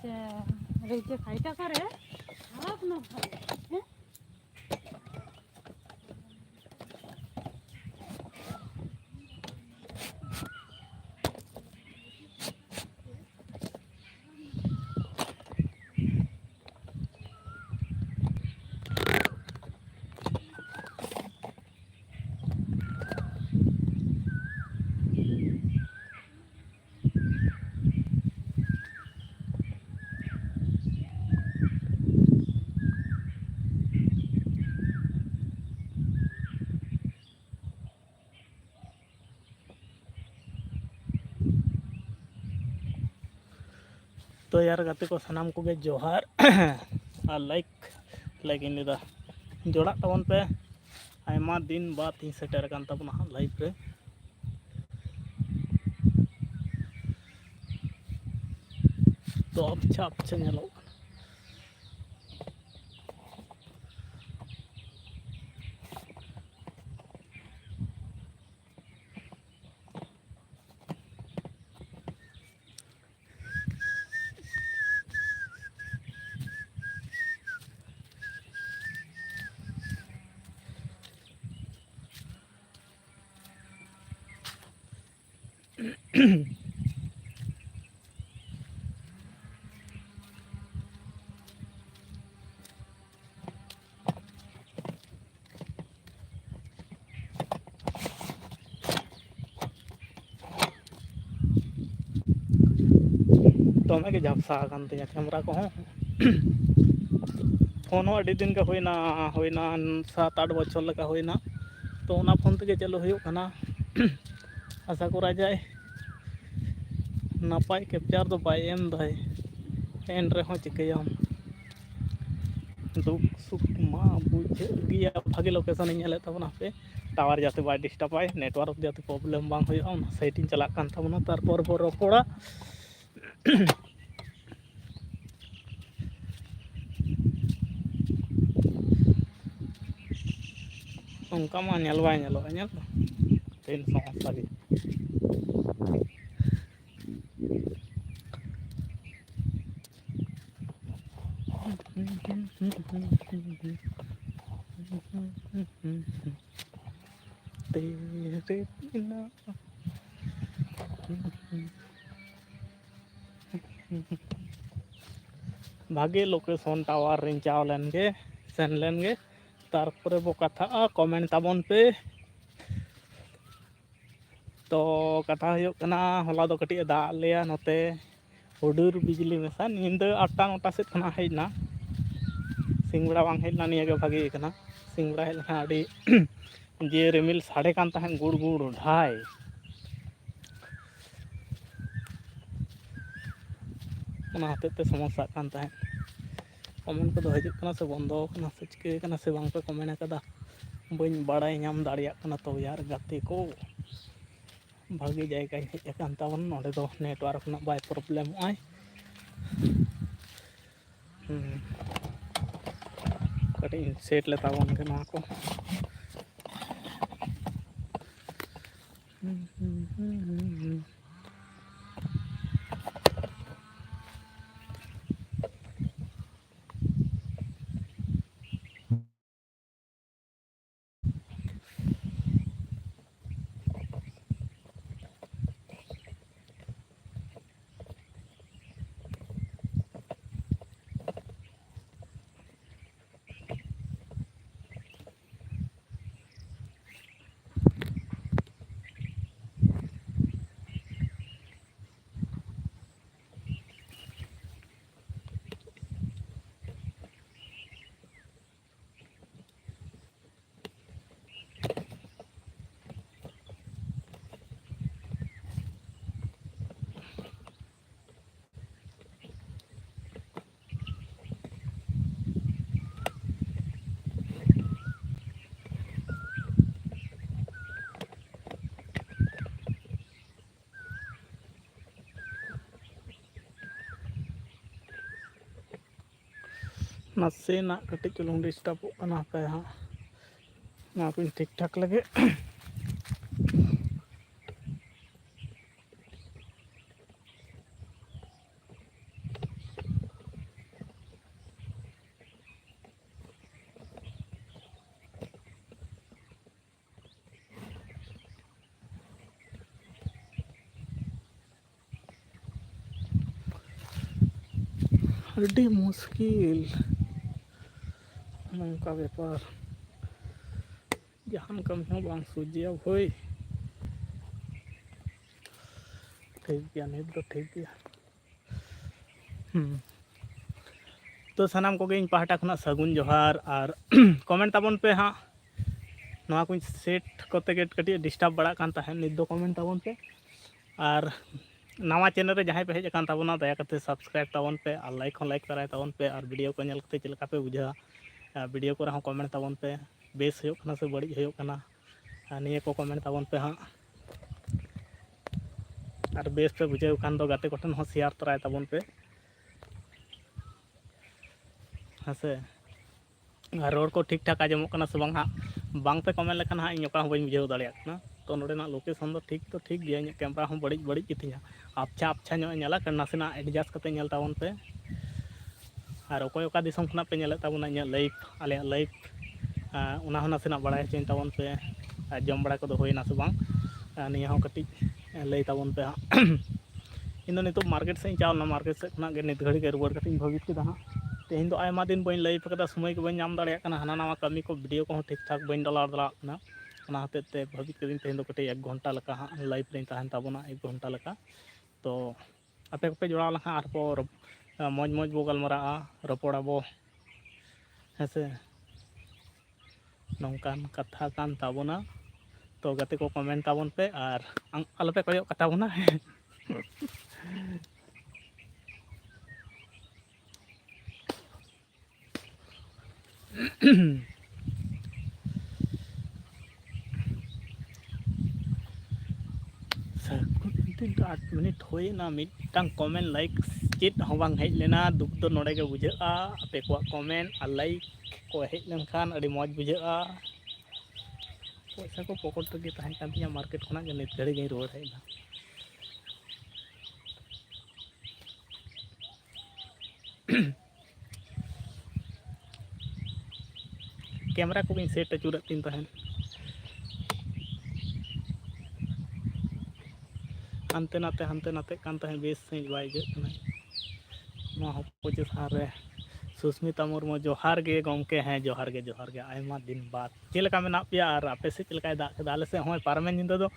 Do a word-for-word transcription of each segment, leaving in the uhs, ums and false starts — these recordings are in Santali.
ᱥᱮ ᱨᱮᱡᱮ ᱠᱷᱟᱭᱴᱟ ᱠᱚᱨᱮ ᱠᱷᱟᱨᱟᱯ ᱱᱟ ᱵᱷᱟᱜᱮ, ᱦᱮᱸ? ᱛᱚ ᱭᱟᱨ ᱜᱟᱛᱮ ᱠᱚ ᱥᱟᱱᱟᱢ ᱠᱚᱜᱮ ᱡᱚᱦᱟᱨ᱾ ᱟᱨ ᱞᱟᱭᱤᱠ, ᱞᱟᱭᱤᱠ ᱤᱧ ᱞᱟᱹᱭᱫᱟ, ᱡᱚᱲᱟᱜ ᱛᱟᱵᱚᱱ ᱯᱮ᱾ ᱟᱭᱢᱟ ᱫᱤᱱ ᱵᱟᱫ ᱤᱧ ᱥᱮᱴᱮᱨ ᱟᱠᱟᱱ ᱛᱟᱵᱚᱱᱟ ᱦᱟᱸᱜ ᱞᱟᱭᱤᱵᱷ ᱨᱮ᱾ ᱛᱚ ᱟᱯᱪᱷᱟ ᱟᱯᱪᱷᱟ ᱧᱮᱞᱚᱜ ᱠᱟᱱᱟ᱾ ᱫᱚᱢᱮ ᱜᱮ ᱡᱷᱟᱯᱥᱟ ᱟᱠᱟᱱ ᱛᱤᱧᱟᱹ ᱠᱮᱢᱮᱨᱟ ᱠᱚᱦᱚᱸ᱾ ᱯᱷᱳᱱ ᱦᱚᱸ ᱟᱹᱰᱤ ᱫᱤᱱ ᱜᱮ ᱦᱩᱭᱱᱟ, ᱦᱩᱭᱱᱟ ᱥᱟᱛ ᱟᱴ ᱵᱚᱪᱷᱚᱨ ᱞᱮᱠᱟ ᱦᱩᱭᱱᱟ᱾ ᱛᱚ ᱚᱱᱟ ᱯᱷᱳᱱ ᱛᱮᱜᱮ ᱪᱟᱹᱞᱩ ᱦᱩᱭᱩᱜ ᱠᱟᱱᱟ᱾ ᱟᱥᱟ ᱠᱚᱨᱟ ᱡᱟᱭ ᱱᱟᱯᱟᱭ ᱠᱮᱯᱪᱟᱨ ᱫᱚ ᱵᱟᱭ ᱮᱢ ᱫᱟᱭ, ᱮᱱ ᱨᱮᱦᱚᱸ ᱪᱤᱠᱟᱹᱭᱟᱢ, ᱫᱩᱠ ᱥᱩᱠ ᱢᱟ ᱵᱩᱡᱷᱟᱹᱜ ᱜᱮᱭᱟ᱾ ᱵᱷᱟᱜᱮ ᱞᱳᱠᱮᱥᱚᱱ ᱤᱧ ᱧᱮᱞᱮᱫ ᱛᱟᱵᱚᱱᱟ, ᱦᱟᱯᱮ ᱴᱟᱣᱟᱨ ᱡᱟᱛᱮ ᱵᱟᱭ ᱰᱤᱥᱴᱟᱵᱟᱭ, ᱱᱮᱴᱣᱟᱨᱠ ᱡᱟᱛᱮ ᱯᱨᱚᱵᱞᱮᱢ ᱵᱟᱝ ᱦᱩᱭᱩᱜᱼᱟ, ᱚᱱᱟ ᱥᱟᱭᱤᱰ ᱤᱧ ᱪᱟᱞᱟᱜ ᱠᱟᱱ ᱛᱟᱵᱚᱱᱟ, ᱛᱟᱨᱯᱚᱨ ᱵᱚ ᱨᱚᱯᱚᱲᱟ᱾ ᱚᱱᱠᱟ ᱢᱟ ᱧᱮᱞ ᱵᱟᱭ ᱧᱮᱞᱚᱜᱼᱟ, ᱧᱮᱞ ᱫᱚ ᱛᱤᱱ ᱥᱚᱢᱚᱥᱥᱟ ᱜᱮ᱾ ᱛᱮᱨᱮ ᱵᱤᱱᱟ᱾ ᱵᱷᱟᱜᱮ location, tower ᱨᱤᱧ ᱪᱟᱣ ᱞᱮᱱ ᱜᱮ, ᱥᱮᱱ ᱞᱮᱱ ᱜᱮ, ᱛᱟᱨᱯᱚᱨᱮ ᱵᱚ ᱠᱟᱛᱷᱟᱜᱼᱟ᱾ Comment ᱛᱟᱵᱚᱱ ᱯᱮ᱾ ᱛᱚ ᱠᱟᱛᱷᱟ ᱦᱩᱭᱩᱜ ᱠᱟᱱᱟ, ᱦᱚᱞᱟ ᱫᱚ ᱠᱟᱹᱴᱤᱡ ᱮ ᱫᱟᱜ ᱞᱮᱭᱟ ᱱᱚᱛᱮ, ᱦᱩᱰᱩᱨ ᱵᱤᱡᱽᱞᱤ ᱢᱮᱥᱟ᱾ ᱧᱤᱫᱟᱹ ᱟᱴᱴᱟ ᱱᱚᱴᱟ ᱥᱮᱫ ᱠᱷᱚᱱᱟᱜ ᱦᱮᱡ ᱮᱱᱟ, ᱥᱤᱧ ᱵᱮᱲᱟ ᱵᱟᱝ ᱦᱮᱡ ᱞᱮᱱᱟ, ᱱᱤᱭᱟᱹ ᱜᱮ ᱵᱷᱟᱜᱮ ᱠᱟᱱᱟ᱾ ᱥᱤᱧ ᱵᱮᱲᱟ ᱦᱮᱡ ᱞᱮᱱᱠᱷᱟᱱ ᱟᱹᱰᱤ ᱡᱮ ᱨᱤᱢᱤᱞ ᱥᱟᱰᱮ ᱠᱟᱱ ᱛᱟᱦᱮᱸᱫ ᱜᱩᱲ ᱜᱩᱲ ᱰᱷᱟᱭ, ᱚᱱᱟ ᱦᱚᱛᱮᱡ ᱛᱮ ᱥᱚᱢᱚᱥᱥᱟᱜ ᱠᱟᱱ ᱛᱟᱦᱮᱸᱫ᱾ Comment ᱠᱚᱫᱚ ᱦᱤᱡᱩᱜ ᱠᱟᱱᱟ ᱥᱮ ᱵᱚᱱᱫᱚ ᱟᱠᱟᱱᱟ ᱥᱮ ᱪᱤᱠᱟᱹ ᱠᱟᱱᱟ ᱥᱮ ᱵᱟᱝ ᱯᱮ comment ᱟᱠᱟᱫᱟ, ᱵᱟᱹᱧ ᱵᱟᱲᱟᱭ ᱧᱟᱢ ᱫᱟᱲᱮᱭᱟᱜ ᱠᱟᱱᱟ᱾ ᱛᱚ ᱭᱟᱨ ᱜᱟᱛᱮ ᱠᱚ, ᱵᱷᱟᱜᱮ ᱡᱟᱭᱜᱟᱧ ᱦᱮᱡ ᱟᱠᱟᱱ ᱛᱟᱵᱚᱱ, ᱱᱚᱸᱰᱮ ᱫᱚ network ᱨᱮᱱᱟᱜ ᱵᱟᱭ problemᱚᱜᱼᱟᱭ᱾ ᱦᱩᱸ᱾ ᱠᱟᱹᱴᱤᱡ ᱤᱧ set ᱞᱮ ᱛᱟᱵᱚᱱ ᱜᱮ ᱱᱚᱣᱟ ᱠᱚ᱾ ᱱᱟᱥᱮᱱᱟᱜ ᱠᱟᱹᱴᱤᱡ ᱪᱩᱞᱩᱝ ᱰᱤᱥᱴᱟᱵᱚᱜ ᱠᱟᱱᱟ, ᱦᱟᱯᱮ ᱦᱟᱸᱜ ᱱᱚᱣᱟ ᱠᱚᱧ ᱴᱷᱤᱠ ᱴᱷᱟᱠ ᱞᱮᱜᱮ᱾ ᱟᱹᱰᱤ ᱢᱩᱥᱠᱤᱞ᱾ ᱱᱚᱝᱠᱟ ᱵᱮᱯᱟᱨ, ᱡᱟᱦᱟᱱ ᱠᱟᱹᱢᱤ ᱦᱚᱸ ᱵᱟᱝ ᱥᱚᱡᱷᱮᱭᱟ ᱵᱷᱟᱹᱭ᱾ ᱴᱷᱤᱠ ᱜᱮᱭᱟ, ᱱᱤᱛ ᱫᱚ ᱴᱷᱤᱠ ᱜᱮᱭᱟ᱾ ᱦᱩᱸ᱾ ᱛᱚ ᱥᱟᱱᱟᱢ ᱠᱚᱜᱮ ᱤᱧ ᱯᱟᱦᱴᱟ ᱠᱷᱚᱱᱟᱜ ᱥᱟᱹᱜᱩᱱ ᱡᱚᱦᱟᱨ, ᱟᱨ ᱠᱚᱢᱮᱱᱴ ᱛᱟᱵᱚᱱ ᱯᱮ ᱦᱟᱸᱜ᱾ ᱱᱚᱣᱟ ᱠᱚᱧ ᱥᱮᱴ ᱠᱚᱛᱮ ᱜᱮ ᱠᱟᱹᱴᱤᱡ ᱰᱤᱥᱴᱟᱵᱽ ᱵᱟᱲᱟᱜ ᱠᱟᱱ ᱛᱟᱦᱮᱸᱫ, ᱱᱤᱛ ᱫᱚ ᱠᱚᱢᱮᱱᱴ ᱛᱟᱵᱚᱱ ᱯᱮ᱾ ᱟᱨ ᱱᱟᱣᱟ ᱪᱮᱱᱮᱞ ᱨᱮ ᱡᱟᱦᱟᱸᱭ ᱯᱮ ᱦᱮᱡ ᱟᱠᱟᱱ ᱛᱟᱵᱚᱱᱟ, ᱫᱟᱭᱟ ᱠᱟᱛᱮ ᱥᱟᱵᱥᱠᱨᱟᱭᱤᱵᱽ ᱛᱟᱵᱚᱱ ᱯᱮ ᱟᱨ ᱞᱟᱭᱤᱠ ᱦᱚᱸ ᱞᱟᱭᱤᱠ ᱛᱟᱨᱟᱭ ᱛᱟᱵᱚᱱ ᱯᱮ᱾ ᱟᱨ ᱵᱷᱤᱰᱤᱭᱳ ᱠᱚ ᱧᱮᱞ ᱠᱟᱛᱮ ᱪᱮᱫ ᱞᱮᱠᱟ ᱯᱮ ᱵᱩᱡᱷᱟᱹᱣᱟ, ᱟᱨ ᱵᱷᱤᱰᱤᱭᱳ ᱠᱚᱨᱮ ᱦᱚᱸ ᱠᱚᱢᱮᱱᱴ ᱛᱟᱵᱚᱱ ᱯᱮ, ᱵᱮᱥ ᱦᱩᱭᱩᱜ ᱠᱟᱱᱟ ᱥᱮ ᱵᱟᱹᱲᱤᱡ ᱦᱩᱭᱩᱜ ᱠᱟᱱᱟ, ᱟᱨ ᱱᱤᱭᱟᱹ ᱠᱚ ᱠᱚᱢᱮᱱᱴ ᱛᱟᱵᱚᱱ ᱯᱮ ᱦᱟᱸᱜ᱾ ᱟᱨ ᱵᱮᱥ ᱯᱮ ᱵᱩᱡᱷᱟᱹᱣ ᱠᱷᱟᱱ ᱫᱚ ᱜᱟᱛᱮ ᱠᱚᱴᱷᱮᱱ ᱦᱚᱸ ᱥᱮᱭᱟᱨ ᱛᱚᱨᱟᱭ ᱛᱟᱵᱚᱱ ᱯᱮ, ᱦᱮᱸ ᱥᱮ᱾ ᱟᱨ ᱨᱚᱲ ᱠᱚ ᱴᱷᱤᱠ ᱴᱷᱟᱠ ᱟᱸᱡᱚᱢᱚᱜ ᱠᱟᱱᱟ ᱥᱮ ᱵᱟᱝ ᱦᱟᱸᱜ? ᱵᱟᱝ ᱯᱮ ᱠᱚᱢᱮᱱᱴ ᱞᱮᱠᱷᱟᱱ ᱦᱟᱸᱜ ᱤᱧ ᱚᱠᱟ ᱦᱚᱸ ᱵᱟᱹᱧ ᱵᱩᱡᱷᱟᱹᱣ ᱫᱟᱲᱮᱭᱟᱜ ᱠᱟᱱᱟ᱾ ᱛᱚ ᱱᱚᱰᱮᱱᱟᱜ ᱞᱳᱠᱮᱥᱚᱱ ᱫᱚ ᱴᱷᱤᱠ ᱫᱚ ᱴᱷᱤᱠ ᱜᱮᱭᱟ, ᱤᱧᱟᱹᱜ ᱠᱮᱢᱨᱟ ᱦᱚᱸ ᱵᱟᱹᱲᱤᱡ ᱵᱟᱹᱲᱤᱡ ᱜᱮᱛᱤᱧᱟ, ᱟᱯᱪᱷᱟ ᱟᱯᱪᱷᱟ ᱧᱚᱜ ᱮ ᱧᱮᱞᱟ, ᱱᱟᱥᱮᱱᱟᱜ ᱮᱰᱡᱟᱥᱴ ᱠᱟᱛᱮ ᱧᱮᱞ ᱛᱟᱵᱚᱱ ᱯᱮ᱾ ᱟᱨ ᱚᱠᱚᱭ ᱚᱠᱟ ᱫᱤᱥᱚᱢ ᱠᱷᱚᱱᱟᱜ ᱯᱮ ᱧᱮᱞᱮᱫ ᱛᱟᱵᱚᱱᱟ ᱤᱧᱟᱹᱜ ᱞᱟᱭᱤᱵᱷ, ᱟᱞᱮᱭᱟᱜ ᱞᱟᱭᱤᱵᱷ, ᱟᱨ ᱚᱱᱟ ᱦᱚᱸ ᱱᱟᱥᱮᱱᱟᱜ ᱵᱟᱲᱟᱭ ᱦᱚᱪᱚᱧ ᱛᱟᱵᱚᱱ ᱯᱮ᱾ ᱟᱨ ᱡᱚᱢ ᱵᱟᱲᱟ ᱠᱚᱫᱚ ᱦᱩᱭᱱᱟ ᱥᱮ ᱵᱟᱝ, ᱟᱨ ᱱᱤᱭᱟᱹ ᱦᱚᱸ ᱠᱟᱹᱴᱤᱡ ᱞᱟᱹᱭ ᱛᱟᱵᱚᱱ ᱯᱮ ᱦᱟᱸᱜ᱾ ᱤᱧ ᱫᱚ ᱱᱤᱛᱚᱜ ᱢᱟᱨᱠᱮᱴ ᱥᱮᱫ ᱤᱧ ᱪᱟᱞᱟᱣ ᱞᱮᱱᱟ, ᱢᱟᱨᱠᱮᱴ ᱥᱮᱫ ᱠᱷᱚᱱᱟᱜ ᱜᱮ ᱱᱤᱛ ᱜᱷᱟᱹᱲᱤᱡ ᱜᱮ ᱨᱩᱣᱟᱹᱲ ᱠᱟᱛᱮ ᱤᱧ ᱵᱷᱟᱹᱵᱤᱛ ᱠᱮᱫᱟ ᱦᱟᱸᱜ᱾ ᱛᱮᱦᱮᱧ ᱫᱚ ᱟᱭᱢᱟ ᱫᱤᱱ ᱵᱟᱹᱧ ᱞᱟᱭᱤᱵᱷ ᱠᱟᱫᱟ, ᱥᱚᱢᱚᱭ ᱜᱮ ᱵᱟᱹᱧ ᱧᱟᱢ ᱫᱟᱲᱮᱭᱟᱜ ᱠᱟᱱᱟ, ᱦᱟᱱᱟ ᱱᱟᱣᱟ ᱠᱟᱹᱢᱤ ᱠᱚ, ᱵᱷᱤᱰᱤᱭᱳ ᱠᱚᱦᱚᱸ ᱴᱷᱤᱠ ᱴᱷᱟᱠ ᱵᱟᱹᱧ ᱰᱟᱞᱟᱣ ᱫᱟᱲᱮᱭᱟᱜ ᱠᱟᱱᱟ᱾ ᱚᱱᱟ ᱦᱚᱛᱮᱡ ᱛᱮ ᱵᱷᱟᱹᱵᱤᱛ ᱠᱟᱹᱫᱟᱹᱧ ᱛᱮᱦᱮᱧ ᱫᱚ ᱠᱟᱹᱴᱤᱡ ᱮᱠ ᱜᱷᱚᱱᱴᱟ ᱞᱮᱠᱟ ᱦᱟᱸᱜ ᱞᱟᱭᱤᱵᱷ ᱨᱤᱧ ᱛᱟᱦᱮᱱ ᱛᱟᱵᱚᱱᱟ, ᱮᱠ ᱜᱷᱚᱱᱴᱟ ᱞᱮᱠᱟ᱾ ᱛᱚ ᱟᱯᱮ ᱠᱚᱯᱮ ᱡᱚᱲᱟᱣ ᱞᱮᱱᱠᱷᱟᱱ ᱟᱨᱦᱚᱸ ᱨᱚᱯ-, ᱢᱚᱡᱽ ᱢᱚᱡᱽ ᱵᱚ ᱜᱟᱞᱢᱟᱨᱟᱜᱼᱟ, ᱨᱚᱯᱚᱲ ᱟᱵᱚ, ᱦᱮᱸ ᱥᱮ᱾ ᱱᱚᱝᱠᱟᱱ ᱠᱟᱛᱷᱟ ᱠᱟᱱ ᱛᱟᱵᱚᱱᱟ᱾ ᱛᱚ ᱜᱟᱛᱮ ᱠᱚ, ᱠᱚᱢᱮᱱᱴ ᱛᱟᱵᱚᱱ ᱯᱮ ᱟᱨ ᱟᱝ-, ᱟᱞᱚᱯᱮ ᱠᱚᱭᱚᱜ ᱠᱟᱛᱟ ᱵᱚᱱᱟ᱾ ᱥᱟᱹᱜᱩᱱ ᱛᱤᱱ ᱟᱴ ᱢᱤᱱᱤᱴ ᱦᱩᱭᱮᱱᱟ, ᱢᱤᱫᱴᱟᱝ ᱠᱚᱢᱮᱱᱴ ᱞᱟᱭᱤᱠ ᱪᱮᱫ ᱦᱚᱸ ᱵᱟᱝ ᱦᱮᱡ ᱞᱮᱱᱟ᱾ ᱫᱩᱠ ᱫᱚ ᱱᱚᱰᱮ ᱜᱮ ᱵᱩᱡᱷᱟᱹᱜᱼᱟ, ᱟᱯᱮ ᱠᱚᱣᱟᱜ ᱠᱚᱢᱮᱱᱴ ᱟᱨ ᱞᱟᱭᱤᱠ ᱠᱚ ᱦᱮᱡ ᱞᱮᱱᱠᱷᱟᱱ ᱟᱹᱰᱤ ᱢᱚᱡᱽ ᱵᱩᱡᱷᱟᱹᱜᱼᱟ᱾ ᱯᱚᱭᱥᱟ ᱠᱚ ᱯᱚᱠᱮᱴ ᱨᱮᱜᱮ ᱛᱟᱦᱮᱸ ᱠᱟᱱ ᱛᱤᱧᱟᱹ, ᱢᱟᱨᱠᱮᱴ ᱠᱷᱚᱱᱟᱜ ᱜᱮ ᱱᱤᱛ ᱜᱷᱟᱹᱲᱤᱡ ᱜᱤᱧ ᱨᱩᱣᱟᱹᱲ ᱦᱮᱡ ᱮᱱᱟ᱾ ᱠᱮᱢᱨᱟ ᱠᱚᱜᱮᱧ ᱥᱮᱴ ᱟᱹᱪᱩᱨᱮᱫ ᱛᱤᱧ ᱛᱟᱦᱮᱸᱫ, ᱦᱟᱱᱛᱮ ᱱᱟᱛᱮ, ᱦᱟᱱᱛᱮ ᱱᱟᱛᱮᱜ ᱠᱟᱱ ᱛᱟᱦᱮᱸᱫ, ᱵᱮᱥ ᱥᱟᱺᱦᱤᱡ ᱵᱟᱭ ᱟᱹᱭᱠᱟᱹᱜ ᱠᱟᱱᱟ᱾ ᱱᱚᱣᱟ ᱦᱚᱸ ᱯᱚᱸᱪᱤᱥ ᱥᱟᱞ ᱨᱮ᱾ ᱥᱩᱥᱢᱤᱛᱟ ᱢᱩᱨᱢᱩ, ᱡᱚᱦᱟᱨ ᱜᱮ ᱜᱚᱢᱠᱮ᱾ ᱦᱮᱸ, ᱡᱚᱦᱟᱨ ᱜᱮ, ᱡᱚᱦᱟᱨ ᱜᱮ, ᱟᱭᱢᱟ ᱫᱤᱱ ᱵᱟᱫ᱾ ᱪᱮᱫ ᱞᱮᱠᱟ ᱢᱮᱱᱟᱜ ᱯᱮᱭᱟ? ᱟᱨ ᱟᱯᱮ ᱥᱮᱫ ᱪᱮᱫ ᱞᱮᱠᱟᱭ ᱫᱟᱜ ᱠᱮᱫᱟ? ᱟᱞᱮ ᱥᱮᱫ ᱦᱚᱸᱭ ᱯᱟᱨᱚᱢᱮᱱ ᱧᱤᱫᱟᱹ ᱫᱚ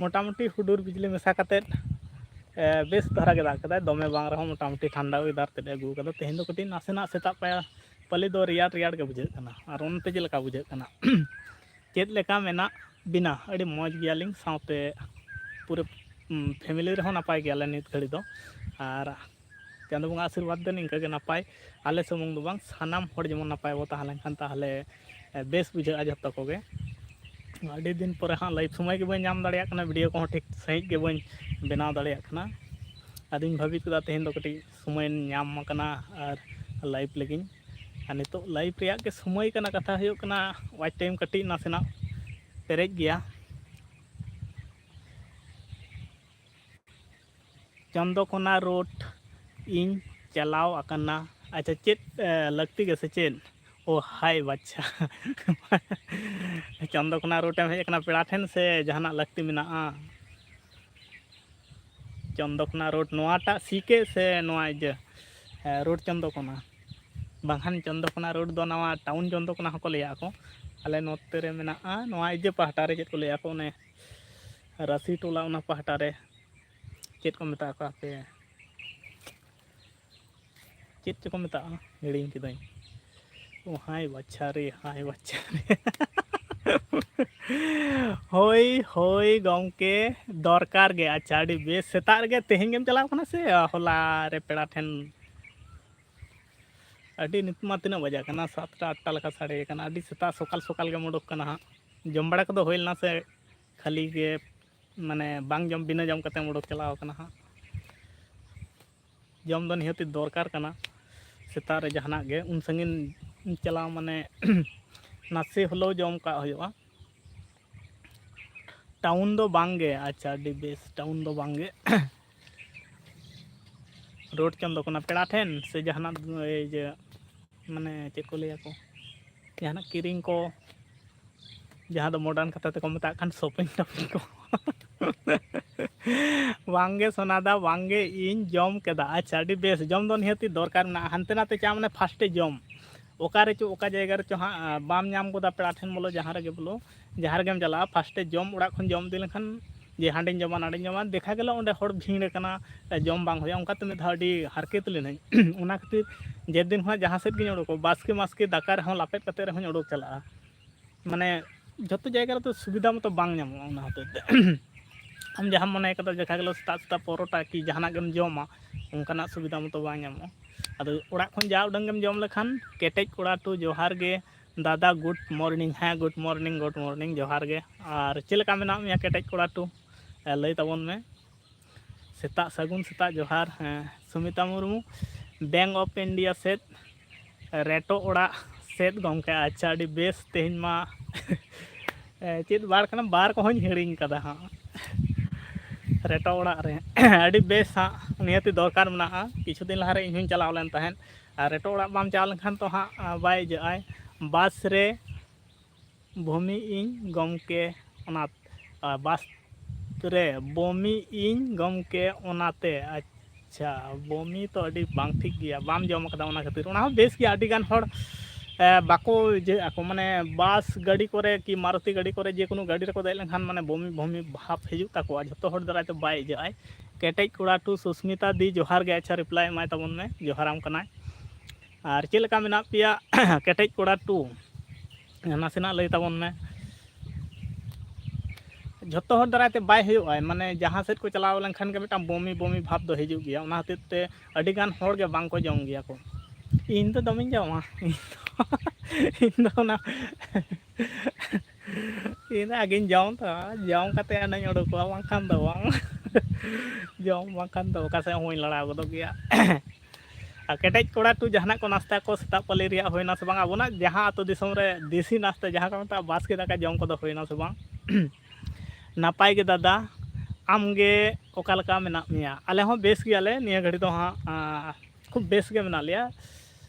ᱢᱚᱴᱟᱢᱩᱴᱤ ᱦᱩᱰᱩᱨ ᱵᱤᱡᱽᱞᱤ ᱢᱮᱥᱟ ᱠᱟᱛᱮᱫ, ᱮ, ᱵᱮᱥ ᱫᱷᱟᱨᱟ ᱜᱮ ᱫᱟᱜ ᱠᱮᱫᱟᱭ᱾ ᱫᱚᱢᱮ ᱵᱟᱝ ᱨᱮᱦᱚᱸ ᱢᱚᱴᱟᱢᱩᱴᱤ ᱴᱷᱟᱱᱰᱟ ᱚᱭᱮᱫᱟᱨ ᱛᱮᱫ ᱮ ᱟᱹᱜᱩ ᱠᱟᱫᱟ᱾ ᱛᱮᱦᱮᱧ ᱫᱚ ᱠᱟᱹᱴᱤᱡ ᱱᱟᱥᱮᱱᱟᱜ ᱥᱮᱛᱟᱜ ᱯᱟᱭᱟ ᱯᱟᱞᱮ ᱫᱚ ᱨᱮᱭᱟᱲ ᱨᱮᱭᱟᱲ ᱜᱮ ᱵᱩᱡᱷᱟᱹᱜ ᱠᱟᱱᱟ᱾ ᱟᱨ ᱚᱱᱛᱮ ᱪᱮᱫ ᱞᱮᱠᱟ ᱵᱩᱡᱷᱟᱹᱜ ᱠᱟᱱᱟ? ᱪᱮᱫ ᱞᱮᱠᱟ ᱢᱮᱱᱟᱜ ᱵᱤᱱᱟ? ᱟᱹᱰᱤ ᱢᱚᱡᱽ ᱜᱮᱭᱟᱞᱤᱧ, ᱥᱟᱶᱛᱮ ᱯᱩᱨᱟᱹ, ᱩᱢ, family ᱨᱮᱦᱚᱸ ᱱᱟᱯᱟᱭ ᱜᱮᱭᱟᱞᱮ ᱱᱤᱛ ᱜᱷᱟᱹᱲᱤ ᱫᱚ᱾ ᱟᱨ ᱪᱟᱸᱫᱳ ᱵᱚᱸᱜᱟ ᱟᱥᱤᱨᱵᱟᱫᱽ ᱛᱮ ᱱᱤᱝᱠᱟᱹ ᱜᱮ ᱱᱟᱯᱟᱭ, ᱟᱞᱮ ᱥᱩᱢᱩᱝ ᱫᱚ ᱵᱟᱝ, ᱥᱟᱱᱟᱢ ᱦᱚᱲ ᱡᱮᱢᱚᱱ ᱱᱟᱯᱟᱭ ᱵᱚ ᱛᱟᱦᱮᱸ ᱞᱮᱱᱠᱷᱟᱱ ᱛᱟᱦᱚᱞᱮ, ᱮ, ᱵᱮᱥ ᱵᱩᱡᱷᱟᱹᱜᱼᱟ ᱡᱷᱚᱛᱚ ᱠᱚᱜᱮ᱾ ᱟᱹᱰᱤ ᱫᱤᱱ ᱯᱚᱨᱮ ᱦᱟᱸᱜ live ᱥᱚᱢᱚᱭ ᱜᱮ ᱵᱟᱹᱧ ᱧᱟᱢ ᱫᱟᱲᱮᱭᱟᱜ ᱠᱟᱱᱟ, video ᱠᱚᱦᱚᱸ ᱴᱷᱤᱠ ᱥᱟᱺᱦᱤᱡ ᱜᱮ ᱵᱟᱹᱧ ᱵᱮᱱᱟᱣ ᱫᱟᱲᱮᱭᱟᱜ ᱠᱟᱱᱟ᱾ ᱟᱫᱚᱧ ᱵᱷᱟᱹᱵᱤ ᱠᱮᱫᱟ ᱛᱮᱦᱮᱧ ᱫᱚ ᱠᱟᱹᱴᱤᱡ ᱥᱚᱢᱚᱭ ᱧᱟᱢ ᱟᱠᱟᱱᱟ ᱟᱨ live ᱞᱟᱹᱜᱤᱫ᱾ ᱟᱨ ᱱᱤᱛᱚᱜ live ᱨᱮᱭᱟᱜ ᱜᱮ ᱥᱚᱢᱚᱭ ᱠᱟᱱᱟ, ᱠᱟᱛᱷᱟ ᱦᱩᱭᱩᱜ ᱠᱟᱱᱟ watch time ᱠᱟᱹᱴᱤᱡ ᱱᱟᱥᱮᱱᱟᱜ ᱯᱮᱨᱮᱡ ᱜᱮᱭᱟ᱾ ᱪᱚᱱᱫᱚᱠᱚᱱᱟ road ᱤᱧ ᱪᱟᱞᱟᱣ ᱟᱠᱟᱱᱟ᱾ ᱟᱪᱪᱷᱟ, ᱪᱮᱫ, ᱮ, ᱞᱟᱹᱠᱛᱤ ᱜᱮ ᱥᱮ ᱪᱮᱫ? ᱳ ᱦᱟᱭ, ᱵᱟᱪᱪᱷᱟ᱾ ᱪᱚᱱᱫᱚᱠᱚᱱᱟ road ᱮᱢ ᱦᱮᱡ ᱟᱠᱟᱱᱟ ᱯᱮᱲᱟ ᱴᱷᱮᱱ ᱥᱮ ᱡᱟᱦᱟᱱᱟᱜ ᱞᱟᱹᱠᱛᱤ ᱢᱮᱱᱟᱜᱼᱟ? ᱪᱚᱱᱫᱚᱠᱚᱱᱟ road ᱱᱚᱣᱟᱴᱟᱜ ᱥᱤᱠᱮ ᱥᱮ ᱱᱚᱣᱟ ᱤᱭᱟᱹ, ᱮ, road ᱪᱚᱱᱫᱚᱠᱚᱱᱟ? ᱵᱟᱝᱠᱷᱟᱱ ᱪᱚᱱᱫᱚᱠᱚᱱᱟ road ᱫᱚ ᱱᱟᱣᱟ town ᱪᱚᱱᱫᱚᱠᱚᱱᱟ ᱦᱚᱸᱠᱚ ᱞᱟᱹᱭᱟ ᱠᱚ᱾ ᱟᱞᱮ ᱱᱚᱛᱮ ᱨᱮ ᱢᱮᱱᱟᱜᱼᱟ, ᱱᱚᱣᱟ ᱤᱭᱟᱹ ᱯᱟᱦᱴᱟ ᱨᱮ ᱪᱮᱫ ᱠᱚ ᱞᱟᱹᱭᱟ ᱠᱚ, ᱚᱱᱮ ᱨᱟᱥᱤ ᱴᱚᱞᱟ ᱚᱱᱟ ᱯᱟᱦᱴᱟ ᱨᱮ᱾ ᱪᱮᱫ ᱠᱚ ᱢᱮᱛᱟᱜ ᱠᱚᱣᱟ ᱦᱟᱯᱮ? ᱪᱮᱫ ᱪᱚᱠᱚ ᱢᱮᱛᱟᱜᱼᱟ, ᱦᱤᱲᱤᱧ ᱠᱤᱫᱟᱹᱧ᱾ ᱳ ᱦᱟᱭ ᱵᱟᱪᱷᱟ ᱨᱮ, ᱦᱟᱭ ᱵᱟᱪᱷᱟ ᱨᱮ᱾ ᱦᱳᱭ, ᱦᱳᱭ ᱜᱚᱢᱠᱮ, ᱫᱚᱨᱠᱟᱨ ᱜᱮ᱾ ᱟᱪᱪᱷᱟ, ᱟᱹᱰᱤ ᱵᱮᱥ᱾ ᱥᱮᱛᱟᱜ ᱨᱮᱜᱮ ᱛᱮᱦᱮᱧ ᱜᱮᱢ ᱪᱟᱞᱟᱣ ᱠᱟᱱᱟ ᱥᱮ ᱦᱚᱞᱟ ᱨᱮ ᱯᱮᱲᱟ ᱴᱷᱮᱱ? ᱟᱹᱰᱤ ᱱᱤᱛ ᱢᱟ ᱛᱤᱱᱟᱹᱜ ᱵᱟᱡᱟᱜ ᱠᱟᱱᱟ? ᱥᱟᱛᱴᱟ ᱟᱴᱴᱟ ᱞᱮᱠᱟ ᱥᱟᱰᱮ ᱠᱟᱱᱟ᱾ ᱟᱹᱰᱤ ᱥᱮᱛᱟᱜ ᱥᱚᱠᱟᱞ ᱥᱚᱠᱟᱞ ᱜᱮᱢ ᱩᱰᱩᱠ ᱠᱟᱱᱟ ᱦᱟᱸᱜ᱾ ᱡᱚᱢ ᱵᱟᱲᱟ ᱠᱚᱫᱚ ᱦᱩᱭ ᱞᱮᱱᱟ ᱥᱮ ᱠᱷᱟᱹᱞᱤ ᱜᱮ, ᱢᱟᱱᱮ, ᱵᱟᱝ ᱡᱚᱢ, ᱵᱤᱱᱟᱹ ᱡᱚᱢ ᱠᱟᱛᱮᱢ ᱩᱰᱩᱠ ᱪᱟᱞᱟᱣ ᱠᱟᱱᱟ ᱦᱟᱸᱜ? ᱡᱚᱢ ᱫᱚ ᱱᱤᱦᱟᱹᱛᱤ ᱫᱚᱨᱠᱟᱨ ᱠᱟᱱᱟ᱾ ᱥᱮᱛᱟᱜ ᱨᱮ ᱡᱟᱦᱟᱱᱟᱜ ᱜᱮ, ᱩᱱ ᱥᱟᱺᱜᱤᱧ ᱪᱟᱞᱟᱣ, ᱢᱟᱱᱮ, ᱱᱟᱥᱮ ᱦᱚᱞᱮᱣ ᱡᱚᱢ ᱠᱟᱜ ᱦᱩᱭᱩᱜᱼᱟ᱾ Town ᱫᱚ ᱵᱟᱝ ᱜᱮ᱾ ᱟᱪᱪᱷᱟ, ᱟᱹᱰᱤ ᱵᱮᱥ, town ᱫᱚ ᱵᱟᱝ ᱜᱮ᱾ Road ᱪᱚᱱᱫᱚᱠᱚᱱᱟ ᱯᱮᱲᱟ ᱴᱷᱮᱱ ᱥᱮ ᱡᱟᱦᱟᱱᱟᱜ, ᱤᱭᱟᱹ, ᱢᱟᱱᱮ, ᱪᱮᱫ ᱠᱚ ᱞᱟᱹᱭᱟ ᱠᱚ, ᱡᱟᱦᱟᱱᱟᱜ ᱠᱤᱨᱤᱧ ᱠᱚ, ᱡᱟᱦᱟᱸ ᱫᱚ modern ᱠᱟᱛᱷᱟ ᱛᱮᱠᱚ ᱢᱮᱛᱟᱜ ᱠᱷᱟᱱ shopping ᱴᱚᱯᱤᱝ ᱠᱚ᱾ ᱵᱟᱝᱜᱮ ᱥᱳᱱᱟᱫᱟ, ᱵᱟᱝᱜᱮ, ᱤᱧ ᱡᱚᱢ ᱠᱮᱫᱟ᱾ ᱟᱪᱪᱷᱟ, ᱟᱹᱰᱤ ᱵᱮᱥ, ᱡᱚᱢ ᱫᱚ ᱱᱤᱦᱟᱹᱛᱤ ᱫᱚᱨᱠᱟᱨ ᱢᱮᱱᱟᱜᱼᱟ᱾ ᱦᱟᱱᱛᱮ ᱱᱟᱛᱮ ᱪᱟ ᱢᱟᱱᱮ ᱯᱷᱟᱥᱴᱮ ᱡᱚᱢ, ᱚᱠᱟ ᱨᱮᱪᱚ ᱚᱠᱟ ᱡᱟᱭᱜᱟ ᱨᱮᱪᱚ ᱦᱟᱸᱜ ᱵᱟᱢ ᱧᱟᱢ ᱜᱚᱫᱟ, ᱯᱮᱲᱟ ᱴᱷᱮᱱ ᱵᱚᱞᱚ, ᱡᱟᱦᱟᱸ ᱨᱮᱜᱮ ᱵᱚᱞᱚ, ᱡᱟᱦᱟᱸ ᱨᱮᱜᱮᱢ ᱪᱟᱞᱟᱜᱼᱟ, ᱯᱷᱟᱥᱴᱮ ᱡᱚᱢ, ᱚᱲᱟᱜ ᱠᱷᱚᱱ ᱡᱚᱢ ᱤᱫᱤ ᱞᱮᱱᱠᱷᱟᱱ ᱡᱮ ᱦᱟᱸᱰᱮᱧ ᱡᱚᱢᱟ ᱱᱟᱰᱮᱧ ᱡᱚᱢᱟ, ᱫᱮᱠᱷᱟ ᱜᱮᱞᱚ ᱚᱸᱰᱮ ᱦᱚᱲ ᱵᱷᱤᱲ ᱟᱠᱟᱱᱟ, ᱡᱚᱢ ᱵᱟᱝ ᱦᱩᱭᱩᱜᱼᱟ, ᱚᱱᱠᱟᱛᱮ ᱢᱤᱫ ᱫᱷᱟᱣ ᱟᱹᱰᱤ ᱦᱟᱨᱠᱮᱛ ᱞᱮᱱᱟᱹᱧ᱾ ᱚᱱᱟ ᱠᱷᱟᱹᱛᱤᱨ ᱡᱮᱫᱤᱱ ᱠᱷᱚᱱᱟᱜ ᱡᱟᱦᱟᱸ ᱥᱮᱫ ᱜᱤᱧ ᱩᱰᱩᱠᱚᱜ, ᱵᱟᱥᱠᱮ ᱢᱟᱥᱠᱮ ᱫᱟᱠᱟ ᱨᱮᱦᱚᱸ ᱞᱟᱯᱮᱫ ᱠᱟᱛᱮ ᱨᱮᱦᱚᱸᱧ ᱩᱰᱩᱠ ᱪᱟᱞᱟᱜᱼᱟ᱾ ᱢᱟᱱᱮ ᱡᱷᱚᱛᱚ ᱡᱟᱭᱜᱟ ᱨᱮᱫᱚ ᱥᱩᱵᱤᱫᱷᱟ ᱢᱚᱛᱚ ᱵᱟᱝ ᱧᱟᱢᱚᱜᱼᱟ, ᱚᱱᱟ ᱦᱚᱛᱮᱡ ᱛᱮ᱾ ᱟᱢ ᱡᱟᱦᱟᱸᱢ ᱢᱚᱱᱮ ᱠᱟᱫᱟ ᱡᱟᱠᱷᱟ ᱜᱮᱞᱚ ᱥᱮᱛᱟᱜ ᱥᱮᱛᱟᱜ ᱯᱚᱨᱚᱴᱟ ᱠᱤ ᱡᱟᱦᱟᱱᱟᱜ ᱜᱮᱢ ᱡᱚᱢᱟ, ᱚᱱᱠᱟᱱᱟᱜ ᱥᱩᱵᱤᱫᱷᱟ ᱢᱚᱛᱚ ᱵᱟᱝ ᱧᱟᱢᱚᱜᱼᱟ᱾ ᱟᱫᱚ ᱚᱲᱟᱜ ᱠᱷᱚᱱ ᱡᱟ ᱩᱰᱟᱹᱝ ᱜᱮᱢ ᱡᱚᱢ ᱞᱮᱠᱷᱟᱱ, ᱠᱮᱴᱮᱡ ᱠᱚᱲᱟ ᱴᱩ ᱡᱚᱦᱟᱨ ᱜᱮ ᱫᱟᱫᱟ, ᱜᱩᱰ ᱢᱚᱨᱱᱤᱝ᱾ ᱦᱮᱸ, ᱜᱩᱰ ᱢᱚᱨᱱᱤᱝ, ᱜᱩᱰ ᱢᱚᱨᱱᱤᱝ, ᱡᱚᱦᱟᱨ ᱜᱮ᱾ ᱟᱨ ᱪᱮᱫ ᱞᱮᱠᱟ ᱢᱮᱱᱟᱜ ᱢᱮᱭᱟ ᱠᱮᱴᱮᱡ ᱠᱚᱲᱟ ᱴᱩ? ᱮ, ᱞᱟᱹᱭ ᱛᱟᱵᱚᱱ ᱢᱮ᱾ ᱥᱮᱛᱟᱜ ᱥᱟᱹᱜᱩᱱ ᱥᱮᱛᱟᱜ ᱡᱚᱦᱟᱨ᱾ ᱦᱮᱸ, Sumita Murmu, Bank of India ᱥᱮᱫ, ᱨᱮᱴᱚ ᱚᱲᱟᱜ ᱥᱮᱫ ᱜᱚᱢᱠᱮ᱾ ᱟᱪᱪᱷᱟ, ᱟᱹᱰᱤ ᱵᱮᱥ᱾ ᱛᱮᱦᱮᱧ ᱢᱟ ᱮ, ᱪᱮᱫ ᱵᱟᱨ ᱠᱟᱱᱟ, ᱵᱟᱨ ᱠᱚᱦᱚᱸᱧ ᱦᱤᱲᱤᱧ ᱠᱟᱫᱟ ᱦᱟᱸᱜ᱾ ᱨᱮᱴᱚ ᱚᱲᱟᱜ ᱨᱮ ᱟᱹᱰᱤ ᱵᱮᱥ ᱦᱟᱸᱜ, ᱱᱤᱦᱟᱹᱛᱤ ᱫᱚᱨᱠᱟᱨ ᱢᱮᱱᱟᱜᱼᱟ᱾ ᱠᱤᱪᱷᱩ ᱫᱤᱱ ᱞᱟᱦᱟᱨᱮ ᱤᱧ ᱦᱚᱸᱧ ᱪᱟᱞᱟᱣ ᱞᱮᱱ ᱛᱟᱦᱮᱸᱫ᱾ ᱟᱨ ᱨᱮᱴᱚ ᱚᱲᱟᱜ ᱵᱟᱢ ᱪᱟᱞᱟᱣ ᱞᱮᱱᱠᱷᱟᱱ ᱛᱚ ᱦᱟᱸᱜ, ᱟ, ᱵᱟᱭ ᱤᱡᱟᱹᱜᱼᱟᱭ᱾ ᱵᱟᱥ ᱨᱮ ᱵᱷᱩᱢᱤ ᱤᱧ ᱜᱚᱢᱠᱮ, ᱚᱱᱟ, ᱟ, ᱵᱟᱥ ᱨᱮ ᱵᱚᱢᱤ ᱤᱧ ᱜᱚᱢᱠᱮ, ᱚᱱᱟᱛᱮ᱾ ᱟᱪᱪᱷᱟ, ᱵᱚᱢᱤ ᱛᱚ ᱟᱹᱰᱤ ᱵᱟᱝ ᱴᱷᱤᱠ ᱜᱮᱭᱟ, ᱵᱟᱢ ᱡᱚᱢ ᱠᱟᱫᱟ ᱚᱱᱟ ᱠᱷᱟᱹᱛᱤᱨ᱾ ᱚᱱᱟ ᱦᱚᱸ ᱵᱮᱥ ᱜᱮᱭᱟ, ᱟᱹᱰᱤ ᱜᱟᱱ ᱦᱚᱲ, ᱮ, ᱵᱟᱠᱚ ᱤᱭᱟᱹᱜ ᱟᱠᱚ, ᱢᱟᱱᱮ ᱵᱟᱥ ᱜᱟᱹᱰᱤ ᱠᱚᱨᱮ ᱠᱤ ᱢᱟᱨᱩᱛᱤ ᱜᱟᱹᱰᱤ ᱠᱚᱨᱮ ᱡᱮᱠᱳᱱᱳ ᱜᱟᱹᱰᱤ ᱨᱮᱠᱚ ᱫᱮᱡ ᱞᱮᱱᱠᱷᱟᱱ ᱢᱟᱱᱮ ᱵᱚᱢᱤ ᱵᱚᱢᱤ ᱵᱷᱟᱵᱽ ᱦᱤᱡᱩᱜ ᱛᱟᱠᱚᱣᱟ, ᱡᱷᱚᱛᱚ ᱦᱚᱲ ᱫᱟᱨᱟᱭ ᱛᱮ ᱵᱟᱭ ᱤᱡᱟᱹᱜᱼᱟᱭ᱾ ᱠᱮᱴᱮᱡ ᱠᱚᱲᱟ ᱴᱩ ᱥᱩᱥᱢᱤᱛᱟ ᱫᱤ ᱡᱚᱦᱟᱨ ᱜᱮ, ᱟᱪᱪᱷᱟ reply ᱮᱢᱟᱭ ᱛᱟᱵᱚᱱ ᱢᱮ, ᱡᱚᱦᱟᱨᱟᱢ ᱠᱟᱱᱟᱭ᱾ ᱟᱨ ᱪᱮᱫ ᱞᱮᱠᱟ ᱢᱮᱱᱟᱜ ᱯᱮᱭᱟ ᱠᱮᱴᱮᱡ ᱠᱚᱲᱟ ᱴᱩ? ᱱᱟᱥᱮᱱᱟᱜ ᱞᱟᱹᱭ ᱛᱟᱵᱚᱱ ᱢᱮ᱾ ᱡᱷᱚᱛᱚ ᱦᱚᱲ ᱫᱟᱨᱟᱭ ᱛᱮ ᱵᱟᱭ ᱦᱩᱭᱩᱜᱼᱟ, ᱢᱟᱱᱮ ᱡᱟᱦᱟᱸ ᱥᱮᱫ ᱠᱚ ᱪᱟᱞᱟᱣ ᱞᱮᱱᱠᱷᱟᱱ ᱜᱮ ᱢᱤᱫᱴᱟᱝ ᱵᱚᱢᱤ ᱵᱚᱢᱤ ᱵᱷᱟᱵᱽ ᱫᱚ ᱦᱤᱡᱩᱜ ᱜᱮᱭᱟ᱾ ᱚᱱᱟ ᱦᱚᱛᱮᱡ ᱛᱮ ᱟᱹᱰᱤ ᱜᱟᱱ ᱦᱚᱲ ᱜᱮ ᱵᱟᱝ ᱠᱚ ᱡᱚᱢ ᱜᱮᱭᱟ ᱠᱚ᱾ ᱤᱧ ᱫᱚ ᱫᱚᱢᱮᱧ ᱡᱚᱢᱟ᱾ ᱤᱧ ᱫᱚ, ᱤᱧ ᱫᱚ ᱚᱱᱟ ᱤᱧ ᱫᱚ ᱟᱜᱮᱧ ᱡᱚᱢ ᱛᱚ, ᱡᱚᱢ ᱠᱟᱛᱮ ᱟᱱᱟᱧ ᱩᱰᱩᱠᱚᱜᱼᱟ, ᱵᱟᱝᱠᱷᱟᱱ ᱫᱚ ᱵᱟᱝ᱾ ᱡᱚᱢ ᱵᱟᱝᱠᱷᱟᱱ ᱫᱚ ᱚᱠᱟ ᱥᱮᱫ ᱦᱚᱸ ᱵᱟᱹᱧ ᱞᱟᱲᱟᱣ ᱜᱚᱫᱚᱜ ᱜᱮᱭᱟ᱾ ᱟᱨ ᱠᱮᱴᱮᱡ ᱠᱚᱲᱟ ᱴᱩ, ᱡᱟᱦᱟᱱᱟᱜ ᱠᱚ ᱱᱟᱥᱛᱟ ᱠᱚ ᱥᱮᱛᱟᱜ ᱯᱟᱹᱞᱤ ᱨᱮᱭᱟᱜ ᱦᱩᱭᱱᱟ ᱥᱮ ᱵᱟᱝ? ᱟᱵᱚᱱᱟᱜ ᱡᱟᱦᱟᱸ ᱟᱹᱛᱩ ᱫᱤᱥᱚᱢ ᱨᱮ ᱫᱮᱥᱤ ᱱᱟᱥᱛᱟ, ᱡᱟᱦᱟᱸ ᱠᱚ ᱢᱮᱛᱟᱜᱼᱟ ᱵᱟᱥᱠᱮ ᱫᱟᱠᱟ, ᱡᱚᱢ ᱠᱚᱫᱚ ᱦᱩᱭᱱᱟ ᱥᱮ ᱵᱟᱝ? ᱱᱟᱯᱟᱭ ᱜᱮ ᱫᱟᱫᱟ, ᱟᱢ ᱜᱮ ᱚᱠᱟ ᱞᱮᱠᱟ ᱢᱮᱱᱟᱜ ᱢᱮᱭᱟ? ᱟᱞᱮ ᱦᱚᱸ ᱵᱮᱥ ᱜᱮᱭᱟᱞᱮ ᱱᱤᱭᱟᱹ ᱜᱷᱟᱹᱲᱤ ᱫᱚ ᱦᱟᱸᱜ, ᱟᱸ, ᱠᱷᱩᱵ ᱵᱮᱥ ᱜᱮ ᱢᱮᱱᱟᱜ ᱞᱮᱭᱟ,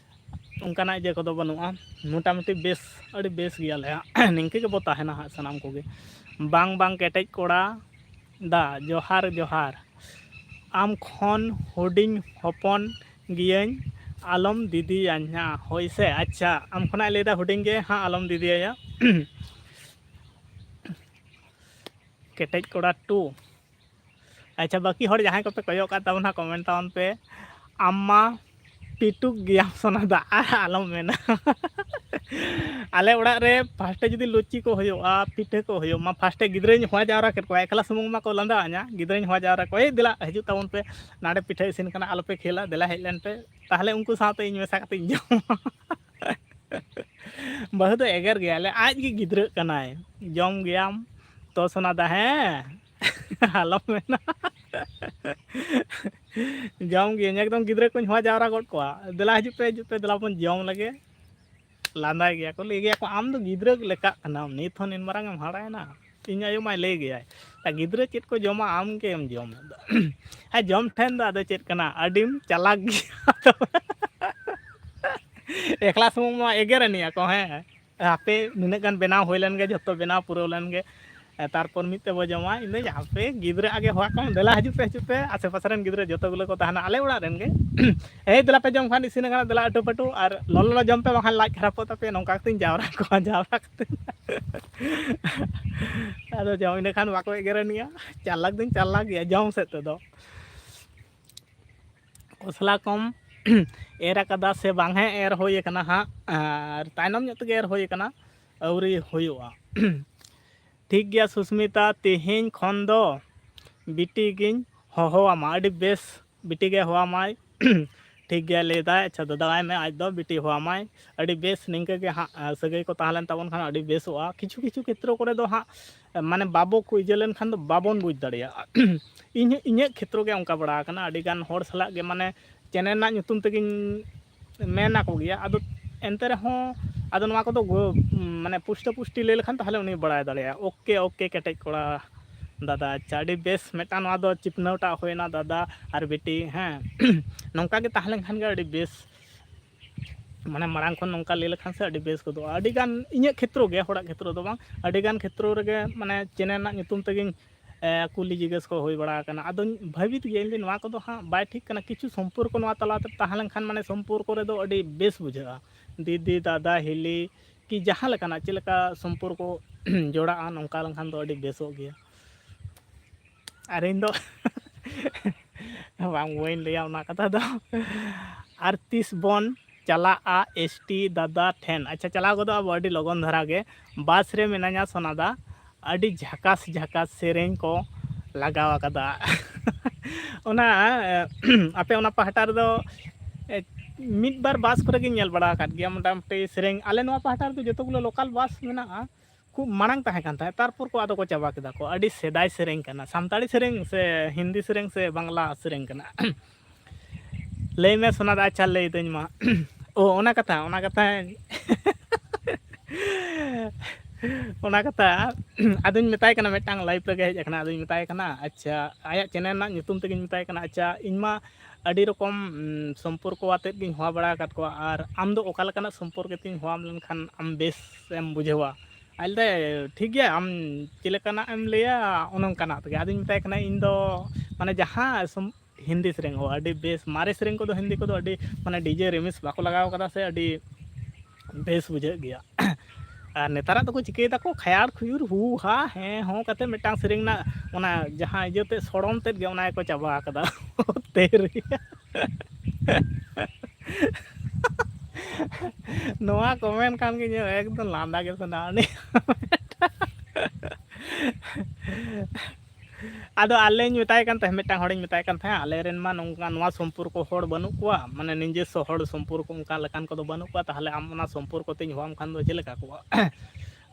ᱚᱱᱠᱟᱱᱟᱜ ᱤᱭᱟᱹ ᱠᱚᱫᱚ ᱵᱟᱹᱱᱩᱜᱼᱟ᱾ ᱢᱚᱴᱟᱢᱩᱴᱤ ᱵᱮᱥ, ᱟᱹᱰᱤ ᱵᱮᱥ ᱜᱮᱭᱟᱞᱮ ᱦᱟᱸᱜ᱾ ᱱᱤᱝᱠᱟᱹ ᱜᱮᱵᱚ ᱛᱟᱦᱮᱱᱟ ᱦᱟᱸᱜ ᱥᱟᱱᱟᱢ ᱠᱚᱜᱮ᱾ ᱵᱟᱝ, ᱵᱟᱝ, ᱠᱮᱴᱮᱡ ᱠᱚᱲᱟ, ᱫᱟ, ᱡᱚᱦᱟᱨ ᱡᱚᱦᱟᱨ᱾ ᱟᱢ ᱠᱷᱚᱱ ᱦᱩᱰᱤᱧ ᱦᱚᱯᱚᱱ ᱜᱤᱭᱟᱹᱧ, ᱟᱞᱚᱢ ᱫᱤᱫᱤᱭᱟᱹᱧᱟ ᱦᱳᱭ ᱥᱮ᱾ ᱟᱪᱪᱷᱟ, ᱟᱢ ᱠᱷᱚᱱᱟᱜ ᱮ ᱞᱟᱹᱭᱫᱟ ᱦᱩᱰᱤᱧ ᱜᱮ, ᱦᱟᱸᱜ ᱟᱞᱚᱢ ᱫᱤᱫᱤᱭᱟᱹᱧᱟ᱾ ᱠᱮᱴᱮᱡ ᱠᱚᱲᱟ ᱴᱩ᱾ ᱟᱪᱪᱷᱟ, ᱵᱟᱹᱠᱤ ᱦᱚᱲ ᱡᱟᱦᱟᱸᱭ ᱠᱚᱯᱮ ᱠᱚᱭᱚᱜ ᱠᱟᱜ ᱛᱟᱵᱚᱱᱟ, ᱠᱚᱢᱮᱱᱴ ᱛᱟᱵᱚᱱ ᱯᱮ, ᱟᱢ ᱢᱟ ᱯᱤᱴᱩᱠ ᱜᱮᱭᱟᱢ ᱥᱚᱱᱟ ᱫᱟ, ᱟᱨ ᱟᱞᱚᱢ ᱢᱮᱱᱟ᱾ ᱟᱞᱮ ᱚᱲᱟᱜ ᱨᱮ ᱯᱷᱟᱥᱴᱮ ᱡᱩᱫᱤ ᱞᱩᱪᱤ ᱠᱚ ᱦᱩᱭᱩᱜᱼᱟ, ᱯᱤᱴᱷᱟᱹ ᱠᱚ ᱦᱩᱭᱩᱜ ᱢᱟ, ᱯᱷᱟᱥᱴᱮ ᱜᱤᱫᱽᱨᱟᱹᱧ ᱦᱚᱦᱚ ᱡᱟᱣᱨᱟ ᱠᱮᱫ ᱠᱚᱣᱟ᱾ ᱮᱠᱞᱟ ᱥᱩᱢᱩᱝ ᱢᱟᱠᱚ ᱞᱟᱸᱫᱟ ᱟᱹᱧᱟ, ᱜᱤᱫᱽᱨᱟᱹᱧ ᱦᱚᱦᱚ ᱡᱟᱣᱨᱟ ᱠᱚᱣᱟ, "ᱮᱭ ᱫᱮᱞᱟ ᱦᱤᱡᱩᱜ ᱛᱟᱵᱚᱱ ᱯᱮ, ᱱᱟᱰᱮ ᱯᱤᱴᱷᱟᱹ ᱤᱥᱤᱱ ᱠᱟᱱᱟ, ᱟᱞᱚᱯᱮ ᱠᱷᱮᱞᱟ, ᱫᱮᱞᱟ ᱦᱮᱡ ᱞᱮᱱ ᱯᱮ, ᱛᱟᱦᱚᱞᱮ ᱩᱱᱠᱩ ᱥᱟᱶᱛᱮ ᱤᱧ ᱢᱮᱥᱟ ᱠᱟᱛᱮ ᱤᱧ ᱡᱚᱢᱟ᱾" ᱵᱟᱹᱦᱩ ᱫᱚ ᱮᱜᱮᱨ ᱜᱮᱭᱟᱞᱮ, ᱟᱡ ᱜᱮ ᱜᱤᱫᱽᱨᱟᱹᱜ ᱠᱟᱱᱟᱭ᱾ "ᱡᱚᱢ ᱜᱮᱭᱟᱢ ᱛᱚ ᱥᱚᱱᱟ ᱫᱟ, ᱦᱮᱸ?" ᱟᱞᱚᱢ ᱢᱮᱱᱟ᱾ ᱡᱚᱢ ᱜᱤᱭᱟᱹᱧ, ᱮᱠᱫᱚᱢ ᱜᱤᱫᱽᱨᱟᱹ ᱠᱚᱧ ᱦᱚᱦᱚ ᱡᱟᱣᱨᱟ ᱜᱚᱫ ᱠᱚᱣᱟ, "ᱫᱮᱞᱟ ᱦᱤᱡᱩᱜ ᱯᱮ, ᱦᱤᱡᱩᱜ ᱯᱮ, ᱫᱮᱞᱟ ᱵᱚᱱ ᱡᱚᱢ ᱞᱮᱜᱮ᱾" ᱞᱟᱸᱫᱟᱭ ᱜᱮᱭᱟ ᱠᱚ, ᱞᱟᱹᱭ ᱜᱮᱭᱟ ᱠᱚ, "ᱟᱢ ᱫᱚ ᱜᱤᱫᱽᱨᱟᱹ ᱞᱮᱠᱟᱜ ᱠᱟᱱᱟᱢ, ᱱᱤᱛ ᱦᱚᱸ ᱱᱤᱱ ᱢᱟᱨᱟᱝ ᱮᱢ ᱦᱟᱨᱟᱭᱮᱱᱟ?" ᱤᱧ ᱟᱭᱳ ᱢᱟᱭ ᱞᱟᱹᱭ ᱜᱮᱭᱟᱭ, "ᱛᱟ ᱜᱤᱫᱽᱨᱟᱹ ᱪᱮᱫ ᱠᱚ ᱡᱚᱢᱟ, ᱟᱢ ᱜᱮᱢ ᱡᱚᱢ ᱮᱫᱟ?" ᱟᱨ ᱡᱚᱢ ᱴᱷᱮᱱ ᱫᱚ ᱟᱫᱚ ᱪᱮᱫ ᱠᱟᱱᱟ, ᱟᱹᱰᱤᱢ ᱪᱟᱞᱟᱠ ᱜᱮᱭᱟ᱾ ᱮᱠᱞᱟ ᱥᱩᱢᱩᱝ ᱢᱟ ᱮᱜᱮᱨ ᱟᱹᱱᱤᱡ ᱟᱠᱚ, ᱦᱮᱸ᱾ ᱦᱟᱯᱮ ᱱᱤᱱᱟᱹᱜ ᱜᱟᱱ ᱵᱮᱱᱟᱣ ᱦᱩᱭ ᱞᱮᱱ ᱜᱮ, ᱡᱷᱚᱛᱚ ᱵᱮᱱᱟᱣ ᱯᱩᱨᱟᱹᱣ ᱞᱮᱱ ᱜᱮ, ᱮ, ᱛᱟᱨᱯᱚᱨ ᱢᱤᱫ ᱛᱮᱵᱚ ᱡᱚᱢᱟ᱾ ᱤᱧ ᱫᱚ ᱦᱟᱯᱮ ᱜᱤᱫᱽᱨᱟᱹ ᱟᱜᱮ ᱦᱚᱦᱚ ᱠᱚᱢ, ᱫᱮᱞᱟ ᱦᱤᱡᱩᱜ ᱯᱮ, ᱦᱤᱡᱩᱜ ᱯᱮ, ᱟᱥᱮ ᱯᱟᱥᱮ ᱨᱮᱱ ᱜᱤᱫᱽᱨᱟᱹ ᱡᱚᱛᱚ ᱜᱩᱞᱟᱹ ᱠᱚ ᱛᱟᱦᱮᱱᱟ ᱟᱞᱮ ᱚᱲᱟᱜ ᱨᱮᱱ ᱜᱮ᱾ "ᱮᱭ ᱫᱮᱞᱟ ᱯᱮ ᱡᱚᱢ ᱠᱷᱟᱱ ᱤᱥᱤᱱ ᱟᱠᱟᱱᱟ, ᱫᱮᱞᱟ ᱟᱹᱴᱩ ᱯᱟᱹᱴᱩ, ᱟᱨ ᱞᱚᱞᱚ ᱞᱚᱞᱚ ᱡᱚᱢ ᱯᱮ, ᱵᱟᱝᱠᱷᱟᱱ ᱞᱟᱡ ᱠᱷᱟᱨᱟᱯᱚᱜ ᱛᱟᱯᱮᱭᱟ", ᱱᱚᱝᱠᱟ ᱠᱟᱛᱮᱧ ᱡᱟᱣᱨᱟ ᱠᱚᱣᱟ, ᱡᱟᱣᱨᱟ ᱠᱟᱛᱮ ᱟᱫᱚ ᱡᱚᱢ ᱤᱱᱟᱹ ᱠᱷᱟᱱ ᱵᱟᱠᱚ ᱮᱜᱮᱨᱟᱱᱤᱡᱼᱟ᱾ ᱪᱟᱞᱟᱠ ᱫᱚᱧ ᱪᱟᱞᱟᱠ ᱜᱮᱭᱟ ᱡᱚᱢ ᱥᱮᱫ ᱛᱮᱫᱚ᱾ ᱠᱷᱚᱥᱞᱟ ᱠᱚᱢ ᱮᱨ ᱟᱠᱟᱫᱟ ᱥᱮ ᱵᱟᱝ? ᱦᱮᱸ, ᱮᱨ ᱦᱩᱭ ᱟᱠᱟᱱᱟ ᱦᱟᱸᱜ, ᱟᱨ ᱛᱟᱭᱱᱚᱢ ᱧᱚᱜ ᱛᱮᱜᱮ ᱮᱨ ᱦᱩᱭ ᱟᱠᱟᱱᱟ, ᱟᱹᱣᱨᱤ ᱦᱩᱭᱩᱜᱼᱟ᱾ ᱴᱷᱤᱠ ᱜᱮᱭᱟ ᱥᱩᱥᱢᱤᱛᱟ, ᱛᱮᱦᱮᱧ ᱠᱷᱚᱱ ᱫᱚ ᱵᱤᱴᱤ ᱜᱤᱧ ᱦᱚᱦᱚ ᱟᱢᱟ᱾ ᱟᱹᱰᱤ ᱵᱮᱥ, ᱵᱤᱴᱤ ᱜᱮ ᱦᱚᱦᱚ ᱟᱢᱟᱭ᱾ ᱴᱷᱤᱠ ᱜᱮᱭᱟ ᱞᱟᱹᱭ ᱫᱟᱭ, ᱟᱪᱪᱷᱟ ᱫᱟᱫᱟ ᱟᱭ ᱢᱮ, ᱟᱡ ᱫᱚ ᱵᱤᱴᱤ ᱦᱚᱦᱚ ᱟᱢᱟᱭ᱾ ᱟᱹᱰᱤ ᱵᱮᱥ, ᱱᱤᱝᱠᱟᱹ ᱜᱮ ᱦᱟᱸᱜ, ᱟᱸ, ᱥᱟᱹᱜᱟᱹᱭ ᱠᱚ ᱛᱟᱦᱮᱸ ᱞᱮᱱ ᱛᱟᱵᱚᱱ ᱠᱷᱟᱱ ᱟᱹᱰᱤ ᱵᱮᱥᱚᱜᱼᱟ᱾ ᱠᱤᱪᱷᱩ ᱠᱤᱪᱷᱩ ᱠᱷᱮᱛᱨᱚ ᱠᱚᱨᱮ ᱫᱚ ᱦᱟᱸᱜ, ᱢᱟᱱᱮ ᱵᱟᱵᱚ ᱠᱚ ᱤᱭᱟᱹ ᱞᱮᱱᱠᱷᱟᱱ ᱫᱚ ᱵᱟᱵᱚᱱ ᱵᱩᱡᱽ ᱫᱟᱲᱮᱭᱟᱜᱼᱟ᱾ ᱤᱧ, ᱤᱧᱟᱹᱜ ᱠᱷᱮᱛᱨᱚ ᱜᱮ ᱚᱱᱠᱟ ᱵᱟᱲᱟ ᱟᱠᱟᱱᱟ, ᱟᱹᱰᱤ ᱜᱟᱱ ᱦᱚᱲ ᱥᱟᱞᱟᱜ ᱜᱮ ᱢᱟᱱᱮ channel ᱨᱮᱱᱟᱜ ᱧᱩᱛᱩᱢ ᱛᱮᱜᱮᱧ ᱢᱮᱱ ᱟᱠᱚ ᱜᱮᱭᱟ᱾ ᱟᱫᱚ ᱮᱱᱛᱮ ᱨᱮᱦᱚᱸ, ᱟᱫᱚ ᱱᱚᱣᱟ ᱠᱚᱫᱚ ᱜᱚ-, ᱢᱟᱱᱮ ᱯᱩᱥᱴᱟᱹ ᱯᱩᱥᱴᱤ ᱞᱟᱹᱭ ᱞᱮᱠᱷᱟᱱ ᱛᱟᱦᱚᱞᱮ ᱩᱱᱤ ᱵᱟᱲᱟᱭ ᱫᱟᱲᱮᱭᱟᱜᱼᱟ᱾ ᱳᱠᱮ, ᱳᱠᱮ, ᱠᱮᱴᱮᱡ ᱠᱚᱲᱟ ᱫᱟᱫᱟ, ᱟᱪᱪᱷᱟ, ᱟᱹᱰᱤ ᱵᱮᱥ, ᱢᱤᱫᱴᱟᱝ ᱱᱚᱣᱟ ᱫᱚ ᱪᱤᱯᱱᱟᱹᱣᱴᱟᱜ ᱦᱩᱭᱱᱟ ᱫᱟᱫᱟ ᱟᱨ ᱵᱤᱴᱤ, ᱦᱮᱸ᱾ ᱱᱚᱝᱠᱟ ᱜᱮ ᱛᱟᱦᱮᱸ ᱞᱮᱱᱠᱷᱟᱱ ᱜᱮ ᱟᱹᱰᱤ ᱵᱮᱥ, ᱢᱟᱱᱮ ᱢᱟᱲᱟᱝ ᱠᱷᱚᱱ ᱱᱚᱝᱠᱟ ᱞᱟᱹᱭ ᱞᱮᱠᱷᱟᱱ ᱥᱮ ᱟᱹᱰᱤ ᱵᱮᱥ ᱜᱚᱫᱚᱜᱼᱟ᱾ ᱟᱹᱰᱤ ᱜᱟᱱ ᱤᱧᱟᱹᱜ ᱠᱷᱮᱛᱨᱚ ᱜᱮ, ᱦᱚᱲᱟᱜ ᱠᱷᱮᱛᱨᱚ ᱫᱚ ᱵᱟᱝ, ᱟᱹᱰᱤ ᱜᱟᱱ ᱠᱷᱮᱛᱨᱚ ᱨᱮᱜᱮ ᱢᱟᱱᱮ channel ᱨᱮᱱᱟᱜ ᱧᱩᱛᱩᱢ ᱛᱮᱜᱮᱧ ᱠᱩᱞᱤ ᱡᱤᱜᱽᱜᱟᱹᱥ ᱠᱚ ᱦᱩᱭ ᱵᱟᱲᱟ ᱟᱠᱟᱱᱟ᱾ ᱟᱫᱚᱧ ᱵᱷᱟᱹᱵᱤᱛ ᱜᱮᱭᱟ ᱤᱧ ᱫᱚ, ᱱᱚᱣᱟ ᱠᱚᱫᱚ ᱦᱟᱸᱜ ᱵᱟᱭ ᱴᱷᱤᱠ ᱠᱟᱱᱟ᱾ ᱠᱤᱪᱷᱩ ᱥᱚᱢᱯᱚᱨᱠᱚ ᱱᱚᱣᱟ ᱛᱟᱞᱟᱛᱮ ᱛᱟᱦᱮᱸ ᱞᱮᱱᱠᱷᱟᱱ, ᱢᱟᱱᱮ, ᱥᱚᱢᱯᱚᱨᱠᱚ ᱨᱮᱫᱚ ᱟᱹᱰᱤ ᱵᱮᱥ ᱵᱩᱡᱷᱟᱹᱜᱼᱟ᱾ ᱫᱤᱫᱤ, ᱫᱟᱫᱟ, ᱦᱤᱞᱤ ᱠᱤ ᱡᱟᱦᱟᱸ ᱞᱮᱠᱟᱱᱟᱜ ᱪᱮᱫ ᱞᱮᱠᱟ ᱥᱚᱢᱯᱚᱨᱠᱚ ᱡᱚᱲᱟᱜᱼᱟ, ᱱᱚᱝᱠᱟ ᱞᱮᱱᱠᱷᱟᱱ ᱫᱚ ᱟᱹᱰᱤ ᱵᱮᱥᱚᱜ ᱜᱮᱭᱟ᱾ ᱟᱨ ᱤᱧ ᱫᱚ ᱵᱟᱝ, ᱵᱟᱹᱧ ᱞᱟᱹᱭᱟ ᱚᱱᱟ ᱠᱟᱛᱷᱟ ᱫᱚ᱾ ᱟᱨ ᱛᱤᱥ ᱵᱚᱱ ᱪᱟᱞᱟᱜᱼᱟ ᱮᱥ ᱴᱤ ᱫᱟᱫᱟ ᱴᱷᱮᱱ? ᱟᱪᱪᱷᱟ, ᱪᱟᱞᱟᱣ ᱜᱚᱫᱚᱜ ᱟᱵᱚ ᱟᱹᱰᱤ ᱞᱚᱜᱚᱱ ᱫᱷᱟᱨᱟ ᱜᱮ᱾ ᱵᱟᱥ ᱨᱮ ᱢᱮᱱᱟᱧᱟ ᱥᱚᱱᱟ ᱫᱟ, ᱟᱹᱰᱤ ᱡᱷᱟᱠᱟᱥ ᱡᱷᱟᱠᱟᱥ ᱥᱮᱨᱮᱧ ᱠᱚ ᱞᱟᱜᱟᱣ ᱟᱠᱟᱫᱟ᱾ ᱚᱱᱟ, ᱟᱯᱮ ᱚᱱᱟ ᱯᱟᱦᱴᱟ ᱨᱮᱫᱚ, ᱮ, ᱢᱤᱫ ᱵᱟᱨ ᱵᱟᱥ ᱠᱚᱨᱮ ᱜᱤᱧ ᱧᱮᱞ ᱵᱟᱲᱟ ᱟᱠᱟᱫ ᱜᱮᱭᱟ ᱢᱚᱴᱟᱢᱩᱴᱤ ᱥᱮᱨᱮᱧ᱾ ᱟᱞᱮ ᱱᱚᱣᱟ ᱯᱟᱦᱴᱟ ᱨᱮᱫᱚ ᱡᱚᱛᱚ ᱜᱩᱞᱳ ᱞᱳᱠᱟᱞ ᱵᱟᱥ ᱢᱮᱱᱟᱜᱼᱟ, ᱠᱷᱩᱵ ᱢᱟᱲᱟᱝ ᱛᱟᱦᱮᱸ ᱠᱟᱱ ᱛᱟᱦᱮᱸᱫ, ᱛᱟᱨᱯᱚᱨ ᱠᱚ ᱟᱫᱚ ᱠᱚ ᱪᱟᱵᱟ ᱠᱮᱫᱟ ᱠᱚ᱾ ᱟᱹᱰᱤ ᱥᱮᱫᱟᱭ ᱥᱮᱨᱮᱧ ᱠᱟᱱᱟ, ᱥᱟᱱᱛᱟᱲᱤ ᱥᱮᱨᱮᱧ ᱥᱮ ᱦᱤᱱᱫᱤ ᱥᱮᱨᱮᱧ ᱥᱮ ᱵᱟᱝᱞᱟ ᱥᱮᱨᱮᱧ ᱠᱟᱱᱟ? ᱞᱟᱹᱭ ᱢᱮ ᱥᱚᱱᱟ ᱫᱟ᱾ ᱟᱪᱪᱷᱟ, ᱞᱟᱹᱭ ᱫᱟᱹᱧ ᱢᱟ᱾ ᱚ, ᱚᱱᱟ ᱠᱟᱛᱷᱟ, ᱚᱱᱟ ᱠᱟᱛᱷᱟ, ᱚᱱᱟ ᱠᱟᱛᱷᱟ᱾ ᱟᱫᱚᱧ ᱢᱮᱛᱟᱭ ᱠᱟᱱᱟ, ᱢᱤᱫᱴᱟᱝ ᱞᱟᱭᱤᱵᱷ ᱨᱮᱜᱮ ᱦᱮᱡ ᱟᱠᱟᱱᱟ, ᱟᱫᱚᱧ ᱢᱮᱛᱟᱭ ᱠᱟᱱᱟ, ᱟᱪᱪᱷᱟ, ᱟᱭᱟᱜ ᱪᱮᱱᱮᱞ ᱨᱮᱱᱟᱜ ᱧᱩᱛᱩᱢ ᱛᱮᱜᱮᱧ ᱢᱮᱛᱟᱭ ᱠᱟᱱᱟ, ᱟᱪᱪᱷᱟ, ᱤᱧ ᱢᱟ ᱟᱹᱰᱤ ᱨᱚᱠᱚᱢ, ᱩᱢ, ᱥᱚᱢᱯᱚᱨᱠᱚ ᱟᱛᱮᱫ ᱜᱤᱧ ᱦᱚᱦᱚ ᱵᱟᱲᱟ ᱟᱠᱟᱫ ᱠᱚᱣᱟ, ᱟᱨ ᱟᱢ ᱫᱚ ᱚᱠᱟ ᱞᱮᱠᱟᱱᱟᱜ ᱥᱚᱢᱯᱚᱨᱠᱚ ᱛᱤᱧ ᱦᱚᱦᱚᱣᱟᱢ ᱞᱮᱱᱠᱷᱟᱱ ᱟᱢ ᱵᱮᱥ ᱮᱢ ᱵᱩᱡᱷᱟᱹᱣᱟ? ᱟᱡ ᱞᱟᱹᱭᱫᱟᱭ, ᱴᱷᱤᱠ ᱜᱮᱭᱟ, ᱟᱢ ᱪᱮᱫ ᱞᱮᱠᱟᱱᱟᱜ ᱮᱢ ᱞᱟᱹᱭᱟ, ᱚᱱᱮ ᱚᱱᱠᱟᱱᱟᱜ ᱛᱮᱜᱮ᱾ ᱟᱫᱚᱧ ᱢᱮᱛᱟᱭ ᱠᱟᱱᱟ, ᱤᱧ ᱫᱚ, ᱢᱟᱱᱮ, ᱡᱟᱦᱟᱸ ᱥᱚᱢ-, ᱦᱤᱱᱫᱤ ᱥᱮᱨᱮᱧ, ᱚ, ᱟᱹᱰᱤ ᱵᱮᱥ, ᱢᱟᱨᱮ ᱥᱮᱨᱮᱧ ᱠᱚᱫᱚ, ᱦᱤᱱᱫᱤ ᱠᱚᱫᱚ ᱟᱹᱰᱤ, ᱢᱟᱱᱮ, ᱰᱤᱡᱮ ᱨᱤᱢᱤᱠᱥ ᱵᱟᱠᱚ ᱞᱟᱜᱟᱣ ᱠᱟᱫᱟ ᱥᱮ, ᱟᱹᱰᱤ ᱵᱮᱥ ᱵᱩᱡᱷᱟᱹᱜ ᱜᱮᱭᱟ᱾ ᱟᱨ ᱱᱮᱛᱟᱨᱟᱜ ᱫᱚᱠᱚ ᱪᱤᱠᱟᱹᱭ ᱫᱟᱠᱚ, ᱠᱷᱟᱭᱟᱲ ᱠᱷᱩᱭᱩᱨ ᱦᱩ ᱦᱟ ᱦᱮᱸ ᱦᱚᱸ ᱠᱟᱛᱮ ᱢᱤᱫᱴᱟᱝ ᱥᱮᱨᱮᱧ ᱨᱮᱱᱟᱜ ᱚᱱᱟ ᱡᱟᱦᱟᱸ ᱤᱭᱟᱹ ᱛᱮᱫ, ᱥᱚᱲᱚᱢ ᱛᱮᱫ ᱜᱮ ᱚᱱᱟ ᱜᱮᱠᱚ ᱪᱟᱵᱟ ᱟᱠᱟᱫᱟ᱾ ᱛᱮᱨᱮᱭᱟ᱾ ᱱᱚᱣᱟ ᱠᱚᱢᱮᱱᱴ ᱠᱷᱟᱱ ᱜᱮ ᱤᱧᱟᱹᱜ ᱮᱠᱫᱚᱢ ᱞᱟᱸᱫᱟ ᱜᱮ ᱥᱟᱱᱟ᱾ ᱩᱱᱤ ᱟᱫᱚ ᱟᱞᱮᱧ ᱢᱮᱛᱟᱭ ᱠᱟᱱ ᱛᱟᱦᱮᱸᱫ, ᱢᱤᱫᱴᱟᱝ ᱦᱚᱲᱤᱧ ᱢᱮᱛᱟᱭ ᱠᱟᱱ ᱛᱟᱦᱮᱸᱫ, ᱟᱞᱮᱨᱮᱱ ᱢᱟ ᱱᱚᱝᱠᱟ ᱱᱚᱣᱟ ᱥᱚᱢᱯᱚᱨᱠᱚ ᱦᱚᱲ ᱵᱟᱹᱱᱩᱜ ᱠᱚᱣᱟ, ᱢᱟᱱᱮ ᱱᱤᱡᱮᱥᱥᱚ ᱦᱚᱲ ᱥᱚᱢᱯᱚᱨᱠᱚ ᱚᱱᱠᱟ ᱞᱮᱠᱟᱱ ᱠᱚᱫᱚ ᱵᱟᱹᱱᱩᱜ ᱠᱚᱣᱟ, ᱛᱟᱦᱚᱞᱮ ᱟᱢ ᱚᱱᱟ ᱥᱚᱢᱯᱚᱨᱠᱚ ᱛᱮᱧ ᱦᱚᱦᱚᱣᱟᱢ ᱠᱷᱟᱱ ᱫᱚ ᱪᱮᱫ ᱞᱮᱠᱟ ᱠᱚᱜᱼᱟ?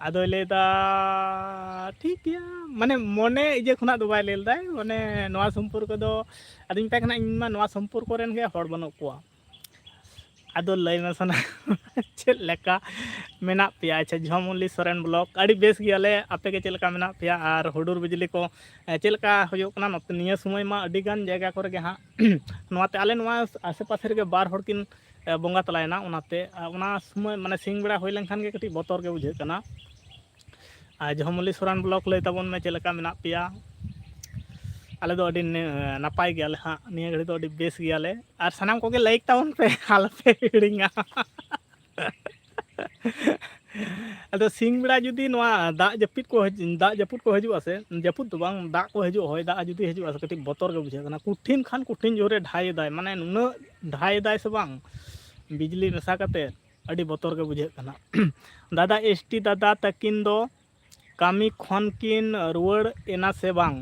ᱟᱫᱚᱭ ᱞᱟᱹᱭᱫᱟ, ᱴᱷᱤᱠ ᱜᱮᱭᱟ, ᱢᱟᱱᱮ ᱢᱚᱱᱮ ᱤᱭᱟᱹ ᱠᱷᱚᱱᱟᱜ ᱫᱚ ᱵᱟᱭ ᱞᱟᱹᱭ ᱞᱮᱫᱟᱭ, ᱢᱟᱱᱮ ᱱᱚᱣᱟ ᱥᱚᱢᱯᱚᱨᱠᱚ ᱫᱚ, ᱟᱫᱚᱧ ᱢᱮᱛᱟᱭ ᱠᱟᱱᱟ, ᱤᱧ ᱢᱟ ᱱᱚᱣᱟ ᱥᱚᱢᱯᱚᱨᱠᱚ ᱨᱮᱱ ᱜᱮ ᱦᱚᱲ ᱵᱟᱹᱱᱩᱜ ᱠᱚᱣᱟ᱾ ᱟᱫᱚ ᱞᱟᱹᱭ ᱢᱮ ᱥᱟᱱᱟ ᱪᱮᱫ ᱞᱮᱠᱟ ᱢᱮᱱᱟᱜ ᱯᱮᱭᱟ? ᱟᱪᱪᱷᱟ, ᱡᱷᱚᱢᱚᱞᱤ ᱥᱚᱨᱮᱱ ᱵᱞᱚᱜᱽ, ᱟᱹᱰᱤ ᱵᱮᱥ ᱜᱮᱭᱟᱞᱮ᱾ ᱟᱯᱮ ᱜᱮ ᱪᱮᱫ ᱞᱮᱠᱟ ᱢᱮᱱᱟᱜ ᱯᱮᱭᱟ? ᱟᱨ ᱦᱩᱰᱩᱨ ᱵᱤᱡᱽᱞᱤ ᱠᱚ, ᱮ, ᱪᱮᱫ ᱞᱮᱠᱟ ᱦᱩᱭᱩᱜ ᱠᱟᱱᱟ? ᱱᱚᱛᱮ ᱱᱤᱭᱟᱹ ᱥᱚᱢᱚᱭ ᱢᱟ ᱟᱹᱰᱤ ᱜᱟᱱ ᱡᱟᱭᱜᱟ ᱠᱚᱨᱮ ᱜᱮ ᱦᱟᱸᱜ ᱱᱚᱣᱟᱛᱮ ᱟᱞᱮ ᱱᱚᱣᱟ ᱟᱥᱮ ᱯᱟᱥᱮ ᱨᱮᱜᱮ ᱵᱟᱨ ᱦᱚᱲ ᱠᱤᱱ, ᱮ, ᱵᱚᱸᱜᱟ ᱛᱟᱞᱟᱭᱮᱱᱟ᱾ ᱚᱱᱟᱛᱮ, ᱮ, ᱚᱱᱟ ᱥᱚᱢᱚᱭ, ᱢᱟᱱᱮ, ᱥᱤᱧ ᱵᱮᱲᱟ ᱦᱩᱭ ᱞᱮᱱᱠᱷᱟᱱ ᱜᱮ ᱠᱟᱹᱴᱤᱡ ᱵᱚᱛᱚᱨ ᱜᱮ ᱵᱩᱡᱷᱟᱹᱜ ᱠᱟᱱᱟ᱾ ᱟᱨ ᱡᱷᱚᱢᱚᱞᱤ ᱥᱚᱨᱮᱱ ᱵᱞᱚᱜᱽ, ᱞᱟᱹᱭ ᱛᱟᱵᱚᱱ ᱢᱮ, ᱪᱮᱫ ᱞᱮᱠᱟ ᱢᱮᱱᱟᱜ ᱯᱮᱭᱟ? ᱟᱞᱮ ᱫᱚ ᱟᱹᱰᱤ ᱱᱮ-, ᱱᱟᱯᱟᱭ ᱜᱮᱭᱟᱞᱮ ᱦᱟᱸᱜ, ᱱᱤᱭᱟᱹ ᱜᱷᱟᱹᱲᱤᱡ ᱫᱚ ᱟᱹᱰᱤ ᱵᱮᱥ ᱜᱮᱭᱟᱞᱮ᱾ ᱟᱨ ᱥᱟᱱᱟᱢ ᱠᱚᱜᱮ ᱞᱟᱭᱤᱠ ᱛᱟᱵᱚᱱ ᱯᱮ, ᱟᱞᱚᱯᱮ ᱦᱤᱲᱤᱧᱟ᱾ ᱟᱫᱚ ᱥᱤᱧ ᱵᱮᱲᱟ ᱡᱩᱫᱤ ᱱᱚᱣᱟ ᱫᱟᱜ ᱡᱟᱹᱯᱩᱫ ᱠᱚ ᱦᱤᱡ-, ᱫᱟᱜ ᱡᱟᱹᱯᱩᱫ ᱠᱚ ᱦᱤᱡᱩᱜᱼᱟ ᱥᱮ, ᱡᱟᱹᱯᱩᱫ ᱫᱚ ᱵᱟᱝ, ᱫᱟᱜ ᱠᱚ ᱦᱤᱡᱩᱜᱼᱟ, ᱦᱚᱭ ᱫᱟᱜ ᱡᱩᱫᱤ ᱦᱤᱡᱩᱜᱼᱟ ᱥᱮ, ᱠᱟᱹᱴᱤᱡ ᱵᱚᱛᱚᱨ ᱜᱮ ᱵᱩᱡᱷᱟᱹᱜ ᱠᱟᱱᱟ᱾ ᱠᱩᱴᱷᱤᱱ ᱠᱷᱟᱱ ᱠᱩᱴᱷᱤᱱ ᱡᱳᱨᱮ ᱰᱷᱟᱭ ᱮᱫᱟᱭ, ᱢᱟᱱᱮ ᱱᱩᱱᱟᱹᱜ ᱰᱷᱟᱭ ᱮᱫᱟᱭ ᱥᱮ ᱵᱟᱝ, ᱵᱤᱡᱽᱞᱤ ᱢᱮᱥᱟ ᱠᱟᱛᱮ ᱟᱹᱰᱤ ᱵᱚᱛᱚᱨ ᱜᱮ ᱵᱩᱡᱷᱟᱹᱜ ᱠᱟᱱᱟ᱾ ᱫᱟᱫᱟ, ᱮᱥ ᱴᱤ ᱫᱟᱫᱟ ᱛᱟᱹᱠᱤᱱ ᱫᱚ ᱠᱟᱹᱢᱤ ᱠᱷᱚᱱ ᱠᱤᱱ ᱨᱩᱣᱟᱹᱲ ᱮᱱᱟ ᱥᱮ ᱵᱟᱝ?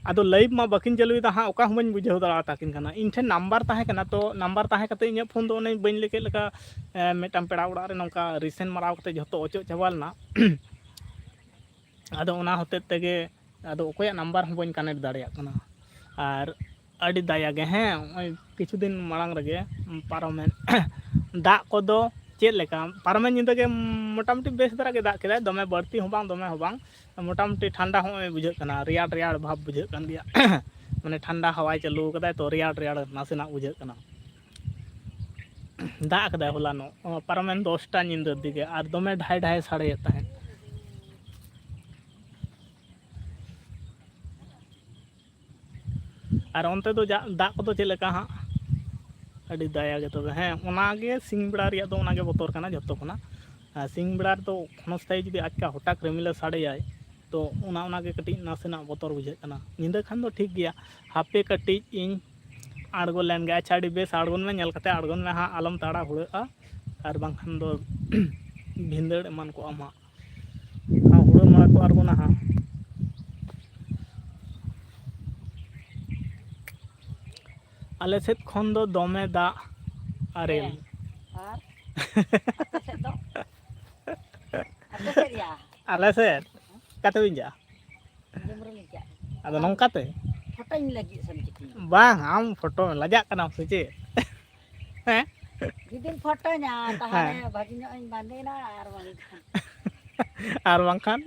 ᱟᱫᱚ ᱞᱟᱭᱤᱵᱷ ᱢᱟ ᱵᱟᱹᱠᱤᱱ ᱪᱟᱹᱞᱩᱭᱮᱫᱟ ᱦᱟᱸᱜ, ᱚᱠᱟ ᱦᱚᱸ ᱵᱟᱹᱧ ᱵᱩᱡᱷᱟᱹᱣ ᱫᱟᱲᱮᱭᱟᱛᱟ ᱠᱤᱱ ᱠᱟᱱᱟ᱾ ᱤᱧ ᱴᱷᱮᱱ ᱱᱟᱢᱵᱟᱨ ᱛᱟᱦᱮᱸ ᱠᱟᱱᱟ, ᱛᱚ ᱱᱟᱢᱵᱟᱨ ᱛᱟᱦᱮᱸ ᱠᱟᱛᱮ ᱤᱧᱟᱹᱜ ᱯᱷᱳᱱ ᱫᱚ ᱚᱱᱮᱧ ᱵᱟᱹᱧ ᱞᱟᱹᱭ ᱠᱮᱫ ᱞᱮᱠᱟ, ᱮ, ᱢᱤᱫᱴᱟᱝ ᱯᱮᱲᱟ ᱚᱲᱟᱜ ᱨᱮ ᱱᱚᱝᱠᱟ ᱨᱤᱥᱮᱱ ᱢᱟᱨᱟᱣ ᱠᱟᱛᱮ ᱡᱷᱚᱛᱚ ᱚᱪᱚᱜ ᱪᱟᱵᱟ ᱞᱮᱱᱟ᱾ ᱟᱫᱚ ᱚᱱᱟ ᱦᱚᱛᱮᱡ ᱛᱮᱜᱮ ᱟᱫᱚ ᱚᱠᱚᱭᱟᱜ ᱱᱟᱢᱵᱟᱨ ᱦᱚᱸ ᱵᱟᱹᱧ ᱠᱟᱱᱮᱠᱴ ᱫᱟᱲᱮᱭᱟᱜ ᱠᱟᱱᱟ᱾ ᱟᱨ ᱟᱹᱰᱤ ᱫᱟᱭᱟ ᱜᱮ, ᱦᱮᱸ, ᱱᱚᱜᱼᱚᱭ ᱠᱤᱪᱷᱩ ᱫᱤᱱ ᱢᱟᱲᱟᱝ ᱨᱮᱜᱮ ᱯᱟᱨᱚᱢᱮᱱ ᱫᱟᱜ ᱠᱚᱫᱚ ᱪᱮᱫ ᱞᱮᱠᱟ? ᱯᱟᱨᱚᱢᱮᱱ ᱧᱤᱫᱟᱹ ᱜᱮ ᱢᱚᱴᱟᱢᱩᱴᱤ ᱵᱮᱥ ᱫᱷᱟᱨᱟ ᱜᱮ ᱫᱟᱜ ᱠᱮᱫᱟᱭ, ᱫᱚᱢᱮ ᱵᱟᱹᱲᱛᱤ ᱦᱚᱸ ᱵᱟᱝ, ᱫᱚᱢᱮ ᱦᱚᱸ ᱵᱟᱝ, ᱢᱚᱴᱟᱢᱩᱴᱤ ᱴᱷᱟᱱᱰᱟ ᱦᱚᱸ ᱱᱚᱜᱼᱚᱭ ᱵᱩᱡᱷᱟᱹᱜ ᱠᱟᱱᱟ, ᱨᱮᱭᱟᱲ ᱨᱮᱭᱟᱲ ᱵᱷᱟᱵᱽ ᱵᱩᱡᱷᱟᱹᱜ ᱠᱟᱱ ᱜᱮᱭᱟ᱾ ᱢᱟᱱᱮ ᱴᱷᱟᱱᱰᱟ ᱦᱟᱣᱟᱭ ᱪᱟᱹᱞᱩ ᱠᱟᱫᱟᱭ ᱛᱚ, ᱨᱮᱭᱟᱲ ᱨᱮᱭᱟᱲ ᱱᱟᱥᱮᱱᱟᱜ ᱵᱩᱡᱷᱟᱹᱜ ᱠᱟᱱᱟ᱾ ᱫᱟᱜ ᱠᱟᱫᱟᱭ ᱦᱚᱞᱟᱱᱚᱜ, ᱚ, ᱯᱟᱨᱚᱢᱮᱱ ᱫᱚᱥᱴᱟ ᱧᱤᱫᱟᱹ ᱫᱤᱠᱮ, ᱟᱨ ᱫᱚᱢᱮ ᱰᱷᱟᱭ ᱰᱷᱟᱭ ᱥᱟᱰᱮᱭᱮᱫ ᱛᱟᱦᱮᱸᱫ᱾ ᱟᱨ ᱚᱱᱛᱮ ᱫᱚ ᱡᱟ-, ᱫᱟᱜ ᱠᱚᱫᱚ ᱪᱮᱫ ᱞᱮᱠᱟ ᱦᱟᱸᱜ? ᱟᱹᱰᱤ ᱫᱟᱭᱟ ᱜᱮ ᱛᱚᱵᱮ᱾ ᱦᱮᱸ, ᱚᱱᱟᱜᱮ ᱥᱤᱧ ᱵᱮᱲᱟ ᱨᱮᱭᱟᱜ ᱫᱚ ᱚᱱᱟᱜᱮ ᱵᱚᱛᱚᱨ ᱠᱟᱱᱟ ᱡᱷᱚᱛᱚ ᱠᱷᱚᱱᱟᱜ᱾ ᱟᱨ ᱥᱤᱧ ᱵᱮᱲᱟ ᱨᱮᱫᱚ ᱜᱷᱚᱱᱚᱥᱛᱷᱟᱭᱤ ᱡᱩᱫᱤ ᱟᱪᱠᱟ ᱦᱚᱴᱟᱛ ᱨᱤᱢᱤᱞᱮ ᱥᱟᱰᱮᱭᱟᱭ, ᱛᱚ ᱚᱱᱟ, ᱚᱱᱟᱜᱮ ᱠᱟᱹᱴᱤᱡ ᱱᱟᱥᱮᱱᱟᱜ ᱵᱚᱛᱚᱨ ᱵᱩᱡᱷᱟᱹᱜ ᱠᱟᱱᱟ᱾ ᱧᱤᱫᱟᱹ ᱠᱷᱟᱱ ᱫᱚ ᱴᱷᱤᱠ ᱜᱮᱭᱟ᱾ ᱦᱟᱯᱮ ᱠᱟᱹᱴᱤᱡ ᱤᱧ ᱟᱬᱜᱚ ᱞᱮᱱ ᱜᱮ᱾ ᱟᱪᱪᱷᱟ, ᱟᱹᱰᱤ ᱵᱮᱥ, ᱟᱬᱜᱚᱱ ᱢᱮ, ᱧᱮᱞ ᱠᱟᱛᱮ ᱟᱬᱜᱚᱱ ᱢᱮ ᱦᱟᱸᱜ, ᱟᱞᱚᱢ ᱛᱟᱲᱟ ᱦᱩᱲᱟᱹᱜᱼᱟ, ᱟᱨ ᱵᱟᱝᱠᱷᱟᱱ ᱫᱚ ᱵᱷᱤᱸᱫᱟᱹᱲ ᱮᱢᱟᱱ ᱠᱚᱜ ᱟᱢ ᱦᱟᱸᱜ᱾ ᱦᱟᱸᱜ ᱦᱩᱲᱟᱹ ᱢᱟᱲᱟ ᱠᱚ ᱟᱬᱜᱚᱱᱟ ᱦᱟᱸᱜ᱾ ᱟᱞᱮ ᱥᱮᱫ ᱠᱷᱚᱱ ᱫᱚ ᱫᱚᱢᱮ ᱫᱟᱜ ᱟᱨᱮᱞ᱾ ᱦᱮᱸ᱾ ᱟᱨ ᱟᱯᱮ ᱥᱮᱫ ᱫᱚ? ᱟᱯᱮ ᱥᱮᱫ ᱭᱟ? ᱟᱞᱮ ᱥᱮᱫ? ᱚᱠᱟᱛᱮ ᱵᱤᱱ ᱪᱟᱜᱼᱟ? ᱡᱮᱢᱚᱱ ᱞᱤᱧ ᱪᱟᱜ᱾ ᱟᱫᱚ ᱱᱚᱝᱠᱟ ᱛᱮ? ᱯᱷᱳᱴᱳᱧ ᱞᱟᱹᱜᱤᱫ ᱥᱮᱢ ᱪᱤᱠᱟᱹᱧᱟ? ᱵᱟᱝ, ᱟᱢ ᱯᱷᱳᱴᱳ ᱞᱟᱡᱟᱜ ᱠᱟᱱᱟᱢ ᱥᱮ ᱪᱮᱫ? ᱦᱮᱸ? ᱡᱩᱫᱤᱢ ᱯᱷᱳᱴᱳᱧᱟ, ᱛᱟᱦᱚᱞᱮ ᱦᱮᱸ᱾ ᱵᱷᱟᱹᱜᱤ ᱧᱚᱜ ᱤᱧ ᱵᱟᱸᱫᱮᱭᱮᱱᱟ, ᱟᱨ ᱵᱟᱝᱠᱷᱟᱱ ᱟᱨ ᱵᱟᱝᱠᱷᱟᱱ?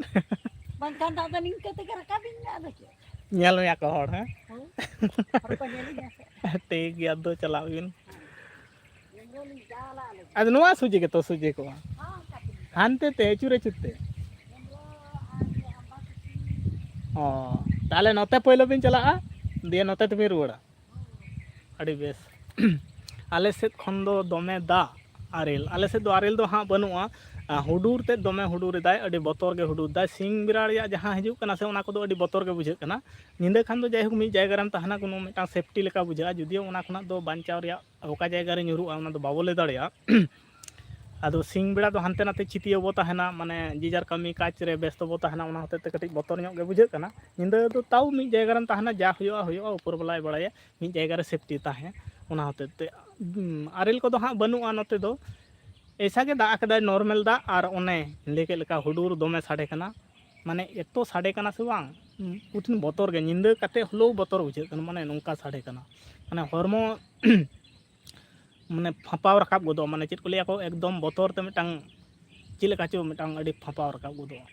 ᱵᱟᱝᱠᱷᱟᱱ ᱫᱚ ᱟᱫᱚ ᱱᱤᱝᱠᱟᱹ ᱛᱮᱜᱮ ᱨᱟᱠᱟᱵᱤᱧ ᱢᱮ, ᱟᱫᱚ ᱪᱮᱫ? ᱧᱮᱞ ᱢᱮᱭᱟ ᱠᱚ ᱦᱚᱲ, ᱦᱮᱸ? ᱦᱳᱭ᱾ ᱦᱚᱲ ᱠᱚ ᱧᱮᱞᱤᱧᱟ ᱥᱮ᱾ ᱴᱷᱤᱠ ᱜᱮᱭᱟ, ᱟᱫᱚ ᱪᱟᱞᱟᱜ ᱵᱤᱱ᱾ ᱟᱫᱚ ᱱᱚᱣᱟ ᱥᱚᱡᱷᱮ ᱜᱮᱛᱚ ᱥᱚᱡᱷᱮ ᱠᱚᱜᱼᱟ᱾ ᱦᱟᱱᱛᱮ ᱛᱮ ᱟᱹᱪᱩᱨ ᱟᱹᱪᱩᱨ ᱛᱮ᱾ ᱚ, ᱛᱟᱦᱚᱞᱮ ᱱᱚᱛᱮ ᱯᱳᱭᱞᱳ ᱵᱤᱱ ᱪᱟᱞᱟᱜᱼᱟ, ᱫᱤᱭᱮ ᱱᱚᱛᱮ ᱛᱮᱵᱤᱱ ᱨᱩᱣᱟᱹᱲᱟ᱾ ᱟᱹᱰᱤ ᱵᱮᱥ᱾ ᱟᱞᱮ ᱥᱮᱫ ᱠᱷᱚᱱ ᱫᱚ ᱫᱚᱢᱮ ᱫᱟᱜ, ᱟᱨᱮᱞ᱾ ᱟᱞᱮ ᱥᱮᱫ ᱫᱚ ᱟᱨᱮᱞ ᱫᱚ ᱦᱟᱸᱜ ᱵᱟᱹᱱᱩᱜᱼᱟ᱾ ᱟᱨ ᱦᱩᱰᱩᱨ ᱛᱮᱫ ᱫᱚᱢᱮ ᱦᱩᱰᱩᱨ ᱮᱫᱟᱭ, ᱟᱹᱰᱤ ᱵᱚᱛᱚᱨ ᱜᱮ ᱦᱩᱰᱩᱨ ᱮᱫᱟᱭ᱾ ᱥᱤᱧ ᱵᱮᱲᱟ ᱨᱮᱭᱟᱜ ᱡᱟᱦᱟᱸ ᱦᱤᱡᱩᱜ ᱠᱟᱱᱟ ᱥᱮ, ᱚᱱᱟ ᱠᱚᱫᱚ ᱟᱹᱰᱤ ᱵᱚᱛᱚᱨ ᱜᱮ ᱵᱩᱡᱷᱟᱹᱜ ᱠᱟᱱᱟ᱾ ᱧᱤᱫᱟᱹ ᱠᱷᱟᱱ ᱫᱚ ᱡᱟᱭᱦᱳᱠ ᱢᱤᱫ ᱡᱟᱭᱜᱟ ᱨᱮᱢ ᱛᱟᱦᱮᱱᱟ, ᱠᱳᱱᱳ ᱢᱤᱫᱴᱟᱝ ᱥᱮᱯᱴᱤ ᱞᱮᱠᱟ ᱵᱩᱡᱷᱟᱹᱜᱼᱟ᱾ ᱡᱩᱫᱤᱭᱳ ᱚᱱᱟ ᱠᱷᱚᱱᱟᱜ ᱫᱚ ᱵᱟᱧᱪᱟᱣ ᱨᱮᱭᱟᱜ ᱚᱠᱟ ᱡᱟᱭᱜᱟ ᱨᱮ ᱧᱩᱨᱩᱜᱼᱟ, ᱚᱱᱟ ᱫᱚ ᱵᱟᱵᱚ ᱞᱟᱹᱭ ᱫᱟᱲᱮᱭᱟᱜᱼᱟ᱾ ᱟᱫᱚ ᱥᱤᱧ ᱵᱮᱲᱟ ᱫᱚ ᱦᱟᱱᱛᱮ ᱱᱟᱛᱮ ᱪᱷᱤᱛᱤᱭᱟᱹ ᱵᱚ ᱛᱟᱦᱮᱱᱟ, ᱢᱟᱱᱮ ᱡᱮ ᱡᱟᱨ ᱠᱟᱹᱢᱤ ᱠᱟᱡᱽ ᱨᱮ ᱵᱮᱥᱛᱚ ᱵᱚ ᱛᱟᱦᱮᱱᱟ, ᱚᱱᱟ ᱦᱚᱛᱮᱡ ᱛᱮ ᱠᱟᱹᱴᱤᱡ ᱵᱚᱛᱚᱨ ᱧᱚᱜ ᱜᱮ ᱵᱩᱡᱷᱟᱹᱜ ᱠᱟᱱᱟ᱾ ᱧᱤᱫᱟᱹ ᱫᱚ ᱛᱟᱣ ᱢᱤᱫ ᱡᱟᱭᱜᱟ ᱨᱮᱢ ᱛᱟᱦᱮᱱᱟ, ᱡᱟ ᱦᱩᱭᱩᱜᱼᱟ ᱦᱩᱭᱩᱜᱼᱟ, ᱩᱯᱚᱨ ᱵᱟᱞᱟᱭ ᱵᱟᱲᱟᱭᱟ, ᱢᱤᱫ ᱡᱟᱭᱜᱟ ᱨᱮ ᱥᱮᱯᱴᱤ ᱛᱟᱦᱮᱸ᱾ ᱚᱱᱟ ᱦᱚᱛᱮᱡ ᱛᱮ ᱩᱸ, ᱟᱨᱮᱞ ᱠᱚᱫᱚ ᱦᱟᱸᱜ ᱵᱟᱹᱱᱩᱜᱼᱟ ᱱᱚᱛᱮ ᱫᱚ᱾ ᱮᱭᱥᱟ ᱜᱮ ᱫᱟᱜ ᱟᱠᱟᱫᱟᱭ, ᱱᱚᱨᱢᱟᱞ ᱫᱟᱜ, ᱟᱨ ᱚᱱᱮ ᱞᱟᱹᱭ ᱠᱮᱫ ᱞᱮᱠᱟ ᱦᱩᱰᱩᱨ ᱫᱚᱢᱮ ᱥᱟᱰᱮ ᱠᱟᱱᱟ᱾ ᱢᱟᱱᱮ ᱮᱛᱚ ᱥᱟᱰᱮ ᱠᱟᱱᱟ ᱥᱮ ᱵᱟᱝ, ᱩᱸ, ᱠᱚᱴᱷᱤᱱ ᱵᱚᱛᱚᱨ ᱜᱮ, ᱧᱤᱫᱟᱹ ᱠᱟᱛᱮ ᱦᱚᱞᱮᱣ ᱵᱚᱛᱚᱨ ᱵᱩᱡᱷᱟᱹᱜ ᱠᱟᱱᱟ, ᱢᱟᱱᱮ ᱱᱚᱝᱠᱟ ᱥᱟᱰᱮ ᱠᱟᱱᱟ᱾ ᱢᱟᱱᱮ ᱦᱚᱲᱢᱚ ᱢᱟᱱᱮ ᱯᱷᱟᱸᱯᱟᱣ ᱨᱟᱠᱟᱵ ᱜᱚᱫᱚᱜᱼᱟ, ᱢᱟᱱᱮ ᱪᱮᱫ ᱠᱚ ᱞᱟᱹᱭᱟ ᱠᱚ, ᱮᱠᱫᱚᱢ ᱵᱚᱛᱚᱨ ᱛᱮ ᱢᱤᱫᱴᱟᱝ ᱪᱮᱫ ᱞᱮᱠᱟ ᱪᱚ ᱢᱤᱫᱴᱟᱝ ᱟᱹᱰᱤ ᱯᱷᱟᱸᱯᱟᱣ ᱨᱟᱠᱟᱵ ᱜᱚᱫᱚᱜᱼᱟ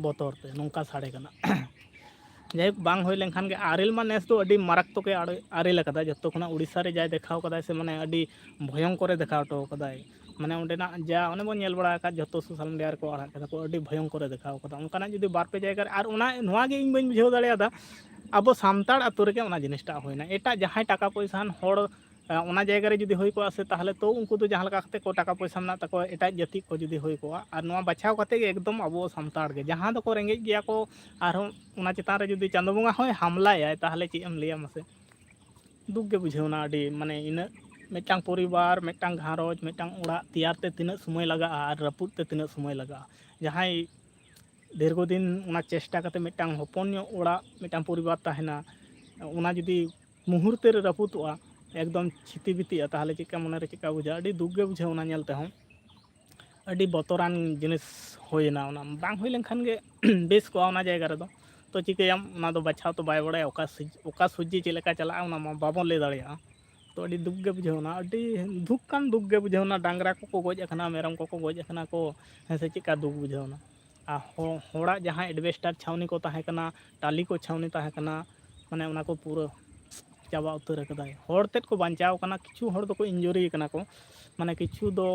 ᱵᱚᱛᱚᱨ ᱛᱮ, ᱱᱚᱝᱠᱟ ᱥᱟᱰᱮ ᱠᱟᱱᱟ᱾ ᱡᱟᱭᱦᱳᱠ, ᱵᱟᱝ ᱦᱩᱭ ᱞᱮᱱᱠᱷᱟᱱ ᱜᱮ᱾ ᱟᱨᱮᱞ ᱢᱟ ᱱᱮᱥ ᱫᱚ ᱟᱹᱰᱤ ᱢᱟᱨᱟᱠᱛᱚᱠ ᱮ ᱟᱨᱮ-, ᱟᱨᱮᱞ ᱟᱠᱟᱫᱟ, ᱡᱚᱛᱚ ᱠᱷᱚᱱᱟᱜ ᱩᱲᱤᱥᱥᱟ ᱨᱮ ᱡᱟᱭ ᱫᱮᱠᱷᱟᱣ ᱠᱟᱫᱟᱭ ᱥᱮ, ᱢᱟᱱᱮ ᱟᱹᱰᱤ ᱵᱷᱚᱭᱚᱝᱠᱚᱨᱮ ᱫᱮᱠᱷᱟᱣ ᱦᱚᱴᱚ ᱠᱟᱫᱟᱭ᱾ ᱢᱟᱱᱮ ᱚᱸᱰᱮᱱᱟᱜ ᱡᱟ ᱚᱱᱮ ᱵᱚᱱ ᱧᱮᱞ ᱵᱟᱲᱟ ᱟᱠᱟᱫ, ᱡᱚᱛᱚ ᱥᱳᱥᱟᱞ ᱢᱤᱰᱤᱭᱟ ᱨᱮᱠᱚ ᱟᱲᱟᱜ ᱠᱟᱫᱟ ᱠᱚ, ᱟᱹᱰᱤ ᱵᱷᱚᱭᱚᱝᱠᱚᱨᱮ ᱫᱮᱠᱷᱟᱣ ᱠᱟᱫᱟ᱾ ᱚᱱᱠᱟᱱᱟᱜ ᱡᱩᱫᱤ ᱵᱟᱨ ᱯᱮ ᱡᱟᱭᱜᱟ ᱨᱮ, ᱟᱨ ᱚᱱᱟ, ᱱᱚᱣᱟ ᱜᱮ ᱤᱧ ᱵᱟᱹᱧ ᱵᱩᱡᱷᱟᱹᱣ ᱫᱟᱲᱮᱭᱟᱫᱟ, ᱟᱵᱚ ᱥᱟᱱᱛᱟᱲ ᱟᱛᱳ ᱨᱮᱜᱮ ᱚᱱᱟ ᱡᱤᱱᱤᱥᱴᱟᱜ ᱦᱩᱭᱱᱟ᱾ ᱮᱴᱟᱜ ᱡᱟᱦᱟᱸᱭ ᱴᱟᱠᱟ ᱯᱚᱭᱥᱟᱱ ᱦᱚᱲ ᱚᱱᱟ ᱡᱟᱭᱜᱟ ᱨᱮ ᱡᱩᱫᱤ ᱦᱩᱭ ᱠᱚᱜᱼᱟ ᱥᱮ, ᱛᱟᱦᱚᱞᱮ ᱛᱚ ᱩᱱᱠᱩ ᱫᱚ ᱡᱟᱦᱟᱸ ᱞᱮᱠᱟ ᱠᱟᱛᱮ ᱠᱚ ᱴᱟᱠᱟ ᱯᱚᱭᱥᱟ ᱢᱮᱱᱟᱜ ᱛᱟᱠᱚᱣᱟ, ᱮᱴᱟᱜ ᱡᱟᱹᱛᱤ ᱠᱚ ᱡᱩᱫᱤ ᱦᱩᱭ ᱠᱚᱜᱼᱟ, ᱟᱨ ᱱᱚᱣᱟ ᱵᱟᱪᱷᱟᱣ ᱠᱟᱛᱮ ᱜᱮ ᱮᱠᱫᱚᱢ ᱟᱵᱚ ᱥᱟᱱᱛᱟᱲ ᱜᱮ, ᱡᱟᱦᱟᱸ ᱫᱚᱠᱚ ᱨᱮᱸᱜᱮᱡ ᱜᱮᱭᱟ ᱠᱚ, ᱟᱨᱦᱚᱸ ᱚᱱᱟ ᱪᱮᱛᱟᱱ ᱨᱮ ᱡᱩᱫᱤ ᱪᱟᱸᱫᱳ ᱵᱚᱸᱜᱟ ᱦᱚᱸᱭ ᱦᱟᱢᱞᱟᱭᱟᱭ, ᱛᱟᱦᱚᱞᱮ ᱪᱮᱫ ᱮᱢ ᱞᱟᱹᱭᱟ ᱢᱟᱥᱮ? ᱫᱩᱠ ᱜᱮ ᱵᱩᱡᱷᱟᱹᱣᱱᱟ ᱟᱹᱰᱤ, ᱢᱟᱱᱮ ᱤᱱᱟᱹᱜ ᱢᱤᱫᱴᱟᱝ ᱯᱚᱨᱤᱵᱟᱨ, ᱢᱤᱫᱴᱟᱝ ᱜᱷᱟᱨᱚᱸᱡᱽ, ᱢᱤᱫᱴᱟᱝ ᱚᱲᱟᱜ ᱛᱮᱭᱟᱨ ᱛᱮ ᱛᱤᱱᱟᱹᱜ ᱥᱚᱢᱚᱭ ᱞᱟᱜᱟᱜᱼᱟ ᱟᱨ ᱨᱟᱹᱯᱩᱫ ᱛᱮ ᱛᱤᱱᱟᱹᱜ ᱥᱚᱢᱚᱭ ᱞᱟᱜᱟᱜᱼᱟ᱾ ᱡᱟᱦᱟᱸᱭ ᱫᱤᱨᱜᱷᱚ ᱫᱤᱱ ᱚᱱᱟ ᱪᱮᱥᱴᱟ ᱠᱟᱛᱮ ᱢᱤᱫᱴᱟᱝ ᱦᱚᱯᱚᱱ ᱧᱚᱜ ᱚᱲᱟᱜ, ᱢᱤᱫᱴᱟᱝ ᱯᱚᱨᱤᱵᱟᱨ ᱛᱟᱦᱮᱱᱟ, ᱚᱱᱟ ᱡᱩᱫᱤ ᱢᱩᱦᱩᱨᱛᱮ ᱨᱮ ᱨᱟᱹᱯᱩᱫᱚᱜᱼᱟ, ᱮᱠᱫᱚᱢ ᱪᱷᱤᱛᱤ ᱵᱤᱛᱤᱜᱼᱟ, ᱛᱟᱦᱚᱞᱮ ᱪᱮᱫᱠᱟ ᱢᱚᱱᱮᱨᱮ ᱪᱮᱫᱠᱟ ᱵᱩᱡᱷᱟᱹᱜᱼᱟ? ᱟᱹᱰᱤ ᱫᱩᱠ ᱜᱮ ᱵᱩᱡᱷᱟᱹᱣ ᱚᱱᱟ ᱧᱮᱞ ᱛᱮᱦᱚᱸ᱾ ᱟᱹᱰᱤ ᱵᱚᱛᱚᱨᱟᱱ ᱡᱤᱱᱤᱥ ᱦᱩᱭᱱᱟ, ᱚᱱᱟ ᱵᱟᱝ ᱦᱩᱭ ᱞᱮᱱᱠᱷᱟᱱ ᱜᱮ ᱵᱮᱥ ᱠᱚᱜᱼᱟ ᱚᱱᱟ ᱡᱟᱭᱜᱟ ᱨᱮᱫᱚ᱾ ᱛᱚ ᱪᱤᱠᱟᱹᱭᱟᱢ, ᱚᱱᱟ ᱫᱚ ᱵᱟᱪᱷᱟᱣ ᱛᱚ ᱵᱟᱭ ᱵᱟᱲᱟᱭᱟ, ᱚᱠᱟ ᱥᱤᱡ-, ᱚᱠᱟ ᱥᱚᱡᱽᱡᱮ ᱪᱮᱫ ᱞᱮᱠᱟ ᱪᱟᱞᱟᱜᱼᱟ, ᱚᱱᱟ ᱢᱟ ᱵᱟᱵᱚᱱ ᱞᱟᱹᱭ ᱫᱟᱲᱮᱭᱟᱜᱼᱟ᱾ ᱛᱚ ᱟᱹᱰᱤ ᱫᱩᱠ ᱜᱮ ᱵᱩᱡᱷᱟᱹᱣᱱᱟ, ᱟᱹᱰᱤ ᱫᱩᱠ ᱠᱟᱱ ᱫᱩᱠ ᱜᱮ ᱵᱩᱡᱷᱟᱹᱣᱱᱟ᱾ ᱰᱟᱝᱨᱟ ᱠᱚᱠᱚ ᱜᱚᱡ ᱟᱠᱟᱱᱟ, ᱢᱮᱨᱚᱢ ᱠᱚᱠᱚ ᱜᱚᱡ ᱟᱠᱟᱱᱟ ᱠᱚ, ᱦᱮᱸ ᱥᱮ, ᱪᱮᱫᱠᱟ ᱫᱩᱠ ᱵᱩᱡᱷᱟᱹᱣᱱᱟ᱾ ᱟᱨ ᱦᱚ-, ᱦᱚᱲᱟᱜ ᱡᱟᱦᱟᱸ ᱮᱰᱵᱮᱥᱴᱟᱨ ᱪᱷᱟᱣᱱᱤ ᱠᱚ ᱛᱟᱦᱮᱸ ᱠᱟᱱᱟ, ᱴᱟᱹᱞᱤ ᱠᱚ ᱪᱷᱟᱣᱱᱤ ᱛᱟᱦᱮᱸ ᱠᱟᱱᱟ, ᱢᱟᱱᱮ ᱚᱱᱟ ᱠᱚ ᱯᱩᱨᱟᱹ ᱪᱟᱵᱟ ᱩᱛᱟᱹᱨ ᱟᱠᱟᱫᱟᱭ᱾ ᱦᱚᱲ ᱛᱮᱫ ᱠᱚ ᱵᱟᱧᱪᱟᱣ ᱠᱟᱱᱟ, ᱠᱤᱪᱷᱩ ᱦᱚᱲ ᱫᱚᱠᱚ ᱤᱱᱡᱩᱨᱤ ᱠᱟᱱᱟ ᱠᱚ, ᱢᱟᱱᱮ ᱠᱤᱪᱷᱩ ᱫᱚ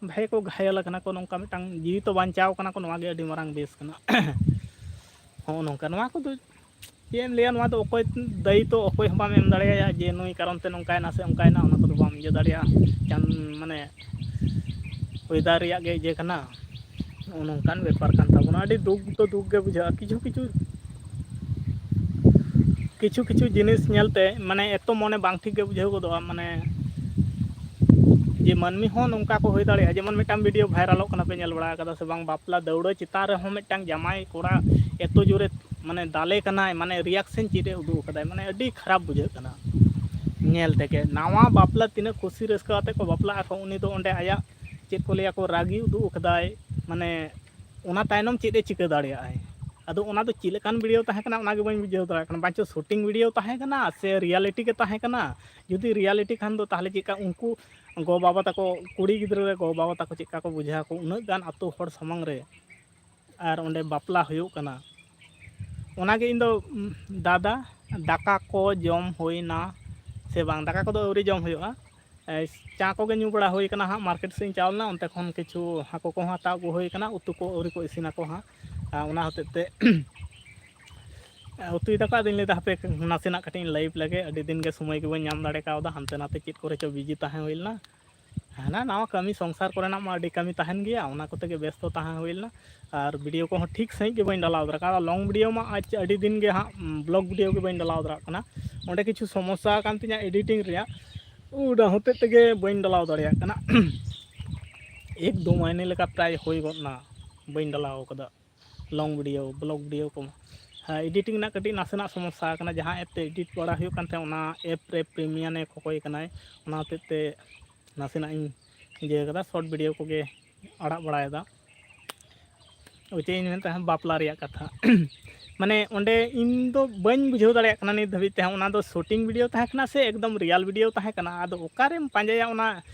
ᱵᱷᱟᱜᱮ ᱠᱚ ᱜᱷᱟᱭᱮᱞ ᱟᱠᱟᱱᱟ ᱠᱚ, ᱱᱚᱝᱠᱟ ᱢᱤᱫᱴᱟᱝ ᱡᱤᱣᱤ ᱛᱚ ᱵᱟᱧᱪᱟᱣ ᱠᱟᱱᱟ ᱠᱚ, ᱱᱚᱣᱟ ᱜᱮ ᱟᱹᱰᱤ ᱢᱟᱨᱟᱝ ᱵᱮᱥ ᱠᱟᱱᱟ᱾ ᱦᱚᱸᱜᱼᱚ ᱱᱚᱝᱠᱟ, ᱱᱚᱣᱟ ᱠᱚᱫᱚ ᱪᱮᱫ ᱮᱢ ᱞᱟᱹᱭᱟ, ᱱᱚᱣᱟ ᱫᱚ ᱚᱠᱚᱭ ᱫᱟᱹᱭᱤ ᱛᱚ ᱚᱠᱚᱭ ᱦᱚᱸ ᱵᱟᱢ ᱮᱢ ᱫᱟᱲᱮᱭᱟᱭᱟ ᱡᱮ ᱱᱩᱭ ᱠᱟᱨᱚᱱ ᱛᱮ ᱱᱚᱝᱠᱟᱭᱮᱱᱟ ᱥᱮ ᱚᱱᱠᱟᱭᱮᱱᱟ, ᱚᱱᱟ ᱠᱚᱫᱚ ᱵᱟᱢ ᱤᱭᱟᱹ ᱫᱟᱲᱮᱭᱟᱜᱼᱟ᱾ ᱪᱟᱸᱫ ᱢᱟᱱᱮ ᱚᱭᱮᱫᱟᱨ ᱨᱮᱭᱟᱜ ᱜᱮ ᱤᱭᱟᱹ ᱠᱟᱱᱟ, ᱱᱚᱜᱼᱚ ᱱᱚᱝᱠᱟᱱ ᱵᱮᱯᱟᱨ ᱠᱟᱱ ᱛᱟᱵᱚᱱᱟ᱾ ᱟᱹᱰᱤ ᱫᱩᱠ ᱫᱚ ᱫᱩᱠ ᱜᱮ ᱵᱩᱡᱷᱟᱹᱜᱼᱟ᱾ ᱠᱤᱪᱷᱩ ᱠᱤᱪᱷᱩ ᱠᱤᱪᱷᱩ ᱠᱤᱪᱷᱩ ᱡᱤᱱᱤᱥ ᱧᱮᱞᱛᱮ ᱢᱟᱱᱮ ᱮᱛᱚ ᱢᱚᱱᱮ ᱵᱟᱝ ᱴᱷᱤᱠ ᱜᱮ ᱵᱩᱡᱷᱟᱹᱣ ᱜᱚᱫᱚᱜᱼᱟ᱾ ᱢᱟᱱᱮ ᱡᱮ ᱢᱟᱹᱱᱢᱤ ᱦᱚᱸ ᱱᱚᱝᱠᱟ ᱠᱚ ᱦᱩᱭ ᱫᱟᱲᱮᱭᱟᱜᱼᱟ᱾ ᱡᱮᱢᱚᱱ ᱢᱤᱫᱴᱟᱝ ᱵᱷᱤᱰᱤᱭᱳ ᱵᱷᱟᱭᱨᱟᱞᱚᱜ ᱠᱟᱱᱟ, ᱯᱮ ᱧᱮᱞ ᱵᱟᱲᱟ ᱠᱟᱫᱟ ᱥᱮ ᱵᱟᱝ? ᱵᱟᱯᱞᱟ ᱫᱟᱹᱣᱲᱟᱹ ᱪᱮᱛᱟᱱ ᱨᱮᱦᱚᱸ ᱢᱤᱫᱴᱟᱝ ᱡᱟᱢᱟᱭ ᱠᱚᱲᱟ ᱮᱛᱚ ᱡᱳᱨᱮ ᱢᱟᱱᱮ ᱫᱟᱞᱮ ᱠᱟᱱᱟᱭ, ᱢᱟᱱᱮ ᱨᱤᱭᱟᱠᱥᱮᱱ ᱪᱮᱫ ᱮ ᱩᱫᱩᱜ ᱟᱠᱟᱫᱟᱭ, ᱢᱟᱱᱮ ᱟᱹᱰᱤ ᱠᱷᱟᱨᱟᱯ ᱵᱩᱡᱷᱟᱹᱜ ᱠᱟᱱᱟ ᱧᱮᱞ ᱛᱮᱜᱮ᱾ ᱱᱟᱣᱟ ᱵᱟᱯᱞᱟ ᱛᱤᱱᱟᱹᱜ ᱠᱩᱥᱤ ᱨᱟᱹᱥᱠᱟᱹ ᱟᱛᱮ ᱠᱚ ᱵᱟᱯᱞᱟᱜ ᱟᱠᱚ, ᱩᱱᱤ ᱫᱚ ᱚᱸᱰᱮ ᱟᱭᱟᱜ ᱪᱮᱫ ᱠᱚ ᱞᱟᱹᱭᱟ ᱠᱚ ᱨᱟᱹᱜᱤ ᱩᱫᱩᱜ ᱟᱠᱟᱫᱟᱭ, ᱢᱟᱱᱮ ᱚᱱᱟ ᱛᱟᱭᱱᱚᱢ ᱪᱮᱫ ᱮ ᱪᱤᱠᱟᱹ ᱫᱟᱲᱮᱭᱟᱜᱼᱟᱭ᱾ ᱟᱫᱚ ᱚᱱᱟ ᱫᱚ ᱪᱮᱫ ᱞᱮᱠᱟᱱ ᱵᱷᱤᱰᱤᱭᱳ ᱛᱟᱦᱮᱸ ᱠᱟᱱᱟ, ᱚᱱᱟ ᱜᱮ ᱵᱟᱹᱧ ᱵᱩᱡᱷᱟᱹᱣ ᱫᱟᱲᱮᱭᱟᱜ ᱠᱟᱱᱟ᱾ ᱵᱟᱧᱪᱚ ᱥᱩᱴᱤᱝ ᱵᱷᱤᱰᱤᱭᱳ ᱛᱟᱦᱮᱸ ᱠᱟᱱᱟ ᱥᱮ ᱨᱤᱭᱟᱞᱤᱴᱤ ᱜᱮ ᱛᱟᱦᱮᱸ ᱠᱟᱱᱟ? ᱡᱩᱫᱤ ᱨᱤᱭᱟᱞᱤᱴᱤ ᱠᱷᱟᱱ ᱫᱚ ᱛᱟᱦᱚᱞᱮ ᱪᱮᱫᱠᱟ ᱩᱱᱠᱩ ᱜᱚ ᱵᱟᱵᱟ ᱛᱟᱠᱚ, ᱠᱩᱲᱤ ᱜᱤᱫᱽᱨᱟᱹ ᱨᱮ ᱜᱚ ᱵᱟᱵᱟ ᱛᱟᱠᱚ ᱪᱮᱫᱠᱟ ᱠᱚ ᱵᱩᱡᱷᱟᱹᱣ ᱟᱠᱚ, ᱩᱱᱟᱹᱜ ᱜᱟᱱ ᱟᱛᱳ ᱦᱚᱲ ᱥᱟᱢᱟᱝ ᱨᱮ ᱟᱨ ᱚᱸᱰᱮ ᱵᱟᱯᱞᱟ ᱦᱩᱭᱩᱜ ᱠᱟᱱᱟ᱾ ᱚᱱᱟᱜᱮ ᱤᱧ ᱫᱚ, ᱩᱢ, ᱫᱟᱫᱟ, ᱫᱟᱠᱟ ᱠᱚ ᱡᱚᱢ ᱦᱩᱭᱱᱟ ᱥᱮ ᱵᱟᱝ? ᱫᱟᱠᱟ ᱠᱚᱫᱚ ᱟᱹᱣᱨᱤ ᱡᱚᱢ ᱦᱩᱭᱩᱜᱼᱟ᱾ ᱮ, ᱪᱟ ᱠᱚᱜᱮ ᱧᱩ ᱵᱟᱲᱟ ᱦᱩᱭ ᱠᱟᱱᱟ ᱦᱟᱸᱜ, ᱢᱟᱨᱠᱮᱴ ᱥᱮᱫ ᱤᱧ ᱪᱟᱞᱟᱣ ᱞᱮᱱᱟ, ᱚᱱᱛᱮ ᱠᱷᱚᱱ ᱠᱤᱪᱷᱩ ᱦᱟᱹᱠᱩ ᱠᱚᱦᱚᱸ ᱦᱟᱛᱟᱣ ᱟᱹᱜᱩ ᱦᱩᱭ ᱠᱟᱱᱟ, ᱩᱛᱩ ᱠᱚ ᱟᱹᱣᱨᱤ ᱠᱚ ᱤᱥᱤᱱᱟᱠᱚ ᱦᱟᱸᱜ᱾ ᱟᱨ ᱚᱱᱟ ᱦᱚᱛᱮᱡ ᱛᱮ ᱩᱛᱩᱭ ᱫᱟᱠᱚ, ᱟᱫᱚᱧ ᱞᱟᱹᱭᱫᱟ ᱦᱟᱯᱮ ᱱᱟᱥᱮᱱᱟᱜ ᱠᱟᱹᱴᱤᱡ ᱤᱧ ᱞᱟᱭᱤᱵᱷ ᱞᱮᱜᱮ, ᱟᱹᱰᱤ ᱫᱤᱱ ᱜᱮ ᱥᱚᱢᱚᱭ ᱜᱮ ᱵᱟᱹᱧ ᱧᱟᱢ ᱫᱟᱲᱮ ᱠᱟᱣᱫᱟ, ᱦᱟᱱᱛᱮ ᱱᱟᱛᱮ ᱪᱮᱫ ᱠᱚᱨᱮ ᱪᱚ ᱵᱤᱡᱤ ᱛᱟᱦᱮᱸ ᱦᱩᱭ ᱞᱮᱱᱟ᱾ ᱦᱟᱱᱟ ᱱᱟᱣᱟ ᱠᱟᱹᱢᱤ, ᱥᱚᱝᱥᱟᱨ ᱠᱚᱨᱮᱱᱟᱜ ᱢᱟ ᱟᱹᱰᱤ ᱠᱟᱹᱢᱤ ᱛᱟᱦᱮᱱ ᱜᱮᱭᱟ, ᱚᱱᱟ ᱠᱚᱛᱮ ᱜᱮ ᱵᱮᱥᱛᱚ ᱛᱟᱦᱮᱸ ᱦᱩᱭ ᱞᱮᱱᱟ᱾ ᱟᱨ ᱵᱷᱤᱰᱤᱭᱳ ᱠᱚᱦᱚᱸ ᱴᱷᱤᱠ ᱥᱟᱺᱦᱤᱡ ᱜᱮ ᱵᱟᱹᱧ ᱰᱟᱞᱟᱣ ᱫᱟᱲᱮ ᱠᱟᱣᱫᱟ᱾ ᱞᱚᱝ ᱵᱷᱤᱰᱤᱭᱳ ᱢᱟ ᱟᱡ ᱟᱹᱰᱤ ᱫᱤᱱ ᱜᱮ ᱦᱟᱸᱜ ᱵᱞᱚᱜ ᱵᱷᱤᱰᱤᱭᱳ ᱜᱮ ᱵᱟᱹᱧ ᱰᱟᱞᱟᱣ ᱫᱟᱲᱮᱭᱟᱜ ᱠᱟᱱᱟ᱾ ᱚᱸᱰᱮ ᱠᱤᱪᱷᱩ ᱥᱚᱢᱚᱥᱥᱟ ᱟᱠᱟᱱ ᱛᱤᱧᱟᱹ ᱮᱰᱤᱴᱤᱝ ᱨᱮᱭᱟᱜ, ᱚᱱᱟ ᱦᱚᱛᱮᱡ ᱛᱮᱜᱮ ᱵᱟᱹᱧ ᱰᱟᱞᱟᱣ ᱫᱟᱲᱮᱭᱟᱜ ᱠᱟᱱᱟ᱾ ᱮᱠ ᱫᱩ ᱢᱟᱭᱱᱮ ᱞᱮᱠᱟ ᱯᱨᱟᱭ ᱦᱩᱭ ᱜᱚᱫ ᱱᱟ, ᱵᱟᱹᱧ ᱰᱟᱞᱟᱣ ᱠᱟᱫᱟ ᱞᱚᱝ ᱵᱷᱤᱰᱤᱭᱳ, ᱵᱞᱚᱜ ᱵᱷᱤᱰᱤᱭᱳ ᱠᱚ᱾ ᱦᱮᱸ, ᱮᱰᱤᱴᱤᱝ ᱨᱮᱱᱟᱜ ᱠᱟᱹᱴᱤᱡ ᱱᱟᱥᱮᱱᱟᱜ ᱥᱚᱢᱚᱥᱥᱟ ᱟᱠᱟᱱᱟ᱾ ᱡᱟᱦᱟᱸ ᱮᱯ ᱛᱮ ᱮᱰᱤᱴ ᱵᱟᱲᱟ ᱦᱩᱭᱩᱜ ᱠᱟᱱ ᱛᱟᱦᱮᱸᱫ, ᱚᱱᱟ ᱮᱯ ᱨᱮ ᱯᱨᱤᱢᱤᱭᱟᱢᱮ ᱠᱚᱠᱚᱭ ᱠᱟᱱᱟᱭ, ᱚᱱᱟ ᱦᱚᱛᱮᱡ ᱛᱮ ᱱᱟᱥᱮᱱᱟᱜ ᱤᱧ ᱤᱭᱟᱹ ᱠᱟᱫᱟ, ᱥᱚᱨᱴ ᱵᱷᱤᱰᱤᱭᱳ ᱠᱚᱜᱮ ᱟᱲᱟᱜ ᱵᱟᱲᱟᱭᱮᱫᱟ᱾ ᱪᱮᱫ ᱤᱧ ᱢᱮᱱ ᱛᱟᱦᱮᱸᱫ, ᱵᱟᱯᱞᱟ ᱨᱮᱭᱟᱜ ᱠᱟᱛᱷᱟ᱾ ᱢᱟᱱᱮ ᱚᱸᱰᱮ ᱤᱧ ᱫᱚ ᱵᱟᱹᱧ ᱵᱩᱡᱷᱟᱹᱣ ᱫᱟᱲᱮᱭᱟᱜ ᱠᱟᱱᱟ ᱱᱤᱛ ᱫᱷᱟᱹᱵᱤᱡ ᱛᱮᱦᱚᱸ, ᱚᱱᱟ ᱫᱚ ᱥᱩᱴᱤᱝ ᱵᱷᱤᱰᱤᱭᱳ ᱛᱟᱦᱮᱸ ᱠᱟᱱᱟ ᱥᱮ ᱮᱠᱫᱚᱢ ᱨᱤᱭᱟᱞ ᱵᱷᱤᱰᱤᱭᱳ ᱛᱟᱦᱮᱸ ᱠᱟᱱᱟ᱾ ᱟᱫᱚ ᱚᱠᱟᱨᱮᱢ ᱯᱟᱸᱡᱟᱭᱟ, ᱚᱱᱟ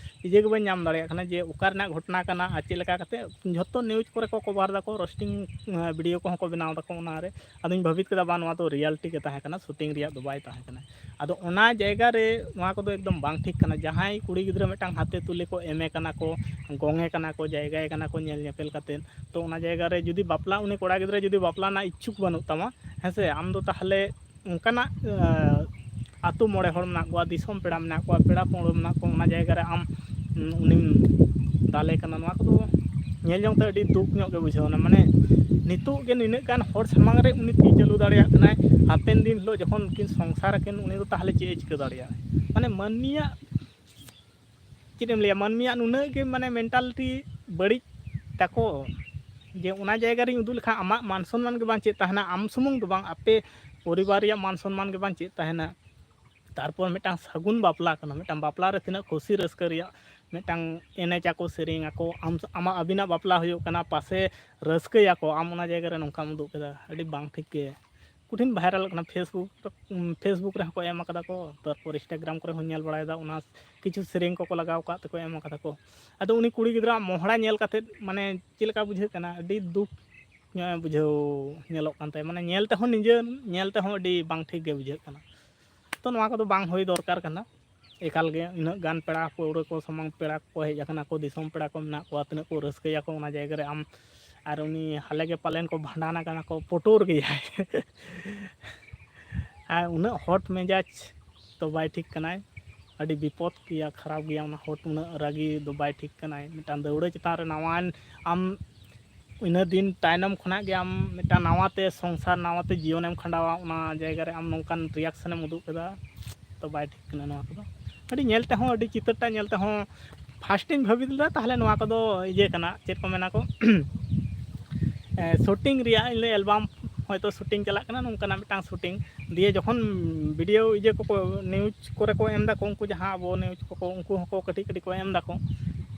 ᱤᱭᱟᱹ ᱜᱮ ᱵᱟᱹᱧ ᱧᱟᱢ ᱫᱟᱲᱮᱭᱟᱜ ᱠᱟᱱᱟ ᱡᱮ ᱚᱠᱟ ᱨᱮᱱᱟᱜ ᱜᱷᱚᱴᱚᱱᱟ ᱠᱟᱱᱟ ᱟᱨ ᱪᱮᱫ ᱞᱮᱠᱟ ᱠᱟᱛᱮ᱾ ᱡᱷᱚᱛᱚ ᱱᱤᱭᱩᱡᱽ ᱠᱚᱨᱮ ᱠᱚ ᱠᱚᱵᱷᱟᱨ ᱫᱟᱠᱚ, ᱨᱳᱥᱴᱤᱝ ᱵᱷᱤᱰᱤᱭᱳ ᱠᱚᱦᱚᱸ ᱠᱚ ᱵᱮᱱᱟᱣ ᱫᱟᱠᱚ ᱚᱱᱟᱨᱮ᱾ ᱟᱫᱚᱧ ᱵᱷᱟᱹᱵᱤᱛ ᱠᱮᱫᱟ, ᱵᱟᱝ, ᱱᱚᱣᱟ ᱫᱚ ᱨᱤᱭᱟᱞᱤᱴᱤ ᱜᱮ ᱛᱟᱦᱮᱸ ᱠᱟᱱᱟ, ᱥᱩᱴᱤᱝ ᱨᱮᱭᱟᱜ ᱫᱚ ᱵᱟᱭ ᱛᱟᱦᱮᱸ ᱠᱟᱱᱟ᱾ ᱟᱫᱚ ᱚᱱᱟ ᱡᱟᱭᱜᱟ ᱨᱮ ᱱᱚᱣᱟ ᱠᱚᱫᱚ ᱮᱠᱫᱚᱢ ᱵᱟᱝ ᱴᱷᱤᱠ ᱠᱟᱱᱟ᱾ ᱡᱟᱦᱟᱸᱭ ᱠᱩᱲᱤ ᱜᱤᱫᱽᱨᱟᱹ ᱢᱤᱫᱴᱟᱝ ᱦᱟᱛᱮ ᱛᱩᱞᱮ ᱠᱚ ᱮᱢᱮ ᱠᱟᱱᱟ ᱠᱚ, ᱜᱚᱝᱮ ᱠᱟᱱᱟ ᱠᱚ, ᱡᱟᱭᱜᱟᱭ ᱠᱟᱱᱟ ᱠᱚ ᱧᱮᱞ ᱧᱮᱯᱮᱞ ᱠᱟᱛᱮᱫ, ᱛᱚ ᱚᱱᱟ ᱡᱟᱭᱜᱟ ᱨᱮ ᱡᱩᱫᱤ ᱵᱟᱯᱞᱟ, ᱩᱱᱤ ᱠᱚᱲᱟ ᱜᱤᱫᱽᱨᱟᱹ ᱡᱩᱫᱤ ᱵᱟᱯᱞᱟ ᱨᱮᱱᱟᱜ ᱤᱪᱪᱷᱩᱠ ᱵᱟᱹᱱᱩᱜ ᱛᱟᱢᱟ, ᱦᱮᱸ ᱥᱮ, ᱟᱢ ᱫᱚ ᱛᱟᱦᱚᱞᱮ ᱚᱱᱠᱟᱱᱟᱜ, ᱟᱹᱛᱩ ᱢᱚᱬᱮ ᱦᱚᱲ ᱢᱮᱱᱟᱜ ᱠᱚᱣᱟ, ᱫᱤᱥᱚᱢ ᱯᱮᱲᱟ ᱢᱮᱱᱟᱜ ᱠᱚᱣᱟ, ᱯᱮᱲᱟ ᱯᱟᱹᱲᱦᱟᱹ ᱢᱮᱱᱟᱜ ᱠᱚᱣᱟ, ᱚᱱᱟ ᱡᱟᱭᱜᱟ ᱨᱮ ᱟᱢ, ᱩᱱᱤᱢ ᱫᱟᱞᱮ ᱠᱟᱱᱟ, ᱱᱚᱣᱟ ᱠᱚᱫᱚ ᱧᱮᱞ ᱡᱚᱝ ᱛᱮ ᱟᱹᱰᱤ ᱫᱩᱠ ᱧᱚᱜ ᱜᱮ ᱵᱩᱡᱷᱟᱹᱣ ᱮᱱᱟ᱾ ᱢᱟᱱᱮ, ᱱᱤᱛᱚᱜ ᱜᱮ ᱱᱤᱱᱟᱹᱜ ᱜᱟᱱ ᱦᱚᱲ ᱥᱟᱢᱟᱝ ᱨᱮ ᱩᱱᱤ ᱛᱤ ᱪᱟᱹᱞᱩ ᱫᱟᱲᱮᱭᱟᱜ ᱠᱟᱱᱟᱭ, ᱦᱟᱯᱮᱱ ᱫᱤᱱ ᱦᱤᱞᱳᱜ ᱡᱚᱠᱷᱚᱱ ᱩᱱᱠᱤᱱ ᱥᱚᱝᱥᱟᱨ ᱟᱹᱠᱤᱱ, ᱩᱱᱤ ᱫᱚ ᱛᱟᱦᱚᱞᱮ ᱪᱮᱫ ᱮ ᱪᱤᱠᱟᱹ ᱫᱟᱲᱮᱭᱟᱜᱼᱟ? ᱢᱟᱱᱮ, ᱢᱟᱹᱱᱢᱤᱭᱟᱜ, ᱪᱮᱫ ᱮᱢ ᱞᱟᱹᱭᱟ, ᱢᱟᱹᱱᱢᱤᱭᱟᱜ ᱱᱩᱱᱟᱹᱜ ᱜᱮ, ᱢᱟᱱᱮ, ᱢᱮᱱᱴᱟᱞᱤᱴᱤ ᱵᱟᱹᱲᱤᱡ ᱛᱟᱠᱚ, ᱡᱮ ᱚᱱᱟ ᱡᱟᱭᱜᱟ ᱨᱤᱧ ᱩᱫᱩᱜ ᱞᱮᱠᱷᱟᱱ ᱟᱢᱟᱜ ᱢᱟᱱ ᱥᱚᱱᱢᱟᱱ ᱜᱮ ᱵᱟᱝ ᱪᱮᱫ ᱛᱟᱦᱮᱱᱟ, ᱟᱢ ᱥᱩᱢᱩᱝ ᱫᱚ ᱵᱟᱝ, ᱟᱯᱮ ᱯᱚᱨᱤᱵᱟᱨ ᱨᱮᱭᱟᱜ ᱢᱟᱱ ᱥᱚᱱᱢᱟᱱ ᱜᱮ ᱵᱟᱝ ᱪᱮᱫ ᱛᱟᱦᱮᱱᱟ᱾ ᱛᱟᱨᱯᱚᱨ ᱢᱤᱫᱴᱟᱝ ᱥᱟᱹᱜᱩᱱ ᱵᱟᱯᱞᱟ ᱠᱟᱱᱟ, ᱢᱤᱫᱴᱟᱝ ᱵᱟᱯᱞᱟ ᱨᱮ ᱛᱤᱱᱟᱹᱜ ᱠᱩᱥᱤ ᱨᱟᱹᱥᱠᱟᱹ ᱨᱮᱭᱟᱜ, ᱢᱤᱫᱴᱟᱝ ᱮᱱᱮᱡ ᱟᱠᱚ, ᱥᱮᱨᱮᱧ ᱟᱠᱚ, ᱟᱢ, ᱟᱢᱟᱜ, ᱟᱹᱵᱤᱱᱟᱜ ᱵᱟᱯᱞᱟ ᱦᱩᱭᱩᱜ ᱠᱟᱱᱟ, ᱯᱟᱥᱮ ᱨᱟᱹᱥᱠᱟᱹᱭᱟᱠᱚ, ᱟᱢ ᱚᱱᱟ ᱡᱟᱭᱜᱟ ᱨᱮ ᱱᱚᱝᱠᱟᱢ ᱩᱫᱩᱜ ᱠᱮᱫᱟ, ᱟᱹᱰᱤ ᱵᱟᱝ ᱴᱷᱤᱠ ᱜᱮ᱾ ᱠᱚᱴᱷᱤᱱ ᱵᱷᱟᱭᱨᱟᱞ ᱠᱟᱱᱟ, Facebook, Facebook ᱨᱮᱦᱚᱸ ᱠᱚ ᱮᱢ ᱟᱠᱟᱫᱟ ᱠᱚ, ᱛᱟᱨᱯᱚᱨ Instagram ᱠᱚᱨᱮ ᱦᱚᱸᱧ ᱧᱮᱞ ᱵᱟᱲᱟᱭᱮᱫᱟ, ᱚᱱᱟ ᱠᱤᱪᱷᱩ ᱥᱮᱨᱮᱧ ᱠᱚᱠᱚ ᱞᱟᱜᱟᱣ ᱟᱠᱟᱫ ᱛᱮᱠᱚ ᱮᱢ ᱟᱠᱟᱫᱟ ᱠᱚ᱾ ᱟᱫᱚ ᱩᱱᱤ ᱠᱩᱲᱤ ᱜᱤᱫᱽᱨᱟᱹᱣᱟᱜ ᱢᱚᱦᱲᱟ ᱧᱮᱞ ᱠᱟᱛᱮᱫ, ᱢᱟᱱᱮ, ᱪᱮᱫ ᱞᱮᱠᱟ ᱵᱩᱡᱷᱟᱹᱜ ᱠᱟᱱᱟ? ᱟᱹᱰᱤ ᱫᱩᱠ ᱧᱚᱜ ᱮ ᱵᱩᱡᱷᱟᱹᱣ ᱧᱮᱞᱚᱜ ᱠᱟᱱ ᱛᱟᱭᱟ, ᱢᱟᱱᱮ, ᱧᱮᱞ ᱛᱮᱦᱚᱸ, ᱱᱤᱡᱮ ᱧᱮᱞ ᱛᱮᱦᱚᱸ ᱟᱹᱰᱤ ᱵᱟᱝ ᱴᱷᱤᱠ ᱜᱮ ᱵᱩᱡᱷᱟᱹᱜ ᱠᱟᱱᱟ᱾ ᱛᱚ, ᱱᱚᱣᱟ ᱠᱚᱫᱚ ᱵᱟᱝ ᱦᱩᱭ ᱫᱚᱨᱠᱟᱨ ᱠᱟᱱᱟ ᱮᱠᱟᱞ ᱜᱮ᱾ ᱩᱱᱟᱹᱜ ᱜᱟᱱ ᱯᱮᱲᱟ ᱯᱟᱹᱲᱦᱟᱹ ᱠᱚ, ᱥᱟᱢᱟᱝ ᱯᱮᱲᱟ ᱠᱚ ᱦᱮᱡ ᱟᱠᱟᱱᱟ ᱠᱚ, ᱫᱤᱥᱚᱢ ᱯᱮᱲᱟ ᱠᱚ ᱢᱮᱱᱟᱜ ᱠᱚᱣᱟ, ᱛᱤᱱᱟᱹᱜ ᱠᱚ ᱨᱟᱹᱥᱠᱟᱹᱭᱟᱠᱚ ᱚᱱᱟ ᱡᱟᱭᱜᱟ ᱨᱮ ᱟᱢ, ᱟᱨ ᱩᱱᱤ ᱦᱟᱞᱮ ᱜᱮ ᱯᱟᱞᱮᱱ ᱠᱚ ᱵᱷᱟᱸᱰᱟᱱ ᱟᱠᱟᱱᱟ ᱠᱚ, ᱯᱩᱴᱩᱨ ᱜᱮᱭᱟᱭ᱾ ᱟᱨ ᱩᱱᱟᱹᱜ ᱦᱚᱴ ᱢᱮᱡᱟᱡᱽ ᱫᱚ ᱵᱟᱭ ᱴᱷᱤᱠ ᱠᱟᱱᱟᱭ, ᱟᱹᱰᱤ ᱵᱤᱯᱚᱫ ᱜᱮᱭᱟ, ᱠᱷᱟᱨᱟᱯ ᱜᱮᱭᱟ, ᱚᱱᱟ ᱦᱚᱴ ᱩᱱᱟᱹᱜ ᱨᱟᱹᱜᱤ ᱫᱚ ᱵᱟᱭ ᱴᱷᱤᱠ ᱠᱟᱱᱟᱭ᱾ ᱢᱤᱫᱴᱟᱝ ᱫᱟᱹᱣᱲᱟᱹ ᱪᱮᱛᱟᱱ ᱨᱮ ᱱᱟᱣᱟᱱ ᱟᱢ ᱤᱱᱟᱹ ᱫᱤᱱ ᱛᱟᱭᱱᱚᱢ ᱠᱷᱚᱱᱟᱜ ᱜᱮ ᱟᱢ ᱢᱤᱫᱴᱟᱝ ᱱᱟᱣᱟ ᱛᱮ ᱥᱚᱝᱥᱟᱨ, ᱱᱟᱣᱟ ᱛᱮ ᱡᱤᱭᱚᱱᱮᱢ ᱠᱷᱟᱸᱰᱟᱣᱟ, ᱚᱱᱟ ᱡᱟᱭᱜᱟ ᱨᱮ ᱟᱢ ᱱᱚᱝᱠᱟᱱ reaction ᱮᱢ ᱩᱫᱩᱜ ᱠᱮᱫᱟ, ᱛᱚ ᱵᱟᱭ ᱴᱷᱤᱠ ᱠᱟᱱᱟ ᱱᱚᱣᱟ ᱠᱚᱫᱚ᱾ ᱟᱹᱰᱤ ᱧᱮᱞ ᱛᱮᱦᱚᱸ, ᱟᱹᱰᱤ ᱪᱤᱛᱟᱹᱨᱴᱟ ᱧᱮᱞ ᱛᱮᱦᱚᱸ first ᱤᱧ ᱵᱷᱟᱹᱵᱤᱛ ᱞᱮᱫᱟ, ᱛᱟᱦᱚᱞᱮ ᱱᱚᱣᱟ ᱠᱚᱫᱚ ᱤᱭᱟᱹ ᱠᱟᱱᱟ, ᱪᱮᱫ ᱠᱚ ᱢᱮᱱᱟ ᱠᱚ, ᱮ, shooting ᱨᱮᱭᱟᱜ, ᱤᱧ ᱞᱟᱹᱭ album ᱦᱚᱭᱛᱳ shooting ᱪᱟᱞᱟᱜ ᱠᱟᱱᱟ, ᱱᱚᱝᱠᱟᱱᱟᱜ ᱢᱤᱫᱴᱟᱝ shooting᱾ ᱫᱤᱭᱮ ᱡᱚᱠᱷᱚᱱ video ᱤᱭᱟᱹ ᱠᱚᱠᱚ news ᱠᱚᱨᱮ ᱠᱚ ᱮᱢ ᱫᱟᱠᱚ, ᱩᱱᱠᱩ ᱡᱟᱦᱟᱸ ᱟᱵᱚ news ᱠᱚᱠᱚ, ᱩᱱᱠᱩ ᱦᱚᱸᱠᱚ ᱠᱟᱹᱴᱤᱡ ᱠᱟᱹᱴᱤᱡ ᱠᱚ ᱮᱢ ᱫᱟᱠᱚ,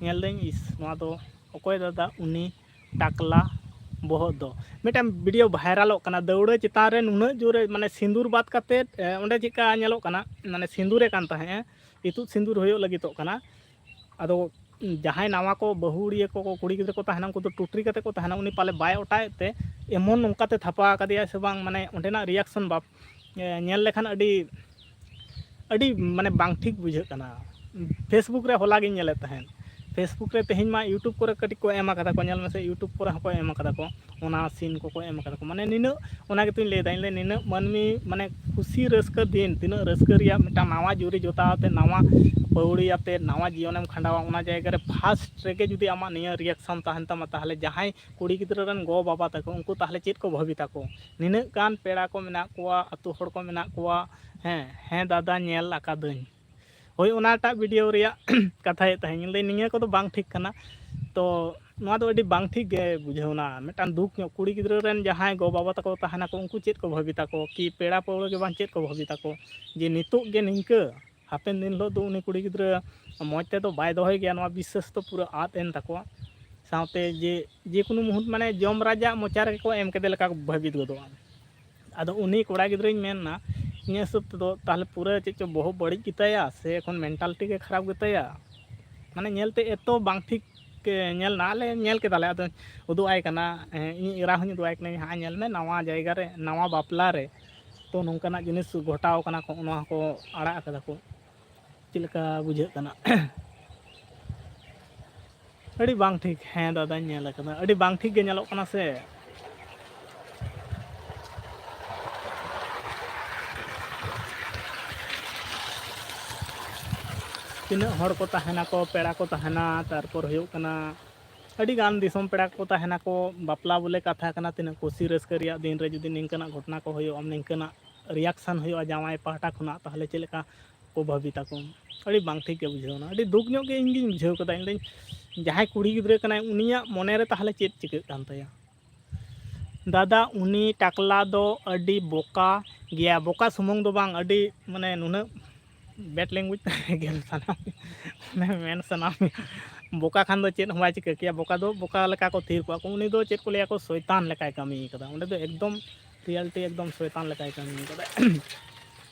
ᱧᱮᱞ ᱫᱟᱹᱧ, ᱤᱥ, ᱱᱚᱣᱟ ᱫᱚ ᱚᱠᱚᱭ ᱫᱟᱫᱟ ᱩᱱᱤ ᱴᱟᱠᱞᱟ ᱵᱚᱦᱚᱜ ᱫᱚ? ᱢᱤᱫᱴᱟᱝ video ᱵᱷᱟᱭᱨᱟᱞᱚᱜ ᱠᱟᱱᱟ, ᱫᱟᱹᱣᱲᱟᱹ ᱪᱮᱛᱟᱱ ᱨᱮ ᱱᱩᱱᱟᱹᱜ ᱡᱳᱨᱮ, ᱢᱟᱱᱮ, ᱥᱤᱸᱫᱩᱨ ᱵᱟᱫ ᱠᱟᱛᱮᱫ, ᱮ, ᱚᱸᱰᱮ ᱪᱮᱫᱠᱟ ᱧᱮᱞᱚᱜ ᱠᱟᱱᱟ, ᱢᱟᱱᱮ, ᱥᱤᱸᱫᱩᱨᱮ ᱠᱟᱱ ᱛᱟᱦᱮᱸᱜᱼᱟ, ᱤᱛᱩᱫ ᱥᱤᱸᱫᱩᱨ ᱦᱩᱭᱩᱜ ᱞᱟᱹᱜᱤᱫᱚᱜ ᱠᱟᱱᱟ᱾ ᱟᱫᱚ ᱡᱟᱦᱟᱸᱭ ᱱᱟᱣᱟ ᱠᱚ ᱵᱟᱹᱦᱩᱲᱤᱭᱟᱹ ᱠᱚ, ᱠᱩᱲᱤ ᱜᱤᱫᱽᱨᱟᱹ ᱠᱚ ᱛᱟᱦᱮᱱᱟ, ᱩᱱᱠᱩ ᱫᱚ ᱴᱩᱴᱨᱤ ᱠᱟᱛᱮ ᱠᱚ ᱛᱟᱦᱮᱱᱟ, ᱩᱱᱤ ᱯᱟᱞᱮ ᱵᱟᱭ ᱚᱴᱟᱣᱮᱫ ᱛᱮ ᱮᱢᱚᱱ ᱱᱚᱝᱠᱟᱛᱮ ᱛᱷᱟᱯᱟ ᱟᱠᱟᱫᱮᱭᱟ ᱥᱮ ᱵᱟᱝ, ᱢᱟᱱᱮ, ᱚᱸᱰᱮᱱᱟᱜ reaction ᱵᱟᱯ-, ᱮ, ᱧᱮᱞ ᱞᱮᱠᱷᱟᱱ ᱟᱹᱰᱤ, ᱟᱹᱰᱤ, ᱢᱟᱱᱮ, ᱵᱟᱝ ᱴᱷᱤᱠ ᱵᱩᱡᱷᱟᱹᱜ ᱠᱟᱱᱟ᱾ Facebook ᱨᱮ ᱦᱚᱞᱟ ᱜᱤᱧ ᱧᱮᱞᱮᱫ ᱛᱟᱦᱮᱸᱫ, Facebook ᱨᱮ ᱛᱮᱦᱮᱧ ᱢᱟ YouTube ᱠᱚᱨᱮ ᱠᱟᱹᱴᱤᱡ ᱠᱚ ᱮᱢ ᱟᱠᱟᱫᱟ ᱠᱚ, ᱧᱮᱞ ᱢᱮᱥᱮ, YouTube ᱠᱚᱨᱮ ᱦᱚᱸᱠᱚ ᱮᱢ ᱟᱠᱟᱫᱟ ᱠᱚ, ᱚᱱᱟ scene ᱠᱚᱠᱚ ᱮᱢ ᱟᱠᱟᱫᱟ ᱠᱚ᱾ ᱢᱟᱱᱮ ᱱᱤᱱᱟᱹᱜ, ᱚᱱᱟ ᱜᱮᱛᱚᱧ ᱞᱟᱹᱭᱫᱟ ᱤᱧ, ᱞᱟᱹᱭ ᱱᱤᱱᱟᱹᱜ ᱢᱟᱹᱱᱢᱤ ᱢᱟᱱᱮ ᱠᱩᱥᱤ ᱨᱟᱹᱥᱠᱟᱹ ᱫᱤᱱ, ᱛᱤᱱᱟᱹᱜ ᱨᱟᱹᱥᱠᱟᱹ ᱨᱮᱭᱟᱜ ᱢᱤᱫᱴᱟᱝ ᱱᱟᱣᱟ ᱡᱩᱨᱤ ᱡᱚᱛᱟᱣ ᱟᱛᱮ, ᱱᱟᱣᱟ ᱯᱟᱹᱣᱲᱤ ᱟᱛᱮ, ᱱᱟᱣᱟ ᱡᱤᱭᱚᱱᱮᱢ ᱠᱷᱟᱸᱰᱟᱣᱟ, ᱚᱱᱟ ᱡᱟᱭᱜᱟ ᱨᱮ first ᱨᱮᱜᱮ ᱡᱩᱫᱤ ᱟᱢᱟᱜ ᱱᱤᱭᱟᱹ reaction ᱛᱟᱦᱮᱱ ᱛᱟᱢᱟ, ᱛᱟᱦᱚᱞᱮ ᱡᱟᱦᱟᱸᱭ ᱠᱩᱲᱤ ᱜᱤᱫᱽᱨᱟᱹ ᱨᱮᱱ ᱜᱚ ᱵᱟᱵᱟ ᱛᱟᱠᱚ, ᱩᱱᱠᱩ ᱛᱟᱦᱚᱞᱮ ᱪᱮᱫ ᱠᱚ ᱵᱷᱟᱹᱵᱤ ᱛᱟᱠᱚ? ᱱᱤᱱᱟᱹᱜ ᱜᱟᱱ ᱯᱮᱲᱟ ᱠᱚ ᱢᱮᱱᱟᱜ ᱠᱚᱣᱟ, ᱟᱹᱛᱩ ᱦᱚᱲ ᱠᱚ ᱢᱮᱱᱟᱜ ᱠᱚᱣᱟ, ᱦᱮᱸ, ᱦᱮᱸ ᱫᱟᱫᱟ, ᱧᱮᱞ ᱟᱠᱟᱫᱟᱹᱧ᱾ ᱦᱳᱭ, ᱚᱱᱟᱴᱟᱜ video ᱨᱮᱭᱟᱜ ᱠᱟᱛᱷᱟᱭᱮᱫ ᱛᱟᱦᱮᱸᱧ᱾ ᱤᱧ ᱫᱚ ᱱᱤᱭᱟᱹ ᱠᱚᱫᱚ ᱵᱟᱝ ᱴᱷᱤᱠ ᱠᱟᱱᱟ᱾ ᱛᱚ ᱱᱚᱣᱟ ᱫᱚ ᱟᱹᱰᱤ ᱵᱟᱝ ᱴᱷᱤᱠ ᱜᱮ ᱵᱩᱡᱷᱟᱹᱣᱱᱟ᱾ ᱢᱤᱫᱴᱟᱝ ᱫᱩᱠ ᱧᱚᱜ, ᱠᱩᱲᱤ ᱜᱤᱫᱽᱨᱟᱹ ᱨᱮᱱ ᱡᱟᱦᱟᱸᱭ ᱜᱚ ᱵᱟᱵᱟ ᱛᱟᱠᱚ ᱛᱟᱦᱮᱱᱟᱠᱚ, ᱩᱱᱠᱩ ᱪᱮᱫ ᱠᱚ ᱵᱷᱟᱹᱵᱤ ᱛᱟᱠᱚ, ᱠᱤ ᱯᱮᱲᱟ ᱯᱟᱹᱣᱲᱟᱹ ᱜᱮ ᱵᱟᱝ ᱪᱮᱫ ᱠᱚ ᱵᱷᱟᱹᱵᱤ ᱛᱟᱠᱚ, ᱡᱮ ᱱᱤᱛᱚᱜ ᱜᱮ ᱱᱤᱝᱠᱟᱹ, ᱦᱟᱯᱮᱱ ᱫᱤᱱ ᱦᱤᱞᱳᱜ ᱫᱚ ᱩᱱᱤ ᱠᱩᱲᱤ ᱜᱤᱫᱽᱨᱟᱹ ᱢᱚᱡᱽ ᱛᱮᱫᱚ ᱵᱟᱭ ᱫᱚᱦᱚᱭ ᱜᱮᱭᱟ, ᱱᱚᱣᱟ ᱵᱤᱥᱥᱟᱹᱥ ᱫᱚ ᱯᱩᱨᱟᱹ ᱟᱫ ᱮᱱ ᱛᱟᱠᱚᱣᱟ᱾ ᱥᱟᱶᱛᱮ ᱡᱮ, ᱡᱮᱠᱳᱱᱳ ᱢᱩᱦᱩᱨᱛ, ᱢᱟᱱᱮ, ᱡᱚᱢ ᱨᱟᱡᱟᱜ ᱢᱚᱪᱟ ᱨᱮᱜᱮ ᱠᱚ ᱮᱢ ᱠᱮᱫᱮ ᱞᱮᱠᱟ ᱠᱚ ᱵᱷᱟᱹᱵᱤᱛ ᱜᱚᱫᱚᱜᱼᱟ᱾ ᱟᱫᱚ ᱩᱱᱤ ᱠᱚᱲᱟ ᱜᱤᱫᱽᱨᱟᱹᱧ ᱢᱮᱱᱟ, ᱤᱧᱟᱹᱜ ᱦᱤᱥᱟᱹᱵ ᱛᱮᱫᱚ, ᱛᱟᱦᱚᱞᱮ ᱯᱩᱨᱟᱹ ᱪᱮᱫ ᱪᱚ ᱵᱚᱦᱚᱜ ᱵᱟᱹᱲᱤᱡ ᱜᱮᱛᱟᱭᱟ, ᱥᱮ ᱮᱠᱷᱚᱱ mentality ᱜᱮ ᱠᱷᱟᱨᱟᱯ ᱜᱮᱛᱟᱭᱟ? ᱢᱟᱱᱮ, ᱧᱮᱞᱛᱮ ᱮᱛᱚ ᱵᱟᱝ ᱴᱷᱤᱠ ᱧᱮᱞ ᱮᱱᱟ᱾ ᱟᱞᱮ ᱧᱮᱞ ᱠᱮᱫᱟᱞᱮ, ᱟᱫᱚ ᱩᱫᱩᱜ ᱟᱭ ᱠᱟᱱᱟ, ᱦᱮᱸ, ᱤᱧᱤᱡ ᱮᱨᱟ ᱦᱚᱸᱧ ᱩᱫᱩᱜ ᱟᱭ ᱠᱟᱱᱟ, ᱦᱟᱸᱜ ᱧᱮᱞ ᱢᱮ, ᱱᱟᱣᱟ ᱡᱟᱭᱜᱟ ᱨᱮ, ᱱᱟᱣᱟ ᱵᱟᱯᱞᱟ ᱨᱮ ᱛᱚ ᱱᱚᱝᱠᱟᱱᱟᱜ ᱡᱤᱱᱤᱥ ᱜᱷᱚᱴᱟᱣ ᱠᱟᱱᱟ ᱠᱚ, ᱱᱚᱣᱟ ᱠᱚ ᱟᱲᱟᱜ ᱠᱟᱫᱟ ᱠᱚ᱾ ᱪᱮᱫ ᱞᱮᱠᱟ ᱵᱩᱡᱷᱟᱹᱜ ᱠᱟᱱᱟ? ᱟᱹᱰᱤ ᱵᱟᱝ ᱴᱷᱤᱠ᱾ ᱦᱮᱸ ᱫᱟᱫᱟᱧ ᱧᱮᱞ ᱟᱠᱟᱫᱟ, ᱟᱹᱰᱤ ᱵᱟᱝ ᱴᱷᱤᱠ ᱜᱮ ᱧᱮᱞᱚᱜ ᱠᱟᱱᱟ ᱥᱮ᱾ ᱛᱤᱱᱟᱹᱜ ᱦᱚᱲ ᱠᱚ ᱛᱟᱦᱮᱱᱟᱠᱚ, ᱯᱮᱲᱟ ᱠᱚ ᱛᱟᱦᱮᱱᱟ, ᱛᱟᱨᱯᱚᱨ ᱦᱩᱭᱩᱜ ᱠᱟᱱᱟ ᱟᱹᱰᱤ ᱜᱟᱱ ᱫᱤᱥᱚᱢ ᱯᱮᱲᱟ ᱠᱚ ᱛᱟᱦᱮᱱᱟᱠᱚ, ᱵᱟᱯᱞᱟ ᱵᱚᱞᱮ ᱠᱟᱛᱷᱟ ᱠᱟᱱᱟ, ᱛᱤᱱᱟᱹᱜ ᱠᱩᱥᱤ ᱨᱟᱹᱥᱠᱟᱹ ᱨᱮᱭᱟᱜ ᱫᱤᱱ ᱨᱮ ᱡᱩᱫᱤ ᱱᱤᱝᱠᱟᱹᱱᱟᱜ ᱜᱷᱚᱴᱚᱱᱟ ᱠᱚ ᱦᱩᱭᱩᱜᱼᱟ, ᱱᱤᱝᱠᱟᱹᱱᱟᱜ reaction ᱦᱩᱭᱩᱜᱼᱟ ᱡᱟᱶᱟᱭ ᱯᱟᱦᱴᱟ ᱠᱷᱚᱱᱟᱜ, ᱛᱟᱦᱚᱞᱮ ᱪᱮᱫ ᱞᱮᱠᱟ ᱠᱚ ᱵᱷᱟᱹᱵᱤ ᱛᱟᱠᱚ? ᱟᱹᱰᱤ ᱵᱟᱝ ᱴᱷᱤᱠ ᱜᱮ ᱵᱩᱡᱷᱟᱹᱣ ᱮᱱᱟ, ᱟᱹᱰᱤ ᱫᱩᱠ ᱧᱚᱜ ᱜᱮ ᱤᱧ ᱜᱤᱧ ᱵᱩᱡᱷᱟᱹᱣ ᱠᱮᱫᱟ᱾ ᱤᱧ ᱫᱚᱧ, ᱡᱟᱦᱟᱸᱭ ᱠᱩᱲᱤ ᱜᱤᱫᱽᱨᱟᱹ ᱠᱟᱱᱟᱭ, ᱩᱱᱤᱭᱟᱜ ᱢᱚᱱᱮ ᱨᱮ ᱛᱟᱦᱚᱞᱮ ᱪᱮᱫ ᱪᱤᱠᱟᱹᱜ ᱠᱟᱱ ᱛᱟᱭᱟ? ᱫᱟᱫᱟ, ᱩᱱᱤ ᱴᱟᱠᱞᱟ ᱫᱚ ᱟᱹᱰᱤ ᱵᱚᱠᱟ ᱜᱮᱭᱟ᱾ ᱵᱚᱠᱟ ᱥᱩᱢᱩᱝ ᱫᱚ ᱵᱟᱝ, ᱟᱹᱰᱤ, ᱢᱟᱱᱮ, ᱱᱩᱱᱟᱹᱜ bad language ᱜᱮ ᱥᱟᱱᱟᱢ, ᱢᱟᱱᱮ, ᱢᱮᱱ ᱥᱟᱱᱟᱢ᱾ ᱵᱚᱠᱟ ᱠᱷᱟᱱ ᱫᱚ ᱪᱮᱫ ᱦᱚᱸ ᱵᱟᱭ ᱪᱤᱠᱟᱹ ᱠᱮᱭᱟ᱾ ᱵᱚᱠᱟ ᱫᱚ ᱵᱚᱠᱟ ᱞᱮᱠᱟ ᱠᱚ ᱛᱷᱤᱨ ᱠᱚᱣᱟ ᱠᱚ᱾ ᱩᱱᱤ ᱫᱚ ᱪᱮᱫ ᱠᱚ ᱞᱟᱹᱭᱟ ᱠᱚ, ᱥᱚᱭᱛᱟᱱ ᱞᱮᱠᱟᱭ ᱠᱟᱹᱢᱤ ᱠᱟᱫᱟ᱾ ᱚᱸᱰᱮ ᱫᱚ ᱮᱠᱫᱚᱢ reality, ᱮᱠᱫᱚᱢ ᱥᱚᱭᱛᱟᱱ ᱞᱮᱠᱟᱭ ᱠᱟᱹᱢᱤ ᱠᱟᱫᱟ᱾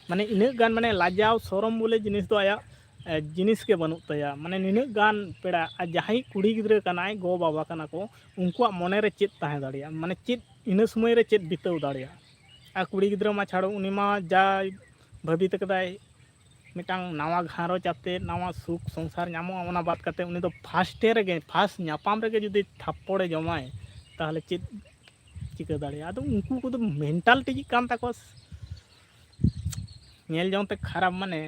ᱢᱟᱱᱮ, ᱤᱱᱟᱹᱜ ᱜᱟᱱ, ᱢᱟᱱᱮ, ᱞᱟᱡᱟᱣ ᱥᱚᱨᱚᱢ ᱵᱚᱞᱮ ᱡᱤᱱᱤᱥ ᱫᱚ ᱟᱭᱟᱜ, ᱮ, ᱡᱤᱱᱤᱥ ᱜᱮ ᱵᱟᱹᱱᱩᱜ ᱛᱟᱭᱟ᱾ ᱢᱟᱱᱮ, ᱱᱤᱱᱟᱹᱜ ᱜᱟᱱ ᱯᱮᱲᱟ, ᱟᱨ ᱡᱟᱦᱟᱸᱭ ᱠᱩᱲᱤ ᱜᱤᱫᱽᱨᱟᱹ ᱠᱟᱱᱟᱭ, ᱜᱚ ᱵᱟᱵᱟ ᱠᱟᱱᱟ ᱠᱚ, ᱩᱱᱠᱩᱣᱟᱜ ᱢᱚᱱᱮ ᱨᱮ ᱪᱮᱫ ᱛᱟᱦᱮᱸ ᱫᱟᱲᱮᱭᱟᱜᱼᱟ? ᱢᱟᱱᱮ, ᱪᱮᱫ ᱤᱱᱟᱹ ᱥᱚᱢᱚᱭ ᱨᱮ ᱪᱮᱫ ᱵᱤᱛᱟᱹᱣ ᱫᱟᱲᱮᱭᱟᱜᱼᱟ? ᱟᱨ ᱠᱩᱲᱤ ᱜᱤᱫᱽᱨᱟᱹ ᱢᱟ ᱪᱷᱟᱲᱚ, ᱩᱱᱤ ᱢᱟ ᱡᱟᱭ ᱵᱷᱟᱹᱵᱤᱛ ᱠᱟᱫᱟᱭ, ᱢᱤᱫᱴᱟᱝ ᱱᱟᱣᱟ ᱜᱷᱟᱨᱚᱸᱡᱽ ᱟᱛᱮ ᱱᱟᱣᱟ ᱥᱩᱠ ᱥᱚᱝᱥᱟᱨ ᱧᱟᱢᱚᱜᱼᱟ, ᱚᱱᱟ ᱵᱟᱫ ᱠᱟᱛᱮ ᱩᱱᱤ ᱫᱚ ᱯᱷᱟᱥᱴᱮ ᱨᱮᱜᱮ, ᱯᱷᱟᱥᱴ ᱧᱟᱯᱟᱢ ᱨᱮᱜᱮ ᱡᱩᱫᱤ ᱛᱷᱟᱯᱯᱚᱲᱮ ᱡᱚᱢᱟᱭ, ᱛᱟᱦᱚᱞᱮ ᱪᱮᱫ ᱪᱤᱠᱟᱹ ᱫᱟᱲᱮᱭᱟᱜᱼᱟ? ᱟᱫᱚ ᱩᱱᱠᱩ ᱠᱚᱫᱚ ᱢᱮᱱᱴᱟᱞᱤᱴᱤ ᱪᱮᱫ ᱠᱟᱱ ᱛᱟᱠᱚᱣᱟ, ᱧᱮᱞ ᱡᱚᱝ ᱛᱮ ᱠᱷᱟᱨᱟᱯ, ᱢᱟᱱᱮ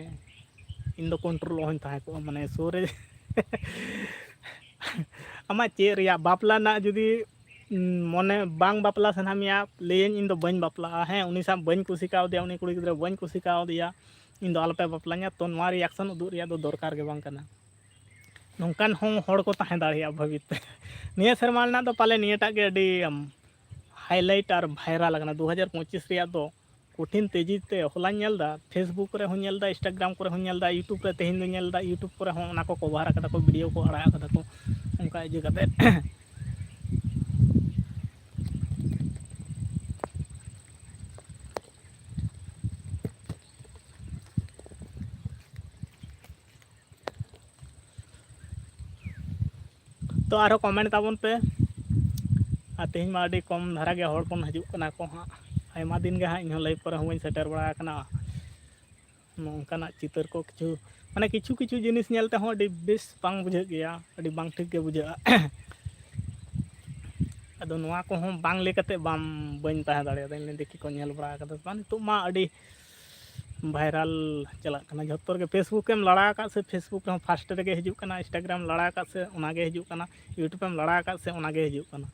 ᱤᱧ ᱫᱚ ᱠᱚᱱᱴᱨᱳᱞ ᱚᱦᱚᱧ ᱛᱟᱦᱮᱸ ᱠᱚᱜᱼᱟ, ᱢᱟᱱᱮ ᱥᱩᱨ ᱨᱮ᱾ ᱟᱢᱟᱜ ᱪᱮᱫ ᱨᱮᱭᱟᱜ ᱵᱟᱯᱞᱟ ᱨᱮᱱᱟᱜ ᱡᱩᱫᱤ, ᱩᱸ, ᱢᱚᱱᱮ ᱵᱟᱝ ᱵᱟᱯᱞᱟ ᱥᱟᱱᱟ ᱢᱮᱭᱟ, ᱞᱟᱹᱭᱟᱹᱧ ᱤᱧ ᱫᱚ ᱵᱟᱹᱧ ᱵᱟᱯᱞᱟᱜᱼᱟ, ᱦᱮᱸ, ᱩᱱᱤ ᱥᱟᱶ ᱵᱟᱹᱧ ᱠᱩᱥᱤ ᱠᱟᱣᱫᱮᱭᱟ, ᱩᱱᱤ ᱠᱩᱲᱤ ᱜᱤᱫᱽᱨᱟᱹ ᱵᱟᱹᱧ ᱠᱩᱥᱤ ᱠᱟᱣᱫᱮᱭᱟ, ᱤᱧ ᱫᱚ ᱟᱞᱚᱯᱮ ᱵᱟᱯᱞᱟᱧᱟ, ᱛᱚ ᱱᱚᱣᱟ ᱨᱤᱭᱟᱠᱥᱚᱱ ᱩᱫᱩᱜ ᱨᱮᱭᱟᱜ ᱫᱚ ᱫᱚᱨᱠᱟᱨ ᱜᱮ ᱵᱟᱝ ᱠᱟᱱᱟ᱾ ᱱᱚᱝᱠᱟᱱ ᱦᱚᱸ ᱦᱚᱲ ᱠᱚ ᱛᱟᱦᱮᱸ ᱫᱟᱲᱮᱭᱟᱜᱼᱟ ᱵᱷᱟᱹᱵᱤᱛ ᱨᱮ᱾ ᱱᱤᱭᱟᱹ ᱥᱮᱨᱢᱟ ᱨᱮᱱᱟᱜ ᱫᱚ ᱯᱟᱞᱮ ᱱᱤᱭᱟᱹᱴᱟᱜ ᱜᱮ ᱟᱹᱰᱤ, ᱟᱢ, ᱦᱟᱭᱞᱟᱭᱤᱴ ᱟᱨ ᱵᱷᱟᱭᱨᱟᱞ ᱟᱠᱟᱱᱟ ᱫᱩ ᱦᱟᱡᱟᱨ ᱯᱚᱸᱪᱤᱥ ᱨᱮᱭᱟᱜ ᱫᱚ᱾ ᱠᱚᱴᱷᱤᱱ ᱛᱮᱡᱤ ᱛᱮ ᱦᱚᱞᱟᱧ ᱧᱮᱞ ᱮᱫᱟ, Facebook ᱠᱚᱨᱮ ᱦᱚᱸᱧ ᱧᱮᱞ ᱮᱫᱟ, Instagram ᱠᱚᱨᱮ ᱦᱚᱸᱧ ᱧᱮᱞ ᱮᱫᱟ, YouTube ᱨᱮ ᱛᱮᱦᱮᱧ ᱫᱚᱧ ᱧᱮᱞ ᱮᱫᱟ, YouTube ᱠᱚᱨᱮ ᱦᱚᱸ ᱚᱱᱟ ᱠᱚ ᱠᱚᱵᱷᱟᱨ ᱟᱠᱟᱫᱟ ᱠᱚ, ᱵᱷᱤᱰᱤᱭᱳ ᱠᱚ ᱟᱲᱟᱜ ᱟᱠᱟᱫᱟ ᱠᱚ, ᱚᱱᱠᱟ ᱤᱭᱟᱹ ᱠᱟᱛᱮ᱾ ᱛᱚ ᱟᱨᱦᱚᱸ ᱠᱚᱢᱮᱱᱴ ᱛᱟᱵᱚᱱ ᱯᱮ᱾ ᱟᱨ ᱛᱮᱦᱮᱧ ᱢᱟ ᱟᱹᱰᱤ ᱠᱚᱢ ᱫᱷᱟᱨᱟ ᱜᱮ ᱦᱚᱲ ᱵᱚᱱ ᱦᱤᱡᱩᱜ ᱠᱟᱱᱟ ᱠᱚ ᱦᱟᱸᱜ᱾ ᱟᱭᱢᱟ ᱫᱤᱱ ᱜᱮ ᱦᱟᱸᱜ ᱤᱧᱦᱚᱸ ᱞᱟᱭᱤᱵᱷ ᱠᱚᱨᱮ ᱦᱚᱸ ᱵᱟᱹᱧ ᱥᱮᱴᱮᱨ ᱵᱟᱲᱟ ᱟᱠᱟᱱᱟ᱾ ᱱᱚᱝᱠᱟᱱᱟᱜ ᱪᱤᱛᱟᱹᱨ ᱠᱚ ᱠᱤᱪᱷᱩ, ᱢᱟᱱᱮ ᱠᱤᱪᱷᱩ ᱠᱤᱪᱷᱩ ᱡᱤᱱᱤᱥ ᱧᱮᱞ ᱛᱮᱦᱚᱸ ᱟᱹᱰᱤ ᱵᱮᱥ ᱵᱟᱝ ᱵᱩᱡᱷᱟᱹᱜ ᱜᱮᱭᱟ, ᱟᱹᱰᱤ ᱵᱟᱝ ᱴᱷᱤᱠ ᱜᱮ ᱵᱩᱡᱷᱟᱹᱜᱼᱟ᱾ ᱟᱫᱚ ᱱᱚᱣᱟ ᱠᱚᱦᱚᱸ ᱵᱟᱝ ᱞᱟᱹᱭ ᱠᱟᱛᱮ ᱵᱟᱢ, ᱵᱟᱹᱧ ᱛᱟᱦᱮᱸ ᱫᱟᱲᱮᱭᱟᱫᱟ᱾ ᱤᱧ ᱞᱟᱹᱭᱫᱟ ᱠᱤ ᱠᱚ ᱧᱮᱞ ᱵᱟᱲᱟ ᱠᱟᱫᱟ ᱥᱮ ᱵᱟᱝ? ᱱᱤᱛᱚᱜ ᱢᱟ ᱟᱹᱰᱤ ᱵᱷᱟᱭᱨᱟᱞ ᱪᱟᱞᱟᱜ ᱠᱟᱱᱟ᱾ ᱡᱷᱚᱛᱚ ᱨᱮᱜᱮ, Facebook ᱮᱢ ᱞᱟᱲᱟ ᱟᱠᱟᱫ ᱥᱮ, Facebook ᱨᱮᱦᱚᱸ ᱯᱷᱟᱥᱴ ᱨᱮᱜᱮ ᱦᱤᱡᱩᱜ ᱠᱟᱱᱟ, Instagram ᱞᱟᱲᱟ ᱟᱠᱟᱫ ᱥᱮ ᱚᱱᱟᱜᱮ ᱦᱤᱡᱩᱜ ᱠᱟᱱᱟ, YouTube ᱮᱢ ᱞᱟᱲᱟ ᱟᱠᱟᱫ ᱥᱮ ᱚᱱᱟᱜᱮ ᱦᱤᱡᱩᱜ ᱠᱟᱱᱟ᱾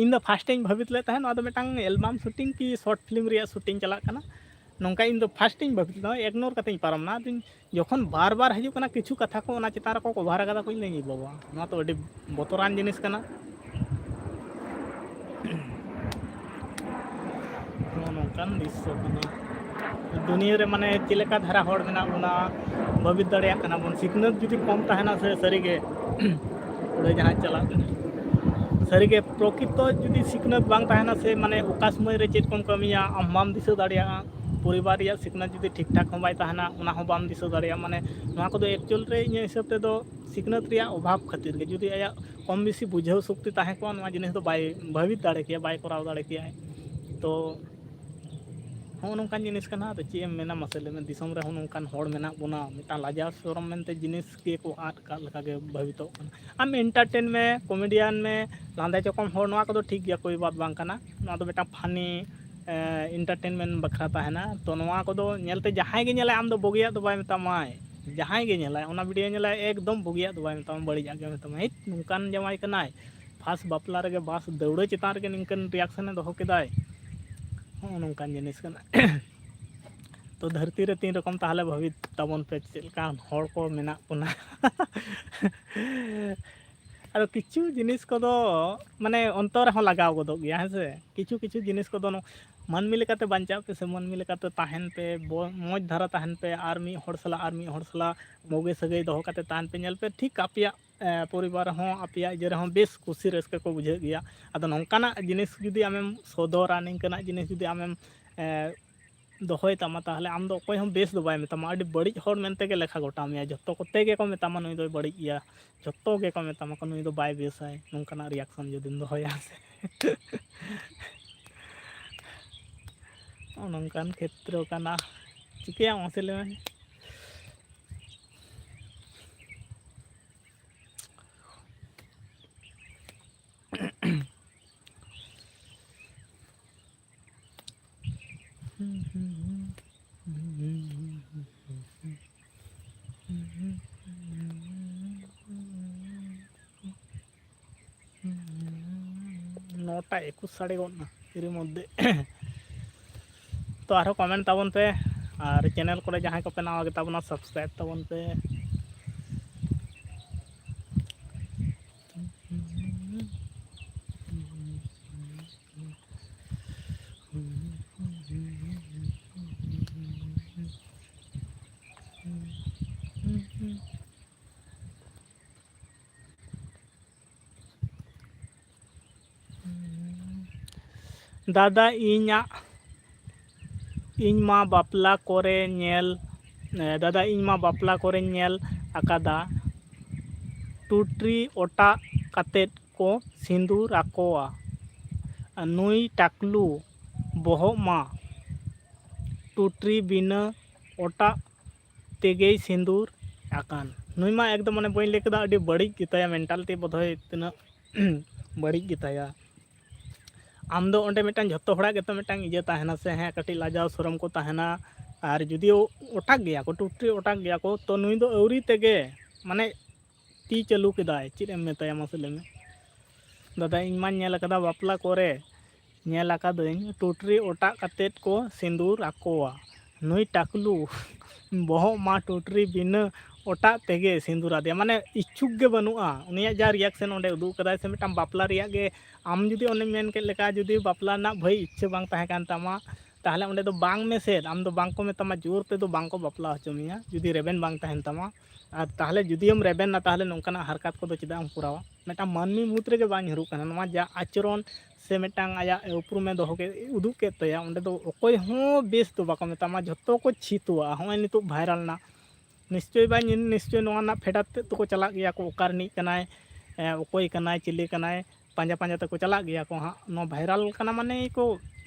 ᱤᱧ ᱫᱚ ᱯᱷᱟᱥᱴ ᱤᱧ ᱵᱷᱟᱹᱵᱤᱛ ᱞᱮᱫ ᱛᱟᱦᱮᱸᱫ ᱱᱚᱣᱟ ᱫᱚ ᱢᱤᱫᱴᱟᱝ ᱮᱞᱵᱟᱢ ᱥᱩᱴᱤᱝ ᱠᱤ ᱥᱚᱨᱴ ᱯᱷᱤᱞᱢ ᱨᱮᱭᱟᱜ ᱥᱩᱴᱤᱝ ᱪᱟᱞᱟᱜ ᱠᱟᱱᱟ, ᱱᱚᱝᱠᱟ ᱤᱧ ᱫᱚ ᱯᱷᱟᱥᱴ ᱤᱧ ᱵᱷᱟᱹᱵᱤᱛ ᱞᱮᱫᱟ, ᱤᱜᱱᱳᱨ ᱠᱟᱛᱮᱧ ᱯᱟᱨᱚᱢ ᱮᱱᱟ᱾ ᱟᱫᱚᱧ, ᱡᱚᱠᱷᱚᱱ ᱵᱟᱨ ᱵᱟᱨ ᱦᱤᱡᱩᱜ ᱠᱟᱱᱟ ᱠᱤᱪᱷᱩ ᱠᱟᱛᱷᱟ ᱠᱚ, ᱚᱱᱟ ᱪᱮᱛᱟᱱ ᱨᱮᱠᱚ ᱠᱚᱵᱷᱟᱨ ᱟᱠᱟᱫᱟ ᱠᱚ, ᱤᱧ ᱞᱟᱹᱭ, "ᱵᱟᱵᱟ, ᱱᱚᱣᱟ ᱛᱚ ᱟᱹᱰᱤ ᱵᱚᱛᱚᱨᱟᱱ ᱡᱤᱱᱤᱥ ᱠᱟᱱᱟ᱾" ᱱᱚᱜᱼᱚ ᱱᱚᱝᱠᱟᱱ ᱫᱨᱤᱥᱥᱚ ᱠᱟᱱᱟ᱾ ᱫᱩᱱᱤᱭᱟᱹ ᱨᱮ ᱢᱟᱱᱮ ᱪᱮᱫ ᱞᱮᱠᱟ ᱫᱷᱟᱨᱟ ᱦᱚᱲ ᱢᱮᱱᱟᱜ ᱵᱚᱱᱟ, ᱵᱷᱟᱹᱵᱤᱛ ᱫᱟᱲᱮᱭᱟᱜ ᱠᱟᱱᱟ ᱵᱚᱱ᱾ ᱥᱤᱠᱷᱱᱟᱹᱛ ᱡᱩᱫᱤ ᱠᱚᱢ ᱛᱟᱦᱮᱱᱟ ᱥᱮ, ᱥᱟᱹᱨᱤᱜᱮ ᱚᱸᱰᱮ ᱡᱟᱦᱟᱸ ᱪᱟᱞᱟᱜ ᱠᱟᱱᱟ, ᱥᱟᱹᱨᱤᱜᱮ ᱯᱨᱚᱠᱤᱛᱚ ᱡᱩᱫᱤ ᱥᱤᱠᱷᱱᱟᱹᱛ ᱵᱟᱝ ᱛᱟᱦᱮᱱᱟ ᱥᱮ, ᱢᱟᱱᱮ ᱚᱠᱟ ᱥᱚᱢᱚᱭ ᱨᱮ ᱪᱮᱫ ᱠᱚᱢ ᱠᱟᱹᱢᱤᱭᱟ, ᱟᱢ ᱵᱟᱢ ᱫᱤᱥᱟᱹ ᱫᱟᱲᱮᱭᱟᱜᱼᱟ᱾ ᱯᱚᱨᱤᱵᱟᱨ ᱨᱮᱭᱟᱜ ᱥᱤᱠᱷᱱᱟᱹᱛ ᱡᱩᱫᱤ ᱴᱷᱤᱠ ᱴᱷᱟᱠ ᱦᱚᱸ ᱵᱟᱭ ᱛᱟᱦᱮᱱᱟ, ᱚᱱᱟ ᱦᱚᱸ ᱵᱟᱢ ᱫᱤᱥᱟᱹ ᱫᱟᱲᱮᱭᱟᱜᱼᱟ᱾ ᱢᱟᱱᱮ ᱱᱚᱣᱟ ᱠᱚᱫᱚ ᱮᱠᱪᱩᱭᱮᱞ ᱨᱮ ᱤᱧᱟᱹᱜ ᱦᱤᱥᱟᱹᱵ ᱛᱮᱫᱚ ᱥᱤᱠᱷᱱᱟᱹᱛ ᱨᱮᱭᱟᱜ ᱚᱵᱷᱟᱵᱽ ᱠᱷᱟᱹᱛᱤᱨ ᱜᱮ᱾ ᱡᱩᱫᱤ ᱟᱭᱟᱜ ᱠᱚᱢ ᱵᱮᱥᱤ ᱵᱩᱡᱷᱟᱹᱣ ᱥᱚᱠᱛᱤ ᱛᱟᱦᱮᱸ ᱠᱚᱜᱼᱟ, ᱱᱚᱣᱟ ᱡᱤᱱᱤᱥ ᱫᱚ ᱵᱟᱭ ᱵᱷᱟᱹᱵᱤᱛ ᱫᱟᱲᱮ ᱠᱮᱭᱟ, ᱵᱟᱭ ᱠᱚᱨᱟᱣ ᱫᱟᱲᱮ ᱠᱮᱭᱟᱭ᱾ ᱛᱚ ᱦᱚᱸᱜᱼᱚ ᱱᱚᱝᱠᱟᱱ ᱡᱤᱱᱤᱥ ᱠᱟᱱᱟ᱾ ᱟᱫᱚ ᱪᱮᱫ ᱮᱢ ᱢᱮᱱᱟ ᱢᱟᱥᱮ ᱞᱟᱹᱭ ᱢᱮ, ᱫᱤᱥᱚᱢ ᱨᱮ ᱦᱚᱸᱜᱼᱚ ᱱᱚᱝᱠᱟᱱ ᱦᱚᱲ ᱢᱮᱱᱟᱜ ᱵᱚᱱᱟ, ᱢᱤᱫᱴᱟᱝ ᱞᱟᱡᱟᱣ ᱥᱚᱨᱚᱢ ᱢᱮᱱᱛᱮ ᱡᱤᱱᱤᱥ ᱜᱮᱠᱚ ᱟᱫ ᱠᱟᱜ ᱞᱮᱠᱟ ᱜᱮ ᱵᱷᱟᱵᱤᱛᱚᱜ ᱠᱟᱱᱟ᱾ ᱟᱢ entertain ᱢᱮ, comedian ᱢᱮ, ᱞᱟᱸᱫᱟ ᱪᱚᱠᱚᱢ ᱦᱚᱲ, ᱱᱚᱣᱟ ᱠᱚᱫᱚ ᱴᱷᱤᱠ ᱜᱮᱭᱟ, ᱠᱳᱭ ᱵᱟᱛ ᱵᱟᱝ ᱠᱟᱱᱟ᱾ ᱱᱚᱣᱟ ᱫᱚ ᱢᱤᱫᱴᱟᱝ funny, ᱮ, entertainment ᱵᱟᱠᱷᱨᱟ ᱛᱟᱦᱮᱱᱟ᱾ ᱛᱚ ᱱᱚᱣᱟ ᱠᱚᱫᱚ ᱧᱮᱞᱛᱮ ᱡᱟᱦᱟᱸᱭ ᱜᱮ ᱧᱮᱞᱟᱭ, ᱟᱢ ᱫᱚ ᱵᱩᱜᱤᱭᱟᱜ ᱫᱚ ᱵᱟᱭ ᱢᱮᱛᱟᱢᱟᱭ, ᱡᱟᱦᱟᱸᱭ ᱜᱮ ᱧᱮᱞᱟᱭ, ᱚᱱᱟ video ᱧᱮᱞᱟᱭ, ᱮᱠᱫᱚᱢ ᱵᱩᱜᱤᱭᱟᱜ ᱫᱚ ᱵᱟᱭ ᱢᱮᱛᱟᱢᱟ, ᱵᱟᱹᱲᱤᱡᱟᱜ ᱜᱮ ᱢᱮᱛᱟᱢᱟ, "ᱦᱮᱡ, ᱱᱚᱝᱠᱟᱱ ᱡᱟᱶᱟᱭ ᱠᱟᱱᱟᱭ, first ᱵᱟᱯᱞᱟ ᱨᱮᱜᱮ bus ᱫᱟᱹᱣᱲᱟᱹ ᱪᱮᱛᱟᱱ ᱨᱮᱜᱮ ᱱᱤᱝᱠᱟᱹᱱ reaction ᱮ ᱫᱚᱦᱚ ᱠᱮᱫᱟᱭ", ᱦᱚᱸᱜᱼᱚ ᱱᱚᱝᱠᱟᱱ ᱡᱤᱱᱤᱥ ᱠᱟᱱᱟ᱾ ᱛᱚ ᱫᱷᱟᱹᱨᱛᱤ ᱨᱮ ᱛᱤᱱ ᱨᱚᱠᱚᱢ ᱛᱟᱦᱚᱞᱮ ᱵᱷᱟᱹᱵᱤᱛ ᱛᱟᱵᱚᱱ ᱯᱮ, ᱪᱮᱫ ᱞᱮᱠᱟᱱ ᱦᱚᱲ ᱠᱚ ᱢᱮᱱᱟᱜ ᱵᱚᱱᱟ᱾ ᱟᱫᱚ ᱠᱤᱪᱷᱩ ᱡᱤᱱᱤᱥ ᱠᱚᱫᱚ, ᱢᱟᱱᱮ, ᱚᱱᱛᱚᱨ ᱨᱮᱦᱚᱸ ᱞᱟᱜᱟᱣ ᱜᱚᱫᱚᱜ ᱜᱮᱭᱟ, ᱦᱮᱸ ᱥᱮ? ᱠᱤᱪᱷᱩ ᱠᱤᱪᱷᱩ ᱡᱤᱱᱤᱥ ᱠᱚᱫᱚ ᱱᱚ-, ᱢᱟᱹᱱᱢᱤ ᱞᱮᱠᱟᱛᱮ ᱵᱟᱧᱪᱟᱜ ᱯᱮ ᱥᱮ, ᱢᱟᱹᱱᱢᱤ ᱞᱮᱠᱟᱛᱮ ᱛᱟᱦᱮᱱ ᱯᱮ, ᱵᱚ-, ᱢᱚᱡᱽ ᱫᱷᱟᱨᱟ ᱛᱟᱦᱮᱱ ᱯᱮ, ᱟᱨ ᱢᱤᱫ ᱦᱚᱲ ᱥᱟᱞᱟᱜ, ᱟᱨ ᱢᱤᱫ ᱦᱚᱲ ᱥᱟᱞᱟᱜ ᱵᱩᱜᱤ ᱥᱟᱹᱜᱟᱹᱭ ᱫᱚᱦᱚ ᱠᱟᱛᱮ ᱛᱟᱦᱮᱱ ᱯᱮ᱾ ᱧᱮᱞ ᱯᱮ, ᱴᱷᱤᱠ ᱟᱯᱮᱭᱟᱜ, ᱮ, ᱯᱚᱨᱤᱵᱟᱨ ᱨᱮᱦᱚᱸ, ᱟᱯᱮᱭᱟᱜ ᱤᱭᱟᱹ ᱨᱮᱦᱚᱸ ᱵᱮᱥ ᱠᱩᱥᱤ ᱨᱟᱹᱥᱠᱟᱹ ᱠᱚ ᱵᱩᱡᱷᱟᱹᱜ ᱜᱮᱭᱟ᱾ ᱟᱫᱚ ᱱᱚᱝᱠᱟᱱᱟᱜ ᱡᱤᱱᱤᱥ ᱡᱩᱫᱤ ᱟᱢᱮᱢ ᱥᱚᱫᱚᱨᱟ, ᱱᱤᱝᱠᱟᱹᱱᱟᱜ ᱡᱤᱱᱤᱥ ᱡᱩᱫᱤ ᱟᱢᱮᱢ, ᱮ, ᱫᱚᱦᱚᱭ ᱛᱟᱢᱟ, ᱛᱟᱦᱚᱞᱮ ᱟᱢ ᱫᱚ ᱚᱠᱚᱭ ᱦᱚᱸ ᱵᱮᱥ ᱫᱚ ᱵᱟᱭ ᱢᱮᱛᱟᱢᱟ, ᱟᱹᱰᱤ ᱵᱟᱹᱲᱤᱡ ᱦᱚᱲ ᱢᱮᱱᱛᱮ ᱜᱮ ᱞᱮᱠᱷᱟ ᱜᱚᱴᱟ ᱢᱮᱭᱟ᱾ ᱡᱷᱚᱛᱚ ᱠᱚᱛᱮ ᱜᱮᱠᱚ ᱢᱮᱛᱟᱢᱟ, "ᱱᱩᱭ ᱫᱚᱭ ᱵᱟᱹᱲᱤᱡ ᱜᱮᱭᱟ", ᱡᱷᱚᱛᱚ ᱜᱮᱠᱚ ᱢᱮᱛᱟᱢᱟ ᱠᱚ, "ᱱᱩᱭ ᱫᱚ ᱵᱟᱭ ᱵᱮᱥᱟᱭ", ᱱᱚᱝᱠᱟᱱᱟᱜ reaction ᱡᱩᱫᱤᱢ ᱫᱚᱦᱚᱭᱟ ᱥᱮ᱾ ᱱᱚᱜᱼᱚ ᱱᱚᱝᱠᱟᱱ ᱠᱷᱮᱛᱨᱚ ᱠᱟᱱᱟ, ᱪᱤᱠᱟᱹᱭᱟᱢ ᱢᱟᱥᱮ ᱞᱟᱹᱭ ᱢᱮ? ᱱᱚᱴᱟ ᱮᱠᱩᱥ ᱥᱟᱰᱮ ᱜᱚᱫ ᱱᱟ ᱮᱨ ᱢᱚᱫᱽᱫᱷᱮ᱾ ᱛᱚ ᱟᱨᱦᱚᱸ comment ᱛᱟᱵᱚᱱ ᱯᱮ, ᱟᱨ channel ᱠᱚᱨᱮ ᱡᱟᱦᱟᱸᱭ ᱠᱚᱯᱮ ᱱᱟᱣᱟ ᱜᱮᱛᱟ ᱵᱚᱱᱟ, subscribe ᱛᱟᱵᱚᱱ ᱯᱮ᱾ ᱫᱟᱫᱟ, ᱤᱧᱟᱜ, ᱤᱧ ᱢᱟ ᱵᱟᱯᱞᱟ ᱠᱚᱨᱮ ᱧᱮᱞ, ᱮ, ᱫᱟᱫᱟ, ᱤᱧ ᱢᱟ ᱵᱟᱯᱞᱟ ᱠᱚᱨᱮᱧ ᱧᱮᱞ ᱟᱠᱟᱫᱟ, ᱴᱩᱴᱨᱤ ᱚᱴᱟᱜ ᱠᱟᱛᱮᱫ ᱠᱚ ᱥᱤᱸᱫᱩᱨ ᱟᱠᱚᱣᱟ᱾ ᱱᱩᱭ ᱴᱟᱠᱞᱩ ᱵᱚᱦᱚᱜ ᱢᱟ ᱴᱩᱴᱨᱤ ᱵᱤᱱᱟᱹ ᱚᱴᱟᱜ ᱛᱮᱜᱮᱭ ᱥᱤᱸᱫᱩᱨ ᱟᱠᱟᱱ᱾ ᱱᱩᱭ ᱢᱟ ᱮᱠᱫᱚᱢ ᱢᱟᱱᱮ ᱵᱟᱹᱧ ᱞᱟᱹᱭ ᱠᱮᱫᱟ, ᱟᱹᱰᱤ ᱵᱟᱹᱲᱤᱡ ᱜᱮᱛᱟᱭᱟ, mentality ᱵᱚᱫᱷᱚᱭ ᱛᱤᱱᱟᱹᱜ ᱵᱟᱹᱲᱤᱡ ᱜᱮᱛᱟᱭᱟ᱾ ᱟᱢ ᱫᱚ ᱚᱸᱰᱮ ᱢᱤᱫᱴᱟᱝ ᱡᱷᱚᱛᱚ ᱦᱚᱲᱟᱜ ᱜᱮᱛᱚ ᱢᱤᱫᱴᱟᱝ ᱤᱭᱟᱹ ᱛᱟᱦᱮᱱᱟ ᱥᱮ, ᱦᱮᱸ, ᱠᱟᱹᱴᱤᱡ ᱞᱟᱡᱟᱣ ᱥᱚᱨᱚᱢ ᱠᱚ ᱛᱟᱦᱮᱱᱟ᱾ ᱟᱨ ᱡᱩᱫᱤ ᱚᱴᱟᱜ ᱜᱮᱭᱟ ᱠᱚ, ᱴᱩᱴᱨᱤ ᱚᱴᱟᱜ ᱜᱮᱭᱟ ᱠᱚ, ᱛᱚ ᱱᱩᱭ ᱫᱚ ᱟᱹᱣᱨᱤ ᱛᱮᱜᱮ ᱢᱟᱱᱮ ᱛᱤ ᱪᱟᱹᱞᱩ ᱠᱮᱫᱟᱭ, ᱪᱮᱫ ᱮᱢ ᱢᱮᱛᱟᱭᱟ ᱢᱟᱥᱮ ᱞᱟᱹᱭ ᱢᱮ? ᱫᱟᱫᱟ, ᱤᱧ ᱢᱟᱧ ᱧᱮᱞ ᱟᱠᱟᱫᱟ ᱵᱟᱯᱞᱟ ᱠᱚᱨᱮ, ᱧᱮᱞ ᱟᱠᱟᱫᱟᱹᱧ ᱴᱩᱴᱨᱤ ᱚᱴᱟᱜ ᱠᱟᱛᱮᱫ ᱠᱚ ᱥᱤᱸᱫᱩᱨ ᱟᱠᱚᱣᱟ᱾ ᱱᱩᱭ ᱴᱟᱠᱞᱩ ᱵᱚᱦᱚᱜ ᱢᱟ ᱴᱩᱴᱨᱤ ᱵᱤᱱᱟᱹ ᱚᱴᱟᱜ ᱛᱮᱜᱮ ᱥᱤᱸᱫᱩᱨ ᱟᱫᱮᱭᱟ, ᱢᱟᱱᱮ ᱤᱪᱪᱷᱩᱠ ᱜᱮ ᱵᱟᱹᱱᱩᱜᱼᱟ᱾ ᱩᱱᱤᱭᱟᱜ ᱡᱟ reaction ᱚᱸᱰᱮ ᱩᱫᱩᱜ ᱠᱟᱫᱟᱭ ᱥᱮ, ᱢᱤᱫᱴᱟᱝ ᱵᱟᱯᱞᱟ ᱨᱮᱭᱟᱜ ᱜᱮ, ᱟᱢ ᱡᱩᱫᱤ ᱚᱱᱮᱢ ᱢᱮᱱ ᱠᱮᱫ ᱞᱮᱠᱟ, ᱡᱩᱫᱤ ᱵᱟᱯᱞᱟ ᱨᱮᱱᱟᱜ ᱵᱷᱟᱹᱭ ᱤᱪᱪᱷᱟᱹ ᱵᱟᱝ ᱛᱟᱦᱮᱸ ᱠᱟᱱ ᱛᱟᱢᱟ, ᱛᱟᱦᱚᱞᱮ ᱚᱸᱰᱮ ᱫᱚ ᱵᱟᱝ ᱢᱮᱥᱮᱫ, ᱟᱢ ᱫᱚ ᱵᱟᱝ ᱠᱚ ᱢᱮᱛᱟᱢᱟ, ᱡᱳᱨ ᱛᱮᱫᱚ ᱵᱟᱝ ᱠᱚ ᱵᱟᱯᱞᱟ ᱦᱚᱪᱚ ᱢᱮᱭᱟ ᱡᱩᱫᱤ ᱨᱮᱵᱮᱱ ᱵᱟᱝ ᱛᱟᱦᱮᱱ ᱛᱟᱢᱟ᱾ ᱟᱨ ᱛᱟᱦᱚᱞᱮ ᱡᱩᱫᱤᱢ ᱨᱮᱵᱮᱱᱟ, ᱛᱟᱦᱚᱞᱮ ᱱᱚᱝᱠᱟᱱᱟᱜ ᱦᱟᱨᱠᱟᱛ ᱠᱚᱫᱚ ᱪᱮᱫᱟᱜ ᱮᱢ ᱠᱚᱨᱟᱣᱟ? ᱢᱤᱫᱴᱟᱝ ᱢᱟᱹᱱᱢᱤ ᱢᱩᱫᱽ ᱨᱮᱜᱮ ᱵᱟᱝ ᱧᱩᱨᱩᱜ ᱠᱟᱱᱟ᱾ ᱱᱚᱣᱟ ᱡᱟ ᱟᱪᱚᱨᱚᱱ ᱥᱮ ᱢᱤᱫᱴᱟᱝ ᱟᱭᱟᱜ ᱩᱯᱨᱩᱢᱮ ᱫᱚᱦᱚ ᱠᱮᱫ, ᱩᱫᱩᱜ ᱠᱮᱫ ᱛᱟᱭᱟ, ᱚᱸᱰᱮ ᱫᱚ ᱚᱠᱚᱭ ᱦᱚᱸ ᱵᱮᱥ ᱫᱚ ᱵᱟᱠᱚ ᱢᱮᱛᱟᱢᱟ, ᱡᱷᱚᱛᱚ ᱠᱚ ᱪᱷᱤᱛᱩᱣᱟᱜᱼᱟ᱾ ᱦᱚᱸᱜᱼᱚᱭ ᱱᱤᱛᱚᱜ viral ᱮᱱᱟ, ᱱᱤᱥᱪᱚᱭ ᱵᱟ ᱱᱤᱥᱪᱚᱭ ᱱᱚᱣᱟ ᱨᱮᱱᱟᱜ ᱯᱷᱮᱰᱟᱛ ᱛᱮᱫ ᱫᱚᱠᱚ ᱪᱟᱞᱟᱜ ᱜᱮᱭᱟ ᱠᱚ, ᱚᱠᱟ ᱨᱤᱱᱤᱡ ᱠᱟᱱᱟᱭ, ᱮ, ᱚᱠᱚᱭ ᱠᱟᱱᱟᱭ, ᱪᱤᱞᱤ ᱠᱟᱱᱟᱭ, ᱯᱟᱸᱡᱟ ᱯᱟᱸᱡᱟ ᱛᱮᱠᱚ ᱪᱟᱞᱟᱜ ᱜᱮᱭᱟ ᱠᱚ ᱦᱟᱸᱜ᱾ ᱱᱚᱣᱟ viral ᱠᱟᱱᱟ ᱢᱟᱱᱮ ᱠᱚ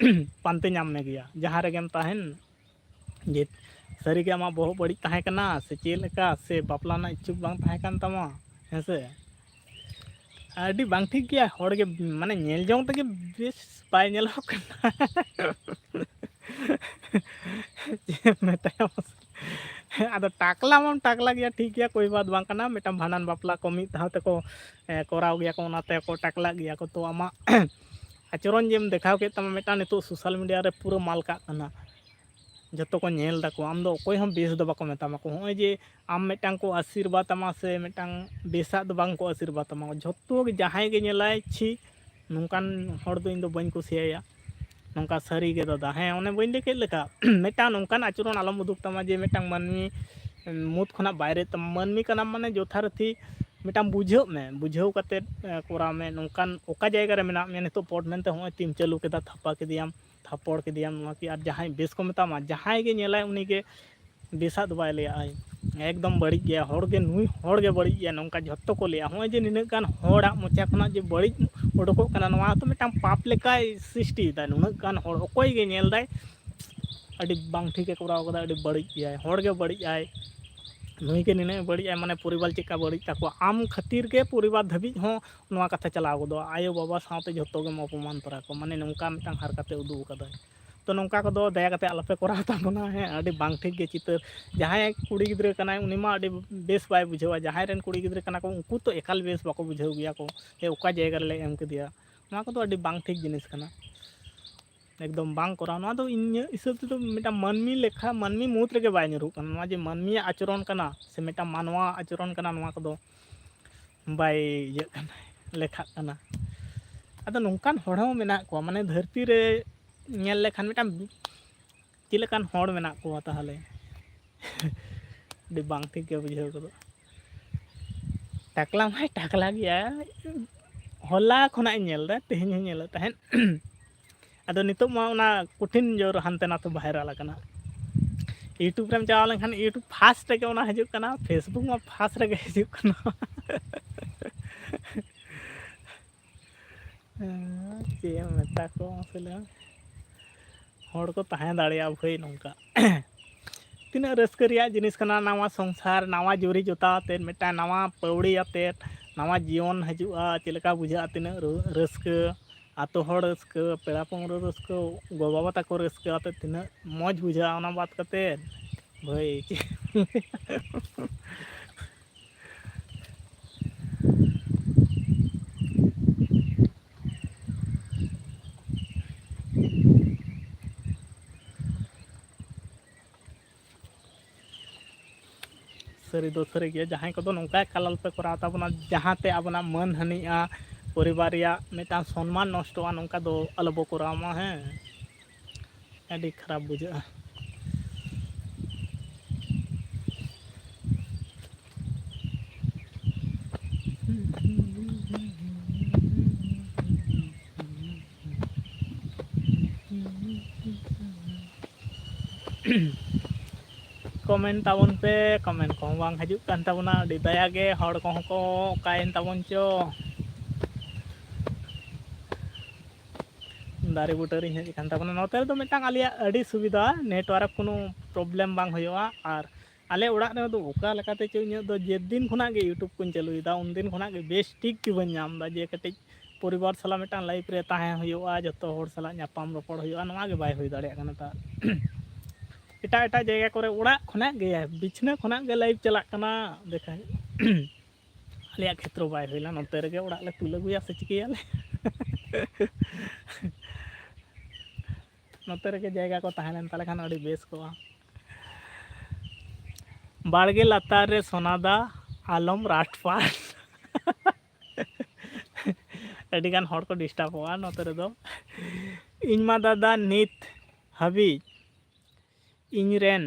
ᱯᱟᱱᱛᱮ ᱧᱟᱢ ᱢᱮᱜᱮᱭᱟ, ᱡᱟᱦᱟᱸ ᱨᱮᱜᱮᱢ ᱛᱟᱦᱮᱱ᱾ ᱡᱮ ᱥᱟᱹᱨᱤᱜᱮ ᱟᱢᱟᱜ ᱵᱚᱦᱚᱜ ᱵᱟᱹᱲᱤᱡ ᱛᱟᱦᱮᱸ ᱠᱟᱱᱟ ᱥᱮ ᱪᱮᱫ ᱞᱮᱠᱟ, ᱥᱮ ᱵᱟᱯᱞᱟ ᱨᱮᱱᱟᱜ ᱤᱪᱪᱷᱩᱠ ᱵᱟᱝ ᱛᱟᱦᱮᱸ ᱠᱟᱱ ᱛᱟᱢᱟ, ᱦᱮᱸ ᱥᱮ? ᱟᱹᱰᱤ ᱵᱟᱝ ᱴᱷᱤᱠ ᱜᱮᱭᱟ, ᱦᱚᱲ ᱜᱮ ᱢᱟᱱᱮ ᱧᱮᱞ ᱡᱚᱝ ᱛᱮᱜᱮ ᱵᱮᱥ ᱵᱟᱭ ᱧᱮᱞᱚᱜ ᱠᱟᱱᱟ᱾ ᱪᱮᱫ ᱮᱢ ᱢᱮᱛᱟᱭᱟ ᱢᱟᱥᱮ? ᱟᱫᱚ ᱴᱟᱠᱞᱟ ᱢᱟᱢ ᱴᱟᱠᱞᱟ ᱜᱮᱭᱟ, ᱴᱷᱤᱠ ᱜᱮᱭᱟ, ᱠᱳᱭ ᱵᱟᱛ ᱵᱟᱝ ᱠᱟᱱᱟ᱾ ᱢᱤᱫᱴᱟᱝ ᱵᱷᱟᱸᱰᱟᱱ ᱵᱟᱯᱞᱟ ᱠᱚ ᱢᱤᱫ ᱫᱷᱟᱣ ᱛᱮᱠᱚ, ᱮ, ᱠᱚᱨᱟᱣ ᱜᱮᱭᱟ ᱠᱚ, ᱚᱱᱟᱛᱮ ᱠᱚ ᱴᱟᱠᱞᱟᱜ ᱜᱮᱭᱟ ᱠᱚ᱾ ᱛᱚ ᱟᱢᱟᱜ ᱟᱪᱚᱨᱚᱱ ᱡᱮᱢ ᱫᱮᱠᱷᱟᱣ ᱠᱮᱫ ᱛᱟᱢᱟ ᱢᱤᱫᱴᱟᱝ, ᱱᱤᱛᱚᱜ social media ᱨᱮ ᱯᱩᱨᱟᱹ ᱢᱟᱞ ᱠᱟᱜ ᱠᱟᱱᱟ, ᱡᱚᱛᱚ ᱠᱚ ᱧᱮᱞ ᱫᱟᱠᱚ, ᱟᱢ ᱫᱚ ᱚᱠᱚᱭ ᱦᱚᱸ ᱵᱮᱥ ᱫᱚ ᱵᱟᱠᱚ ᱢᱮᱛᱟᱢᱟ ᱠᱚ᱾ ᱦᱚᱸᱜᱼᱚᱭ ᱡᱮ ᱟᱢ ᱢᱤᱫᱴᱟᱝ ᱠᱚ ᱟᱥᱤᱨᱵᱟᱫᱽ ᱟᱢᱟ ᱥᱮ ᱢᱤᱫᱴᱟᱝ ᱵᱮᱥᱟᱜ ᱫᱚ ᱵᱟᱝ ᱠᱚ ᱟᱥᱤᱨᱵᱟᱫᱽ ᱟᱢᱟ, ᱡᱷᱚᱛᱚ ᱜᱮ ᱡᱟᱦᱟᱸᱭ ᱜᱮ ᱧᱮᱞᱟᱭ, ᱪᱷᱤ, ᱱᱚᱝᱠᱟᱱ ᱦᱚᱲ ᱫᱚ ᱤᱧ ᱫᱚ ᱵᱟᱹᱧ ᱠᱩᱥᱤᱭᱟᱭᱟ᱾ ᱱᱚᱝᱠᱟ ᱥᱟᱹᱨᱤ ᱜᱮ ᱫᱟᱫᱟ, ᱦᱮᱸ, ᱚᱱᱮ ᱵᱟᱹᱧ ᱞᱟᱹᱭ ᱠᱮᱫ ᱞᱮᱠᱟ, ᱢᱤᱫᱴᱟᱝ ᱱᱚᱝᱠᱟᱱ ᱟᱪᱚᱨᱚᱱ ᱟᱞᱚᱢ ᱩᱫᱩᱜ ᱛᱟᱢᱟ ᱡᱮ ᱢᱤᱫᱴᱟᱝ ᱢᱟᱹᱱᱢᱤ ᱢᱩᱫᱽ ᱠᱷᱚᱱᱟᱜ ᱵᱟᱭᱨᱮᱜ ᱛᱟᱢᱟ᱾ ᱢᱟᱹᱱᱢᱤ ᱠᱟᱱᱟᱢ ᱢᱟᱱᱮ ᱡᱚᱛᱷᱟᱨᱚᱛᱷᱤ ᱢᱤᱫᱴᱟᱝ ᱵᱩᱡᱷᱟᱹᱜ ᱢᱮ, ᱵᱩᱡᱷᱟᱹᱣ ᱠᱟᱛᱮᱫ, ᱮ, ᱠᱚᱨᱟᱣ ᱢᱮ᱾ ᱱᱚᱝᱠᱟᱱ ᱚᱠᱟ ᱡᱟᱭᱜᱟ ᱨᱮ ᱢᱮᱱᱟᱜ ᱢᱮᱭᱟ ᱱᱤᱛᱚᱜ ᱯᱚᱴ ᱢᱮᱱᱛᱮ, ᱦᱚᱸᱜᱼᱚᱭ ᱛᱤᱢ ᱪᱟᱹᱞᱩ ᱠᱮᱫᱟ, ᱛᱷᱟᱯᱟ ᱠᱮᱫᱮᱭᱟᱢ, ᱛᱷᱟᱯᱚᱲ ᱠᱮᱫᱮᱭᱟᱢ, ᱱᱚᱣᱟ ᱠᱤ ᱟᱨ ᱡᱟᱦᱟᱸᱭ ᱵᱮᱥ ᱠᱚ ᱢᱮᱛᱟᱢᱟ? ᱡᱟᱦᱟᱸᱭ ᱜᱮ ᱧᱮᱞᱟᱭ ᱩᱱᱤ ᱜᱮ ᱵᱮᱥᱟᱜ ᱫᱚ ᱵᱟᱭ ᱞᱟᱹᱭᱟ, ᱟᱭ ᱮᱠᱫᱚᱢ ᱵᱟᱹᱲᱤᱡ ᱜᱮᱭᱟ, ᱦᱚᱲ ᱜᱮ, ᱱᱩᱭ ᱦᱚᱲ ᱜᱮ ᱵᱟᱹᱲᱤᱡ ᱜᱮᱭᱟ, ᱱᱚᱝᱠᱟ ᱡᱷᱚᱛᱚ ᱠᱚ ᱞᱟᱹᱭᱟ᱾ ᱦᱚᱸᱜᱼᱚᱭ ᱡᱮ ᱱᱤᱱᱟᱹᱜ ᱜᱟᱱ ᱦᱚᱲᱟᱜ ᱢᱚᱪᱟ ᱠᱷᱚᱱᱟᱜ ᱡᱮ ᱵᱟᱹᱲᱤᱡ ᱩᱰᱩᱠᱚᱜ ᱠᱟᱱᱟ, ᱱᱚᱣᱟ ᱦᱚᱸᱛᱚ ᱢᱤᱫᱴᱟᱝ ᱯᱟᱯ ᱞᱮᱠᱟᱭ ᱥᱨᱤᱥᱴᱤᱭᱮᱫᱟ᱾ ᱱᱩᱱᱟᱹᱜ ᱜᱟᱱ ᱦᱚᱲ ᱚᱠᱚᱭ ᱜᱮ ᱧᱮᱞ ᱫᱟᱭ, ᱟᱹᱰᱤ ᱵᱟᱝ ᱴᱷᱤᱠᱮ ᱠᱚᱨᱟᱣ ᱠᱟᱫᱟ, ᱟᱹᱰᱤ ᱵᱟᱹᱲᱤᱡ ᱜᱮᱭᱟᱭ, ᱦᱚᱲ ᱜᱮ ᱵᱟᱹᱲᱤᱡ ᱟᱭ, ᱱᱩᱭ ᱜᱮ ᱱᱤᱱᱟᱹᱜ ᱵᱟᱹᱲᱤᱡ ᱟᱭ, ᱢᱟᱱᱮ ᱯᱚᱨᱤᱵᱟᱨ ᱪᱮᱫᱠᱟ ᱵᱟᱹᱲᱤᱡ ᱛᱟᱠᱚᱣᱟ, ᱟᱢ ᱠᱷᱟᱹᱛᱤᱨ ᱜᱮ ᱯᱚᱨᱤᱵᱟᱨ ᱫᱷᱟᱹᱵᱤᱡ ᱦᱚᱸ ᱱᱚᱣᱟ ᱠᱟᱛᱷᱟ ᱪᱟᱞᱟᱣ ᱜᱚᱫᱚᱜᱼᱟ, ᱟᱭᱳ ᱵᱟᱵᱟ ᱥᱟᱶᱛᱮ ᱡᱷᱚᱛᱚ ᱜᱮᱢ ᱚᱯᱚᱢᱟᱱ ᱛᱚᱨᱟ ᱠᱚᱣᱟ, ᱢᱟᱱᱮ ᱱᱚᱝᱠᱟ ᱢᱤᱫᱴᱟᱝ ᱦᱟᱨᱠᱟᱛᱮ ᱩᱫᱩᱜ ᱟᱠᱟᱫᱟᱭ᱾ ᱛᱚ ᱱᱚᱝᱠᱟ ᱠᱚᱫᱚ ᱫᱟᱭᱟ ᱠᱟᱛᱮ ᱟᱞᱚᱯᱮ ᱠᱚᱨᱟᱣ ᱛᱟᱵᱚᱱᱟ, ᱦᱮᱸ, ᱟᱹᱰᱤ ᱵᱟᱝ ᱴᱷᱤᱠ ᱜᱮ ᱪᱤᱛᱟᱹᱨ᱾ ᱡᱟᱦᱟᱸᱭ ᱠᱩᱲᱤ ᱜᱤᱫᱽᱨᱟᱹ ᱠᱟᱱᱟᱭ ᱩᱱᱤ ᱢᱟ ᱟᱹᱰᱤ ᱵᱮᱥ ᱵᱟᱭ ᱵᱩᱡᱷᱟᱹᱣᱟ, ᱡᱟᱦᱟᱸᱭ ᱨᱮᱱ ᱠᱩᱲᱤ ᱜᱤᱫᱽᱨᱟᱹ ᱠᱟᱱᱟ ᱠᱚ ᱩᱱᱠᱩ ᱛᱚ ᱮᱠᱟᱞ ᱵᱮᱥ ᱵᱟᱠᱚ ᱵᱩᱡᱷᱟᱹᱣ ᱜᱮᱭᱟ ᱠᱚ, ᱡᱮ ᱚᱠᱟ ᱡᱟᱭᱜᱟ ᱨᱮᱞᱮ ᱮᱢ ᱠᱮᱫᱮᱭᱟ᱾ ᱱᱚᱣᱟ ᱠᱚᱫᱚ ᱟᱹᱰᱤ ᱵᱟᱝ ᱴᱷᱤᱠ ᱡᱤᱱᱤᱥ ᱠᱟᱱᱟ, ᱮᱠᱫᱚᱢ ᱵᱟᱝ ᱠᱚᱨᱟᱣ᱾ ᱱᱚᱣᱟ ᱫᱚ ᱤᱧᱟᱹᱜ ᱦᱤᱥᱟᱹᱵ ᱛᱮᱫᱚ ᱢᱤᱫᱴᱟᱝ ᱢᱟᱹᱱᱢᱤ ᱞᱮᱠᱷᱟ, ᱢᱟᱹᱱᱢᱤ ᱢᱩᱫᱽ ᱨᱮᱜᱮ ᱵᱟᱭ ᱧᱩᱨᱩᱜ ᱠᱟᱱᱟ᱾ ᱱᱚᱣᱟ ᱡᱮ ᱢᱟᱹᱱᱢᱤᱭᱟᱜ ᱟᱪᱚᱨᱚᱱ ᱠᱟᱱᱟ ᱥᱮ ᱢᱤᱫᱴᱟᱝ ᱢᱟᱱᱣᱟ ᱟᱪᱚᱨᱚᱱ ᱠᱟᱱᱟ, ᱱᱚᱣᱟ ᱠᱚᱫᱚ ᱵᱟᱭ ᱤᱭᱟᱹᱜ ᱠᱟᱱᱟ, ᱞᱮᱠᱷᱟᱜ ᱠᱟᱱᱟ᱾ ᱟᱫᱚ ᱱᱚᱝᱠᱟᱱ ᱦᱚᱲ ᱦᱚᱸ ᱢᱮᱱᱟᱜ ᱠᱚᱣᱟ, ᱢᱟᱱᱮ ᱫᱷᱟᱹᱨᱛᱤ ᱨᱮ ᱧᱮᱞ ᱞᱮᱠᱷᱟᱱ ᱢᱤᱫᱴᱟᱝ ᱪᱮᱫ ᱞᱮᱠᱟᱱ ᱦᱚᱲ ᱢᱮᱱᱟᱜ ᱠᱚᱣᱟ ᱛᱟᱦᱚᱞᱮ? ᱟᱹᱰᱤ ᱵᱟᱝ ᱴᱷᱤᱠ ᱜᱮ ᱵᱩᱡᱷᱟᱹᱣ ᱜᱚᱫᱚᱜ᱾ ᱴᱟᱠᱞᱟ ᱢᱟᱭ ᱴᱟᱠᱞᱟ ᱜᱮᱭᱟ, ᱦᱚᱞᱟ ᱠᱷᱚᱱᱟᱜ ᱤᱧ ᱧᱮᱞ ᱮᱫᱟ, ᱛᱮᱦᱮᱧ ᱦᱚᱸᱧ ᱧᱮᱞᱮᱫ ᱛᱟᱦᱮᱸᱫ᱾ ᱟᱫᱚ ᱱᱤᱛᱚᱜ ᱢᱟ ᱚᱱᱟ ᱠᱚᱴᱷᱤᱱ ᱡᱳᱨ ᱦᱟᱱᱛᱮ ᱱᱟᱛᱮ ᱵᱷᱟᱭᱨᱟᱞ ᱟᱠᱟᱱᱟ᱾ YouTube ᱨᱮᱢ ᱪᱟᱞᱟᱣ ᱞᱮᱱᱠᱷᱟᱱ YouTube ᱯᱷᱟᱥᱴ ᱨᱮᱜᱮ ᱚᱱᱟ ᱦᱤᱡᱩᱜ ᱠᱟᱱᱟ, Facebook ᱢᱟ ᱯᱷᱟᱥᱴ ᱨᱮᱜᱮ ᱦᱤᱡᱩᱜ ᱠᱟᱱᱟ᱾ ᱪᱮᱫ ᱮᱢ ᱢᱮᱛᱟ ᱠᱚᱣᱟ ᱢᱟᱥᱮ ᱞᱟᱹᱭ ᱢᱮ? ᱦᱚᱲ ᱠᱚ ᱛᱟᱦᱮᱸ ᱫᱟᱲᱮᱭᱟᱜᱼᱟ ᱵᱷᱟᱹᱭ ᱱᱚᱝᱠᱟ? ᱛᱤᱱᱟᱹᱜ ᱨᱟᱹᱥᱠᱟᱹ ᱨᱮᱭᱟᱜ ᱡᱤᱱᱤᱥ ᱠᱟᱱᱟ, ᱱᱟᱣᱟ ᱥᱚᱝᱥᱟᱨ, ᱱᱟᱣᱟ ᱡᱩᱨᱤ ᱡᱚᱛᱟᱣ ᱟᱛᱮᱫ, ᱢᱤᱫᱴᱟᱝ ᱱᱟᱣᱟ ᱯᱟᱹᱣᱲᱤ ᱟᱛᱮᱫ, ᱱᱟᱣᱟ ᱡᱤᱭᱚᱱ ᱦᱤᱡᱩᱜᱼᱟ, ᱪᱮᱫ ᱞᱮᱠᱟ ᱵᱩᱡᱷᱟᱹᱜᱼᱟ, ᱛᱤᱱᱟᱹᱜ ᱨᱟᱹ-, ᱨᱟᱹᱥᱠᱟᱹ, ᱟᱛᱳ ᱦᱚᱲ ᱨᱟᱹᱥᱠᱟᱹ, ᱯᱮᱲᱟ ᱯᱟᱹᱣᱲᱟᱹ ᱨᱟᱹᱥᱠᱟᱹ, ᱜᱚ-ᱵᱟᱵᱟ ᱛᱟᱠᱚ ᱨᱟᱹᱥᱠᱟᱹ ᱟᱛᱮᱫ ᱛᱤᱱᱟᱹᱜ ᱢᱚᱡᱽ ᱵᱩᱡᱷᱟᱹᱜᱼᱟ᱾ ᱚᱱᱟ ᱵᱟᱫ ᱠᱟᱛᱮᱫ ᱵᱷᱟᱹᱭ, ᱪᱮᱫ ᱥᱟᱹᱨᱤ ᱫᱚ ᱥᱟᱹᱨᱤ ᱜᱮ, ᱡᱟᱦᱟᱸᱭ ᱠᱚᱫᱚ ᱱᱚᱝᱠᱟ ᱮᱠᱟᱞ ᱟᱞᱚᱯᱮ ᱠᱚᱨᱟᱣ ᱛᱟᱵᱚᱱᱟ, ᱡᱟᱦᱟᱸᱛᱮ ᱟᱵᱚᱱᱟᱜ ᱢᱟᱹᱱ ᱦᱟᱹᱱᱤᱜᱼᱟ, ᱯᱚᱨᱤᱵᱟᱨ ᱨᱮᱭᱟᱜ ᱢᱤᱫᱴᱟᱝ ᱥᱚᱱᱢᱟᱱ ᱱᱚᱥᱴᱚᱜᱼᱟ, ᱱᱚᱝᱠᱟ ᱫᱚ ᱟᱞᱚᱵᱚ ᱠᱚᱨᱟᱣ ᱢᱟ᱾ ᱦᱮᱸ, ᱟᱹᱰᱤ ᱠᱷᱟᱨᱟᱯ ᱵᱩᱡᱷᱟᱹᱜᱼᱟ᱾ ᱠᱚᱢᱮᱱᱴ ᱛᱟᱵᱚᱱ ᱯᱮ, ᱠᱚᱢᱮᱱᱴ ᱠᱚᱦᱚᱸ ᱵᱟᱝ ᱦᱤᱡᱩᱜ ᱠᱟᱱ ᱛᱟᱵᱚᱱᱟ, ᱟᱹᱰᱤ ᱫᱟᱭᱟ ᱜᱮ᱾ ᱦᱚᱲ ᱠᱚᱦᱚᱸ ᱠᱚ ᱚᱠᱟᱭᱮᱱ ᱛᱟᱵᱚᱱ ᱪᱚ? ᱫᱟᱨᱮ ᱵᱩᱴᱟᱹ ᱨᱤᱧ ᱦᱮᱡ ᱟᱠᱟᱱ ᱛᱟᱵᱚᱱᱟ᱾ ᱱᱚᱛᱮ ᱨᱮᱫᱚ ᱢᱤᱫᱴᱟᱝ ᱟᱞᱮᱭᱟᱜ ᱟᱹᱰᱤ ᱥᱩᱵᱤᱫᱷᱟ, network ᱠᱳᱱᱳ problem ᱵᱟᱝ ᱦᱩᱭᱩᱜᱼᱟ᱾ ᱟᱨ ᱟᱞᱮ ᱚᱲᱟᱜ ᱨᱮᱫᱚ ᱚᱠᱟ ᱞᱮᱠᱟᱛᱮ ᱪᱚ ᱤᱧᱟᱹᱜ ᱫᱚ ᱡᱮᱫᱤᱱ ᱠᱷᱚᱱᱟᱜ ᱜᱮ YouTube ᱠᱚᱧ ᱪᱟᱹᱞᱩᱭᱮᱫᱟ, ᱩᱱᱫᱤᱱ ᱠᱷᱚᱱᱟᱜ ᱜᱮ ᱵᱮᱥ ᱴᱷᱤᱠ ᱜᱮ ᱵᱟᱹᱧ ᱧᱟᱢ ᱮᱫᱟ, ᱡᱮ ᱠᱟᱹᱴᱤᱡ ᱯᱚᱨᱤᱵᱟᱨ ᱥᱟᱞᱟᱜ ᱢᱤᱫᱴᱟᱝ live ᱨᱮ ᱛᱟᱦᱮᱸ ᱦᱩᱭᱩᱜᱼᱟ, ᱡᱚᱛᱚ ᱦᱚᱲ ᱥᱟᱞᱟᱜ ᱧᱟᱯᱟᱢ ᱨᱚᱯᱚᱲ ᱦᱩᱭᱩᱜᱼᱟ, ᱱᱚᱣᱟ ᱜᱮ ᱵᱟᱭ ᱦᱩᱭ ᱫᱟᱲᱮᱭᱟᱜ ᱠᱟᱱᱟ᱾ ᱛᱟ ᱮᱴᱟᱜ ᱮᱴᱟᱜ ᱡᱟᱭᱜᱟ ᱠᱚᱨᱮ ᱚᱲᱟᱜ ᱠᱷᱚᱱᱟᱜ ᱜᱮ, ᱵᱤᱪᱷᱱᱟᱹ ᱠᱷᱚᱱᱟᱜ ᱜᱮ live ᱪᱟᱞᱟᱜ ᱠᱟᱱᱟ, ᱫᱮᱠᱷᱟ ᱟᱞᱮᱭᱟᱜ ᱠᱷᱮᱛᱨᱚ ᱵᱟᱭ ᱦᱩᱭ ᱞᱮᱱᱟ, ᱱᱚᱛᱮ ᱨᱮᱜᱮ ᱚᱲᱟᱜ ᱞᱮ ᱛᱩᱞ ᱟᱹᱜᱩᱭᱟ ᱥᱮ ᱪᱤᱠᱟᱹᱭᱟᱞᱮ? ᱱᱚᱛᱮ ᱨᱮᱜᱮ ᱡᱟᱭᱜᱟ ᱠᱚ ᱛᱟᱦᱮᱸ ᱞᱮᱱ ᱛᱟᱞᱮ ᱠᱷᱟᱱ ᱟᱹᱰᱤ ᱵᱮᱥ ᱠᱚᱜᱼᱟ᱾ ᱵᱟᱲᱜᱮ ᱞᱟᱛᱟᱨ ᱨᱮ ᱥᱚᱱᱟᱫᱟ, ᱟᱞᱚᱢ ᱨᱟᱴ ᱯᱟᱴ᱾ ᱟᱹᱰᱤᱜᱟᱱ ᱦᱚᱲ ᱠᱚ ᱰᱤᱥᱴᱟᱵᱚᱜᱼᱟ ᱱᱚᱛᱮ ᱨᱮᱫᱚ᱾ ᱤᱧ ᱢᱟ ᱫᱟᱫᱟ ᱱᱤᱛ ᱦᱟᱹᱵᱤᱡ ᱤᱧ ᱨᱮᱱ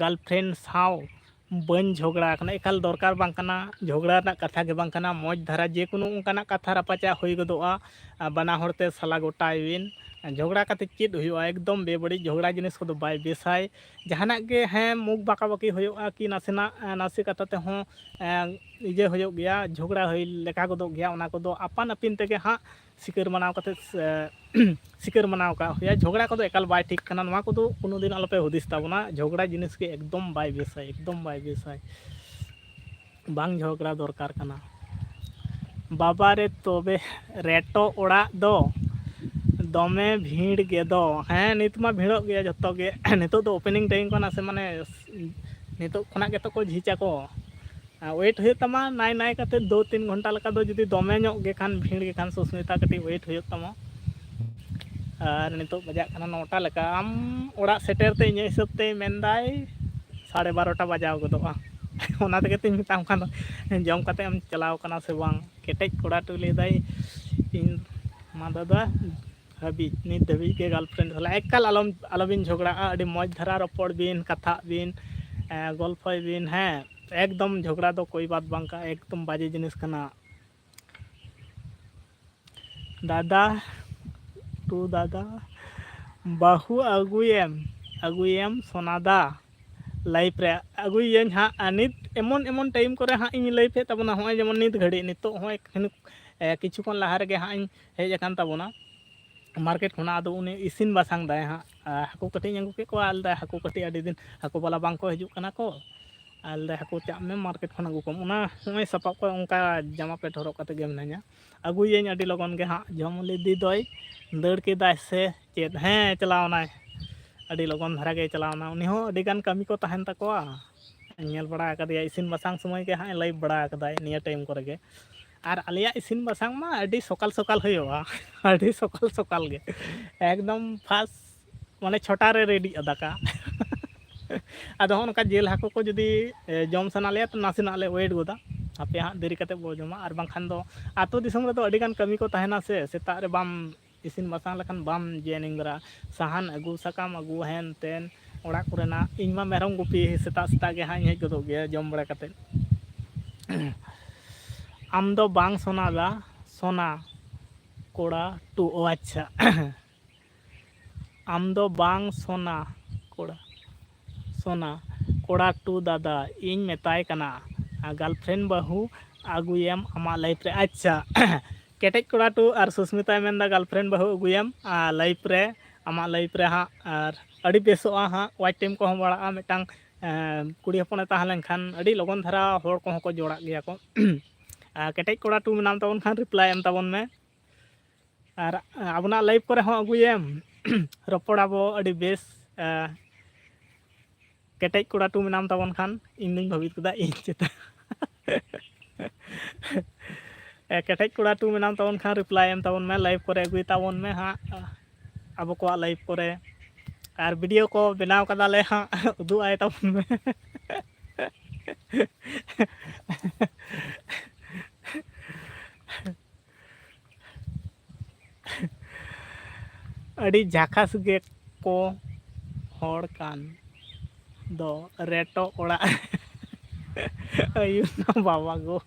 girlfriend ᱥᱟᱶ ᱵᱟᱹᱧ ᱡᱷᱚᱜᱽᱲᱟ ᱟᱠᱟᱱᱟ᱾ ᱮᱠᱟᱞ ᱫᱚᱨᱠᱟᱨ ᱵᱟᱝ ᱠᱟᱱᱟ, ᱡᱷᱚᱜᱽᱲᱟ ᱨᱮᱱᱟᱜ ᱠᱟᱛᱷᱟ ᱜᱮ ᱵᱟᱝ ᱠᱟᱱᱟ᱾ ᱢᱚᱡᱽ ᱫᱷᱟᱨᱟ ᱡᱮᱠᱳᱱᱳ ᱚᱱᱠᱟᱱᱟᱜ ᱠᱟᱛᱷᱟ ᱨᱟᱯᱟᱪᱟᱜ ᱦᱩᱭ ᱜᱚᱫᱚᱜᱼᱟ, ᱟᱨ ᱵᱟᱱᱟ ᱦᱚᱲ ᱛᱮ ᱥᱟᱞᱟ ᱜᱚᱴᱟᱭ ᱵᱤᱱ᱾ ᱡᱷᱚᱜᱽᱲᱟ ᱠᱟᱛᱮ ᱪᱮᱫ ᱦᱩᱭᱩᱜᱼᱟ? ᱮᱠᱫᱚᱢ ᱵᱮᱵᱟᱹᱲᱤᱡ ᱡᱷᱚᱜᱽᱲᱟ ᱡᱤᱱᱤᱥ ᱠᱚᱫᱚ ᱵᱟᱭ ᱵᱮᱥᱟᱭ᱾ ᱡᱟᱦᱟᱱᱟᱜ ᱜᱮ, ᱦᱮᱸ, ᱢᱩᱠ ᱵᱟᱸᱠᱟ ᱵᱟᱹᱠᱤ ᱦᱩᱭᱩᱜᱼᱟ ᱠᱤ ᱱᱟᱥᱮᱱᱟᱜ, ᱮᱸ, ᱱᱟᱥᱮ ᱠᱟᱛᱷᱟ ᱛᱮᱦᱚᱸ, ᱮᱸ, ᱤᱭᱟᱹ ᱦᱩᱭᱩᱜ ᱜᱮᱭᱟ, ᱡᱷᱚᱜᱽᱲᱟ ᱦᱩᱭ ᱞᱮᱠᱟ ᱜᱚᱫᱚᱜ ᱜᱮᱭᱟ᱾ ᱚᱱᱟ ᱠᱚᱫᱚ ᱟᱯᱟᱱ ᱟᱹᱯᱤᱱ ᱛᱮᱜᱮ ᱦᱟᱸᱜ ᱥᱤᱠᱟᱹᱨ ᱢᱟᱱᱟᱣ ᱠᱟᱛᱮ, ᱮ, ᱥᱤᱠᱟᱹᱨ ᱢᱟᱱᱟᱣ ᱠᱟᱜ ᱦᱩᱭᱩᱜᱼᱟ᱾ ᱡᱷᱚᱜᱽᱲᱟ ᱠᱚᱫᱚ ᱮᱠᱟᱞ ᱵᱟᱭ ᱴᱷᱤᱠ ᱠᱟᱱᱟ᱾ ᱱᱚᱣᱟ ᱠᱚᱫᱚ ᱠᱳᱱᱳ ᱫᱤᱱ ᱟᱞᱚᱯᱮ ᱦᱩᱫᱤᱥ ᱛᱟᱵᱚᱱᱟ᱾ ᱡᱷᱚᱜᱽᱲᱟ ᱡᱤᱱᱤᱥ ᱜᱮ ᱮᱠᱫᱚᱢ ᱵᱟᱭ ᱵᱮᱥᱟ, ᱮᱠᱫᱚᱢ ᱵᱟᱭ ᱵᱮᱥᱟ᱾ ᱵᱟᱝ ᱡᱷᱚᱜᱽᱲᱟ ᱫᱚᱨᱠᱟᱨ ᱠᱟᱱᱟ᱾ ᱵᱟᱵᱟ ᱨᱮ ᱛᱚᱵᱮ ᱨᱮᱴᱚ ᱚᱲᱟᱜ ᱫᱚ ᱫᱚᱢᱮ ᱵᱷᱤᱲ ᱜᱮᱫᱚ᱾ ᱦᱮᱸ, ᱱᱤᱛ ᱢᱟ ᱵᱷᱤᱲᱚᱜ ᱜᱮᱭᱟ ᱡᱷᱚᱛᱚ ᱜᱮ᱾ ᱱᱤᱛᱚᱜ ᱫᱚ opening time ᱠᱟᱱᱟ ᱥᱮ, ᱢᱟᱱᱮ ᱱᱤᱛᱚᱜ ᱠᱷᱚᱱᱟᱜ ᱜᱮᱛᱚ ᱠᱚ ᱡᱷᱤᱡ ᱟᱠᱚ᱾ ᱟᱨ wait ᱦᱩᱭᱩᱜ ᱛᱟᱢᱟ ᱱᱟᱭ ᱱᱟᱭ ᱠᱟᱛᱮ ᱫᱩ ᱛᱤᱱ ᱜᱷᱚᱱᱴᱟ ᱞᱮᱠᱟ ᱫᱚ, ᱡᱩᱫᱤ ᱫᱚᱢᱮ ᱧᱚᱜ ᱜᱮ ᱠᱷᱟᱱ, ᱵᱷᱤᱲ ᱜᱮ ᱠᱷᱟᱱ, ᱥᱩᱥᱢᱤᱛᱟ, ᱠᱟᱹᱴᱤᱡ wait ᱦᱩᱭᱩᱜ ᱛᱟᱢᱟ᱾ ᱟᱨ ᱱᱤᱛᱚᱜ ᱵᱟᱡᱟᱜ ᱠᱟᱱᱟ ᱱᱚᱴᱟ ᱞᱮᱠᱟ᱾ ᱟᱢ ᱚᱲᱟᱜ ᱥᱮᱴᱮᱨ ᱛᱮ ᱤᱧᱟᱹᱜ ᱦᱤᱥᱟᱹᱵ ᱛᱮ ᱢᱮᱱᱫᱟᱭ ᱥᱟᱲᱮ ᱵᱟᱨᱚᱴᱟ ᱵᱟᱡᱟᱣ ᱜᱚᱫᱚᱜᱼᱟ᱾ ᱚᱱᱟ ᱛᱮᱜᱮ ᱛᱚᱧ ᱢᱮᱛᱟᱢ ᱠᱟᱱ ᱫᱚ, ᱡᱚᱢ ᱠᱟᱛᱮ ᱮᱢ ᱪᱟᱞᱟᱣ ᱠᱟᱱᱟ ᱥᱮ ᱵᱟᱝ? ᱠᱮᱴᱮᱡ ᱠᱚᱲᱟ ᱴᱩ ᱞᱟᱹᱭᱫᱟᱭ, ᱤᱧ ᱢᱟ ᱫᱟᱫᱟ ᱦᱟᱹᱵᱤᱡ, ᱱᱤᱛ ᱫᱷᱟᱹᱵᱤᱡ ᱜᱮ girlfriend ᱥᱟᱞᱟᱜ᱾ ᱮᱠᱟᱞ ᱟᱞᱚᱢ, ᱟᱞᱚᱵᱤᱱ ᱡᱷᱚᱜᱽᱲᱟᱜᱼᱟ, ᱟᱹᱰᱤ ᱢᱚᱡᱽ ᱫᱷᱟᱨᱟ ᱨᱚᱯᱚᱲ ᱵᱤᱱ, ᱠᱟᱛᱷᱟᱜ ᱵᱤᱱ, ᱮᱸ, ᱜᱚᱞᱯᱷᱚᱭ ᱵᱤᱱ, ᱦᱮᱸ᱾ ᱮᱠᱫᱚᱢ ᱡᱷᱚᱜᱽᱲᱟ ᱫᱚ ᱠᱳᱭ ᱵᱟᱛ ᱵᱟᱝ ᱠᱟᱱᱟ, ᱮᱠᱫᱚᱢ ᱵᱟᱡᱮ ᱡᱤᱱᱤᱥ ᱠᱟᱱᱟ᱾ ᱫᱟᱫᱟ ᱴᱩ ᱫᱟᱫᱟ, ᱵᱟᱹᱦᱩ ᱟᱹᱜᱩᱭᱮᱢ, ᱟᱹᱜᱩᱭᱮᱢ ᱥᱚᱱᱟᱫᱟ, live ᱨᱮ ᱟᱹᱜᱩᱭᱮᱭᱟᱹᱧ ᱦᱟᱸᱜ᱾ ᱟᱨ ᱱᱤᱛ ᱮᱢᱚᱱ ᱮᱢᱚᱱ time ᱠᱚᱨᱮ ᱦᱟᱸᱜ ᱤᱧ live ᱮᱫ ᱛᱟᱵᱚᱱᱟ, ᱦᱚᱸᱜᱼᱚᱭ ᱡᱮᱢᱚᱱ ᱱᱤᱛ ᱜᱷᱟᱹᱲᱤᱡ, ᱱᱤᱛᱚᱜ ᱦᱚᱸᱜᱼᱚᱭ ᱠᱷᱟᱱ, ᱮ, ᱠᱤᱪᱷᱩ ᱠᱷᱚᱱ ᱞᱟᱦᱟ ᱨᱮᱜᱮ ᱦᱟᱸᱜ ᱤᱧ ᱦᱮᱡ ᱟᱠᱟᱱ ᱛᱟᱵᱚᱱᱟ᱾ ᱢᱟᱨᱠᱮᱴ ᱠᱷᱚᱱᱟᱜ᱾ ᱟᱫᱚ ᱩᱱᱤ ᱤᱥᱤᱱ ᱵᱟᱥᱟᱝ ᱫᱟᱭ ᱦᱟᱸᱜ᱾ ᱟᱨ ᱦᱟᱹᱠᱩ ᱠᱟᱹᱴᱤᱡ ᱤᱧ ᱟᱹᱜᱩ ᱠᱮᱫ ᱠᱚᱣᱟ, ᱟᱨ ᱞᱟᱹᱭᱫᱟᱭ, "ᱦᱟᱹᱠᱩ ᱠᱟᱹᱴᱤᱡ ᱟᱹᱰᱤ ᱫᱤᱱ ᱦᱟᱹᱠᱩ ᱵᱟᱞᱟ ᱵᱟᱝ ᱠᱚ ᱦᱤᱡᱩᱜ ᱠᱟᱱᱟ ᱠᱚ", ᱟᱨ ᱞᱟᱹᱭᱫᱟᱭ, "ᱦᱟᱹᱠᱩ ᱪᱟᱜ ᱢᱮ ᱢᱟᱨᱠᱮᱴ ᱠᱷᱚᱱ ᱟᱹᱜᱩ ᱠᱚᱢ", ᱚᱱᱟ ᱱᱚᱜᱼᱚᱭ ᱥᱟᱯᱟᱵ ᱠᱚ ᱚᱱᱠᱟ ᱡᱟᱢᱟ ᱯᱮᱱᱴ ᱦᱚᱨᱚᱜ ᱠᱟᱛᱮ ᱜᱮ ᱢᱤᱱᱟᱹᱧᱟ᱾ ᱟᱹᱜᱩᱭᱟᱹᱧ ᱟᱹᱰᱤ ᱞᱚᱜᱚᱱ ᱜᱮ ᱦᱟᱸᱜ᱾ ᱡᱚᱢ ᱞᱤᱫᱤ ᱫᱚᱭ ᱫᱟᱹᱲ ᱠᱮᱫᱟᱭ ᱥᱮ ᱪᱮᱫ? ᱦᱮᱸ, ᱪᱟᱞᱟᱣ ᱮᱱᱟᱭ, ᱟᱹᱰᱤ ᱞᱚᱜᱚᱱ ᱫᱷᱟᱨᱟ ᱜᱮᱭ ᱪᱟᱞᱟᱣ ᱮᱱᱟ᱾ ᱩᱱᱤ ᱦᱚᱸ ᱟᱹᱰᱤ ᱜᱟᱱ ᱠᱟᱹᱢᱤ ᱠᱚ ᱛᱟᱦᱮᱱ ᱛᱟᱠᱚᱣᱟ᱾ ᱧᱮᱞ ᱵᱟᱲᱟ ᱟᱠᱟᱫᱮᱭᱟ, ᱤᱥᱤᱱ ᱵᱟᱥᱟᱝ ᱥᱚᱢᱚᱭ ᱜᱮ ᱦᱟᱸᱜ ᱮ ᱞᱟᱹᱭᱤᱵᱷ ᱵᱟᱲᱟ ᱟᱠᱟᱫᱟᱭ ᱱᱤᱭᱟᱹ ᱴᱟᱭᱤᱢ ᱠᱚᱨᱮ ᱜᱮ᱾ ᱟᱨ ᱟᱞᱮᱭᱟᱜ ᱤᱥᱤᱱ ᱵᱟᱥᱟᱝ ᱢᱟ ᱟᱹᱰᱤ ᱥᱚᱠᱟᱞ ᱥᱚᱠᱟᱞ ᱦᱩᱭᱩᱜᱼᱟ, ᱟᱹᱰᱤ ᱥᱚᱠᱟᱞ ᱥᱚᱠᱟᱞ ᱜᱮ, ᱮᱠᱫᱚᱢ ᱯᱷᱟᱥᱴ ᱢᱟᱱᱮ ᱪᱷᱚᱴᱟ ᱨᱮ ᱨᱮᱰᱤᱜᱼᱟ ᱫᱟᱠᱟ᱾ ᱟᱫᱚ ᱦᱚᱸᱜᱼᱚ ᱱᱚᱝᱠᱟ ᱡᱤᱞ ᱦᱟᱹᱠᱩ ᱠᱚ ᱡᱩᱫᱤ ᱮ, ᱡᱚᱢ ᱥᱟᱱᱟ ᱞᱮᱭᱟ ᱛᱚ ᱱᱟᱥᱮᱱᱟᱜ ᱞᱮ ᱳᱭᱮᱴ ᱜᱚᱫᱟ, ᱦᱟᱯᱮ ᱦᱟᱸᱜ ᱫᱮᱨᱤ ᱠᱟᱛᱮᱫ ᱵᱚ ᱡᱚᱢᱟ᱾ ᱟᱨ ᱵᱟᱝᱠᱷᱟᱱ ᱫᱚ ᱟᱹᱛᱩ ᱫᱤᱥᱚᱢ ᱨᱮᱫᱚ ᱟᱹᱰᱤᱜᱟᱱ ᱠᱟᱹᱢᱤ ᱠᱚ ᱛᱟᱦᱮᱱᱟ ᱥᱮ, ᱥᱮᱛᱟᱜ ᱨᱮ ᱵᱟᱢ ᱤᱥᱤᱱ ᱵᱟᱥᱟᱝ ᱞᱮᱠᱷᱟᱱ ᱵᱟᱢ ᱡᱚᱭᱮᱱᱤᱝ ᱫᱟᱲᱮᱭᱟᱜᱼᱟ᱾ ᱥᱟᱦᱟᱱ ᱟᱹᱜᱩ, ᱥᱟᱠᱟᱢ ᱟᱹᱜᱩ, ᱦᱮᱱ ᱛᱮᱱ ᱚᱲᱟᱜ ᱠᱚᱨᱮᱱᱟᱜ᱾ ᱤᱧ ᱢᱟ ᱢᱮᱨᱚᱢ ᱜᱩᱯᱤ ᱥᱮᱛᱟᱜ ᱥᱮᱛᱟᱜ ᱜᱮ ᱦᱟᱸᱜ ᱤᱧ ᱦᱮᱡ ᱜᱚᱫᱚᱜ ᱜᱮᱭᱟ ᱡᱚᱢ ᱵᱟᱲᱟ ᱠᱟᱛᱮᱫ᱾ ᱟᱢ ᱫᱚ ᱵᱟᱝ ᱥᱚᱱᱟ ᱫᱟ, ᱥᱚᱱᱟ ᱠᱚᱲᱟ ᱴᱩ, ᱳ ᱟᱪᱪᱷᱟ᱾ ᱟᱢ ᱫᱚ ᱵᱟᱝ ᱥᱚᱱᱟ ᱠᱚᱲᱟ, ᱥᱚᱱᱟ ᱠᱚᱲᱟ ᱴᱩ ᱫᱟᱫᱟ, ᱤᱧ ᱢᱮᱛᱟᱭ ᱠᱟᱱᱟ, ᱜᱟᱨᱞᱯᱷᱨᱮᱱᱰ ᱵᱟᱹᱦᱩ ᱟᱹᱜᱩᱭᱮᱢ ᱟᱢᱟᱜ ᱞᱟᱭᱤᱯᱷ ᱨᱮ᱾ ᱟᱪᱪᱷᱟ, ᱠᱮᱴᱮᱡ ᱠᱚᱲᱟ ᱴᱩ ᱟᱨ ᱥᱩᱥᱢᱤᱛᱟᱭ ᱢᱮᱱᱫᱟ, ᱜᱟᱨᱞᱯᱷᱨᱮᱱᱰ ᱵᱟᱹᱦᱩ ᱟᱹᱜᱩᱭᱮᱢ, ᱟᱨ ᱞᱟᱭᱤᱯᱷ ᱨᱮ, ᱟᱢᱟᱜ ᱞᱟᱭᱤᱯᱷ ᱨᱮ ᱦᱟᱸᱜ, ᱟᱨ ᱟᱹᱰᱤ ᱵᱮᱥᱚᱜᱼᱟ ᱦᱟᱸᱜ, ᱳᱣᱟᱪ ᱴᱟᱭᱤᱢ ᱠᱚᱦᱚᱸ ᱵᱟᱲᱟᱜᱼᱟ᱾ ᱢᱤᱫᱴᱟᱝ ᱮᱸ, ᱠᱩᱲᱤ ᱦᱚᱯᱚᱱᱮ ᱛᱟᱦᱮᱸ ᱞᱮᱱᱠᱷᱟᱱ ᱟᱹᱰᱤ ᱞᱚᱜᱚᱱ ᱫᱷᱟᱨᱟ ᱦᱚᱲ ᱠᱚᱦᱚᱸ ᱠᱚ ᱡᱚᱲᱟᱜ ᱜᱮᱭᱟ ᱠᱚ᱾ ᱟᱨ ᱠᱮᱴᱮᱡ ᱠᱚᱲᱟ ᱴᱩ ᱢᱮᱱᱟᱢ ᱛᱟᱵᱚᱱ ᱠᱷᱟᱱ ᱨᱤᱯᱞᱟᱭ ᱮᱢ ᱛᱟᱵᱚᱱ ᱢᱮ᱾ ᱟᱨ ᱟᱵᱚᱱᱟᱜ ᱞᱟᱭᱤᱯᱷ ᱠᱚᱨᱮ ᱦᱚᱸ ᱟᱹᱜᱩᱭᱮᱢ, ᱨᱚᱯᱚᱲ ᱟᱵᱚ ᱟᱹᱰᱤ ᱵᱮᱥ᱾ ᱮᱸ, ᱠᱮᱴᱮᱡ ᱠᱚᱲᱟ ᱴᱩ ᱢᱮᱱᱟᱢ ᱛᱟᱵᱚᱱ ᱠᱷᱟᱱ ᱤᱧ ᱫᱩᱧ ᱵᱷᱟᱹᱵᱤᱛ ᱠᱮᱫᱟ ᱤᱧ ᱪᱮᱛᱟᱱ᱾ ᱮ, ᱠᱮᱴᱮᱡ ᱠᱚᱲᱟ ᱴᱩ ᱢᱮᱱᱟᱢ ᱛᱟᱵᱚᱱ ᱠᱷᱟᱱ ᱨᱤᱯᱞᱟᱭ ᱮᱢ ᱛᱟᱵᱚᱱ ᱢᱮ, ᱞᱟᱭᱤᱯᱷ ᱠᱚᱨᱮ ᱟᱹᱜᱩᱭ ᱛᱟᱵᱚᱱ ᱢᱮ ᱦᱟᱸᱜ, ᱟᱵᱚ ᱠᱚᱣᱟᱜ ᱞᱟᱭᱤᱯᱷ ᱠᱚᱨᱮ᱾ ᱟᱨ ᱵᱷᱤᱰᱤᱭᱳ ᱠᱚ ᱵᱮᱱᱟᱣ ᱠᱟᱫᱟᱞᱮ ᱦᱟᱸᱜ, ᱩᱫᱩᱜ ᱟᱭ ᱛᱟᱵᱚᱱ ᱢᱮ᱾ ᱟᱹᱰᱤ ᱡᱷᱟᱠᱟᱥ ᱜᱮ ᱠᱚ ᱦᱚᱲ ᱠᱟᱱ ᱫᱚ ᱨᱮᱴᱚ ᱚᱲᱟᱜ᱾ ᱟᱭᱩ ᱱᱟ ᱵᱟᱵᱟ ᱜᱳ᱾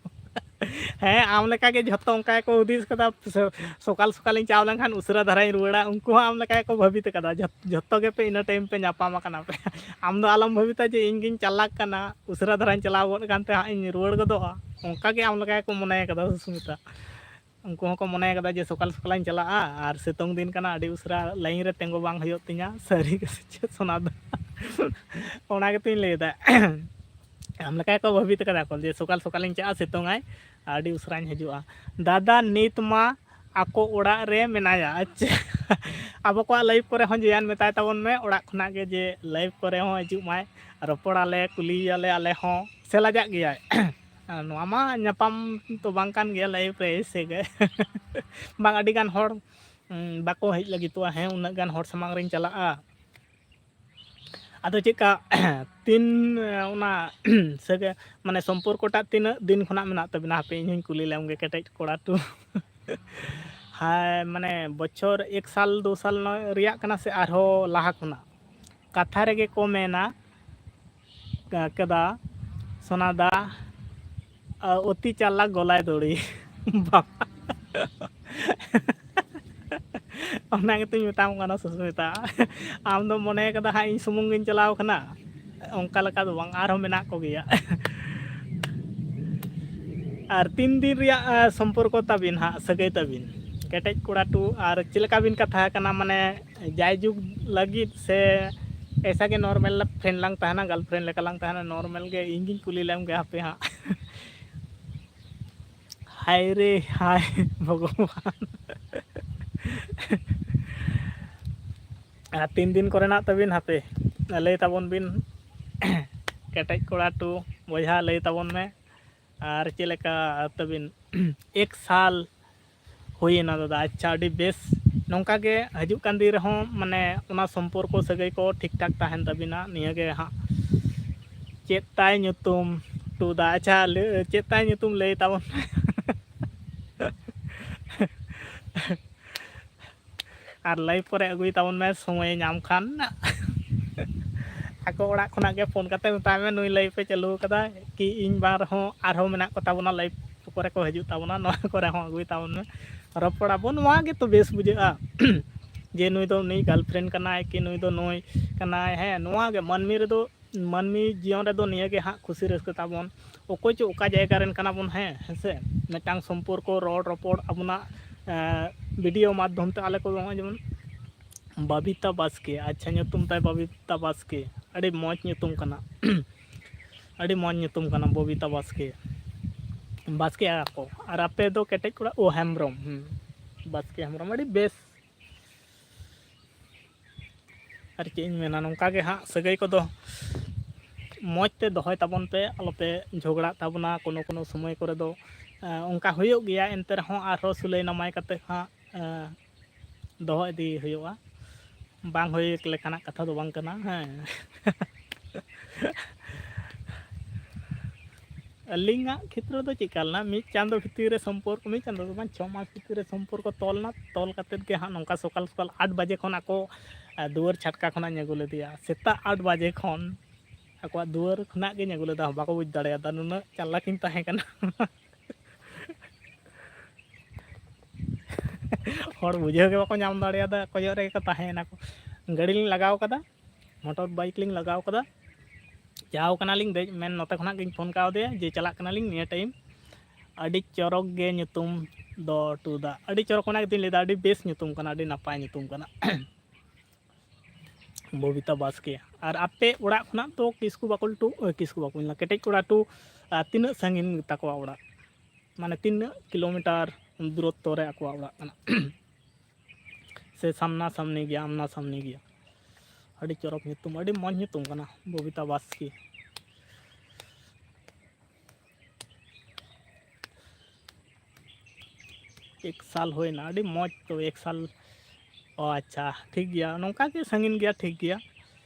ᱦᱮᱸ, ᱟᱢ ᱞᱮᱠᱟ ᱜᱮ ᱡᱷᱚᱛᱚ ᱚᱱᱠᱟ ᱜᱮᱠᱚ ᱦᱩᱫᱤᱥ ᱠᱟᱫᱟ᱾ ᱥᱚ-, ᱥᱚᱠᱟᱞ ᱥᱚᱠᱟᱞᱤᱧ ᱪᱟᱣ ᱞᱮᱱᱠᱷᱟᱱ ᱩᱥᱟᱹᱨᱟ ᱫᱷᱟᱨᱟᱧ ᱨᱩᱣᱟᱹᱲᱟ, ᱩᱱᱠᱩ ᱦᱚᱸ ᱟᱢ ᱞᱮᱠᱟ ᱜᱮᱠᱚ ᱵᱷᱟᱹᱵᱤᱛ ᱠᱟᱫᱟ᱾ ᱡᱷᱚ-, ᱡᱷᱚᱛᱚ ᱜᱮᱯᱮ ᱤᱱᱟᱹ ᱴᱟᱭᱤᱢ ᱯᱮ ᱧᱟᱯᱟᱢ ᱟᱠᱟᱱᱟ ᱯᱮ᱾ ᱟᱢ ᱫᱚ ᱟᱞᱚᱢ ᱵᱷᱟᱹᱵᱤᱛᱟ ᱡᱮ ᱤᱧ ᱜᱤᱧ ᱪᱟᱞᱟᱠ ᱠᱟᱱᱟ, ᱩᱥᱟᱹᱨᱟ ᱫᱷᱟᱨᱟᱧ ᱪᱟᱞᱟᱣ ᱜᱚᱫ ᱠᱟᱱ ᱛᱮ ᱦᱟᱸᱜ ᱤᱧ ᱨᱩᱣᱟᱹᱲ ᱜᱚᱫᱚᱜᱼᱟ, ᱚᱱᱠᱟ ᱜᱮ ᱟᱢ ᱞᱮᱠᱟ ᱜᱮᱠᱚ ᱢᱚᱱᱮ ᱠᱟᱫᱟ ᱥᱩᱥᱢᱤᱛᱟ᱾ ᱩᱱᱠᱩ ᱦᱚᱸᱠᱚ ᱢᱚᱱᱮ ᱠᱟᱫᱟ ᱡᱮ ᱥᱚᱠᱟᱞ ᱥᱚᱠᱟᱞᱤᱧ ᱪᱟᱞᱟᱜᱼᱟ ᱟᱨ ᱥᱤᱛᱩᱝ ᱫᱤᱱ ᱠᱟᱱᱟ, ᱟᱹᱰᱤ ᱩᱥᱟᱹᱨᱟ ᱞᱟᱭᱤᱱ ᱨᱮ ᱛᱤᱸᱜᱩ ᱵᱟᱝ ᱦᱩᱭᱩᱜ ᱛᱤᱧᱟ᱾ ᱥᱟᱹᱨᱤ ᱜᱮ ᱥᱮ ᱪᱮᱫ ᱥᱚᱱᱟ ᱫᱚ? ᱚᱱᱟ ᱜᱮᱛᱚᱧ ᱞᱟᱹᱭᱫᱟ᱾ ᱟᱢ ᱞᱮᱠᱟ ᱜᱮᱠᱚ ᱵᱷᱟᱹᱵᱤᱛ ᱠᱟᱫᱟ ᱠᱚ ᱡᱮ ᱥᱚᱠᱟᱞ ᱥᱚᱠᱟᱞᱤᱧ ᱪᱟᱞᱟᱜᱼᱟ, ᱥᱤᱛᱩᱝ ᱟᱭ, ᱟᱹᱰᱤ ᱩᱥᱟᱹᱨᱟᱧ ᱦᱤᱡᱩᱜᱼᱟ᱾ ᱫᱟᱫᱟ ᱱᱤᱛ ᱢᱟ ᱟᱠᱚ ᱚᱲᱟᱜ ᱨᱮ ᱢᱮᱱᱟᱭᱟ᱾ ᱟᱪᱪᱷᱟ, ᱟᱵᱚ ᱠᱚᱣᱟᱜ ᱞᱟᱭᱤᱵᱷ ᱠᱚᱨᱮ ᱦᱚᱸ ᱡᱮᱭᱟᱱ ᱢᱮᱛᱟᱭ ᱛᱟᱵᱚᱱ ᱢᱮ, ᱚᱲᱟᱜ ᱠᱷᱚᱱᱟᱜ ᱜᱮ ᱡᱮ ᱞᱟᱭᱤᱵᱷ ᱠᱚᱨᱮ ᱦᱚᱸ ᱦᱤᱡᱩᱜ ᱢᱟᱭ, ᱨᱚᱯᱚᱲᱟᱞᱮ, ᱠᱩᱞᱤᱭᱟᱞᱮ ᱟᱞᱮ ᱦᱚᱸ᱾ ᱥᱮ ᱞᱟᱡᱟᱜ ᱜᱮᱭᱟᱭ? ᱟᱨ ᱱᱚᱣᱟ ᱢᱟ ᱧᱟᱯᱟᱢ ᱛᱚ ᱵᱟᱝ ᱠᱟᱱ ᱜᱮᱭᱟ ᱞᱟᱭᱤᱵᱷ ᱨᱮ, ᱮᱭᱥᱮ ᱜᱮ᱾ ᱵᱟᱝ, ᱟᱹᱰᱤ ᱜᱟᱱ ᱦᱚᱲ, ᱩᱸ, ᱵᱟᱠᱚ ᱦᱮᱡ ᱞᱟᱹᱜᱤᱫᱚᱜᱼᱟ᱾ ᱦᱮᱸ, ᱩᱱᱟᱹᱜ ᱜᱟᱱ ᱦᱚᱲ ᱥᱟᱢᱟᱝ ᱨᱤᱧ ᱪᱟᱞᱟᱜᱼᱟ᱾ ᱟᱫᱚ ᱪᱮᱫᱠᱟ ᱛᱤᱱ, ᱚᱱᱟ ᱥᱟᱹᱜᱟᱹᱭ, ᱢᱟᱱᱮ ᱥᱚᱢᱯᱚᱨᱠᱚ ᱴᱟᱜ ᱛᱤᱱᱟᱹᱜ ᱫᱤᱱ ᱠᱷᱚᱱᱟᱜ ᱢᱮᱱᱟᱜ ᱛᱟᱵᱤᱱᱟ? ᱦᱟᱯᱮ ᱤᱧ ᱦᱚᱸᱧ ᱠᱩᱞᱤ ᱞᱮᱢ ᱜᱮ, ᱠᱮᱴᱮᱡ ᱠᱚᱲᱟ ᱴᱩ᱾ ᱦᱮᱸ, ᱢᱟᱱᱮ ᱵᱚᱪᱷᱚᱨ ᱮᱠ ᱥᱟᱞ ᱫᱩ ᱥᱟᱞ ᱱᱚ-, ᱨᱮᱭᱟᱜ ᱠᱟᱱᱟ ᱥᱮ ᱟᱨᱦᱚᱸ ᱞᱟᱦᱟ ᱠᱷᱚᱱᱟᱜ? ᱠᱟᱛᱷᱟ ᱨᱮᱜᱮ ᱠᱚ ᱢᱮᱱᱟ, ᱠᱟ-, ᱠᱟᱫᱟ, ᱥᱳᱱᱟ ᱫᱟ, ᱟ, ᱚᱛᱤ ᱪᱟᱞᱟᱠ ᱜᱚᱞᱟᱭ ᱫᱚᱲᱤ᱾ ᱵᱟᱵᱟ᱾ ᱚᱱᱟ ᱜᱮᱛᱚᱧ ᱢᱮᱛᱟᱢ ᱠᱟᱱᱟ ᱥᱩᱥᱢᱤᱛᱟ, ᱟᱢ ᱫᱚ ᱢᱚᱱᱮ ᱠᱟᱫᱟ ᱦᱟᱸᱜ ᱤᱧ ᱥᱩᱢᱩᱝ ᱜᱤᱧ ᱪᱟᱞᱟᱣ ᱠᱟᱱᱟ, ᱚᱱᱠᱟ ᱞᱮᱠᱟ ᱫᱚ ᱵᱟᱝ, ᱟᱨᱦᱚᱸ ᱢᱮᱱᱟᱜ ᱠᱚᱜᱮᱭᱟ᱾ ᱟᱨ ᱛᱤᱱ ᱫᱤᱱ ᱨᱮᱭᱟᱜ, ᱟ, ᱥᱚᱢᱯᱚᱨᱠᱚ ᱛᱟᱵᱤᱱ ᱦᱟᱸᱜ, ᱥᱟᱹᱜᱟᱹᱭ ᱛᱟᱵᱤᱱ? ᱠᱮᱴᱮᱡ ᱠᱚᱲᱟ ᱴᱩ, ᱟᱨ ᱪᱮᱫ ᱞᱮᱠᱟ ᱵᱤᱱ ᱠᱟᱛᱷᱟ ᱟᱠᱟᱱᱟ, ᱢᱟᱱᱮ ᱡᱟᱭᱡᱩᱜᱽ ᱞᱟᱹᱜᱤᱫ ᱥᱮ ᱮᱭᱥᱟ ᱜᱮ ᱱᱚᱨᱢᱟᱞ ᱯᱷᱨᱮᱱᱰ ᱞᱟᱝ ᱛᱟᱦᱮᱱᱟ, ᱜᱟᱨᱞᱯᱷᱨᱮᱱᱰ ᱞᱮᱠᱟ ᱞᱟᱝ ᱛᱟᱦᱮᱱᱟ, ᱱᱚᱨᱢᱟᱞ ᱜᱮ? ᱤᱧ ᱜᱤᱧ ᱠᱩᱞᱤ ᱞᱮᱢ ᱜᱮ ᱦᱟᱯᱮ ᱦᱟᱸᱜ᱾ ᱦᱟᱭ ᱨᱮ ᱦᱟᱭ ᱵᱷᱚᱜᱚᱵᱟᱱ᱾ ᱟᱨ ᱛᱤᱱ ᱫᱤᱱ ᱠᱚᱨᱮᱱᱟᱜ ᱛᱟᱹᱵᱤᱱ ᱦᱟᱯᱮ ᱞᱟᱹᱭ ᱛᱟᱵᱚᱱ ᱵᱤᱱ, ᱠᱮᱴᱮᱡ ᱠᱚᱲᱟ ᱴᱩ ᱵᱚᱭᱦᱟ ᱞᱟᱹᱭ ᱛᱟᱵᱚᱱ ᱢᱮ᱾ ᱟᱨ ᱪᱮᱫ ᱞᱮᱠᱟ ᱛᱟᱹᱵᱤᱱ ᱮᱠ ᱥᱟᱞ ᱦᱩᱭᱮᱱᱟ ᱫᱟᱫᱟ? ᱟᱪᱪᱷᱟ, ᱟᱹᱰᱤ ᱵᱮᱥ᱾ ᱱᱚᱝᱠᱟ ᱜᱮ ᱦᱤᱡᱩᱜ ᱠᱟᱱ ᱫᱤᱱ ᱨᱮᱦᱚᱸ ᱢᱟᱱᱮ ᱚᱱᱟ ᱥᱚᱢᱯᱚᱨᱠᱚ ᱥᱟᱹᱜᱟᱹᱭ ᱠᱚ ᱴᱷᱤᱠ ᱴᱷᱟᱠ ᱛᱟᱦᱮᱱ ᱛᱟᱹᱵᱤᱱᱟ᱾ ᱱᱤᱭᱟᱹ ᱜᱮ ᱦᱟᱸᱜ᱾ ᱪᱮᱫ ᱛᱟᱭ ᱧᱩᱛᱩᱢ? ᱴᱩ ᱫᱟ, ᱟᱪᱪᱷᱟ, ᱞᱟᱹᱭ, ᱪᱮᱫ ᱛᱟᱭ ᱧᱩᱛᱩᱢ ᱞᱟᱹᱭ ᱛᱟᱵᱚᱱ ᱢᱮ᱾ ᱟᱨ ᱞᱟᱭᱤᱵᱷ ᱠᱚᱨᱮ ᱟᱹᱜᱩᱭ ᱛᱟᱵᱚᱱ ᱢᱮ, ᱥᱚᱢᱚᱭᱮ ᱧᱟᱢ ᱠᱷᱟᱱ᱾ ᱟᱠᱚ ᱚᱲᱟᱜ ᱠᱷᱚᱱᱟᱜ ᱜᱮ ᱯᱷᱳᱱ ᱠᱟᱛᱮ ᱢᱮᱛᱟᱭ ᱢᱮ, ᱱᱩᱭ ᱞᱟᱭᱤᱵᱷ ᱮ ᱪᱟᱹᱞᱩ ᱟᱠᱟᱫᱟ, ᱠᱤ ᱤᱧ ᱵᱟᱝ ᱨᱮᱦᱚᱸ ᱟᱨᱦᱚᱸ ᱢᱮᱱᱟᱜ ᱠᱚ ᱛᱟᱵᱚᱱᱟ ᱞᱟᱭᱤᱵᱷ ᱠᱚᱨᱮ ᱠᱚ ᱦᱤᱡᱩᱜ ᱛᱟᱵᱚᱱᱟ, ᱱᱚᱣᱟ ᱠᱚᱨᱮ ᱦᱚᱸ ᱟᱹᱜᱩᱭ ᱛᱟᱵᱚᱱ ᱢᱮ, ᱨᱚᱯᱚᱲ ᱟᱵᱚᱱ᱾ ᱱᱚᱣᱟ ᱜᱮᱛᱚ ᱵᱮᱥ ᱵᱩᱡᱷᱟᱹᱜᱼᱟ᱾ ᱡᱮ ᱱᱩᱭ ᱫᱚ ᱱᱩᱭ ᱜᱟᱨᱞᱯᱷᱨᱮᱱᱰ ᱠᱟᱱᱟᱭ, ᱠᱤ ᱱᱩᱭ ᱫᱚ ᱱᱩᱭ ᱠᱟᱱᱟᱭ᱾ ᱦᱮᱸ, ᱱᱚᱣᱟ ᱜᱮ ᱢᱟᱹᱱᱢᱤ ᱨᱮᱫᱚ, ᱢᱟᱹᱱᱢᱤ ᱡᱤᱭᱚᱱ ᱨᱮᱫᱚ ᱱᱤᱭᱟᱹ ᱜᱮ ᱦᱟᱸᱜ ᱠᱷᱩᱥᱤ ᱨᱟᱹᱥᱠᱟᱹ ᱛᱟᱵᱚᱱ᱾ ᱚᱠᱚᱭ ᱪᱚ ᱚᱠᱟ ᱡᱟᱭᱜᱟ ᱨᱮᱱ ᱠᱟᱱᱟ ᱵᱚᱱ, ᱦᱮᱸ, ᱦᱮᱸ ᱥᱮ? ᱢᱤᱫᱴᱟᱝ ᱥᱚᱢᱯᱚᱨᱠᱚ, ᱨᱚᱲ ᱨᱚᱯᱚᱲ ᱟᱵᱚᱱᱟᱜ, ᱮᱸ, ᱵᱷᱤᱰᱤᱭᱳ ᱢᱟᱫᱽᱫᱷᱚᱢ ᱛᱮ᱾ ᱟᱞᱮ ᱠᱚᱫᱚ ᱱᱚᱜᱼᱚᱭ ᱡᱮᱢᱚᱱ ᱵᱟᱵᱤᱛᱟ ᱵᱟᱥᱠᱮ, ᱟᱪᱪᱷᱟ, ᱧᱩᱛᱩᱢ ᱛᱟᱭ ᱵᱟᱵᱤᱛᱟ ᱵᱟᱥᱠᱮ, ᱟᱹᱰᱤ ᱢᱚᱡᱽ ᱧᱩᱛᱩᱢ ᱠᱟᱱᱟ᱾ ᱟᱹᱰᱤ ᱢᱚᱡᱽ ᱧᱩᱛᱩᱢ ᱠᱟᱱᱟ ᱵᱚᱵᱤᱛᱟ ᱵᱟᱥᱠᱮ, ᱵᱟᱥᱠᱮ ᱟᱠᱚ᱾ ᱟᱨ ᱟᱯᱮ ᱫᱚ ᱠᱮᱴᱮᱡ ᱠᱚᱲᱟ? ᱳ, ᱦᱮᱢᱵᱨᱚᱢ, ᱦᱩᱸ, ᱵᱟᱥᱠᱮ ᱦᱮᱢᱵᱨᱚᱢ, ᱟᱹᱰᱤ ᱵᱮᱥ᱾ ᱟᱨ ᱪᱮᱫ ᱤᱧ ᱢᱮᱱᱟ, ᱱᱚᱝᱠᱟ ᱜᱮ ᱦᱟᱸᱜ ᱥᱟᱹᱜᱟᱹᱭ ᱠᱚᱫᱚ ᱢᱚᱡᱽ ᱛᱮ ᱫᱚᱦᱚᱭ ᱛᱟᱵᱚᱱ ᱯᱮ, ᱟᱞᱚᱯᱮ ᱡᱷᱚᱜᱽᱲᱟᱜ ᱛᱟᱵᱚᱱᱟ ᱠᱳᱱᱳ ᱠᱳᱱᱳ ᱥᱚᱢᱚᱭ ᱠᱚᱨᱮ ᱫᱚ᱾ ᱮᱸ, ᱚᱱᱠᱟ ᱦᱩᱭᱩᱜ ᱜᱮᱭᱟ, ᱮᱱᱛᱮ ᱨᱮᱦᱚᱸ ᱟᱨᱦᱚᱸ ᱥᱩᱞᱟᱹᱭ ᱱᱟᱢᱟᱭ ᱠᱟᱛᱮ ᱦᱟᱸᱜ, ᱮᱸ, ᱫᱚᱦᱚ ᱤᱫᱤ ᱦᱩᱭᱩᱜᱼᱟ᱾ ᱵᱟᱝ ᱦᱩᱭ ᱞᱮᱠᱟᱱᱟᱜ ᱠᱟᱛᱷᱟ ᱫᱚ ᱵᱟᱝ ᱠᱟᱱᱟ, ᱦᱮᱸ᱾ ᱟᱹᱞᱤᱧᱟᱜ ᱠᱷᱮᱛᱨᱚ ᱫᱚ ᱪᱮᱫᱠᱟ ᱞᱮᱱᱟ, ᱢᱤᱫ ᱪᱟᱸᱫᱚ ᱵᱷᱤᱛᱤᱨ ᱨᱮ ᱥᱚᱢᱯᱚᱨᱠᱚ, ᱢᱤᱫ ᱪᱟᱸᱫᱚ ᱫᱚ ᱵᱟᱝ, ᱪᱷᱚ ᱢᱟᱥ ᱵᱷᱤᱛᱤᱨ ᱨᱮ ᱥᱚᱢᱯᱚᱨᱠᱚ ᱛᱚᱞ ᱮᱱᱟ᱾ ᱛᱚᱞ ᱠᱟᱛᱮᱫ ᱜᱮ ᱦᱟᱸᱜ ᱱᱚᱝᱠᱟ ᱥᱚᱠᱟᱞ ᱥᱚᱠᱟᱞ ᱟᱴ ᱵᱟᱡᱮ ᱠᱷᱚᱱ ᱟᱠᱚ, ᱟ, ᱫᱩᱣᱟᱹᱨ ᱪᱷᱟᱴᱠᱟ ᱠᱷᱚᱱᱟᱜ ᱤᱧ ᱟᱹᱜᱩ ᱞᱮᱫᱮᱭᱟ᱾ ᱥᱮᱛᱟᱜ ᱟᱴ ᱵᱟᱡᱮ ᱠᱷᱚᱱ ᱟᱠᱚᱣᱟᱜ ᱫᱩᱣᱟᱹᱨ ᱠᱷᱚᱱᱟᱜ ᱜᱤᱧ ᱟᱹᱜᱩ ᱞᱮᱫᱟ, ᱵᱟᱠᱚ ᱵᱩᱡᱽ ᱫᱟᱲᱮᱭᱟᱫᱟ, ᱱᱩᱱᱟᱹᱜ ᱪᱟᱞᱟᱠᱤᱧ ᱛᱟᱦᱮᱸ ᱠᱟᱱᱟ᱾ ᱦᱚᱲ ᱵᱩᱡᱷᱟᱹᱣ ᱜᱮ ᱵᱟᱠᱚ ᱧᱟᱢ ᱫᱟᱲᱮᱭᱟᱫᱟ, ᱠᱚᱭᱚᱜ ᱨᱮᱜᱮ ᱠᱚ ᱛᱟᱦᱮᱸᱭᱮᱱᱟ ᱠᱚ᱾ ᱜᱟᱹᱰᱤ ᱞᱤᱧ ᱞᱟᱜᱟᱣ ᱠᱟᱫᱟ, ᱢᱚᱴᱚᱨ ᱵᱟᱭᱤᱠ ᱞᱤᱧ ᱞᱟᱜᱟᱣ ᱠᱟᱫᱟ, ᱪᱟᱣ ᱠᱟᱱᱟᱞᱤᱧ ᱫᱮᱡ, ᱢᱮᱱ ᱱᱚᱛᱮ ᱠᱷᱚᱱᱟᱜ ᱜᱤᱧ ᱯᱷᱳᱱ ᱠᱟᱣᱫᱮᱭᱟ ᱡᱮ ᱪᱟᱞᱟᱜ ᱠᱟᱱᱟᱞᱤᱧ ᱱᱤᱭᱟᱹ ᱴᱟᱭᱤᱢ᱾ ᱟᱹᱰᱤ ᱪᱚᱨᱚᱠ ᱜᱮ ᱧᱩᱛᱩᱢ ᱫᱚ ᱴᱩ ᱫᱟ, ᱟᱹᱰᱤ ᱪᱚᱨᱚᱠ, ᱚᱱᱟ ᱜᱮᱛᱚᱧ ᱞᱟᱹᱭᱫᱟ, ᱟᱹᱰᱤ ᱵᱮᱥ ᱧᱩᱛᱩᱢ ᱠᱟᱱᱟ, ᱟᱹᱰᱤ ᱱᱟᱯᱟᱭ ᱧᱩᱛᱩᱢ ᱠᱟᱱᱟ᱾ ᱵᱚᱵᱤᱛᱟ ᱵᱟᱥᱠᱮ᱾ ᱟᱨ ᱟᱯᱮ ᱚᱲᱟᱜ ᱠᱷᱚᱱᱟᱜ ᱫᱚ ᱠᱤᱥᱠᱩ ᱵᱟᱠᱚᱞ ᱴᱩ, ᱮ, ᱠᱤᱥᱠᱩ ᱵᱟᱠᱚᱞ ᱞᱟᱹᱭᱟ, ᱠᱮᱴᱮᱡ ᱠᱚᱲᱟ ᱴᱩ, ᱟ, ᱛᱤᱱᱟᱹᱜ ᱥᱟᱺᱜᱤᱧ ᱛᱟᱠᱚᱣᱟ ᱚᱲᱟᱜ? ᱢᱟᱱᱮ ᱛᱤᱱᱟᱹᱜ ᱠᱤᱞᱳᱢᱤᱴᱟᱨ ᱫᱩᱨᱚᱛᱛᱚ ᱨᱮ ᱟᱠᱚᱣᱟᱜ ᱚᱲᱟᱜ ᱠᱟᱱᱟ? ᱥᱮ ᱥᱟᱢᱱᱟ ᱥᱟᱢᱱᱤ ᱜᱮᱭᱟ, ᱟᱢᱱᱟ ᱥᱟᱢᱱᱤ ᱜᱮᱭᱟ? ᱟᱹᱰᱤ ᱪᱚᱨᱚᱠ ᱧᱩᱛᱩᱢ, ᱟᱹᱰᱤ ᱢᱚᱡᱽ ᱧᱩᱛᱩᱢ ᱠᱟᱱᱟ, ᱵᱚᱵᱤᱛᱟ ᱵᱟᱥᱠᱮ᱾ ᱮᱠ ᱥᱟᱞ ᱦᱩᱭᱱᱟ, ᱟᱹᱰᱤ ᱢᱚᱡᱽ᱾ ᱛᱚ ᱮᱠ ᱥᱟᱞ, ᱚ ᱟᱪᱪᱷᱟ, ᱴᱷᱤᱠ ᱜᱮᱭᱟ, ᱱᱚᱝᱠᱟ ᱜᱮ ᱥᱟᱺᱜᱤᱧ ᱜᱮᱭᱟ, ᱴᱷᱤᱠ ᱜᱮᱭᱟ᱾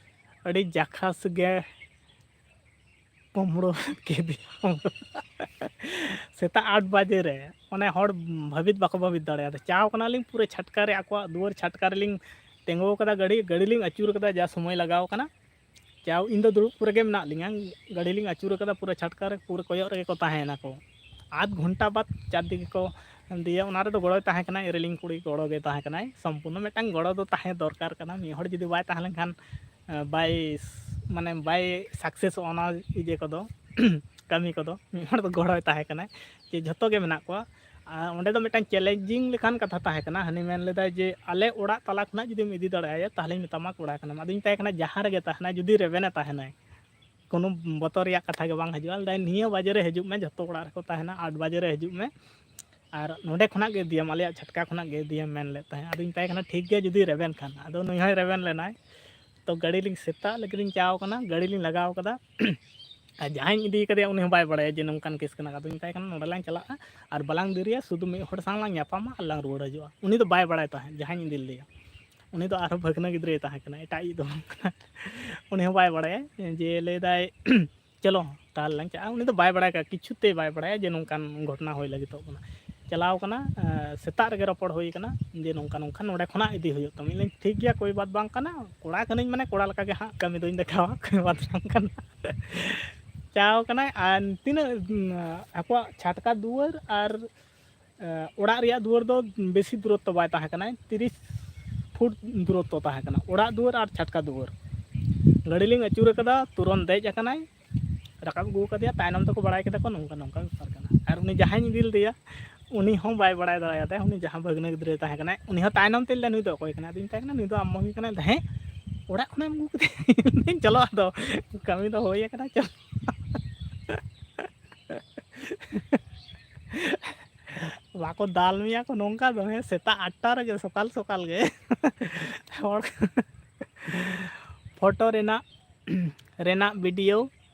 ᱟᱹᱰᱤ ᱡᱟᱠᱷᱟᱥ ᱜᱮ ᱠᱩᱢᱲᱩ ᱠᱮᱫᱮᱭᱟ᱾ ᱥᱮᱛᱟᱜ ᱟᱴ ᱵᱟᱡᱮ ᱨᱮ, ᱚᱱᱮ ᱦᱚᱲ ᱵᱷᱟᱹᱵᱤᱛ ᱵᱟᱠᱚ ᱵᱷᱟᱹᱵᱤᱛ ᱫᱟᱲᱮᱭᱟᱫᱟ᱾ ᱪᱟᱣ ᱠᱟᱱᱟᱞᱤᱧ ᱯᱩᱨᱟᱹ ᱪᱷᱟᱴᱠᱟ ᱨᱮ, ᱟᱠᱚᱣᱟᱜ ᱫᱩᱣᱟᱹᱨ ᱪᱷᱟᱴᱠᱟ ᱨᱮᱞᱤᱧ ᱛᱤᱸᱜᱩ ᱟᱠᱟᱫᱟ, ᱜᱟᱹᱰᱤ, ᱜᱟᱹᱰᱤ ᱞᱤᱧ ᱟᱹᱪᱩᱨ ᱟᱠᱟᱫᱟ, ᱡᱟ ᱥᱚᱢᱚᱭ ᱞᱟᱜᱟᱣ ᱠᱟᱱᱟ᱾ ᱪᱟᱣ, ᱤᱧ ᱫᱚ ᱫᱩᱲᱩᱵ ᱯᱩᱨᱟᱹ ᱜᱮ ᱢᱮᱱᱟᱜ ᱞᱤᱧᱟ, ᱜᱟᱹᱰᱤ ᱞᱤᱧ ᱟᱹᱪᱩᱨ ᱟᱠᱟᱫᱟ ᱯᱩᱨᱟᱹ ᱪᱷᱟᱴᱠᱟ ᱨᱮ, ᱯᱩᱨᱟᱹ ᱠᱚᱭᱚᱜ ᱨᱮᱜᱮ ᱠᱚ ᱛᱟᱦᱮᱸᱭᱮᱱᱟ ᱠᱚ᱾ ᱟᱫᱷ ᱜᱷᱚᱱᱴᱟ ᱵᱟᱫᱽ ᱪᱟᱨ ᱫᱤᱠᱮ ᱠᱚ ᱫᱤᱭᱮ, ᱚᱱᱟ ᱨᱮᱫᱚ ᱜᱚᱲᱚᱭ ᱛᱟᱦᱮᱸ ᱠᱟᱱᱟᱭ, ᱨᱮᱞᱤᱝ ᱠᱩᱲᱤ ᱜᱚᱲᱚ ᱜᱮ ᱛᱟᱦᱮᱸ ᱠᱟᱱᱟᱭ᱾ ᱥᱚᱢᱯᱩᱨᱱᱚ ᱢᱤᱫᱴᱟᱝ ᱜᱚᱲᱚ ᱫᱚ ᱛᱟᱦᱮᱸ ᱫᱚᱨᱠᱟᱨ ᱠᱟᱱᱟ, ᱢᱤᱫ ᱦᱚᱲ ᱡᱩᱫᱤ ᱵᱟᱭ ᱛᱟᱦᱮᱸ ᱞᱮᱱᱠᱷᱟᱱ, ᱮ, ᱵᱟᱭ, ᱢᱟᱱᱮ ᱵᱟᱭ ᱥᱟᱠᱥᱮᱥᱚᱜᱼᱟ ᱚᱱᱟ ᱤᱭᱟᱹ ᱠᱚᱫᱚ᱾ ᱠᱟᱹᱢᱤ ᱠᱚᱫᱚ, ᱢᱤᱫ ᱦᱚᱲ ᱫᱚ ᱜᱚᱲᱚᱭ ᱛᱟᱦᱮᱸ ᱠᱟᱱᱟᱭ ᱡᱮ ᱡᱷᱚᱛᱚ ᱜᱮ ᱢᱮᱱᱟᱜ ᱠᱚᱣᱟ᱾ ᱟᱨ ᱚᱸᱰᱮ ᱫᱚ ᱢᱤᱫᱴᱟᱝ ᱪᱮᱞᱮᱧᱡᱤᱝ ᱞᱮᱠᱟᱱ ᱠᱟᱛᱷᱟ ᱛᱟᱦᱮᱸ ᱠᱟᱱᱟ᱾ ᱦᱟᱹᱱᱤ ᱢᱮᱱ ᱞᱮᱫᱟᱭ ᱡᱮ, "ᱟᱞᱮ ᱚᱲᱟᱜ ᱛᱟᱞᱟ ᱠᱷᱚᱱᱟᱜ ᱡᱩᱫᱤᱢ ᱤᱫᱤ ᱫᱟᱲᱮᱭᱟᱭᱟ, ᱛᱟᱦᱚᱞᱮᱧ ᱢᱮᱛᱟᱢᱟ ᱠᱚᱲᱟ ᱠᱟᱱᱟᱢ᱾" ᱟᱫᱚᱧ ᱢᱮᱛᱟᱭ ᱠᱟᱱᱟ, "ᱡᱟᱦᱟᱸ ᱨᱮᱜᱮ ᱛᱟᱦᱮᱱᱟᱭ, ᱡᱩᱫᱤ ᱨᱮᱵᱮᱱᱮ ᱛᱟᱦᱮᱱᱟᱭ, ᱠᱳᱱᱳ ᱵᱚᱛᱚᱨ ᱨᱮᱭᱟᱜ ᱠᱟᱛᱷᱟ ᱜᱮ ᱵᱟᱝ ᱦᱤᱡᱩᱜᱼᱟ᱾" ᱞᱟᱹᱭᱫᱟᱭ, "ᱱᱤᱭᱟᱹ ᱵᱟᱡᱮ ᱨᱮ ᱦᱤᱡᱩᱜ ᱢᱮ, ᱡᱷᱚᱛᱚ ᱚᱲᱟᱜ ᱨᱮᱠᱚ ᱛᱟᱦᱮᱱᱟ, ᱟᱴ ᱵᱟᱡᱮ ᱨᱮ ᱦᱤᱡᱩᱜ ᱢᱮ, ᱟᱨ ᱱᱚᱸᱰᱮ ᱠᱷᱚᱱᱟᱜ ᱜᱮ ᱤᱫᱤᱭᱟᱢ, ᱟᱞᱮᱭᱟᱜ ᱪᱷᱟᱴᱠᱟ ᱠᱷᱚᱱᱟᱜ ᱜᱮ ᱤᱫᱤᱭᱟᱢ", ᱢᱮᱱ ᱞᱮᱫ ᱛᱟᱦᱮᱸᱫ᱾ ᱟᱫᱚᱧ ᱢᱮᱛᱟᱭ ᱠᱟᱱᱟ, "ᱴᱷᱤᱠ ᱜᱮᱭᱟ, ᱡᱩᱫᱤ ᱨᱮᱵᱮᱱ ᱠᱷᱟᱱ᱾" ᱟᱫᱚ ᱱᱩᱭ ᱦᱚᱸᱭ ᱨᱮᱵᱮᱱ ᱞᱮᱱᱟᱭ᱾ ᱛᱚ ᱜᱟᱹᱰᱤ ᱞᱤᱧ, ᱥᱮᱛᱟᱜ ᱞᱟᱹᱜᱤᱫ ᱞᱤᱧ ᱪᱟᱣ ᱠᱟᱱᱟ, ᱜᱟᱹᱰᱤ ᱞᱤᱧ ᱞᱟᱜᱟᱣ ᱠᱟᱫᱟ᱾ ᱟᱨ ᱡᱟᱦᱟᱸᱧ ᱤᱫᱤ ᱠᱟᱫᱮᱭᱟ, ᱩᱱᱤ ᱦᱚᱸ ᱵᱟᱭ ᱵᱟᱲᱟᱭᱟ ᱡᱮ ᱱᱚᱝᱠᱟᱱ ᱠᱮᱥ ᱠᱟᱱᱟ᱾ ᱟᱫᱚᱧ ᱢᱮᱛᱟᱭ ᱠᱟᱱᱟ, "ᱱᱚᱸᱰᱮ ᱞᱟᱝ ᱪᱟᱞᱟᱜᱼᱟ, ᱟᱨ ᱵᱟᱞᱟᱝ ᱫᱮᱨᱤᱭᱟ, ᱥᱩᱫᱷᱩ ᱢᱤᱫ ᱦᱚᱲ ᱥᱟᱶ ᱞᱟᱝ ᱧᱟᱯᱟᱢᱟ ᱟᱨ ᱞᱟᱝ ᱨᱩᱣᱟᱹᱲ ᱦᱤᱡᱩᱜᱼᱟ᱾" ᱩᱱᱤ ᱫᱚ ᱵᱟᱭ ᱵᱟᱲᱟᱭ ᱛᱟᱦᱮᱸᱫ ᱡᱟᱦᱟᱸᱧ ᱤᱫᱤ ᱞᱮᱫᱮᱭᱟ᱾ ᱩᱱᱤ ᱫᱚ ᱟᱨᱦᱚᱸ ᱵᱷᱟᱹᱜᱽᱱᱟᱹ ᱜᱤᱫᱽᱨᱟᱹᱭ ᱛᱟᱦᱮᱸ ᱠᱟᱱᱟ, ᱮᱴᱟᱜ ᱤᱡ ᱫᱚ ᱵᱟᱝ ᱠᱟᱱᱟ᱾ ᱩᱱᱤ ᱦᱚᱸ ᱵᱟᱭ ᱵᱟᱲᱟᱭᱟ ᱡᱮ, ᱞᱟᱹᱭᱫᱟᱭ, "ᱪᱚᱞᱚ, ᱛᱟᱦᱚᱞᱮ ᱞᱟᱝ ᱪᱟᱞᱟᱜᱼᱟ᱾" ᱩᱱᱤ ᱫᱚ ᱵᱟᱭ ᱵᱟᱲᱟᱭ ᱠᱟᱜᱼᱟ, ᱠᱤᱪᱷᱩ ᱛᱮ ᱵᱟᱭ ᱵᱟᱲᱟᱭᱟ ᱡᱮ ᱱᱚᱝᱠᱟᱱ ᱜᱷᱚᱴᱚᱱᱟ ᱦᱩᱭ ᱞᱟᱹᱜᱤᱫᱚᱜ ᱠᱟᱱᱟ᱾ ᱪᱟᱞᱟᱣ ᱠᱟᱱᱟ, ᱮᱸ, ᱥᱮᱛᱟᱜ ᱨᱮᱜᱮ ᱨᱚᱯᱚᱲ ᱦᱩᱭ ᱠᱟᱱᱟ ᱡᱮ, "ᱱᱚᱝᱠᱟ ᱱᱚᱝᱠᱟ ᱱᱚᱸᱰᱮ ᱠᱷᱚᱱᱟᱜ ᱤᱫᱤ ᱦᱩᱭᱩᱜ ᱛᱟᱢᱟ᱾" ᱤᱧ ᱞᱟᱹᱭᱟᱹᱧ, "ᱴᱷᱤᱠ ᱜᱮᱭᱟ, ᱠᱳᱭ ᱵᱟᱛ ᱵᱟᱝ ᱠᱟᱱᱟ, ᱠᱚᱲᱟ ᱠᱟᱹᱱᱟᱹᱧ ᱢᱟᱱᱮ ᱠᱚᱲᱟ ᱞᱮᱠᱟ ᱜᱮ ᱦᱟᱸᱜ ᱠᱟᱹᱢᱤ ᱫᱚᱧ ᱫᱮᱠᱷᱟᱣᱟ, ᱠᱳᱭ ᱵᱟᱛ ᱵᱟᱝ ᱠᱟᱱᱟ᱾" ᱪᱟᱣ ᱠᱟᱱᱟᱭ, ᱟᱨ ᱛᱤᱱᱟᱹᱜ, ᱩᱸ, ᱟᱠᱚᱣᱟᱜ ᱪᱷᱟᱴᱠᱟ ᱫᱩᱣᱟᱹᱨ ᱟᱨ, ᱮᱸ, ᱚᱲᱟᱜ ᱨᱮᱭᱟᱜ ᱫᱩᱣᱟᱹᱨ ᱫᱚ ᱵᱮᱥᱤ ᱫᱩᱨᱚᱛᱛᱚ ᱵᱟᱭ ᱛᱟᱦᱮᱸ ᱠᱟᱱᱟ, ᱛᱤᱨᱤᱥ ᱯᱷᱩᱴ ᱫᱩᱨᱚᱛᱛᱚ ᱛᱟᱦᱮᱸ ᱠᱟᱱᱟ, ᱚᱲᱟᱜ ᱫᱩᱣᱟᱹᱨ ᱟᱨ ᱪᱷᱟᱴᱠᱟ ᱫᱩᱣᱟᱹᱨ᱾ ᱜᱟᱹᱰᱤ ᱞᱤᱧ ᱟᱹᱪᱩᱨ ᱟᱠᱟᱫᱟ, ᱛᱩᱨᱚᱱ ᱫᱮᱡ ᱟᱠᱟᱱᱟᱭ, ᱨᱟᱠᱟᱵ ᱟᱹᱜᱩ ᱟᱠᱟᱫᱮᱭᱟ, ᱛᱟᱭᱱᱚᱢ ᱛᱮᱠᱚ ᱵᱟᱲᱟᱭ ᱠᱮᱫᱟ ᱠᱚ ᱱᱚᱝᱠᱟ ᱱᱚᱝᱠᱟ ᱵᱮᱯᱟᱨ ᱠᱟᱱᱟ᱾ ᱟᱨ ᱩᱱᱤ ᱡᱟᱦᱟᱸᱧ ᱤᱫᱤ ᱞᱮᱫᱮᱭᱟ, ᱩᱱᱤ ᱦᱚᱸ ᱵᱟᱭ ᱵᱟᱲᱟᱭ ᱫᱟᱲᱮᱭᱟᱫᱟᱭ, ᱩᱱᱤ ᱡᱟᱦᱟᱸ ᱵᱷᱟᱹᱜᱽᱱᱟᱹ ᱜᱤᱫᱽᱨᱟᱹᱭ ᱛᱟᱦᱮᱸ ᱠᱟᱱᱟᱭ, ᱩᱱᱤ ᱦᱚᱸ ᱛᱟᱭᱱᱚᱢ ᱛᱮ ᱞᱟᱹᱭ, "ᱱᱩᱭ ᱫᱚ ᱚᱠᱚᱭ ᱠᱟᱱᱟᱭ?" ᱟᱫᱚᱧ ᱢᱮᱛᱟᱭ ᱠᱟᱱᱟ, "ᱱᱩᱭ ᱫᱚ ᱟᱢ ᱢᱟᱹᱢᱤ ᱠᱟᱱᱟᱭ᱾" "ᱦᱮᱸ, ᱚᱲᱟᱜ ᱠᱷᱚᱱᱮᱢ ᱟᱹᱜᱩ ᱠᱮᱫᱮᱭᱟ?" ᱪᱚᱞᱚ, ᱟᱫᱚ ᱠᱟᱹᱢᱤ ᱫᱚ ᱦᱩᱭ ᱟᱠᱟᱱᱟ, ᱪᱚᱞᱚ᱾ ᱵᱟᱠᱚ ᱫᱟᱞ ᱢᱮᱭᱟ ᱠᱚ ᱱᱚᱝᱠᱟ ᱫᱚ, ᱦᱮᱸ, ᱥᱮᱛᱟᱜ ᱟᱴᱴᱟ ᱨᱮᱜᱮ, ᱥᱚᱠᱟᱞ ᱥᱚᱠᱟᱞ ᱜᱮ᱾ ᱦᱚᱲ, ᱯᱷᱳᱴᱳ ᱨᱮᱱᱟᱜ, ᱨᱮᱱᱟᱜ ᱵᱷᱤᱰᱤᱭᱳ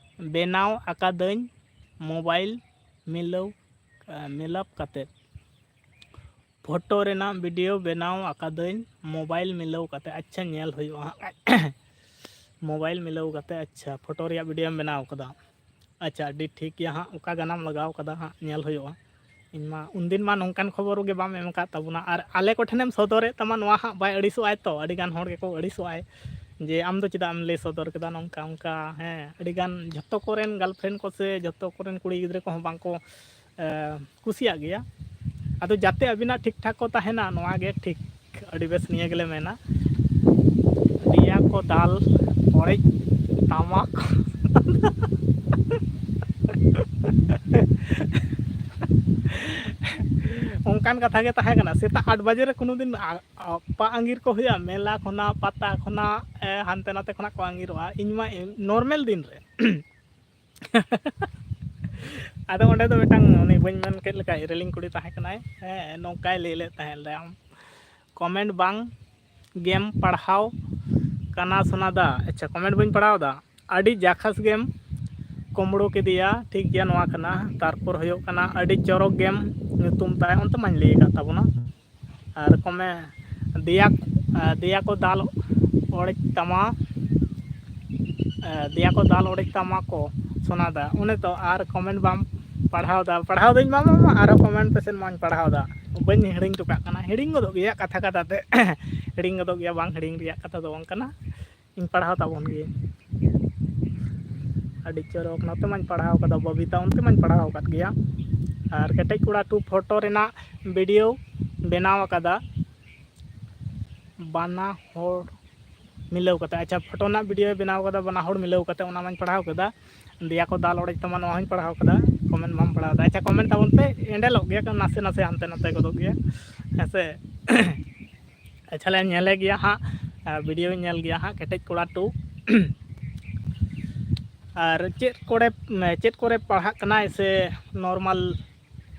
ᱵᱮᱱᱟᱣ ᱟᱠᱟᱫᱟᱹᱧ, ᱢᱳᱵᱟᱭᱤᱞ ᱢᱤᱞᱟᱹᱣ, ᱢᱤᱞᱟᱯ ᱠᱟᱛᱮ᱾ ᱯᱷᱳᱴᱳ ᱨᱮᱱᱟᱜ ᱵᱷᱤᱰᱤᱭᱳ ᱵᱮᱱᱟᱣ ᱟᱠᱟᱫᱟᱹᱧ, ᱢᱳᱵᱟᱭᱤᱞ ᱢᱤᱞᱟᱹᱣ ᱠᱟᱛᱮ᱾ ᱟᱪᱪᱷᱟ, ᱧᱮᱞ ᱦᱩᱭᱩᱜᱼᱟ ᱦᱟᱸᱜ᱾ ᱢᱳᱵᱟᱭᱤᱞ ᱢᱤᱞᱟᱹᱣ ᱠᱟᱛᱮ, ᱟᱪᱪᱷᱟ, ᱯᱷᱳᱴᱳ ᱨᱮᱭᱟᱜ ᱵᱷᱤᱰᱤᱭᱳᱢ ᱵᱮᱱᱟᱣ ᱠᱟᱫᱟ᱾ ᱟᱪᱪᱷᱟ, ᱟᱹᱰᱤ ᱴᱷᱤᱠ ᱜᱮᱭᱟ ᱦᱟᱸᱜ, ᱚᱠᱟ ᱜᱟᱱᱟᱢ ᱞᱟᱜᱟᱣ ᱠᱟᱫᱟ ᱦᱟᱸᱜ, ᱧᱮᱞ ᱦᱩᱭᱩᱜᱼᱟ᱾ ᱤᱧ ᱢᱟ ᱩᱱᱫᱤᱱ ᱢᱟ ᱱᱚᱝᱠᱟᱱ ᱠᱷᱚᱵᱚᱨ ᱜᱮ ᱵᱟᱢ ᱮᱢ ᱟᱠᱟᱫ ᱛᱟᱵᱚᱱᱟ, ᱟᱨ ᱟᱞᱮ ᱠᱚᱴᱷᱮᱱᱮᱢ ᱥᱚᱫᱚᱨᱮᱫ ᱛᱟᱢᱟ, ᱱᱚᱣᱟ ᱦᱟᱸᱜ ᱵᱟᱭ ᱟᱹᱲᱤᱥᱚᱜᱼᱟᱭ ᱛᱚ? ᱟᱹᱰᱤ ᱜᱟᱱ ᱦᱚᱲ ᱜᱮᱠᱚ ᱟᱹᱲᱤᱥᱚᱜᱼᱟᱭ ᱡᱮ, "ᱟᱢ ᱫᱚ ᱪᱮᱫᱟᱜ ᱮᱢ ᱞᱟᱹᱭ ᱥᱚᱫᱚᱨ ᱠᱮᱫᱟ ᱱᱚᱝᱠᱟ ᱚᱱᱠᱟ?" ᱦᱮᱸ, ᱟᱹᱰᱤ ᱜᱟᱱ ᱡᱷᱚᱛᱚ ᱠᱚᱨᱮᱱ ᱜᱟᱨᱞᱯᱷᱨᱮᱱᱰ ᱠᱚ ᱥᱮ ᱡᱷᱚᱛᱚ ᱠᱚᱨᱮᱱ ᱠᱩᱲᱤ ᱜᱤᱫᱽᱨᱟᱹ ᱠᱚᱦᱚᱸ ᱵᱟᱝ ᱠᱚ, ᱮ, ᱠᱩᱥᱤᱭᱟᱜ ᱜᱮᱭᱟ᱾ ᱟᱫᱚ ᱡᱟᱛᱮ ᱟᱹᱵᱤᱱᱟᱜ ᱴᱷᱤᱠ ᱴᱷᱟᱠ ᱠᱚ ᱛᱟᱦᱮᱱᱟ, ᱱᱚᱣᱟ ᱜᱮ ᱴᱷᱤᱠ᱾ ᱟᱹᱰᱤ ᱵᱮᱥ, ᱱᱤᱭᱟᱹ ᱜᱮᱞᱮ ᱢᱮᱱᱟ᱾ ᱫᱮᱭᱟ ᱠᱚ ᱫᱟᱞ, ᱚᱲᱮᱡ ᱛᱟᱢᱟ ᱠᱚ᱾ ᱚᱱᱠᱟᱱ ᱠᱟᱛᱷᱟ ᱜᱮ ᱛᱟᱦᱮᱸ ᱠᱟᱱᱟ᱾ ᱥᱮᱛᱟᱜ ᱟᱴ ᱵᱟᱡᱮ ᱨᱮ ᱠᱳᱱᱳ ᱫᱤᱱ ᱟ-, ᱟᱯᱟ ᱟᱸᱜᱤᱨ ᱠᱚ ᱦᱩᱭᱩᱜᱼᱟ? ᱢᱮᱞᱟ ᱠᱷᱚᱱᱟᱜ, ᱯᱟᱛᱟ ᱠᱷᱚᱱᱟᱜ, ᱮ, ᱦᱟᱱᱛᱮ ᱱᱟᱛᱮ ᱠᱷᱚᱱᱟᱜ ᱠᱚ ᱟᱸᱜᱤᱨᱚᱜᱼᱟ᱾ ᱤᱧ ᱢᱟ ᱮᱢ-, ᱱᱚᱨᱢᱮᱞ ᱫᱤᱱ ᱨᱮ᱾ ᱟᱫᱚ ᱚᱸᱰᱮ ᱫᱚ ᱢᱤᱫᱴᱟᱝ, ᱩᱱᱤ ᱵᱟᱹᱧ ᱢᱮᱱ ᱠᱮᱫ ᱞᱮᱠᱟ, ᱤᱨᱤᱞᱤᱧ ᱠᱩᱲᱤ ᱛᱟᱦᱮᱸ ᱠᱟᱱᱟᱭ᱾ ᱦᱮᱸ, ᱱᱚᱝᱠᱟᱭ ᱞᱟᱹᱭ ᱞᱮᱫ ᱛᱟᱦᱮᱸᱫ, ᱞᱟᱹᱭᱟᱢ, "ᱠᱚᱢᱮᱱᱴ ᱵᱟᱝ ᱜᱮᱢ ᱯᱟᱲᱦᱟᱣ ᱠᱟᱱᱟ ᱥᱳᱱᱟᱫᱟ?" ᱟᱪᱪᱷᱟ, ᱠᱚᱢᱮᱱᱴ ᱵᱟᱹᱧ ᱯᱟᱲᱦᱟᱣ ᱮᱫᱟ᱾ "ᱟᱹᱰᱤ ᱡᱟᱠᱷᱟᱥ ᱜᱮᱢ ᱠᱩᱢᱵᱽᱲᱩ ᱠᱮᱫᱮᱭᱟ", ᱴᱷᱤᱠ ᱜᱮᱭᱟ, ᱱᱚᱣᱟ ᱠᱟᱱᱟ᱾ ᱛᱟᱨᱯᱚᱨ ᱦᱩᱭᱩᱜ ᱠᱟᱱᱟ, "ᱟᱹᱰᱤ ᱪᱚᱨᱚᱠ ᱜᱮᱢ ᱧᱩᱛᱩᱢ ᱛᱟᱭ", ᱚᱱᱛᱮ ᱢᱟᱧ ᱞᱟᱹᱭ ᱟᱠᱟᱫ ᱛᱟᱵᱚᱱᱟ᱾ ᱟᱨ ᱠᱚᱢᱮ, ᱫᱮᱭᱟ, ᱫᱮᱭᱟ ᱠᱚ ᱫᱟᱞ ᱚᱲᱮᱡ ᱛᱟᱢᱟ, ᱫᱮᱭᱟ ᱠᱚ ᱫᱟᱞ ᱚᱲᱮᱡ ᱛᱟᱢᱟ ᱠᱚ ᱥᱳᱱᱟᱫᱟ, ᱚᱱᱮ ᱛᱚ᱾ ᱟᱨ ᱠᱚᱢᱮᱱᱴ ᱵᱟᱢ ᱯᱟᱲᱦᱟᱣ ᱫᱟ? ᱯᱟᱲᱦᱟᱣ ᱫᱟᱹᱧ ᱢᱟ, ᱢᱟ, ᱢᱟ, ᱟᱨᱦᱚᱸ ᱠᱚᱢᱮᱱᱴ ᱯᱮᱥᱮ ᱢᱟᱧ ᱯᱟᱲᱦᱟᱣ ᱫᱟ, ᱵᱟᱹᱧ ᱦᱤᱲᱤᱧ ᱦᱚᱴᱚ ᱠᱟᱜ ᱠᱟᱱᱟ᱾ ᱦᱤᱲᱤᱧ ᱜᱚᱫᱚᱜ ᱜᱮᱭᱟ ᱠᱟᱛᱷᱟ ᱠᱟᱛᱷᱟ ᱛᱮ, ᱦᱤᱲᱤᱧ ᱜᱚᱫᱚᱜ ᱜᱮᱭᱟ, ᱵᱟᱝ ᱦᱤᱲᱤᱧ ᱨᱮᱭᱟᱜ ᱠᱟᱛᱷᱟ ᱫᱚ ᱵᱟᱝ ᱠᱟᱱᱟ᱾ ᱤᱧ ᱯᱟᱲᱦᱟᱣ ᱛᱟᱵᱚᱱ ᱜᱤᱭᱟᱹᱧ᱾ ᱟᱹᱰᱤ ᱪᱚᱨᱚᱠ, ᱱᱚᱛᱮ ᱢᱟᱧ ᱯᱟᱲᱦᱟᱣ ᱠᱟᱫᱟ, ᱵᱚᱵᱤᱛᱟ, ᱚᱱᱛᱮ ᱢᱟᱧ ᱯᱟᱲᱦᱟᱣ ᱟᱠᱟᱫ ᱜᱮᱭᱟ᱾ ᱟᱨ ᱠᱮᱴᱮᱡ ᱠᱚᱲᱟ ᱴᱩ ᱯᱷᱳᱴᱳ ᱨᱮᱱᱟᱜ ᱵᱷᱤᱰᱤᱭᱳ ᱵᱮᱱᱟᱣ ᱟᱠᱟᱫᱟ, ᱵᱟᱱᱟ ᱦᱚᱲ ᱢᱤᱞᱟᱹᱣ ᱠᱟᱛᱮ᱾ ᱟᱪᱪᱷᱟ, ᱯᱷᱳᱴᱳ ᱨᱮᱱᱟᱜ ᱵᱷᱤᱰᱤᱭᱳ ᱵᱮᱱᱟᱣ ᱟᱠᱟᱫᱟ, ᱵᱟᱱᱟ ᱦᱚᱲ ᱢᱤᱞᱟᱹᱣ ᱠᱟᱛᱮ, ᱚᱱᱟ ᱢᱟᱧ ᱯᱟᱲᱦᱟᱣ ᱠᱮᱫᱟ᱾ ᱫᱮᱭᱟ ᱠᱚ ᱫᱟᱞ ᱚᱲᱮᱡ ᱛᱟᱢᱟ, ᱱᱚᱣᱟ ᱦᱚᱸᱧ ᱯᱟᱲᱦᱟᱣ ᱠᱟᱫᱟ᱾ ᱠᱚᱢᱮᱱᱴ ᱵᱟᱢ ᱯᱟᱲᱦᱟᱣ ᱫᱟ? ᱟᱪᱪᱷᱟ, ᱠᱚᱢᱮᱱᱴ ᱛᱟᱵᱚᱱ ᱯᱮ, ᱮᱸᱰᱮᱞᱚᱜ ᱜᱮᱭᱟ, ᱱᱟᱥᱮ ᱱᱟᱥᱮ ᱦᱟᱱᱛᱮ ᱱᱟᱛᱮ ᱜᱚᱫᱚᱜ ᱜᱮᱭᱟ, ᱦᱮᱸ ᱥᱮ᱾ ᱟᱪᱪᱷᱟ, ᱞᱮ ᱧᱮᱞᱮ ᱜᱮᱭᱟ ᱦᱟᱸᱜ, ᱟᱨ ᱵᱷᱤᱰᱤᱭᱳᱧ ᱧᱮᱞ ᱜᱮᱭᱟ ᱦᱟᱸᱜ, ᱠᱮᱴᱮᱡ ᱠᱚᱲᱟ ᱴᱩ᱾ ᱟᱨ ᱪᱮᱫ ᱠᱚᱨᱮ, ᱪᱮᱫ ᱠᱚᱨᱮ ᱯᱟᱲᱦᱟᱜ ᱠᱟᱱᱟᱭ ᱥᱮ ᱱᱚᱨᱢᱟᱞ,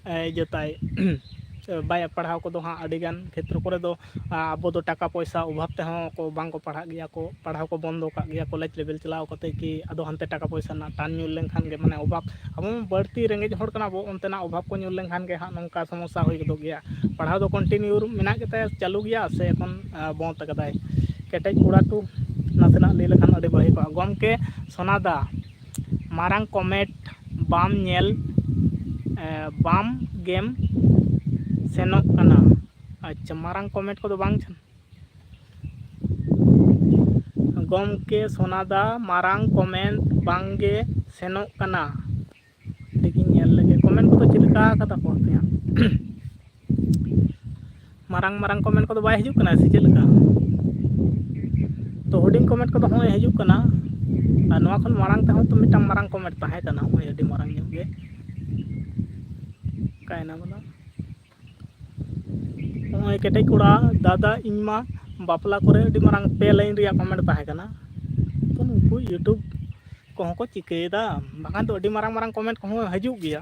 ᱮ, ᱤᱭᱟᱹ ᱛᱟᱭ? ᱵᱟᱭ ᱯᱟᱲᱦᱟᱣ ᱠᱚᱫᱚ ᱦᱟᱸᱜ ᱟᱹᱰᱤᱜᱟᱱ ᱠᱷᱮᱛᱨᱚ ᱠᱚᱨᱮ ᱫᱚ, ᱟ, ᱟᱵᱚ ᱫᱚ ᱴᱟᱠᱟ ᱯᱚᱭᱥᱟ ᱚᱵᱷᱟᱵ ᱛᱮᱦᱚᱸ ᱠᱚ ᱵᱟᱝ ᱠᱚ ᱯᱟᱲᱦᱟᱜ ᱜᱮᱭᱟ ᱠᱚ, ᱯᱟᱲᱦᱟᱣ ᱠᱚ ᱵᱚᱱᱫᱚ ᱠᱟᱜ ᱜᱮᱭᱟ ᱠᱚᱞᱮᱡᱽ ᱞᱮᱵᱮᱞ ᱪᱟᱞᱟᱣ ᱠᱟᱛᱮ, ᱠᱤ ᱟᱫᱚ ᱦᱟᱱᱛᱮ ᱴᱟᱠᱟ ᱯᱚᱭᱥᱟ ᱨᱮᱱᱟᱜ ᱴᱟᱱ ᱧᱩᱨ ᱞᱮᱱᱠᱷᱟᱱ ᱜᱮ, ᱢᱟᱱᱮ, ᱚᱵᱷᱟᱵ, ᱟᱵᱚ ᱢᱟ ᱵᱟᱹᱲᱛᱤ ᱨᱮᱸᱜᱮᱡ ᱦᱚᱲ ᱠᱟᱱᱟ ᱵᱚ, ᱚᱱᱛᱮᱱᱟᱜ ᱚᱵᱷᱟᱵ ᱠᱚ ᱧᱩᱨ ᱞᱮᱱᱠᱷᱟᱱ ᱜᱮ ᱦᱟᱸᱜ ᱱᱚᱝᱠᱟ ᱥᱚᱢᱚᱥᱥᱟ ᱦᱩᱭ ᱜᱚᱫᱚᱜ ᱜᱮᱭᱟ᱾ ᱯᱟᱲᱦᱟᱣ ᱫᱚ ᱠᱚᱱᱴᱤᱱᱤᱭᱩ ᱢᱮᱱᱟᱜ ᱜᱮᱛᱟᱭᱟ, ᱪᱟᱹᱞᱩ ᱜᱮᱭᱟ, ᱥᱮ ᱮᱠᱷᱚᱱ, ᱟ, ᱵᱚᱱᱫ ᱟᱠᱟᱫᱟᱭ? ᱠᱮᱴᱮᱡ ᱠᱚᱲᱟ ᱴᱩ ᱱᱟᱥᱮᱱᱟᱜ ᱞᱟᱹᱭ ᱞᱮᱠᱷᱟᱱ ᱟᱹᱰᱤ ᱵᱷᱟᱹᱜᱤ ᱠᱚᱜᱼᱟ᱾ ᱜᱚᱢᱠᱮ ᱥᱳᱱᱟᱫᱟ, ᱢᱟᱨᱟᱝ ᱠᱚᱢᱮᱱᱴ ᱵᱟᱢ ᱧᱮᱞ, ᱮ, ᱵᱟᱢ ᱜᱮᱢ ᱥᱮᱱᱚᱜ ᱠᱟᱱᱟ? ᱟᱪᱪᱷᱟ, ᱢᱟᱨᱟᱝ ᱠᱚᱢᱮᱱᱴ ᱠᱚᱫᱚ ᱵᱟᱝ᱾ ᱜᱚᱢᱠᱮ ᱥᱳᱱᱟᱫᱟ, ᱢᱟᱨᱟᱝ ᱠᱚᱢᱮᱱᱴ ᱵᱟᱝᱜᱮ ᱥᱮᱱᱚᱜ ᱠᱟᱱᱟ᱾ ᱠᱟᱹᱴᱤᱡ ᱤᱧ ᱧᱮᱞ ᱞᱮᱜᱮ ᱠᱚᱢᱮᱱᱴ ᱠᱚᱫᱚ ᱪᱮᱫ ᱞᱮᱠᱟ ᱟᱠᱟᱫᱟ ᱠᱚ ᱟᱯᱮᱭᱟᱜ᱾ ᱢᱟᱨᱟᱝ ᱢᱟᱨᱟᱝ ᱠᱚᱢᱮᱱᱴ ᱠᱚᱫᱚ ᱵᱟᱭ ᱦᱤᱡᱩᱜ ᱠᱟᱱᱟ ᱥᱮ ᱪᱮᱫ ᱞᱮᱠᱟ? ᱛᱚ, ᱦᱩᱰᱤᱧ ᱠᱚᱢᱮᱱᱴ ᱠᱚᱫᱚ ᱦᱚᱸᱜᱼᱚᱭ ᱦᱤᱡᱩᱜ ᱠᱟᱱᱟ᱾ ᱟᱨ ᱱᱚᱣᱟ ᱠᱷᱚᱱ ᱢᱟᱲᱟᱝ ᱛᱮᱦᱚᱸ ᱛᱚ ᱢᱤᱫᱴᱟᱝ ᱢᱟᱨᱟᱝ ᱠᱚᱢᱮᱱᱴ ᱛᱟᱦᱮᱸ ᱠᱟᱱᱟ, ᱱᱚᱜᱼᱚᱭ ᱟᱹᱰᱤ ᱢᱟᱨᱟᱝ ᱧᱚᱜ ᱜᱮ᱾ ᱚᱠᱟᱭᱮᱱᱟ ᱵᱚᱞᱮ? ᱱᱚᱜᱼᱚᱭ ᱠᱮᱴᱮᱡ ᱠᱚᱲᱟ, ᱫᱟᱫᱟ ᱤᱧ ᱢᱟ ᱵᱟᱯᱞᱟ ᱠᱚᱨᱮ ᱟᱹᱰᱤ ᱢᱟᱨᱟᱝ ᱯᱮ ᱞᱟᱭᱤᱱ ᱨᱮᱭᱟᱜ ᱠᱚᱢᱮᱱᱴ ᱛᱟᱦᱮᱸ ᱠᱟᱱᱟ᱾ ᱛᱚ ᱱᱩᱠᱩ YouTube ᱠᱚᱦᱚᱸ ᱠᱚ ᱪᱤᱠᱟᱹᱭᱮᱫᱟ, ᱵᱟᱠᱷᱟᱱ ᱫᱚ ᱟᱹᱰᱤ ᱢᱟᱨᱟᱝ ᱢᱟᱨᱟᱝ ᱠᱚᱢᱮᱱᱴ ᱠᱚᱦᱚᱸ ᱦᱤᱡᱩᱜ ᱜᱮᱭᱟ᱾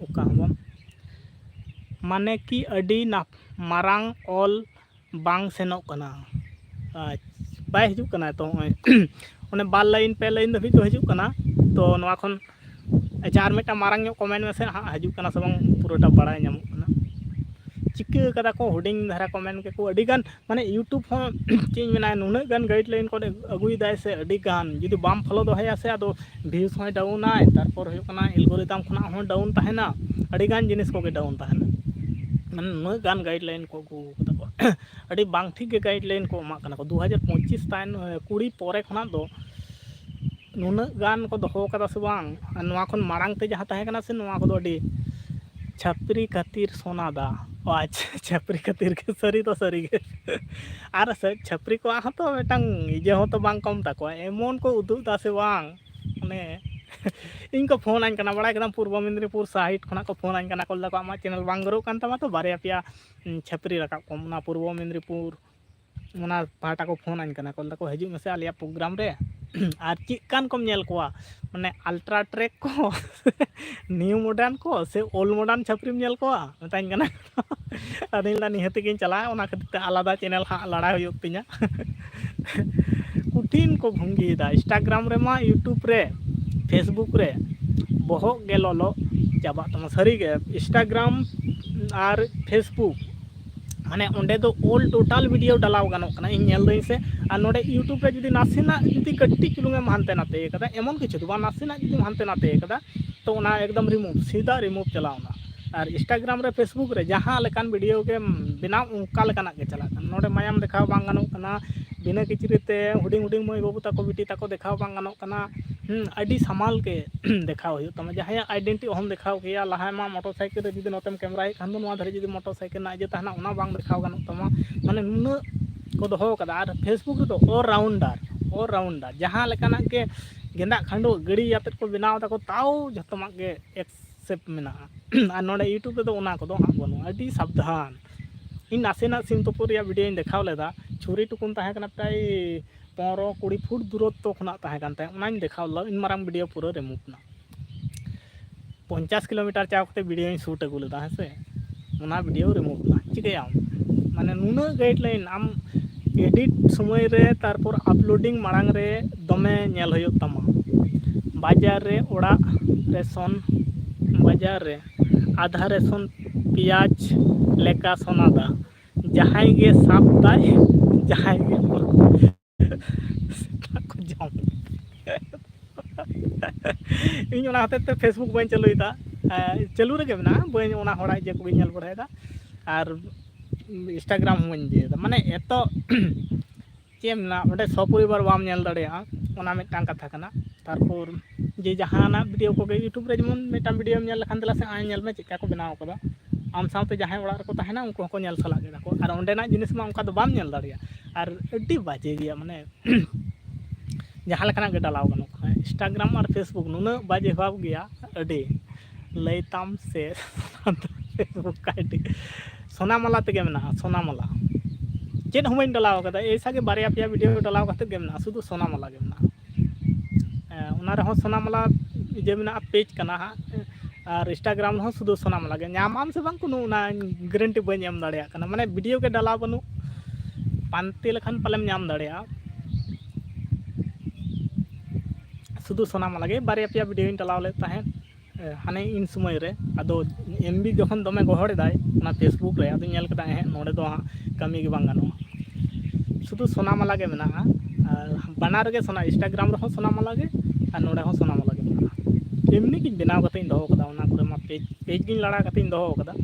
ᱚᱠᱟ ᱦᱚᱸ ᱵᱟᱝ, ᱢᱟᱱᱮ ᱠᱤ ᱟᱹᱰᱤ ᱱᱟᱯ-, ᱢᱟᱨᱟᱝ ᱚᱞ ᱵᱟᱝ ᱥᱮᱱᱚᱜ ᱠᱟᱱᱟ᱾ ᱟᱪ-, ᱵᱟᱭ ᱦᱤᱡᱩᱜ ᱠᱟᱱᱟ ᱛᱚ᱾ ᱱᱚᱜᱼᱚᱭ ᱚᱱᱮ ᱵᱟᱨ ᱞᱟᱭᱤᱱ ᱯᱮ ᱞᱟᱭᱤᱱ ᱫᱷᱟᱹᱵᱤᱡ ᱫᱚ ᱦᱤᱡᱩᱜ ᱠᱟᱱᱟ᱾ ᱛᱚ ᱱᱚᱣᱟ ᱠᱷᱚᱱ ᱟᱪᱪᱷᱟ, ᱟᱨ ᱢᱤᱫᱴᱟᱝ ᱢᱟᱨᱟᱝ ᱧᱚᱜ ᱠᱚᱢᱮᱱᱴ ᱢᱮᱥᱮ ᱦᱟᱸᱜ, ᱦᱤᱡᱩᱜ ᱠᱟᱱᱟ ᱥᱮ ᱵᱟᱝ, ᱯᱩᱨᱟᱹᱴᱟ ᱵᱟᱲᱟᱭ ᱧᱟᱢᱚᱜ ᱠᱟᱱᱟ᱾ ᱪᱤᱠᱟᱹ ᱠᱟᱫᱟ ᱠᱚ ᱦᱩᱰᱤᱧ ᱫᱷᱟᱨᱟ ᱠᱚᱢᱮᱱᱴ ᱜᱮᱠᱚ ᱟᱹᱰᱤ ᱜᱟᱱ, ᱢᱟᱱᱮ YouTube ᱦᱚᱸ ᱪᱮᱫ ᱤᱧ ᱢᱮᱱᱟ, ᱱᱩᱱᱟᱹᱜ ᱜᱟᱱ ᱜᱟᱭᱤᱰ ᱞᱟᱭᱤᱱ ᱠᱚ ᱟᱹᱜᱩᱭᱮᱫᱟᱭ ᱥᱮ, ᱟᱹᱰᱤ ᱜᱟᱱ ᱡᱩᱫᱤ ᱵᱟᱢ ᱯᱷᱚᱞᱳ ᱫᱚᱦᱚᱭᱟ ᱥᱮ, ᱟᱫᱚ ᱵᱷᱤᱭᱩᱥ ᱦᱚᱸᱭ ᱰᱟᱣᱩᱱᱟᱭ, ᱛᱟᱨᱯᱚᱨ ᱦᱩᱭᱩᱜ ᱠᱟᱱᱟ ᱮᱞᱜᱳᱨᱤᱫᱟᱢ ᱠᱷᱚᱱᱟᱜ ᱦᱚᱸ ᱰᱟᱣᱩᱱ ᱛᱟᱦᱮᱱᱟ, ᱟᱹᱰᱤ ᱜᱟᱱ ᱡᱤᱱᱤᱥ ᱠᱚᱜᱮ ᱰᱟᱣᱩᱱ ᱛᱟᱦᱮᱱᱟ᱾ ᱢᱟᱱᱮ ᱱᱩᱱᱟᱹᱜ ᱜᱟᱱ ᱜᱟᱭᱤᱰ ᱞᱟᱭᱤᱱ ᱠᱚ ᱟᱹᱜᱩ ᱠᱟᱫᱟ ᱠᱚ᱾ ᱟᱹᱰᱤ ᱵᱟᱝ ᱴᱷᱤᱠ ᱜᱮ ᱜᱟᱭᱤᱰ ᱞᱟᱭᱤᱱ ᱠᱚ ᱮᱢᱟᱜ ᱠᱟᱱᱟ ᱠᱚ᱾ ᱫᱩ ᱦᱟᱡᱟᱨ ᱯᱚᱸᱪᱤᱥ ᱛᱟᱭᱱᱚᱢ, ᱠᱩᱲᱤ ᱯᱚᱨᱮ ᱠᱷᱚᱱᱟᱜ ᱫᱚ ᱱᱩᱱᱟᱹᱜ ᱜᱟᱱ ᱠᱚ ᱫᱚᱦᱚ ᱠᱟᱫᱟ ᱥᱮ ᱵᱟᱝ? ᱟᱨ ᱱᱚᱣᱟ ᱠᱷᱚᱱ ᱢᱟᱲᱟᱝ ᱛᱮ ᱡᱟᱦᱟᱸ ᱛᱟᱦᱮᱸ ᱠᱟᱱᱟ ᱥᱮ, ᱱᱚᱣᱟ ᱠᱚᱫᱚ ᱟᱹᱰᱤ ᱪᱷᱟᱹᱯᱨᱤ ᱠᱷᱟᱹᱛᱤᱨ ᱥᱚᱱᱟ ᱫᱟ᱾ ᱚ ᱟᱪᱪᱷᱟ, ᱪᱷᱟᱹᱯᱨᱤ ᱠᱷᱟᱹᱛᱤᱨ ᱜᱮ, ᱥᱟᱹᱨᱤ ᱫᱚ ᱥᱟᱹᱨᱤ ᱜᱮ᱾ ᱟᱨ ᱥᱮ ᱪᱷᱟᱹᱯᱨᱤ ᱠᱚᱣᱟᱜ ᱦᱚᱸᱛᱚ ᱢᱤᱫᱴᱟᱝ ᱤᱭᱟᱹ ᱦᱚᱸᱛᱚ ᱵᱟᱝ ᱠᱚᱢ ᱛᱟᱠᱚᱣᱟ, ᱮᱢᱚᱱ ᱠᱚ ᱩᱫᱩᱜ ᱫᱟ ᱥᱮ ᱵᱟᱝ, ᱢᱟᱱᱮ ᱤᱧ ᱠᱚ ᱯᱷᱳᱱ ᱟᱹᱧ ᱠᱟᱱᱟ, ᱵᱟᱲᱟᱭ ᱠᱮᱫᱟᱢ ᱯᱩᱨᱵᱚ ᱢᱮᱫᱽᱱᱤᱯᱩᱨ ᱥᱟᱭᱤᱰ ᱠᱷᱚᱱᱟᱜ ᱠᱚ ᱯᱷᱳᱱ ᱟᱹᱧ ᱠᱟᱱᱟ, ᱠᱚ ᱞᱟᱹᱭ ᱫᱟᱠᱚ ᱟᱢᱟᱜ ᱪᱮᱱᱮᱞ ᱵᱟᱝ ᱜᱨᱳᱜ ᱠᱟᱱ ᱛᱟᱢᱟ ᱛᱚ, ᱵᱟᱨᱭᱟ ᱯᱮᱭᱟ ᱩᱸ, ᱪᱷᱟᱹᱯᱨᱤ ᱨᱟᱠᱟᱵ ᱠᱚᱢ, ᱚᱱᱟ ᱯᱩᱨᱵᱚ ᱢᱮᱫᱽᱱᱤᱯᱩᱨ ᱚᱱᱟ ᱯᱟᱦᱴᱟ ᱠᱚ ᱯᱷᱳᱱ ᱟᱹᱧ ᱠᱟᱱᱟ, ᱠᱚ ᱞᱟᱹᱭ ᱫᱟᱠᱚ ᱦᱤᱡᱩᱜ ᱢᱮᱥᱮ ᱟᱞᱮᱭᱟᱜ ᱯᱨᱳᱜᱨᱟᱢ ᱨᱮ᱾ ᱟᱨ ᱪᱮᱫ ᱠᱟᱱ ᱠᱚᱢ ᱧᱮᱞ ᱠᱚᱣᱟ, ᱢᱟᱱᱮ ᱟᱞᱴᱨᱟ ᱴᱨᱮᱠ ᱠᱚ, ᱱᱤᱭᱩ ᱢᱚᱰᱟᱨᱱ ᱠᱚ ᱥᱮ ᱳᱞᱰ ᱢᱚᱰᱟᱨᱱ ᱪᱷᱟᱹᱯᱨᱤᱢ ᱧᱮᱞ ᱠᱚᱣᱟ, ᱢᱮᱛᱟᱹᱧ ᱠᱟᱱᱟ ᱠᱚ᱾ ᱟᱫᱚᱧ ᱞᱟᱹᱭᱫᱟ ᱱᱤᱦᱟᱹᱛ ᱜᱤᱧ ᱪᱟᱞᱟᱜᱼᱟ, ᱚᱱᱟ ᱠᱷᱟᱹᱛᱤᱨ ᱛᱮ ᱟᱞᱟᱫᱟ ᱪᱮᱱᱮᱞ ᱦᱟᱸᱜ ᱞᱟᱲᱟ ᱦᱩᱭᱩᱜ ᱛᱤᱧᱟ᱾ ᱠᱚᱴᱷᱤᱱ ᱠᱚ ᱵᱷᱚᱝᱜᱤᱭᱮᱫᱟ Instagram ᱨᱮᱢᱟ, YouTube ᱨᱮ, Facebook ᱨᱮ, ᱵᱚᱦᱚᱜ ᱜᱮ ᱞᱚᱞᱚ ᱪᱟᱵᱟᱜ ᱛᱟᱢᱟ ᱥᱟᱹᱨᱤᱜᱮ᱾ Instagram ᱟᱨ Facebook, ᱢᱟᱱᱮ ᱚᱸᱰᱮ ᱫᱚ all total video ᱰᱟᱞᱟᱣ ᱜᱟᱱᱚᱜ ᱠᱟᱱᱟ, ᱤᱧ ᱧᱮᱞ ᱫᱟᱹᱧ ᱥᱮ᱾ ᱟᱨ ᱱᱚᱰᱮ YouTube ᱨᱮ ᱡᱩᱫᱤ ᱱᱟᱥᱮᱱᱟᱜ ᱡᱩᱫᱤ ᱠᱟᱹᱴᱤᱡ ᱪᱩᱞᱩᱝ ᱮᱢ ᱦᱟᱱᱛᱮ ᱱᱟᱛᱮ ᱠᱟᱫᱟ, ᱮᱢᱚᱱ ᱠᱤᱪᱷᱩ ᱫᱚ ᱵᱟᱝ, ᱱᱟᱥᱮᱱᱟᱜ ᱡᱩᱫᱤᱢ ᱦᱟᱱᱛᱮ ᱱᱟᱛᱮ ᱠᱟᱫᱟ, ᱛᱚ ᱚᱱᱟ ᱮᱠᱫᱚᱢ ᱨᱤᱢᱩᱵᱷ, ᱥᱤᱫᱷᱟ ᱨᱤᱢᱩᱵᱷ ᱪᱟᱞᱟᱣᱱᱟ᱾ ᱟᱨ Instagram ᱨᱮ, Facebook ᱨᱮ ᱡᱟᱦᱟᱸ ᱞᱮᱠᱟᱱ ᱵᱷᱤᱰᱤᱭᱳ ᱜᱮᱢ ᱵᱮᱱᱟᱣ, ᱚᱱᱠᱟ ᱞᱮᱠᱟᱱᱟᱜ ᱜᱮ ᱪᱟᱞᱟᱜ ᱠᱟᱱᱟ᱾ ᱱᱚᱰᱮ ᱢᱟᱭᱟᱢ ᱫᱮᱠᱷᱟᱣ ᱵᱟᱝ ᱜᱟᱱᱚᱜ ᱠᱟᱱᱟ, ᱵᱤᱱᱟᱹ ᱠᱤᱪᱨᱤᱡ ᱛᱮ ᱦᱩᱰᱤᱧ ᱦᱩᱰᱤᱧ ᱢᱟᱹᱭ ᱵᱟᱹᱵᱩ ᱛᱟᱠᱚ, ᱵᱤᱴᱤ ᱛᱟᱠᱚ ᱫᱮᱠᱷᱟᱣ ᱵᱟᱝ ᱜᱟᱱᱚᱜ ᱠᱟᱱᱟ᱾ ᱦᱩᱸ, ᱟᱹᱰᱤ ᱥᱟᱢᱟᱞ ᱜᱮ ᱫᱮᱠᱷᱟᱣ ᱦᱩᱭᱩᱜ ᱛᱟᱢᱟ᱾ ᱡᱟᱦᱟᱸᱭᱟᱜ identity ᱚᱦᱚᱢ ᱫᱮᱠᱷᱟᱣ ᱠᱮᱭᱟ᱾ ᱞᱟᱦᱟ ᱢᱟ ᱢᱚᱴᱚᱨ ᱥᱟᱭᱠᱮᱞ ᱨᱮ ᱡᱩᱫᱤ ᱱᱚᱛᱮᱢ ᱠᱮᱢᱨᱟᱭᱮᱫ ᱠᱷᱟᱱ ᱫᱚ, ᱱᱚᱣᱟ ᱫᱷᱟᱨᱮ ᱡᱩᱫᱤ ᱢᱚᱴᱚᱨ ᱥᱟᱭᱠᱮᱞ ᱨᱮᱱᱟᱜ ᱤᱭᱟᱹ ᱛᱟᱦᱮᱱᱟ, ᱚᱱᱟ ᱵᱟᱝ ᱫᱮᱠᱷᱟᱣ ᱜᱟᱱᱚᱜ ᱛᱟᱢᱟ᱾ ᱢᱟᱱᱮ ᱱᱩᱱᱟᱹᱜ ᱠᱚ ᱫᱚᱦᱚ ᱠᱟᱫᱟ᱾ ᱟᱨ Facebook ᱨᱮᱫᱚ all rounder, all rounder, ᱡᱟᱦᱟᱸ ᱞᱮᱠᱟᱱᱟᱜ ᱜᱮ ᱜᱮᱸᱫᱟᱜ ᱠᱷᱟᱹᱰᱩᱣᱟᱹᱜ ᱜᱟᱹᱲᱤ ᱟᱛᱮᱫ ᱠᱚ ᱵᱮᱱᱟᱣ ᱫᱟᱠᱚ, ᱛᱟᱣ ᱡᱷᱚᱛᱚᱢᱟᱜ ᱜᱮ accept ᱢᱮᱱᱟᱜᱼᱟ᱾ ᱟᱨ ᱱᱚᱰᱮ YouTube ᱨᱮᱫᱚ ᱚᱱᱟ ᱠᱚᱫᱚ ᱦᱟᱸᱜ ᱵᱟᱹᱱᱩᱜᱼᱟ, ᱟᱹᱰᱤ ᱥᱟᱵᱫᱷᱟᱱ᱾ ᱤᱧ ᱱᱟᱥᱮᱱᱟᱜ ᱥᱤᱢ ᱛᱩᱯᱩᱫ ᱨᱮᱭᱟᱜ videoᱧ ᱫᱮᱠᱷᱟᱣ ᱞᱮᱫᱟ, ᱪᱷᱩᱨᱤ ᱴᱩᱠᱩᱱ ᱛᱟᱦᱮᱸ ᱠᱟᱱᱟ ᱯᱨᱟᱭ ᱯᱚᱱᱨᱚ ᱠᱩᱲᱤ ᱯᱷᱩᱴ ᱫᱩᱨᱚᱛᱛᱚ ᱠᱷᱚᱱᱟᱜ ᱛᱟᱦᱮᱸ ᱠᱟᱱ ᱛᱟᱦᱮᱸᱫ, ᱚᱱᱟᱧ ᱫᱮᱠᱷᱟᱣ ᱞᱮᱫᱟ, ᱤᱱ ᱢᱟᱨᱟᱝ video ᱯᱩᱨᱟᱹ remove ᱮᱱᱟ᱾ ᱯᱚᱧᱪᱟᱥ ᱠᱤᱞᱳᱢᱤᱴᱟᱨ ᱪᱟᱣ ᱠᱟᱛᱮ videoᱧ shoot ᱟᱹᱜᱩ ᱞᱮᱫᱟ, ᱦᱮᱸ ᱥᱮ, ᱚᱱᱟ video remove ᱮᱱᱟ᱾ ᱪᱤᱠᱟᱹᱭᱟᱢ? ᱢᱟᱱᱮ ᱱᱩᱱᱟᱹᱜ guideline ᱟᱢ edit ᱥᱚᱢᱚᱭ ᱨᱮ, ᱛᱟᱨᱯᱚᱨ uploading ᱢᱟᱲᱟᱝ ᱨᱮ ᱫᱚᱢᱮ ᱧᱮᱞ ᱦᱩᱭᱩᱜ ᱛᱟᱢᱟ᱾ ᱵᱟᱡᱟᱨ ᱨᱮ ᱚᱲᱟᱜ ᱨᱮ ᱥᱚᱱ, ᱵᱟᱡᱟᱨ ᱨᱮ ᱟᱫᱷᱟ ᱨᱮ ᱥᱚᱱ ᱯᱮᱸᱭᱟᱡᱽ ᱞᱮᱠᱟ ᱥᱚᱱᱟᱫᱟ, ᱡᱟᱦᱟᱸᱭ ᱜᱮ ᱥᱟᱵ ᱫᱟᱭ, ᱡᱟᱦᱟᱸᱭ ᱜᱮ ᱥᱮᱛᱟ ᱠᱚ ᱡᱚᱢ᱾ ᱤᱧ ᱚᱱᱟ ᱦᱚᱛᱮᱡ ᱛᱮ Facebook ᱵᱟᱹᱧ ᱪᱟᱹᱞᱩᱭᱮᱫᱟ᱾ ᱮᱸ, ᱪᱟᱹᱞᱩ ᱨᱮᱜᱮ ᱢᱮᱱᱟᱜᱼᱟ, ᱵᱟᱹᱧ, ᱚᱱᱟ ᱦᱚᱲᱟᱜ ᱤᱭᱟᱹ ᱠᱚᱜᱮᱧ ᱧᱮᱞ ᱵᱟᱲᱟᱭᱮᱫᱟ᱾ ᱟᱨ Instagram ᱦᱚᱸ ᱵᱟᱹᱧ ᱤᱭᱟᱹᱭᱮᱫᱟ, ᱢᱟᱱᱮ ᱮᱛᱚ ᱪᱮᱫ ᱮᱢ ᱢᱮᱱᱟ, ᱚᱸᱰᱮ ᱥᱚᱯᱚᱨᱤᱵᱟᱨ ᱵᱟᱢ ᱧᱮᱞ ᱫᱟᱲᱮᱭᱟᱜᱼᱟ, ᱚᱱᱟ ᱢᱤᱫᱴᱟᱝ ᱠᱟᱛᱷᱟ ᱠᱟᱱᱟ᱾ ᱛᱟᱨᱯᱚᱨ ᱡᱮ ᱡᱟᱦᱟᱱᱟᱜ video ᱠᱚᱜᱮ YouTube ᱨᱮ, ᱡᱮᱢᱚᱱ ᱢᱤᱫᱴᱟᱝ videoᱢ ᱧᱮᱞ ᱞᱮᱠᱷᱟᱱ, ᱫᱮᱞᱟ ᱥᱮ ᱟᱭ ᱧᱮᱞ ᱢᱮ ᱪᱮᱫ ᱞᱮᱠᱟ ᱠᱚ ᱵᱮᱱᱟᱣ ᱠᱟᱫᱟ, ᱟᱢ ᱥᱟᱶᱛᱮ ᱡᱟᱦᱟᱸᱭ ᱚᱲᱟᱜ ᱨᱮᱠᱚ ᱛᱟᱦᱮᱱᱟ ᱩᱱᱠᱩ ᱦᱚᱸᱠᱚ ᱧᱮᱞ ᱥᱟᱞᱟᱜ ᱠᱮᱫᱟ ᱠᱚ, ᱟᱨ ᱚᱸᱰᱮᱱᱟᱜ ᱡᱤᱱᱤᱥ ᱢᱟ ᱚᱱᱠᱟ ᱫᱚ ᱵᱟᱢ ᱧᱮᱞ ᱫᱟᱲᱮᱭᱟᱜᱼᱟ᱾ ᱟᱨ ᱟᱹᱰᱤ ᱵᱟᱡᱮ ᱜᱮᱭᱟ, ᱢᱟᱱᱮ ᱡᱟᱦᱟᱸ ᱞᱮᱠᱟᱱᱟᱜ ᱜᱮ ᱰᱟᱞᱟᱣ ᱜᱟᱱᱚᱜ ᱠᱟᱱᱟ᱾ Instagram ᱟᱨ Facebook ᱱᱩᱱᱟᱹᱜ ᱵᱟᱡᱮ ᱵᱷᱟᱵᱽ ᱜᱮᱭᱟ, ᱟᱹᱰᱤ ᱞᱟᱹᱭ ᱛᱟᱢ ᱥᱮ᱾ Facebook ID ᱥᱳᱱᱟᱢᱟᱞᱟ ᱛᱮᱜᱮ ᱢᱮᱱᱟᱜᱼᱟ, ᱥᱳᱱᱟᱢᱟᱞᱟ᱾ ᱪᱮᱫ ᱦᱚᱸ ᱵᱟᱹᱧ ᱰᱟᱞᱟᱣ ᱠᱟᱫᱟ, ᱮᱭᱥᱟ ᱜᱮ ᱵᱟᱨᱭᱟ ᱯᱮᱭᱟ video ᱰᱟᱞᱟᱣ ᱠᱟᱛᱮ ᱜᱮ ᱢᱮᱱᱟᱜᱼᱟ, ᱥᱩᱫᱷᱩ ᱥᱳᱱᱟᱢᱟᱞᱟ ᱜᱮ ᱢᱮᱱᱟᱜᱼᱟ᱾ ᱦᱮᱸ, ᱚᱱᱟ ᱨᱮᱦᱚᱸ ᱥᱳᱱᱟᱢᱟᱞᱟ ᱤᱭᱟᱹ ᱢᱮᱱᱟᱜᱼᱟ, page ᱠᱟᱱᱟ ᱦᱟᱸᱜ᱾ ᱟᱨ Instagram ᱨᱮᱦᱚᱸ ᱥᱩᱫᱷᱩ ᱥᱳᱱᱟᱢᱟᱞᱟ ᱜᱮ᱾ ᱧᱟᱢᱟᱢ ᱥᱮ ᱵᱟᱝ, ᱠᱳᱱᱳ ᱚᱱᱟ guarantee ᱵᱟᱹᱧ ᱮᱢ ᱫᱟᱲᱮᱭᱟᱜ ᱠᱟᱱᱟ, ᱢᱟᱱᱮ video ᱜᱮ ᱰᱟᱞᱟᱣ ᱵᱟᱹᱱᱩᱜ᱾ ᱯᱟᱱᱛᱮ ᱞᱮᱠᱷᱟᱱ ᱯᱟᱞᱮᱢ ᱧᱟᱢ ᱫᱟᱲᱮᱭᱟᱜᱼᱟ᱾ ᱥᱩᱫᱷᱩ ᱥᱳᱱᱟᱢᱟᱞᱟ ᱜᱮ᱾ ᱵᱟᱨᱭᱟ ᱯᱮᱭᱟ videoᱧ ᱰᱟᱞᱟᱣ ᱞᱮᱫ ᱛᱟᱦᱮᱸᱫ, ᱮ, ᱦᱟᱱᱮ ᱤᱱ ᱥᱚᱢᱚᱭ ᱨᱮ᱾ ᱟᱫᱚ MB ᱡᱚᱠᱷᱚᱱ ᱫᱚᱢᱮ ᱜᱚᱦᱚᱲ ᱮᱫᱟᱭ ᱚᱱᱟ Facebook ᱨᱮ, ᱟᱫᱚᱧ ᱧᱮᱞ ᱠᱮᱫᱟ, ᱮᱦᱮᱸᱜ, ᱱᱚᱰᱮ ᱫᱚ ᱦᱟᱸᱜ ᱠᱟᱹᱢᱤ ᱜᱮ ᱵᱟᱝ ᱜᱟᱱᱚᱜᱼᱟ᱾ ᱥᱩᱫᱷᱩ ᱥᱳᱱᱟᱢᱟᱞᱟ ᱜᱮ ᱢᱮᱱᱟᱜᱼᱟ᱾ ᱟᱨ ᱵᱟᱱᱟᱨ ᱨᱮᱜᱮ ᱥᱳᱱᱟ, Instagram ᱨᱮᱦᱚᱸ ᱥᱳᱱᱟᱢᱟᱞᱟ ᱜᱮ ᱟᱨ ᱱᱚᱰᱮ ᱦᱚᱸ ᱥᱳᱱᱟᱢᱟᱞᱟ ᱜᱮ ᱢᱮᱱᱟᱜᱼᱟ᱾ ᱮᱢᱱᱤ ᱜᱤᱧ ᱵᱮᱱᱟᱣ ᱠᱟᱛᱮᱧ ᱫᱚᱦᱚ ᱠᱟᱫᱟ, ᱚᱱᱟ ᱠᱚᱨᱮ ᱢᱟ page, page ᱜᱤᱧ ᱞᱟᱲᱟ ᱠᱟᱛᱮᱧ ᱫᱚᱦᱚ ᱠᱟᱫᱟ᱾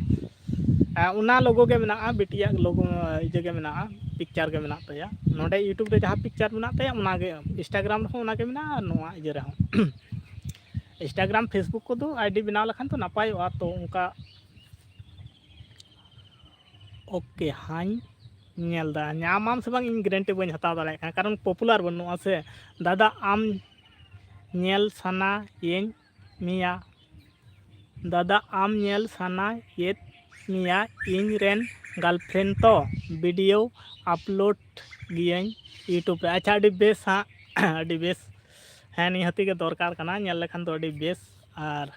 ᱟᱨ ᱚᱱᱟ logo ᱜᱮ ᱢᱮᱱᱟᱜᱼᱟ, ᱵᱤᱴᱤᱭᱟᱜ logo, ᱤᱭᱟᱹ ᱜᱮ ᱢᱮᱱᱟᱜᱼᱟ, picture ᱜᱮ ᱢᱮᱱᱟᱜ ᱛᱟᱭᱟ᱾ ᱱᱚᱰᱮ YouTube ᱨᱮ ᱡᱟᱦᱟᱸ picture ᱢᱮᱱᱟᱜ ᱛᱟᱭᱟ, ᱚᱱᱟᱜᱮ Instagram ᱨᱮᱦᱚᱸ ᱚᱱᱟᱜᱮ ᱢᱮᱱᱟᱜᱼᱟ, ᱟᱨ ᱱᱚᱣᱟ ᱤᱭᱟᱹ ᱨᱮᱦᱚᱸ᱾ Instagram, Facebook ᱠᱚᱫᱚ ID ᱵᱮᱱᱟᱣ ᱞᱮᱠᱷᱟᱱ ᱛᱚ ᱱᱟᱯᱟᱭᱚᱜᱼᱟ, ᱛᱚ ᱚᱱᱠᱟ᱾ OK ᱦᱟᱧ ᱧᱮᱞ ᱮᱫᱟ, ᱧᱟᱢᱟᱢ ᱥᱮ ᱵᱟᱝ ᱤᱧ ᱜᱮᱨᱮᱱᱴᱤ ᱵᱟᱹᱧ ᱦᱟᱛᱟᱣ ᱫᱟᱲᱮᱭᱟᱜ ᱠᱟᱱᱟ, ᱠᱟᱨᱚᱱ ᱯᱚᱯᱩᱞᱟᱨ ᱵᱟᱹᱱᱩᱜᱼᱟ ᱥᱮ᱾ ᱫᱟᱫᱟ ᱟᱢ ᱧᱮᱞ ᱥᱟᱱᱟᱭᱮᱧ ᱢᱮᱭᱟ, ᱫᱟᱫᱟ ᱟᱢ ᱧᱮᱞ ᱥᱟᱱᱟᱭᱮᱫ ᱢᱮᱭᱟ ᱤᱧ ᱨᱮᱱ ᱜᱟᱨᱞᱯᱷᱨᱮᱱᱰ ᱛᱚ, ᱵᱷᱤᱰᱤᱭᱳ ᱟᱯᱞᱳᱰ ᱜᱤᱭᱟᱹᱧ ᱤᱭᱩᱴᱩᱵᱽ ᱨᱮ᱾ ᱟᱪᱪᱷᱟ, ᱟᱹᱰᱤ ᱵᱮᱥ ᱦᱟᱸᱜ, ᱟᱹᱰᱤ ᱵᱮᱥ᱾ ᱦᱮᱸ, ᱱᱤᱦᱟᱹᱛᱤ ᱜᱮ ᱫᱚᱨᱠᱟᱨ ᱠᱟᱱᱟ, ᱧᱮᱞ ᱞᱮᱠᱷᱟᱱ ᱫᱚ ᱟᱹᱰᱤ ᱵᱮᱥ᱾ ᱟᱨ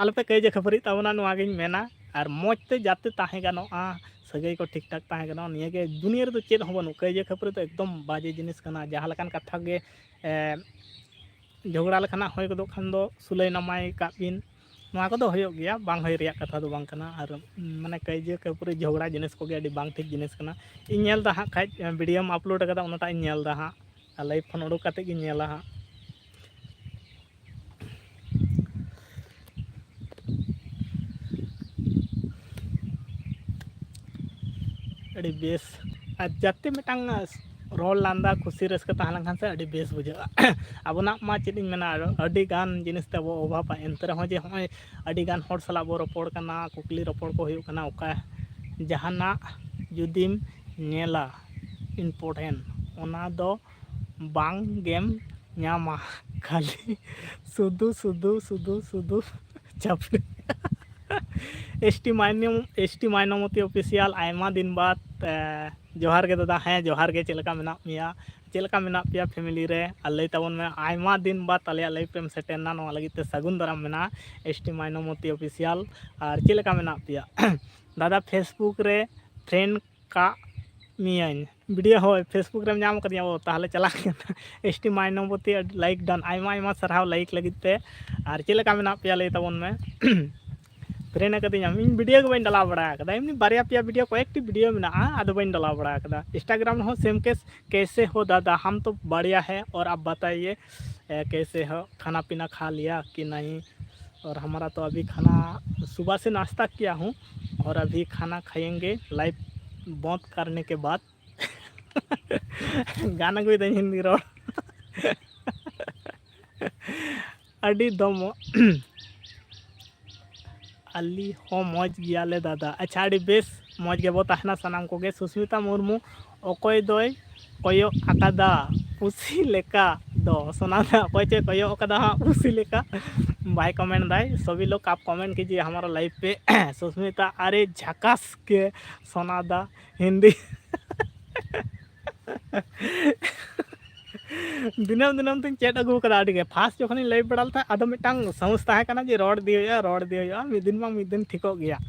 ᱟᱞᱚᱯᱮ ᱠᱟᱹᱭᱡᱟᱹ ᱠᱷᱟᱹᱯᱟᱹᱨᱤᱜ ᱛᱟᱵᱚᱱᱟ, ᱱᱚᱣᱟ ᱜᱤᱧ ᱢᱮᱱᱟ᱾ ᱟᱨ ᱢᱚᱡᱽ ᱛᱮ ᱡᱟᱛᱮ ᱛᱟᱦᱮᱸ ᱜᱟᱱᱚᱜᱼᱟ, ᱥᱟᱹᱜᱟᱹᱭ ᱠᱚ ᱴᱷᱤᱠ ᱴᱷᱟᱠ ᱛᱟᱦᱮᱸ ᱜᱟᱱᱚᱜᱼᱟ, ᱱᱤᱭᱟᱹ ᱜᱮ᱾ ᱫᱩᱱᱤᱭᱟᱹ ᱨᱮᱫᱚ ᱪᱮᱫ ᱦᱚᱸ ᱵᱟᱹᱱᱩᱜ᱾ ᱠᱟᱹᱭᱡᱟᱹ ᱠᱷᱟᱹᱯᱟᱹᱨᱤ ᱫᱚ ᱮᱠᱫᱚᱢ ᱵᱟᱡᱮ ᱡᱤᱱᱤᱥ ᱠᱟᱱᱟ᱾ ᱡᱟᱦᱟᱸ ᱞᱮᱠᱟᱱ ᱠᱟᱛᱷᱟ ᱜᱮ, ᱮ, ᱡᱷᱚᱜᱽᱲᱟ ᱞᱮᱠᱷᱟᱱ ᱦᱟᱸᱜ ᱦᱩᱭ ᱜᱚᱫᱚᱜ ᱠᱷᱟᱱ ᱫᱚ ᱥᱩᱞᱟᱹᱭ ᱱᱟᱢᱟᱭ ᱠᱟᱜ ᱵᱤᱱ, ᱱᱚᱣᱟ ᱠᱚᱫᱚ ᱦᱩᱭᱩᱜ ᱜᱮᱭᱟ, ᱵᱟᱝ ᱦᱩᱭ ᱨᱮᱭᱟᱜ ᱠᱟᱛᱷᱟ ᱫᱚ ᱵᱟᱝ ᱠᱟᱱᱟ᱾ ᱟᱨ, ᱩᱢ, ᱢᱟᱱᱮ ᱠᱟᱹᱭᱡᱟᱹ ᱠᱷᱟᱹᱯᱟᱹᱨᱤ ᱡᱷᱚᱜᱽᱲᱟ ᱡᱤᱱᱤᱥ ᱠᱚᱜᱮ ᱟᱹᱰᱤ ᱵᱟᱝ ᱴᱷᱤᱠ ᱡᱤᱱᱤᱥ ᱠᱟᱱᱟ᱾ ᱤᱧ ᱧᱮᱞ ᱮᱫᱟ ᱦᱟᱸᱜ ᱠᱷᱟᱡ, ᱮ, ᱵᱷᱤᱰᱤᱭᱳᱢ ᱟᱯᱞᱳᱰ ᱟᱠᱟᱫᱟ, ᱚᱱᱟᱴᱟᱜ ᱤᱧ ᱧᱮᱞ ᱮᱫᱟ ᱦᱟᱸᱜ, ᱟᱨ ᱞᱟᱭᱤᱵᱷ ᱠᱷᱚᱱ ᱩᱰᱩᱠ ᱠᱟᱛᱮᱫ ᱜᱤᱧ ᱧᱮᱞᱟ ᱦᱟᱸᱜ᱾ ᱟᱹᱰᱤ ᱵᱮᱥ᱾ ᱟᱨ ᱡᱟᱛᱮ ᱢᱤᱫᱴᱟᱝ ᱨᱚᱲ ᱞᱟᱸᱫᱟ, ᱠᱩᱥᱤ ᱨᱟᱹᱥᱠᱟᱹ ᱛᱟᱦᱮᱸ ᱞᱮᱱᱠᱷᱟᱱ ᱥᱮ ᱟᱹᱰᱤ ᱵᱮᱥ ᱵᱩᱡᱷᱟᱹᱜᱼᱟ᱾ ᱟᱵᱚᱱᱟᱜ ᱢᱟ ᱪᱮᱫ ᱤᱧ ᱢᱮᱱᱟ, ᱟᱹᱰᱤ ᱜᱟᱱ ᱡᱤᱱᱤᱥ ᱛᱮ ᱟᱵᱚ ᱚᱵᱷᱟᱵᱟ, ᱮᱱᱛᱮ ᱨᱮᱦᱚᱸ ᱡᱮ ᱦᱚᱸᱜᱼᱚᱭ ᱟᱹᱰᱤ ᱜᱟᱱ ᱦᱚᱲ ᱥᱟᱞᱟᱜ ᱵᱚ ᱨᱚᱯᱚᱲ ᱠᱟᱱᱟ, ᱠᱩᱠᱞᱤ ᱨᱚᱯᱚᱲ ᱠᱚ ᱦᱩᱭᱩᱜ ᱠᱟᱱᱟ, ᱚᱠᱟ ᱡᱟᱦᱟᱱᱟᱜ ᱡᱩᱫᱤᱢ ᱧᱮᱞᱟ important, ᱚᱱᱟ ᱫᱚ ᱵᱟᱝ ᱜᱮᱢ ᱧᱟᱢᱟ, ᱠᱷᱟᱹᱞᱤ ᱥᱩᱫᱷᱩ, ᱥᱩᱫᱷᱩ, ᱥᱩᱫᱷᱩ, ᱥᱩᱫᱷᱩ ᱪᱟᱯᱲᱤ᱾ ᱮᱥ ᱴᱤ ᱢᱟᱭᱱᱚᱢ-, ᱮᱥ ᱴᱤ ᱢᱟᱭᱱᱚᱢᱚᱛᱤ ᱚᱯᱷᱤᱥᱤᱭᱟᱞ, ᱟᱭᱢᱟ ᱫᱤᱱ ᱵᱟᱫ, ᱮ, ᱡᱚᱦᱟᱨ ᱜᱮ ᱫᱟᱫᱟ᱾ ᱦᱮᱸ, ᱡᱚᱦᱟᱨ ᱜᱮ, ᱪᱮᱫ ᱞᱮᱠᱟ ᱢᱮᱱᱟᱜ ᱢᱮᱭᱟ? ᱪᱮᱫ ᱞᱮᱠᱟ ᱢᱮᱱᱟᱜ ᱯᱮᱭᱟ ᱯᱷᱮᱢᱤᱞᱤ ᱨᱮ? ᱟᱨ ᱞᱟᱹᱭ ᱛᱟᱵᱚᱱ ᱢᱮ, ᱟᱭᱢᱟ ᱫᱤᱱ ᱵᱟᱫ ᱟᱞᱮᱭᱟᱜ ᱞᱟᱭᱤᱵᱷ ᱨᱮᱢ ᱥᱮᱴᱮᱨ ᱮᱱᱟ, ᱱᱚᱣᱟ ᱞᱟᱹᱜᱤᱫ ᱛᱮ ᱥᱟᱹᱜᱩᱱ ᱫᱟᱨᱟᱢ ᱢᱮᱱᱟᱜᱼᱟ, ᱮᱥ ᱴᱤ ᱢᱟᱭᱱᱚᱢᱚᱛᱤ ᱚᱯᱷᱤᱥᱤᱭᱟᱞ᱾ ᱟᱨ ᱪᱮᱫ ᱞᱮᱠᱟ ᱢᱮᱱᱟᱜ ᱯᱮᱭᱟ? ᱫᱟᱫᱟ, ᱯᱷᱮᱥᱵᱩᱠ ᱨᱮ ᱯᱷᱨᱮᱱᱰ ᱠᱟᱜ ᱢᱤᱭᱟᱹᱧ᱾ ᱵᱷᱤᱰᱤᱭᱳ, ᱦᱳᱭ, ᱯᱷᱮᱥᱵᱩᱠ ᱨᱮᱢ ᱧᱟᱢ ᱠᱟᱫᱤᱧᱟ᱾ ᱚ, ᱛᱟᱦᱚᱞᱮ ᱪᱟᱞᱟᱜ ᱠᱟᱱᱟ᱾ ᱮᱥ ᱴᱤ ᱢᱟᱭᱱᱚᱢᱚᱛᱤ, ᱟᱹᱰᱤ ᱞᱟᱭᱤᱠ ᱰᱟᱱ, ᱟᱭᱢᱟ ᱟᱭᱢᱟ ᱥᱟᱨᱦᱟᱣ ᱞᱟᱭᱤᱠ ᱞᱟᱹᱜᱤᱫ ᱛᱮ᱾ ᱟᱨ ᱪᱮᱫ ᱞᱮᱠᱟ ᱢᱮᱱᱟᱜ ᱯᱮᱭᱟ ᱞᱟᱹᱭ ᱛᱟᱵᱚᱱ ᱢᱮ᱾ ᱯᱷᱨᱮᱱᱰ ᱟᱠᱟᱫᱤᱧᱟᱢ᱾ ᱤᱧ ᱵᱷᱤᱰᱤᱭᱳ ᱜᱮ ᱵᱟᱹᱧ ᱰᱟᱞᱟᱣ ᱵᱟᱲᱟ ᱟᱠᱟᱫᱟ, ᱮᱢᱱᱤ ᱵᱟᱨᱭᱟ ᱯᱮᱭᱟ ᱵᱷᱤᱰᱤᱭᱳ, ᱠᱚᱭᱮᱠᱴᱤ ᱵᱷᱤᱰᱤᱭᱳ ᱢᱮᱱᱟᱜᱼᱟ, ᱟᱫᱚ ᱵᱟᱹᱧ ᱰᱟᱞᱟᱣ ᱵᱟᱲᱟ ᱟᱠᱟᱫᱟ᱾ ᱤᱱᱥᱴᱟᱜᱨᱟᱢ ᱨᱮᱦᱚᱸ ᱥᱮᱢ ᱠᱮᱥ, ᱠᱮᱥᱮ ᱦᱳ ᱫᱟᱫᱟ, ᱦᱟᱢ ᱛᱚ ᱵᱟᱲᱤᱭᱟ ᱦᱮ ᱚᱨ ᱟᱯ ᱵᱟᱛᱟᱭᱮ, ᱮ, ᱠᱮᱥᱮ ᱦᱳ, ᱠᱷᱟᱱᱟ ᱯᱤᱱᱟ ᱠᱷᱟ ᱞᱤᱭᱟ ᱠᱤ ᱱᱟᱦᱤ? ᱚᱨ ᱦᱟᱢᱟᱨᱟ ᱛᱚ ᱟᱵᱷᱤ ᱠᱷᱟᱱᱟ ᱥᱩᱵᱷᱟ ᱥᱮ ᱱᱟᱥᱛᱟ ᱠᱤᱭᱟ ᱦᱩᱸ ᱚᱨ ᱟᱵᱷᱤ ᱠᱷᱟᱱᱟ ᱠᱷᱟᱭᱮᱝᱜᱮ ᱞᱟᱭᱤᱵᱷ ᱵᱚᱱᱫ ᱠᱟᱨᱱᱮ ᱠᱮ ᱵᱟᱫ᱾ ᱜᱟᱱ ᱟᱹᱜᱩᱭᱮᱫᱟᱹᱧ ᱦᱤᱱᱫᱤ ᱨᱚᱲ᱾ ᱟᱹᱰᱤ ᱫᱚᱢᱚ-, ᱟᱞᱮ ᱦᱚᱸ ᱢᱚᱡᱽ ᱜᱮᱭᱟᱞᱮ ᱫᱟᱫᱟ᱾ ᱟᱪᱪᱷᱟ, ᱟᱹᱰᱤ ᱵᱮᱥ᱾ ᱢᱚᱡᱽ ᱜᱮᱵᱚ ᱛᱟᱦᱮᱱᱟ ᱥᱟᱱᱟᱢ ᱠᱚᱜᱮ᱾ ᱥᱩᱥᱢᱤᱛᱟ ᱢᱩᱨᱢᱩ, ᱚᱠᱚᱭ ᱫᱚᱭ ᱠᱚᱭᱚᱜ ᱟᱠᱟᱫᱟ ᱯᱩᱥᱤ ᱞᱮᱠᱟ ᱫᱚ? ᱥᱚᱱᱟ ᱫᱟ, ᱚᱠᱚᱭ ᱪᱚᱭ ᱠᱚᱭᱚᱜ ᱟᱠᱟᱫᱟ ᱦᱟᱸᱜ ᱯᱩᱥᱤ ᱞᱮᱠᱟ, ᱵᱟᱭ ᱠᱚᱢᱮᱱᱴ ᱫᱟᱭ᱾ ᱥᱚᱵᱤ ᱞᱳᱜ ᱟᱯ ᱠᱚᱢᱮᱱᱴ ᱠᱤᱡᱤᱭᱮ ᱦᱟᱢᱟᱨᱟ ᱞᱟᱭᱤᱵᱷ ᱯᱮ᱾ ᱥᱩᱥᱢᱤᱛᱟ, ᱟᱨᱮ ᱡᱷᱟᱠᱟᱥ ᱜᱮ ᱥᱚᱱᱟ ᱫᱟ, ᱦᱤᱱᱫᱤ᱾ ᱫᱤᱱᱟᱹᱢ ᱫᱤᱱᱟᱹᱢ ᱛᱤᱧ ᱪᱮᱫ ᱟᱹᱜᱩ ᱠᱟᱫᱟ ᱟᱹᱰᱤ ᱜᱮ᱾ ᱯᱷᱟᱥᱴ ᱡᱚᱠᱷᱚᱱᱤᱧ ᱞᱟᱭᱤᱵᱷ ᱵᱟᱲᱟ ᱞᱮᱫ ᱛᱟᱦᱮᱸᱫ, ᱟᱫᱚ ᱢᱤᱫᱴᱟᱝ ᱥᱟᱦᱚᱥ ᱛᱟᱦᱮᱸ ᱠᱟᱱᱟ ᱡᱮ ᱨᱚᱲ ᱤᱫᱤ ᱦᱩᱭᱩᱜᱼᱟ, ᱨᱚᱲ ᱤᱫᱤ ᱦᱩᱭᱩᱜᱼᱟ, ᱢᱤᱫ ᱫᱤᱱ ᱵᱟᱝ ᱢᱤᱫ ᱫᱤᱱ ᱴᱷᱤᱠᱚᱜ ᱜᱮᱭᱟ᱾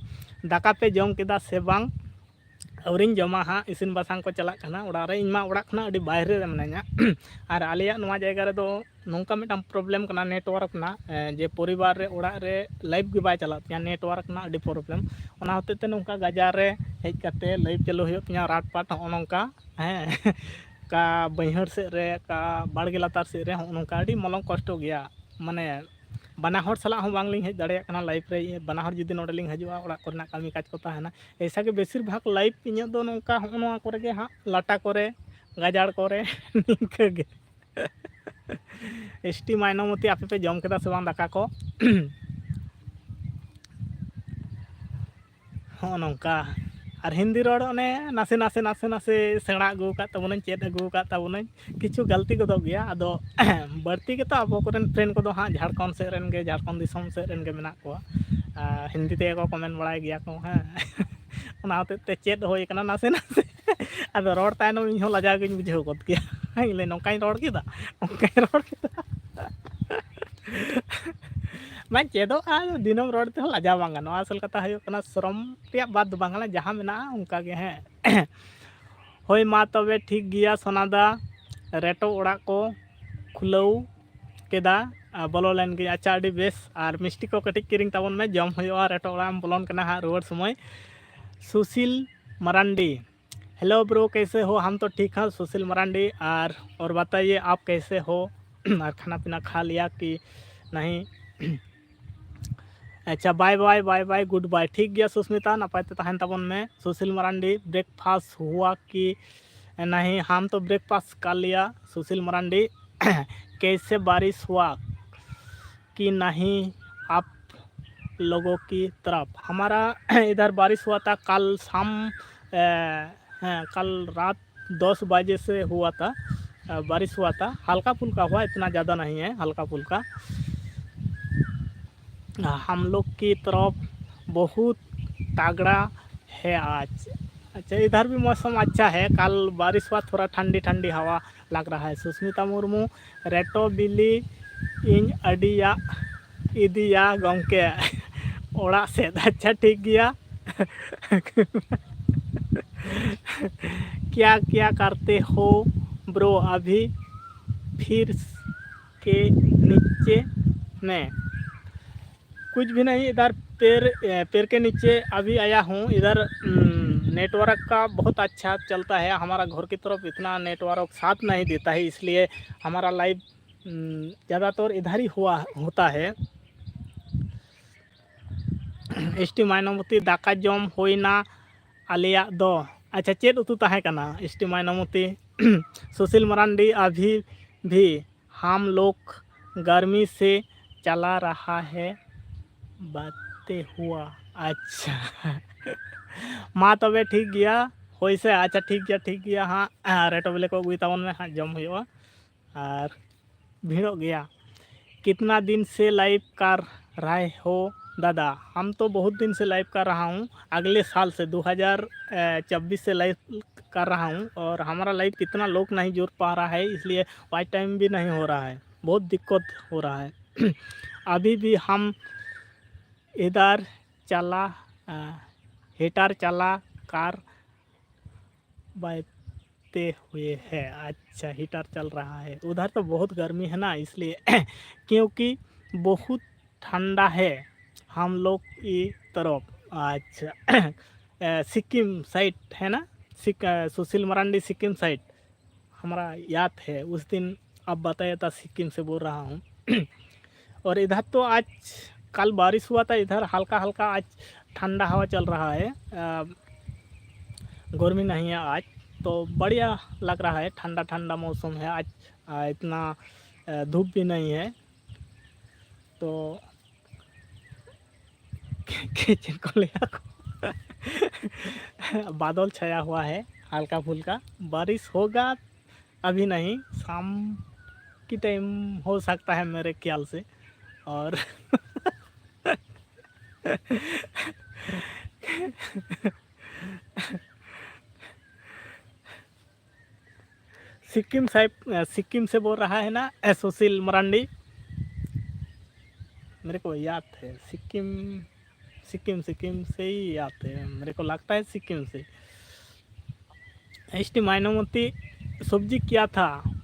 ᱫᱟᱠᱟ ᱯᱮ ᱡᱚᱢ ᱠᱮᱫᱟ ᱥᱮ ᱵᱟᱝ? ᱟᱹᱣᱨᱤᱧ ᱡᱚᱢᱟ ᱦᱟᱸᱜ, ᱤᱥᱤᱱ ᱵᱟᱥᱟᱝ ᱠᱚ ᱪᱟᱞᱟᱜ ᱠᱟᱱᱟ ᱚᱲᱟᱜ ᱨᱮ᱾ ᱤᱧ ᱢᱟ ᱚᱲᱟᱜ ᱠᱷᱚᱱᱟᱜ ᱟᱹᱰᱤ ᱵᱟᱭᱨᱮ ᱨᱮ ᱢᱤᱱᱟᱹᱧᱟ᱾ ᱟᱨ ᱟᱞᱮᱭᱟᱜ ᱱᱚᱣᱟ ᱡᱟᱭᱜᱟ ᱨᱮᱫᱚ ᱱᱚᱝᱠᱟ ᱢᱤᱫᱴᱟᱝ ᱯᱨᱚᱵᱞᱮᱢ ᱠᱟᱱᱟ ᱱᱮᱴᱣᱟᱨᱠ ᱨᱮᱱᱟᱜ, ᱮ, ᱡᱮ ᱯᱚᱨᱤᱵᱟᱨ ᱨᱮ, ᱚᱲᱟᱜ ᱨᱮ ᱞᱟᱭᱤᱵᱷ ᱜᱮ ᱵᱟᱭ ᱪᱟᱞᱟᱜ ᱛᱤᱧᱟ, ᱱᱮᱴᱣᱟᱨᱠ ᱨᱮᱱᱟᱜ ᱟᱹᱰᱤ ᱯᱨᱚᱵᱞᱮᱢ᱾ ᱚᱱᱟ ᱦᱚᱛᱮᱡ ᱛᱮ ᱱᱚᱝᱠᱟ ᱜᱟᱡᱟᱲ ᱨᱮ ᱦᱮᱡ ᱠᱟᱛᱮ ᱞᱟᱭᱤᱵᱷ ᱪᱟᱹᱞᱩ ᱦᱩᱭᱩᱜ ᱛᱤᱧᱟ ᱨᱟᱴ ᱯᱟᱴ, ᱦᱚᱸᱜᱼᱚ ᱱᱚᱝᱠᱟ, ᱦᱮᱸ᱾ ᱚᱠᱟ ᱵᱟᱹᱭᱦᱟᱹᱲ ᱥᱮᱫ ᱨᱮ, ᱚᱠᱟ ᱵᱟᱲᱜᱮ ᱞᱟᱛᱟᱨ ᱥᱮᱫ ᱨᱮ, ᱦᱚᱸᱜᱼᱚ ᱱᱚᱝᱠᱟ ᱟᱹᱰᱤ ᱢᱚᱞᱚᱝ ᱠᱚᱥᱴᱚ ᱜᱮᱭᱟ᱾ ᱢᱟᱱᱮ ᱵᱟᱱᱟ ᱦᱚᱲ ᱥᱟᱞᱟᱜ ᱦᱚᱸ ᱵᱟᱝᱞᱤᱧ ᱦᱮᱡ ᱫᱟᱲᱮᱭᱟᱜ ᱠᱟᱱᱟ ᱞᱟᱭᱤᱵᱷ ᱨᱮ᱾ ᱵᱟᱱᱟ ᱦᱚᱲ ᱡᱩᱫᱤ ᱱᱚᱰᱮ ᱞᱤᱧ ᱦᱤᱡᱩᱜᱼᱟ, ᱚᱲᱟᱜ ᱠᱚᱨᱮᱱᱟᱜ ᱠᱟᱹᱢᱤ ᱠᱟᱡᱽ ᱠᱚ ᱛᱟᱦᱮᱱᱟ᱾ ᱮᱭᱥᱟ ᱜᱮ ᱵᱮᱥᱤᱨ ᱵᱷᱟᱜᱽ ᱞᱟᱭᱤᱵᱷ ᱤᱧᱟᱹᱜ ᱫᱚ ᱱᱚᱝᱠᱟ ᱦᱚᱸᱜᱼᱚ ᱱᱚᱣᱟ ᱠᱚᱨᱮ ᱜᱮ ᱦᱟᱸᱜ, ᱞᱟᱴᱟ ᱠᱚᱨᱮ, ᱜᱟᱡᱟᱲ ᱠᱚᱨᱮ, ᱱᱤᱝᱠᱟᱹ ᱜᱮ᱾ ᱮᱥ ᱴᱤ ᱢᱟᱭᱱᱚᱢᱚᱛᱤ, ᱟᱯᱮ ᱯᱮ ᱡᱚᱢ ᱠᱮᱫᱟ ᱥᱮ ᱵᱟᱝ ᱫᱟᱠᱟ ᱠᱚ? ᱦᱚᱸᱜᱼᱚ ᱱᱚᱝᱠᱟ᱾ ᱟᱨ ᱦᱤᱱᱫᱤ ᱨᱚᱲ ᱚᱱᱮ ᱱᱟᱥᱮ ᱱᱟᱥᱮ, ᱱᱟᱥᱮ ᱱᱟᱥᱮ ᱥᱮᱬᱟ ᱟᱹᱜᱩ ᱟᱠᱟᱫ ᱛᱟᱵᱚᱱᱟᱹᱧ, ᱪᱮᱫ ᱟᱹᱜᱩ ᱟᱠᱟᱫ ᱛᱟᱵᱚᱱᱟᱹᱧ᱾ ᱠᱤᱪᱷᱩ ᱜᱟᱹᱞᱛᱤ ᱜᱚᱫᱚᱜ ᱜᱮᱭᱟ᱾ ᱟᱫᱚ ᱵᱟᱹᱲᱛᱤ ᱜᱮᱛᱚ ᱟᱵᱚ ᱠᱚᱨᱮᱱ ᱯᱷᱨᱮᱱᱰ ᱠᱚᱫᱚ ᱦᱟᱸᱜ ᱡᱷᱟᱲᱠᱷᱚᱸᱰ ᱥᱮᱫ ᱨᱮᱱ ᱜᱮ, ᱡᱷᱟᱲᱠᱷᱚᱸᱰ ᱫᱤᱥᱚᱢ ᱥᱮᱫ ᱨᱮᱱ ᱜᱮ ᱢᱮᱱᱟᱜ ᱠᱚᱣᱟ᱾ ᱟᱨ ᱦᱤᱱᱫᱤ ᱛᱮᱜᱮ ᱠᱚ ᱠᱚᱢᱮᱱᱴ ᱵᱟᱲᱟᱭ ᱜᱮᱭᱟ ᱠᱚ, ᱦᱮᱸ᱾ ᱚᱱᱟ ᱦᱚᱛᱮᱡ ᱛᱮ ᱪᱮᱫ ᱦᱩᱭ ᱠᱟᱱᱟ ᱱᱟᱥᱮ ᱱᱟᱥᱮ᱾ ᱟᱫᱚ ᱨᱚᱲ ᱛᱟᱭᱱᱚᱢ ᱤᱧ ᱦᱚᱸ ᱞᱟᱡᱟᱣ ᱜᱤᱧ ᱵᱩᱡᱷᱟᱹᱣ ᱜᱚᱫ ᱠᱮᱭᱟ᱾ ᱤᱧ ᱞᱟᱹᱭ, ᱱᱚᱝᱠᱟᱧ ᱨᱚᱲ ᱠᱮᱫᱟ, ᱱᱚᱝᱠᱟᱧ ᱨᱚᱲ ᱠᱮᱫᱟ᱾ ᱵᱟᱝ ᱪᱮᱫᱚᱜᱼᱟ, ᱫᱤᱱᱟᱹᱢ ᱨᱚᱲ ᱛᱮᱦᱚᱸ ᱞᱟᱡᱟᱣ ᱵᱟᱝ ᱜᱟᱱᱚᱜᱼᱟ᱾ ᱟᱥᱚᱞ ᱠᱟᱛᱷᱟ ᱦᱩᱭᱩᱜ ᱠᱟᱱᱟ, ᱥᱚᱨᱚᱢ ᱨᱮᱭᱟᱜ ᱵᱟᱫ ᱫᱚ ᱵᱟᱝ ᱠᱟᱱᱟ, ᱡᱟᱦᱟᱸ ᱢᱮᱱᱟᱜᱼᱟ ᱚᱱᱠᱟ ᱜᱮ, ᱦᱮᱸ᱾ ᱦᱳᱭ, ᱢᱟ ᱛᱚᱵᱮ ᱴᱷᱤᱠ ᱜᱮᱭᱟ ᱥᱚᱱᱟᱫᱟ, ᱨᱮᱴᱚ ᱚᱲᱟᱜ ᱠᱚ ᱠᱷᱩᱞᱟᱹᱣ ᱠᱮᱫᱟ, ᱟᱨ ᱵᱚᱞᱚ ᱞᱮᱱ ᱜᱮ᱾ ᱟᱪᱪᱷᱟ, ᱟᱹᱰᱤ ᱵᱮᱥ᱾ ᱟᱨ ᱢᱤᱥᱴᱤ ᱠᱚ ᱠᱟᱹᱴᱤᱡ ᱠᱤᱨᱤᱧ ᱛᱟᱵᱚᱱ ᱢᱮ, ᱡᱚᱢ ᱦᱩᱭᱩᱜᱼᱟ᱾ ᱨᱮᱴᱚ ᱚᱲᱟᱜ ᱮᱢ ᱵᱚᱞᱚᱱ ᱠᱟᱱᱟ ᱦᱟᱸᱜ ᱨᱩᱣᱟᱹᱲ ᱥᱚᱢᱚᱭ᱾ ᱥᱩᱥᱤᱞ ᱢᱟᱨᱟᱱᱰᱤ, हेलो ब्रो, कैसे हो? हम तो ठीक हैं, सुशील मरांडी। और और बताइए, आप कैसे हो? और खाना पीना खा लिया कि नहीं? अच्छा, bye bye, bye bye, goodbye. ठीक गया सुष्मिता, ᱱᱟᱯᱟᱭ ᱛᱮ ᱛᱟᱦᱮᱱ ᱛᱟᱵᱚᱱ ᱢᱮ᱾ सुशील मरांडी, ब्रेकफास्ट हुआ कि नहीं? हम तो ब्रेकफास्ट कर लिया। सुशील मरांडी, कैसे बारिश हुआ कि नहीं आप लोगों की तरफ। हमारा इधर बारिश हुआ था कल शाम, अ, हाँ, कल रात दस बजे से हुआ था, अ, बारिश हुआ था, हल्का फुल्का हुआ, इतना ज़्यादा नहीं है, हल्का फुल्का। हम लोग की तरफ बहुत तगड़ा है आज। अच्छा, इधर भी मौसम अच्छा है, कल बारिश हुआ, थोड़ा ठंडी ठंडी हवा लग रहा है। सुष्मिता मुर्मू, ᱨᱮᱴᱚ ᱵᱤᱞᱤ ᱤᱧ ᱟᱹᱰᱤᱭᱟ ᱤᱫᱤᱭᱟ ᱜᱚᱢᱠᱮ ᱚᱲᱟᱜ ᱥᱮᱫ᱾ ᱟᱪᱪᱷᱟ, ᱴᱷᱤᱠ ᱜᱮᱭᱟ᱾ क्या क्या करते हो ब्रो अभी फिर के नीचे में? कुछ भी नहीं, इधर पैर, ए, पैर के नीचे अभी आया हूँ। इधर, हम्म, नेटवर्क का बहुत अच्छा चलता है। हमारा घर की तरफ इतना नेटवर्क साथ नहीं देता है, इसलिए हमारा लाइव, हम्म, ज़्यादातर इधर ही हुआ, होता है। ᱮᱥ ᱴᱤ ᱢᱟᱭᱱᱚᱢᱚᱛᱤ, ᱫᱟᱠᱟ ᱡᱚᱢ ᱦᱩᱭᱱᱟ ᱟᱞᱮᱭᱟᱜ ᱫᱚ᱾ ᱟᱪᱪᱷᱟ, ᱪᱮᱫ ᱩᱛᱩ ᱛᱟᱦᱮᱸ ᱠᱟᱱᱟ? ᱮᱥ ᱴᱤ ᱢᱟᱭᱱᱚᱢᱚᱛᱤ, ᱥᱩᱥᱤᱞ ᱢᱟᱨᱟᱱᱰᱤ, ᱟᱵᱷᱤ ᱵᱷᱤ, ᱦᱟᱢ ᱞᱳᱜ ᱜᱟᱨᱢᱤ ᱥᱮ ᱪᱟᱞᱟ ᱨᱟᱦᱟ ᱦᱮ ᱵᱟᱛᱮ ᱦᱩᱣᱟ᱾ ᱟᱪᱪᱷᱟ, ᱢᱟ ᱛᱚᱵᱮ ᱴᱷᱤᱠ ᱜᱮᱭᱟ, ᱦᱳᱭ ᱥᱮ᱾ ᱟᱪᱪᱷᱟ, ᱴᱷᱤᱠ ᱜᱮᱭᱟ, ᱴᱷᱤᱠ ᱜᱮᱭᱟ ᱦᱟᱸᱜ, ᱨᱮᱴᱚ ᱵᱤᱞᱤ ᱠᱚ ᱟᱹᱜᱩᱭ ᱛᱟᱵᱚᱱ ᱢᱮ ᱦᱟᱸᱜ, ᱡᱚᱢ ᱦᱩᱭᱩᱜᱼᱟ᱾ ᱟᱨ ᱵᱷᱤᱲᱚᱜ ᱜᱮᱭᱟ᱾ कितना दिन से लाइव कर रहे हो दादा? हम तो बहुत दिन से लाइव कर रहा हूँ, अगले साल से, दो हज़ार चौबीस से लाइव कर रहा हूँ, और हमारा लाइव कितना लोग नहीं जुड़ पा रहा है, इसलिए वॉच टाइम भी नहीं हो रहा है, बहुत दिक्कत हो रहा है। अभी भी हम इधर चला, अ, हीटर चला कर बैठे हुए हैं। अच्छा, हीटर चल रहा है। उधर तो बहुत गर्मी है ना, इसलिए क्योंकि बहुत ठंडा है हम लोग की तरफ। अच्छा, अ, सिक्किम साइड है ना, सिक-, अ, सुशील मरांडी सिक्किम साइड, हमारा याद है, उस दिन आप बताया था सिक्किम से बोल रहा हूँ। और इधर तो आज, कल बारिश हुआ था, इधर हल्का हल्का आज ठंडा हवा चल रहा है, अ, गर्मी नहीं है आज, तो बढ़िया लग रहा है, ठंडा ठंडा मौसम है आज, अ, इतना, अ, धूप भी नहीं है। तो के चेन को लिया को बादल छाया हुआ है, हल्का फुल्का बारिश होगा, अभी नहीं, शाम की टाइम हो सकता है मेरे ख्याल से। और सिक्किम साइड, सिक्किम से बोल रहा है ना, ए, सुशील मरांडी। मेरे को याद है, सिक्किम, सिक्किम, सिक्किम से ही याद है, मेरे को लगता है सिक्किम से। एस टी माइनोमती सब्जी क्या था?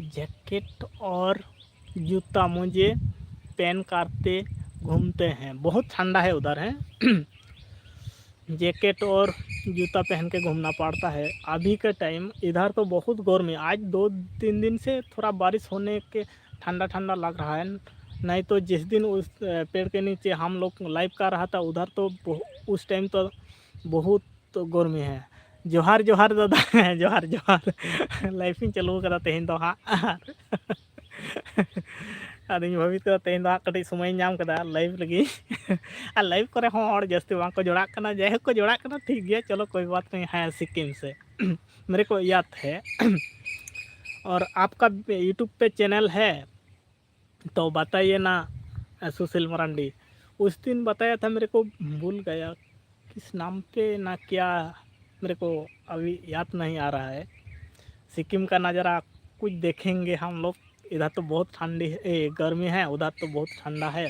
जैकेट और जूता मुझे पहन करते घूमते हैं। बहुत ठंडा है उधर, है। जैकेट और जूता पहन के घूमना पड़ता है। अभी का टाइम इधर तो बहुत गर्मी, आज दो तीन दिन से थोड़ा बारिश होने के ठंडा ठंडा लग रहा है, नहीं तो जिस दिन उस, अ, पेड़ के नीचे हम लोग लाइव कर रहा था, उधर तो बहु-, उस टाइम तो बहुत गर्मी है। जोहार, जोहार दादा, जोहार, जोहार। ᱞᱟᱭᱤᱵᱷ ᱤᱧ ᱪᱟᱹᱞᱩ ᱟᱠᱟᱫᱟ ᱛᱮᱦᱮᱧ ᱫᱚ ᱦᱟᱸᱜ, ᱟᱨ ᱟᱫᱚᱧ ᱵᱷᱟᱹᱵᱤᱛ ᱠᱟᱫᱟ ᱛᱮᱦᱮᱧ ᱫᱚ ᱦᱟᱸᱜ ᱠᱟᱹᱴᱤᱡ ᱥᱚᱢᱚᱭᱤᱧ ᱧᱟᱢ ᱠᱟᱫᱟ ᱞᱟᱭᱤᱵᱷ ᱞᱟᱹᱜᱤᱫ᱾ ᱟᱨ ᱞᱟᱭᱤᱵᱷ ᱠᱚᱨᱮ ᱦᱚᱸ ᱦᱚᱲ ᱡᱟᱹᱥᱛᱤ ᱵᱟᱝ ᱠᱚ ᱡᱚᱲᱟᱜ ᱠᱟᱱᱟ, ᱡᱟᱭᱦᱳᱠ ᱠᱚ ᱡᱚᱲᱟᱜ ᱠᱟᱱᱟ, ᱴᱷᱤᱠ ᱜᱮᱭᱟ, ᱪᱚᱞᱚ ᱠᱳᱭ ᱵᱟᱛ ᱱᱟᱦᱤ, ᱦᱮᱸ, ᱥᱤᱠᱤᱢ ᱥᱮ᱾ मेरे को याद है। और आपका YouTube पे चैनल है, तो बताइए ना, सुशील मरांडी। उस दिन बताया था मेरे को, भूल गया किस नाम पे ना क्या, मेरे को अभी याद नहीं आ रहा है। सिक्किम का नज़ारा कुछ देखेंगे हम लोग। इधर तो बहुत ठंडी है, ए, गर्मी है, उधर तो बहुत ठंडा है।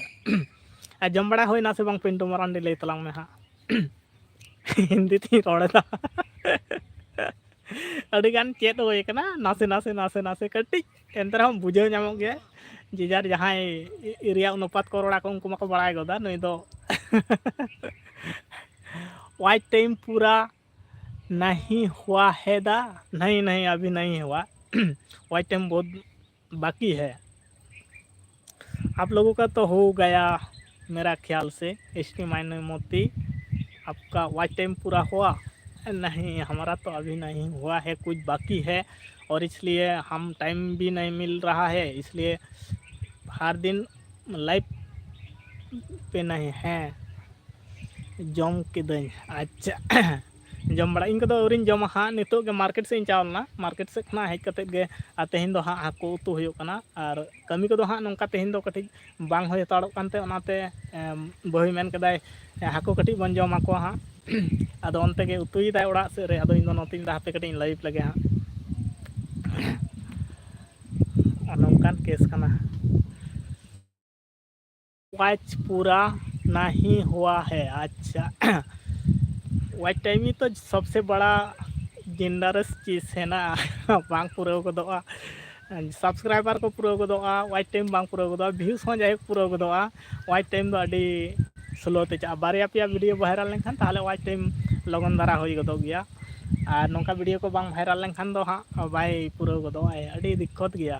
ᱟᱨ ᱡᱚᱢ ᱵᱟᱲᱟ ᱦᱩᱭᱱᱟ ᱥᱮ ᱵᱟᱝ ᱯᱤᱱᱴᱩ ᱢᱟᱨᱟᱱᱰᱤ? ᱞᱟᱹᱭ ᱛᱟᱞᱟᱝ ᱢᱮ ᱦᱟᱸᱜ᱾ ᱦᱤᱱᱫᱤ ᱛᱤᱧ ᱨᱚᱲ ᱮᱫᱟ᱾ ᱟᱹᱰᱤ ᱜᱟᱱ ᱪᱮᱫ ᱦᱩᱭ ᱠᱟᱱᱟ, ᱱᱟᱥᱮ ᱱᱟᱥᱮ, ᱱᱟᱥᱮ ᱱᱟᱥᱮ ᱠᱟᱹᱴᱤᱡ, ᱮᱱᱛᱮ ᱨᱮᱦᱚᱸ ᱵᱩᱡᱷᱟᱹᱣ ᱧᱟᱢᱚᱜ ᱜᱮᱭᱟ᱾ ᱡᱮ ᱡᱟᱨ ᱡᱟᱦᱟᱸᱭ ᱮᱨᱤᱭᱟ ᱚᱱᱩᱯᱟᱛ ᱠᱚ ᱨᱚᱲᱟ ᱠᱚ, ᱩᱱᱠᱩ ᱢᱟᱠᱚ ᱵᱟᱲᱟᱭ ᱜᱚᱫᱟ᱾ ᱱᱩᱭ ᱫᱚ ᱣᱟᱪ ᱴᱟᱭᱤᱢ ᱯᱩᱨᱟ ᱱᱟᱦᱤ ᱦᱩᱣᱟ ᱦᱮ ᱫᱟ, ᱱᱟᱦᱤ ᱱᱟᱦᱤ, ᱟᱵᱷᱤ ᱱᱟᱦᱤ ᱦᱩᱣᱟ, ᱣᱟᱪ ᱴᱟᱭᱤᱢ ᱵᱚᱦᱩᱛ ᱵᱟᱠᱤ ᱦᱮ। आप लोगों का तो हो गया मेरा ख्याल से। एस टी माइनोमती, आपका वॉच टाइम पूरा हुआ? नहीं, हमारा तो अभी नहीं हुआ है, कुछ बाकी है, और इसलिए हम टाइम भी नहीं मिल रहा है, इसलिए हर दिन लाइव पे नहीं है। ᱡᱚᱢ ᱠᱤᱫᱟᱹᱧ᱾ ᱟᱪᱪᱷᱟ, ᱡᱚᱢ ᱵᱟᱲᱟ, ᱤᱧ ᱠᱚᱫᱚ ᱟᱹᱣᱨᱤᱧ ᱡᱚᱢᱟ ᱦᱟᱸᱜ, ᱱᱤᱛᱚᱜ ᱜᱮ ᱢᱟᱨᱠᱮᱴ ᱥᱮᱫ ᱤᱧ ᱪᱟᱞᱟᱣ ᱞᱮᱱᱟ, ᱢᱟᱨᱠᱮᱴ ᱥᱮᱫ ᱠᱷᱚᱱᱟᱜ ᱦᱮᱡ ᱠᱟᱛᱮᱫ ᱜᱮ ᱟᱨ ᱛᱮᱦᱮᱧ ᱫᱚ ᱦᱟᱸᱜ ᱦᱟᱹᱠᱩ ᱩᱛᱩ ᱦᱩᱭᱩᱜ ᱠᱟᱱᱟ᱾ ᱟᱨ ᱠᱟᱹᱢᱤ ᱠᱚᱫᱚ ᱦᱟᱸᱜ ᱱᱚᱝᱠᱟ ᱛᱮᱦᱮᱧ ᱫᱚ ᱠᱟᱹᱴᱤᱡ ᱵᱟᱝ ᱦᱩᱭ ᱦᱟᱛᱟᱲᱚᱜ ᱠᱟᱱᱛᱮ, ᱚᱱᱟᱛᱮ ᱮᱢ, ᱵᱟᱹᱦᱩᱭ ᱢᱮᱱ ᱠᱮᱫᱟᱭ, "ᱦᱟᱹᱠᱩ ᱠᱟᱹᱴᱤᱡ ᱵᱚᱱ ᱡᱚᱢ ᱟᱠᱚᱣᱟ ᱦᱟᱸᱜ", ᱟᱫᱚ ᱚᱱᱛᱮ ᱜᱮ ᱩᱛᱩᱭᱮᱫᱟᱭ ᱚᱲᱟᱜ ᱥᱮᱫ ᱨᱮ, ᱟᱫᱚ ᱤᱧ ᱫᱚ ᱱᱚᱛᱮᱧ ᱫᱟ ᱦᱟᱯᱮ ᱠᱟᱹᱴᱤᱡ ᱤᱧ ᱞᱟᱭᱤᱵᱷ ᱞᱮᱜᱮ ᱦᱟᱸᱜ᱾ ᱱᱚᱝᱠᱟᱱ ᱠᱮᱥ ᱠᱟᱱᱟ᱾ ᱣᱟᱪ ᱯᱩᱨᱟ ᱱᱟᱦᱤ ᱦᱩᱣᱟ ᱦᱮ᱾ ᱟᱪᱪᱷᱟ, ᱣᱟᱪ ᱴᱟᱭᱤᱢ ᱦᱤ ᱛᱚ ᱥᱚᱵᱥᱮ ᱵᱟᱲᱟ ᱰᱮᱧᱡᱟᱨᱟᱥ ᱪᱤᱡᱽ ᱦᱮ ᱱᱟ, ᱵᱟᱝ ᱯᱩᱨᱟᱹᱣ ᱜᱚᱫᱚᱜᱼᱟ᱾ ᱥᱟᱵᱥᱠᱨᱟᱭᱵᱟᱨ ᱠᱚ ᱯᱩᱨᱟᱹᱣ ᱜᱚᱫᱚᱜᱼᱟ, ᱣᱟᱪ ᱴᱟᱭᱤᱢ ᱵᱟᱝ ᱯᱩᱨᱟᱹᱣ ᱜᱚᱫᱚᱜᱼᱟ, ᱵᱷᱤᱭᱩᱥ ᱦᱚᱸ ᱡᱟᱭᱦᱳᱠ ᱯᱩᱨᱟᱹᱣ ᱜᱚᱫᱚᱜᱼᱟ᱾ ᱣᱟᱪ ᱴᱟᱭᱤᱢ ᱫᱚ ᱟᱹᱰᱤ ᱥᱞᱳ ᱛᱮ ᱪᱟᱜᱼᱟ᱾ ᱵᱟᱨᱭᱟ ᱯᱮᱭᱟ ᱵᱷᱤᱰᱤᱭᱳ ᱵᱷᱟᱭᱨᱟᱞ ᱞᱮᱱᱠᱷᱟᱱ ᱛᱟᱦᱚᱞᱮ ᱣᱟᱪ ᱴᱟᱭᱤᱢ ᱞᱚᱜᱚᱱ ᱫᱷᱟᱨᱟ ᱦᱩᱭ ᱜᱚᱫᱚᱜ ᱜᱮᱭᱟ᱾ ᱟᱨ ᱱᱚᱝᱠᱟ ᱵᱷᱤᱰᱤᱭᱳ ᱠᱚ ᱵᱟᱝ ᱵᱷᱟᱭᱨᱟᱞ ᱞᱮᱱᱠᱷᱟᱱ ᱫᱚ ᱦᱟᱸᱜ ᱵᱟᱭ ᱯᱩᱨᱟᱹᱣ ᱜᱚᱫᱚᱜᱼᱟ, ᱟᱹᱰᱤ ᱫᱤᱠᱠᱚᱛ ᱜᱮᱭᱟ᱾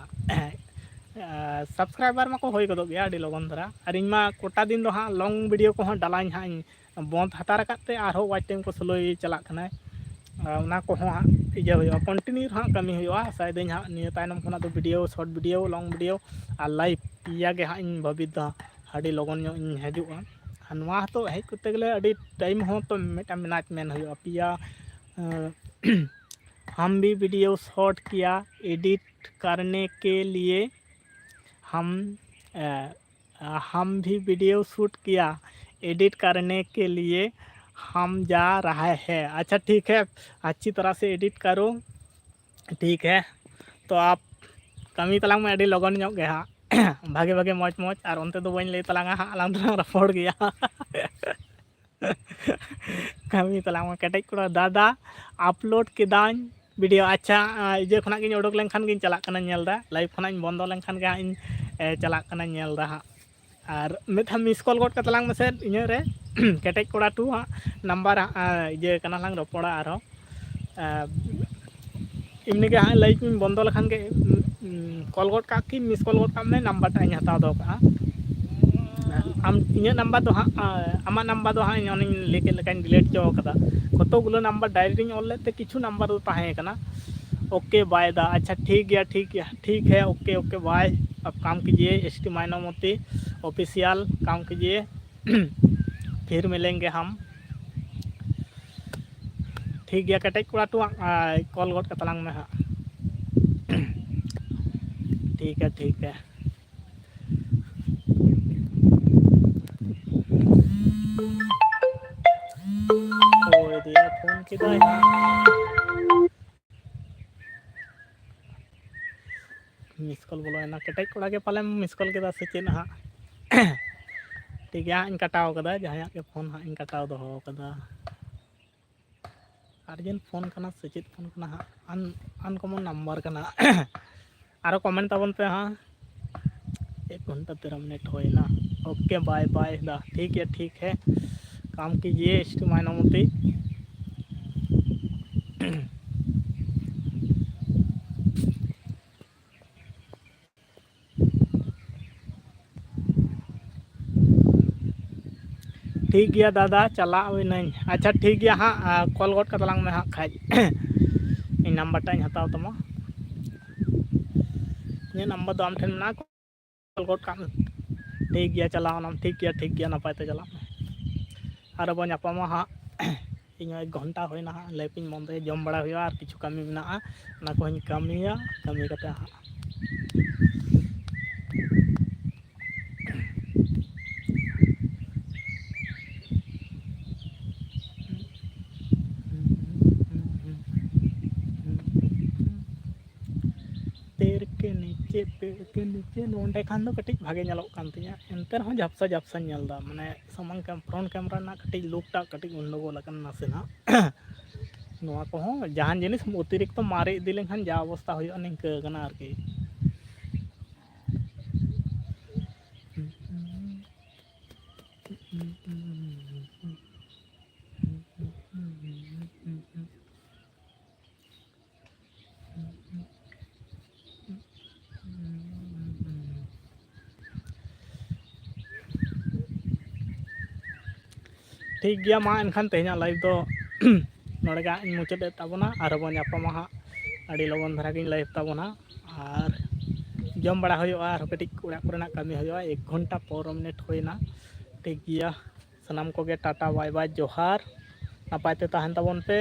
ᱥᱟᱵᱥᱠᱨᱟᱭᱵᱟᱨ ᱢᱟᱠᱚ ᱦᱩᱭ ᱜᱚᱫᱚᱜ ᱜᱮᱭᱟ ᱟᱹᱰᱤ ᱞᱚᱜᱚᱱ ᱫᱷᱟᱨᱟ, ᱟᱨ ᱤᱧ ᱢᱟ ᱠᱚᱴᱟ ᱫᱤᱱ ᱫᱚ ᱦᱟᱸᱜ ᱞᱚᱝ ᱵᱷᱤᱰᱤᱭᱳ ᱠᱚᱦᱚᱸ ᱰᱟᱞᱟᱧ ᱦᱟᱸᱜ ᱤᱧ ᱵᱚᱱᱫ ᱦᱟᱛᱟᱲ ᱟᱠᱟᱫ ᱛᱮ ᱟᱨᱦᱚᱸ ᱣᱟᱪ ᱴᱟᱭᱤᱢ ᱠᱚ ᱥᱞᱳᱭ ᱪᱟᱞᱟᱜ ᱠᱟᱱᱟ᱾ ᱟᱨ ᱚᱱᱟ ᱠᱚᱦᱚᱸ ᱦᱟᱸᱜ ᱤᱭᱟᱹ ᱦᱩᱭᱩᱜᱼᱟ, ᱠᱚᱱᱴᱤᱱᱤᱭᱩ ᱦᱟᱸᱜ ᱠᱟᱹᱢᱤ ᱦᱩᱭᱩᱜᱼᱟ᱾ ᱟᱥᱟᱭᱮᱫᱟᱹᱧ ᱦᱟᱸᱜ ᱱᱤᱭᱟᱹ ᱛᱟᱭᱱᱚᱢ ᱠᱷᱚᱱᱟᱜ ᱫᱚ ᱵᱷᱤᱰᱤᱭᱳ, ᱥᱚᱨᱴ ᱵᱷᱤᱰᱤᱭᱳ, ᱞᱚᱝ ᱵᱷᱤᱰᱤᱭᱳ ᱟᱨ ᱞᱟᱭᱤᱵᱷ ᱯᱮᱭᱟ ᱜᱮ ᱦᱟᱸᱜ ᱤᱧ ᱵᱷᱟᱹᱵᱤᱛ ᱫᱟ ᱟᱹᱰᱤ ᱞᱚᱜᱚᱱ ᱧᱚᱜ ᱤᱧ ᱦᱤᱡᱩᱜᱼᱟ᱾ ᱟᱨ ᱱᱚᱣᱟ ᱦᱚᱸᱛᱚ ᱦᱮᱡ ᱠᱚᱨᱛᱮ ᱜᱮᱞᱮ ᱟᱹᱰᱤ ᱴᱟᱭᱤᱢ ᱦᱚᱸ ᱛᱚ ᱢᱤᱫᱴᱟᱝ ᱢᱮᱱᱟᱡᱽᱢᱮᱱᱴ ᱦᱩᱭᱩᱜᱼᱟ᱾ ᱯᱮᱭᱟ, ᱟᱸ, हम भी वीडियो शॉर्ट किया एडिट करने के लिए हम, अ, हम भी वीडियो शूट किया एडिट करने के लिए हम जा रहा है। अच्छा ठीक है, अच्छी तरह से एडिट करो। ठीक है, तो आप ᱠᱟᱹᱢᱤ ᱛᱟᱞᱟᱝ ᱢᱮ ᱟᱹᱰᱤ ᱞᱚᱜᱚᱱ ᱧᱚᱜ ᱜᱮ ᱦᱟᱸᱜ᱾ ᱵᱷᱟᱜᱮ ᱵᱷᱟᱜᱮ ᱢᱚᱡᱽ ᱢᱚᱡᱽ, ᱟᱨ ᱚᱱᱛᱮ ᱫᱚ ᱵᱟᱹᱧ ᱞᱟᱹᱭ ᱛᱟᱞᱟᱝᱟ ᱦᱟᱸᱜ, ᱟᱞᱟᱝ ᱫᱚᱞᱟᱝ ᱨᱚᱯᱚᱲ ᱜᱮᱭᱟ᱾ ᱠᱟᱹᱢᱤ ᱛᱟᱞᱟᱝ ᱢᱮ ᱠᱮᱴᱮᱡ ᱠᱚᱲᱟ᱾ ᱫᱟᱫᱟ, ᱟᱯᱞᱳᱰ ᱠᱮᱫᱟᱹᱧ ᱵᱷᱤᱰᱤᱭᱳ᱾ ᱟᱪᱪᱷᱟ, ᱤᱭᱟᱹ ᱠᱷᱚᱱᱟᱜ ᱜᱤᱧ ᱩᱰᱩᱠ ᱞᱮᱱᱠᱷᱟᱱ ᱜᱤᱧ ᱪᱟᱞᱟᱜ ᱠᱟᱱᱟ ᱧᱮᱞ ᱫᱟ, ᱞᱟᱭᱤᱵᱷ ᱠᱷᱚᱱᱟᱜ ᱤᱧ ᱵᱚᱱᱫᱚ ᱞᱮᱱᱠᱷᱟᱱ ᱜᱮ ᱦᱟᱸᱜ ᱤᱧ, ᱮ, ᱪᱟᱞᱟᱜ ᱠᱟᱱᱟ ᱧᱮᱞ ᱫᱟ ᱦᱟᱸᱜ᱾ ᱟᱨ ᱢᱤᱫ ᱫᱷᱟᱣ ᱢᱤᱥ ᱠᱚᱞ ᱜᱚᱫ ᱠᱟᱛᱟᱞᱟᱝ ᱢᱮᱥᱮ ᱤᱧᱟᱹᱜ ᱨᱮ, ᱠᱮᱴᱮᱡ ᱠᱚᱲᱟ ᱴᱩ ᱦᱟᱸᱜ ᱱᱟᱢᱵᱟᱨ ᱦᱟᱸᱜ, ᱤᱭᱟᱹ ᱠᱟᱱᱟ ᱞᱟᱝ ᱨᱚᱯᱚᱲᱟ ᱟᱨᱦᱚᱸ᱾ ᱟᱨ ᱮᱢᱱᱤ ᱜᱮ ᱦᱟᱸᱜ ᱞᱟᱭᱤᱵᱷ ᱤᱧ ᱵᱚᱱᱫᱚ ᱞᱮᱠᱷᱟᱱ ᱜᱮ, ᱩᱸ, ᱠᱚᱞ ᱜᱚᱫ ᱠᱟᱜ ᱠᱤ ᱢᱤᱥ ᱠᱚᱞ ᱜᱚᱫ ᱠᱟᱜ ᱢᱮ, ᱱᱟᱢᱵᱟᱨ ᱴᱟᱜ ᱤᱧ ᱦᱟᱛᱟᱣ ᱫᱚᱦᱚ ᱠᱟᱜᱼᱟ᱾ ᱟᱢ, ᱤᱧᱟᱹᱜ ᱱᱟᱢᱵᱟᱨ ᱫᱚ ᱦᱟᱸᱜ, ᱟᱢᱟᱜ ᱱᱟᱢᱵᱟᱨ ᱫᱚ ᱦᱟᱸᱜ ᱤᱧ ᱚᱱᱮᱧ ᱞᱟᱹᱭ ᱠᱮᱫ ᱞᱮᱠᱟᱧ ᱰᱤᱞᱤᱴ ᱦᱚᱪᱚ ᱠᱟᱫᱟ᱾ ᱠᱚᱛᱚᱜᱩᱞᱳ ᱱᱟᱢᱵᱟᱨ ᱰᱟᱭᱨᱤ ᱨᱤᱧ ᱚᱞ ᱞᱮᱫ ᱛᱮ ᱠᱤᱪᱷᱩ ᱱᱟᱢᱵᱟᱨ ᱫᱚ ᱛᱟᱦᱮᱸ ᱠᱟᱱᱟ᱾ OK bye ᱫᱟ, ᱟᱪᱪᱷᱟ ᱴᱷᱤᱠ ᱜᱮᱭᱟ, ᱴᱷᱤᱠ ᱜᱮᱭᱟ, ᱴᱷᱤᱠ ᱦᱮ, OK OK bye, ᱟᱯ ᱠᱟᱢ ᱠᱤᱡᱤᱭᱮ, S T ᱢᱟᱭᱱᱚᱢᱚᱛᱤ official ᱠᱟᱢ ᱠᱤᱡᱤᱭᱮ, ᱯᱷᱤᱨ ᱢᱤᱞᱮᱝᱜᱮ ᱦᱟᱢ᱾ ᱴᱷᱤᱠ ᱜᱮᱭᱟ ᱠᱮᱴᱮᱡ ᱠᱚᱲᱟ ᱴᱩ, ᱠᱚᱞ ᱜᱚᱫ ᱠᱟᱛᱟᱞᱟᱝ ᱢᱮ ᱦᱟᱸᱜ᱾ ᱴᱷᱤᱠ ᱦᱮ, ᱴᱷᱤᱠ ᱦᱮ᱾ ᱳᱭ ᱫᱤᱭᱟ ᱯᱷᱳᱱ ᱠᱮᱫᱟᱭ ᱦᱟᱸᱜ᱾ ᱢᱤᱥ ᱠᱚᱞ ᱵᱚᱞᱚᱭᱮᱱᱟ᱾ ᱠᱮᱴᱮᱡ ᱠᱚᱲᱟ ᱜᱮ ᱯᱟᱞᱮᱢ ᱢᱤᱥ ᱠᱚᱞ ᱠᱮᱫᱟ ᱥᱮ ᱪᱮᱫ ᱦᱟᱸᱜ? ᱴᱷᱤᱠ ᱜᱮᱭᱟ ᱦᱟᱸᱜ, ᱤᱧ ᱠᱟᱴᱟᱣ ᱠᱟᱫᱟ᱾ ᱡᱟᱦᱟᱸᱭᱟᱜ ᱜᱮ ᱯᱷᱳᱱ ᱦᱟᱸᱜ ᱤᱧ ᱠᱟᱴᱟᱣ ᱫᱚᱦᱚ ᱠᱟᱫᱟ᱾ ᱟᱨᱡᱮᱱᱴ ᱯᱷᱳᱱ ᱠᱟᱱᱟ ᱥᱮ ᱪᱮᱫ ᱯᱷᱳᱱ ᱠᱟᱱᱟ ᱦᱟᱸᱜ? ᱟᱱ-, ᱟᱱᱠᱚᱢᱚᱱ ᱱᱟᱢᱵᱟᱨ ᱠᱟᱱᱟ᱾ ᱟᱨᱚ ᱠᱚᱢᱮᱱᱴ ᱛᱟᱵᱚᱱ ᱯᱮ ᱦᱟᱸᱜ᱾ ᱮᱠ ᱜᱷᱚᱱᱴᱟ ᱛᱮᱨᱚ ᱢᱤᱱᱤᱴ ᱦᱩᱭᱱᱟ᱾ OK bye bye ᱫᱟ, ᱴᱷᱤᱠ ᱜᱮᱭᱟ, ᱴᱷᱤᱠ ᱦᱮ, ᱠᱟᱢ ᱠᱤᱡᱤᱭᱮ, S T ᱢᱟᱭᱱᱚᱢᱚᱛᱤ᱾ ᱴᱷᱤᱠ ᱜᱮᱭᱟ ᱫᱟᱫᱟ, ᱪᱟᱞᱟᱜ ᱟᱹᱧ᱾ ᱟᱪᱪᱷᱟ ᱴᱷᱤᱠ ᱜᱮᱭᱟ ᱦᱟᱸᱜ, ᱠᱚᱞ ᱜᱚᱫ ᱠᱟᱛᱟᱞᱟᱝ ᱢᱮ ᱦᱟᱸᱜ ᱠᱷᱟᱡ᱾ ᱤᱧ ᱱᱟᱢᱵᱟᱨ ᱴᱟᱜ ᱤᱧ ᱦᱟᱛᱟᱣ ᱛᱟᱢᱟ᱾ ᱤᱧᱟᱹᱜ ᱱᱟᱢᱵᱟᱨ ᱫᱚ ᱟᱢ ᱴᱷᱮᱱ ᱢᱮᱱᱟᱜᱼᱟ, ᱠᱚᱞ ᱜᱚᱫ ᱠᱟᱜ ᱢᱮ᱾ ᱴᱷᱤᱠ ᱜᱮᱭᱟ, ᱪᱟᱞᱟᱣ ᱮᱱᱟᱢ᱾ ᱴᱷᱤᱠ ᱜᱮᱭᱟ, ᱴᱷᱤᱠ ᱜᱮᱭᱟ, ᱱᱟᱯᱟᱭ ᱛᱮ ᱪᱟᱞᱟᱜ ᱢᱮ᱾ ᱟᱨᱚ ᱵᱚᱱ ᱧᱟᱯᱟᱢᱟ ᱦᱟᱸᱜ᱾ ᱤᱧ ᱦᱚᱸ ᱮᱠ ᱜᱷᱚᱱᱴᱟ ᱦᱩᱭᱱᱟ ᱦᱟᱸᱜ, ᱞᱮᱯ ᱤᱧ ᱵᱚᱱᱫᱚᱭᱟ, ᱡᱚᱢ ᱵᱟᱲᱟ ᱦᱩᱭᱩᱜᱼᱟ, ᱟᱨ ᱠᱤᱪᱷᱩ ᱠᱟᱹᱢᱤ ᱢᱮᱱᱟᱜᱼᱟ, ᱚᱱᱟ ᱠᱚᱦᱚᱸᱧ ᱠᱟᱹᱢᱤᱭᱟ᱾ ᱠᱟᱹᱢᱤ ᱠᱟᱛᱮ ᱦᱟᱸᱜ ᱯᱮᱲ ᱠᱮ ᱱᱤᱪᱮ, ᱯᱮᱲ ᱠᱮ ᱱᱤᱪᱮ, ᱱᱚᱸᱰᱮ ᱠᱷᱟᱱ ᱫᱚ ᱠᱟᱹᱴᱤᱡ ᱵᱷᱟᱜᱮ ᱧᱮᱞᱚᱜ ᱠᱟᱱ ᱛᱤᱧᱟᱹ, ᱮᱱᱛᱮ ᱨᱮᱦᱚᱸ ᱡᱷᱟᱯᱥᱟ ᱡᱷᱟᱯᱥᱟᱧ ᱧᱮᱞ ᱮᱫᱟ, ᱢᱟᱱᱮ ᱥᱟᱢᱟᱝ ᱠᱮᱢ-, ᱯᱷᱨᱚᱱᱴ ᱠᱮᱢᱨᱟ ᱨᱮᱱᱟᱜ ᱠᱟᱹᱴᱤᱡ ᱞᱩᱠ ᱴᱟᱜ ᱠᱟᱹᱴᱤᱡ ᱜᱚᱱᱰᱚᱜᱳᱞ ᱟᱠᱟᱱᱟ ᱱᱟᱥᱮᱱᱟᱜ᱾ ᱱᱚᱣᱟ ᱠᱚᱦᱚᱸ ᱡᱟᱦᱟᱱ ᱡᱤᱱᱤᱥ ᱚᱛᱤᱨᱤᱠᱛᱚ ᱢᱟᱨᱮ ᱤᱫᱤ ᱞᱮᱱᱠᱷᱟᱱ ᱡᱟ ᱚᱵᱚᱥᱛᱟ ᱦᱩᱭᱩᱜᱼᱟ, ᱱᱤᱝᱠᱟᱹ ᱠᱟᱱᱟ ᱟᱨᱠᱤ᱾ ᱴᱷᱤᱠ ᱜᱮᱭᱟ, ᱢᱟ ᱮᱱᱠᱷᱟᱱ ᱛᱮᱦᱮᱧᱟᱜ ᱞᱟᱭᱤᱵᱷ ᱫᱚ ᱱᱚᱰᱮ ᱜᱮ ᱦᱟᱸᱜ ᱤᱧ ᱢᱩᱪᱟᱹᱫ ᱮᱫ ᱛᱟᱵᱚᱱᱟ᱾ ᱟᱨᱦᱚᱸ ᱵᱚᱱ ᱧᱟᱯᱟᱢᱟ ᱦᱟᱸᱜ ᱟᱹᱰᱤ ᱞᱚᱜᱚᱱ ᱫᱷᱟᱨᱟ ᱜᱤᱧ ᱞᱟᱭᱤᱵᱷ ᱛᱟᱵᱚᱱᱟ᱾ ᱟᱨ ᱡᱚᱢ ᱵᱟᱲᱟ ᱦᱩᱭᱩᱜᱼᱟ, ᱟᱨᱦᱚᱸ ᱠᱟᱹᱴᱤᱡ ᱚᱲᱟᱜ ᱠᱚᱨᱮᱱᱟᱜ ᱠᱟᱹᱢᱤ ᱦᱩᱭᱩᱜᱼᱟ᱾ ᱮᱠ ᱜᱷᱚᱱᱴᱟ ᱯᱚᱱᱨᱚ ᱢᱤᱱᱤᱴ ᱦᱩᱭᱱᱟ᱾ ᱴᱷᱤᱠ ᱜᱮᱭᱟ, ᱥᱟᱱᱟᱢ ᱠᱚᱜᱮ ᱴᱟᱴᱟ ᱵᱟᱭ ᱵᱟᱭ, ᱡᱚᱦᱟᱨ, ᱱᱟᱯᱟᱭ ᱛᱮ ᱛᱟᱦᱮᱱ ᱛᱟᱵᱚᱱ ᱯᱮ᱾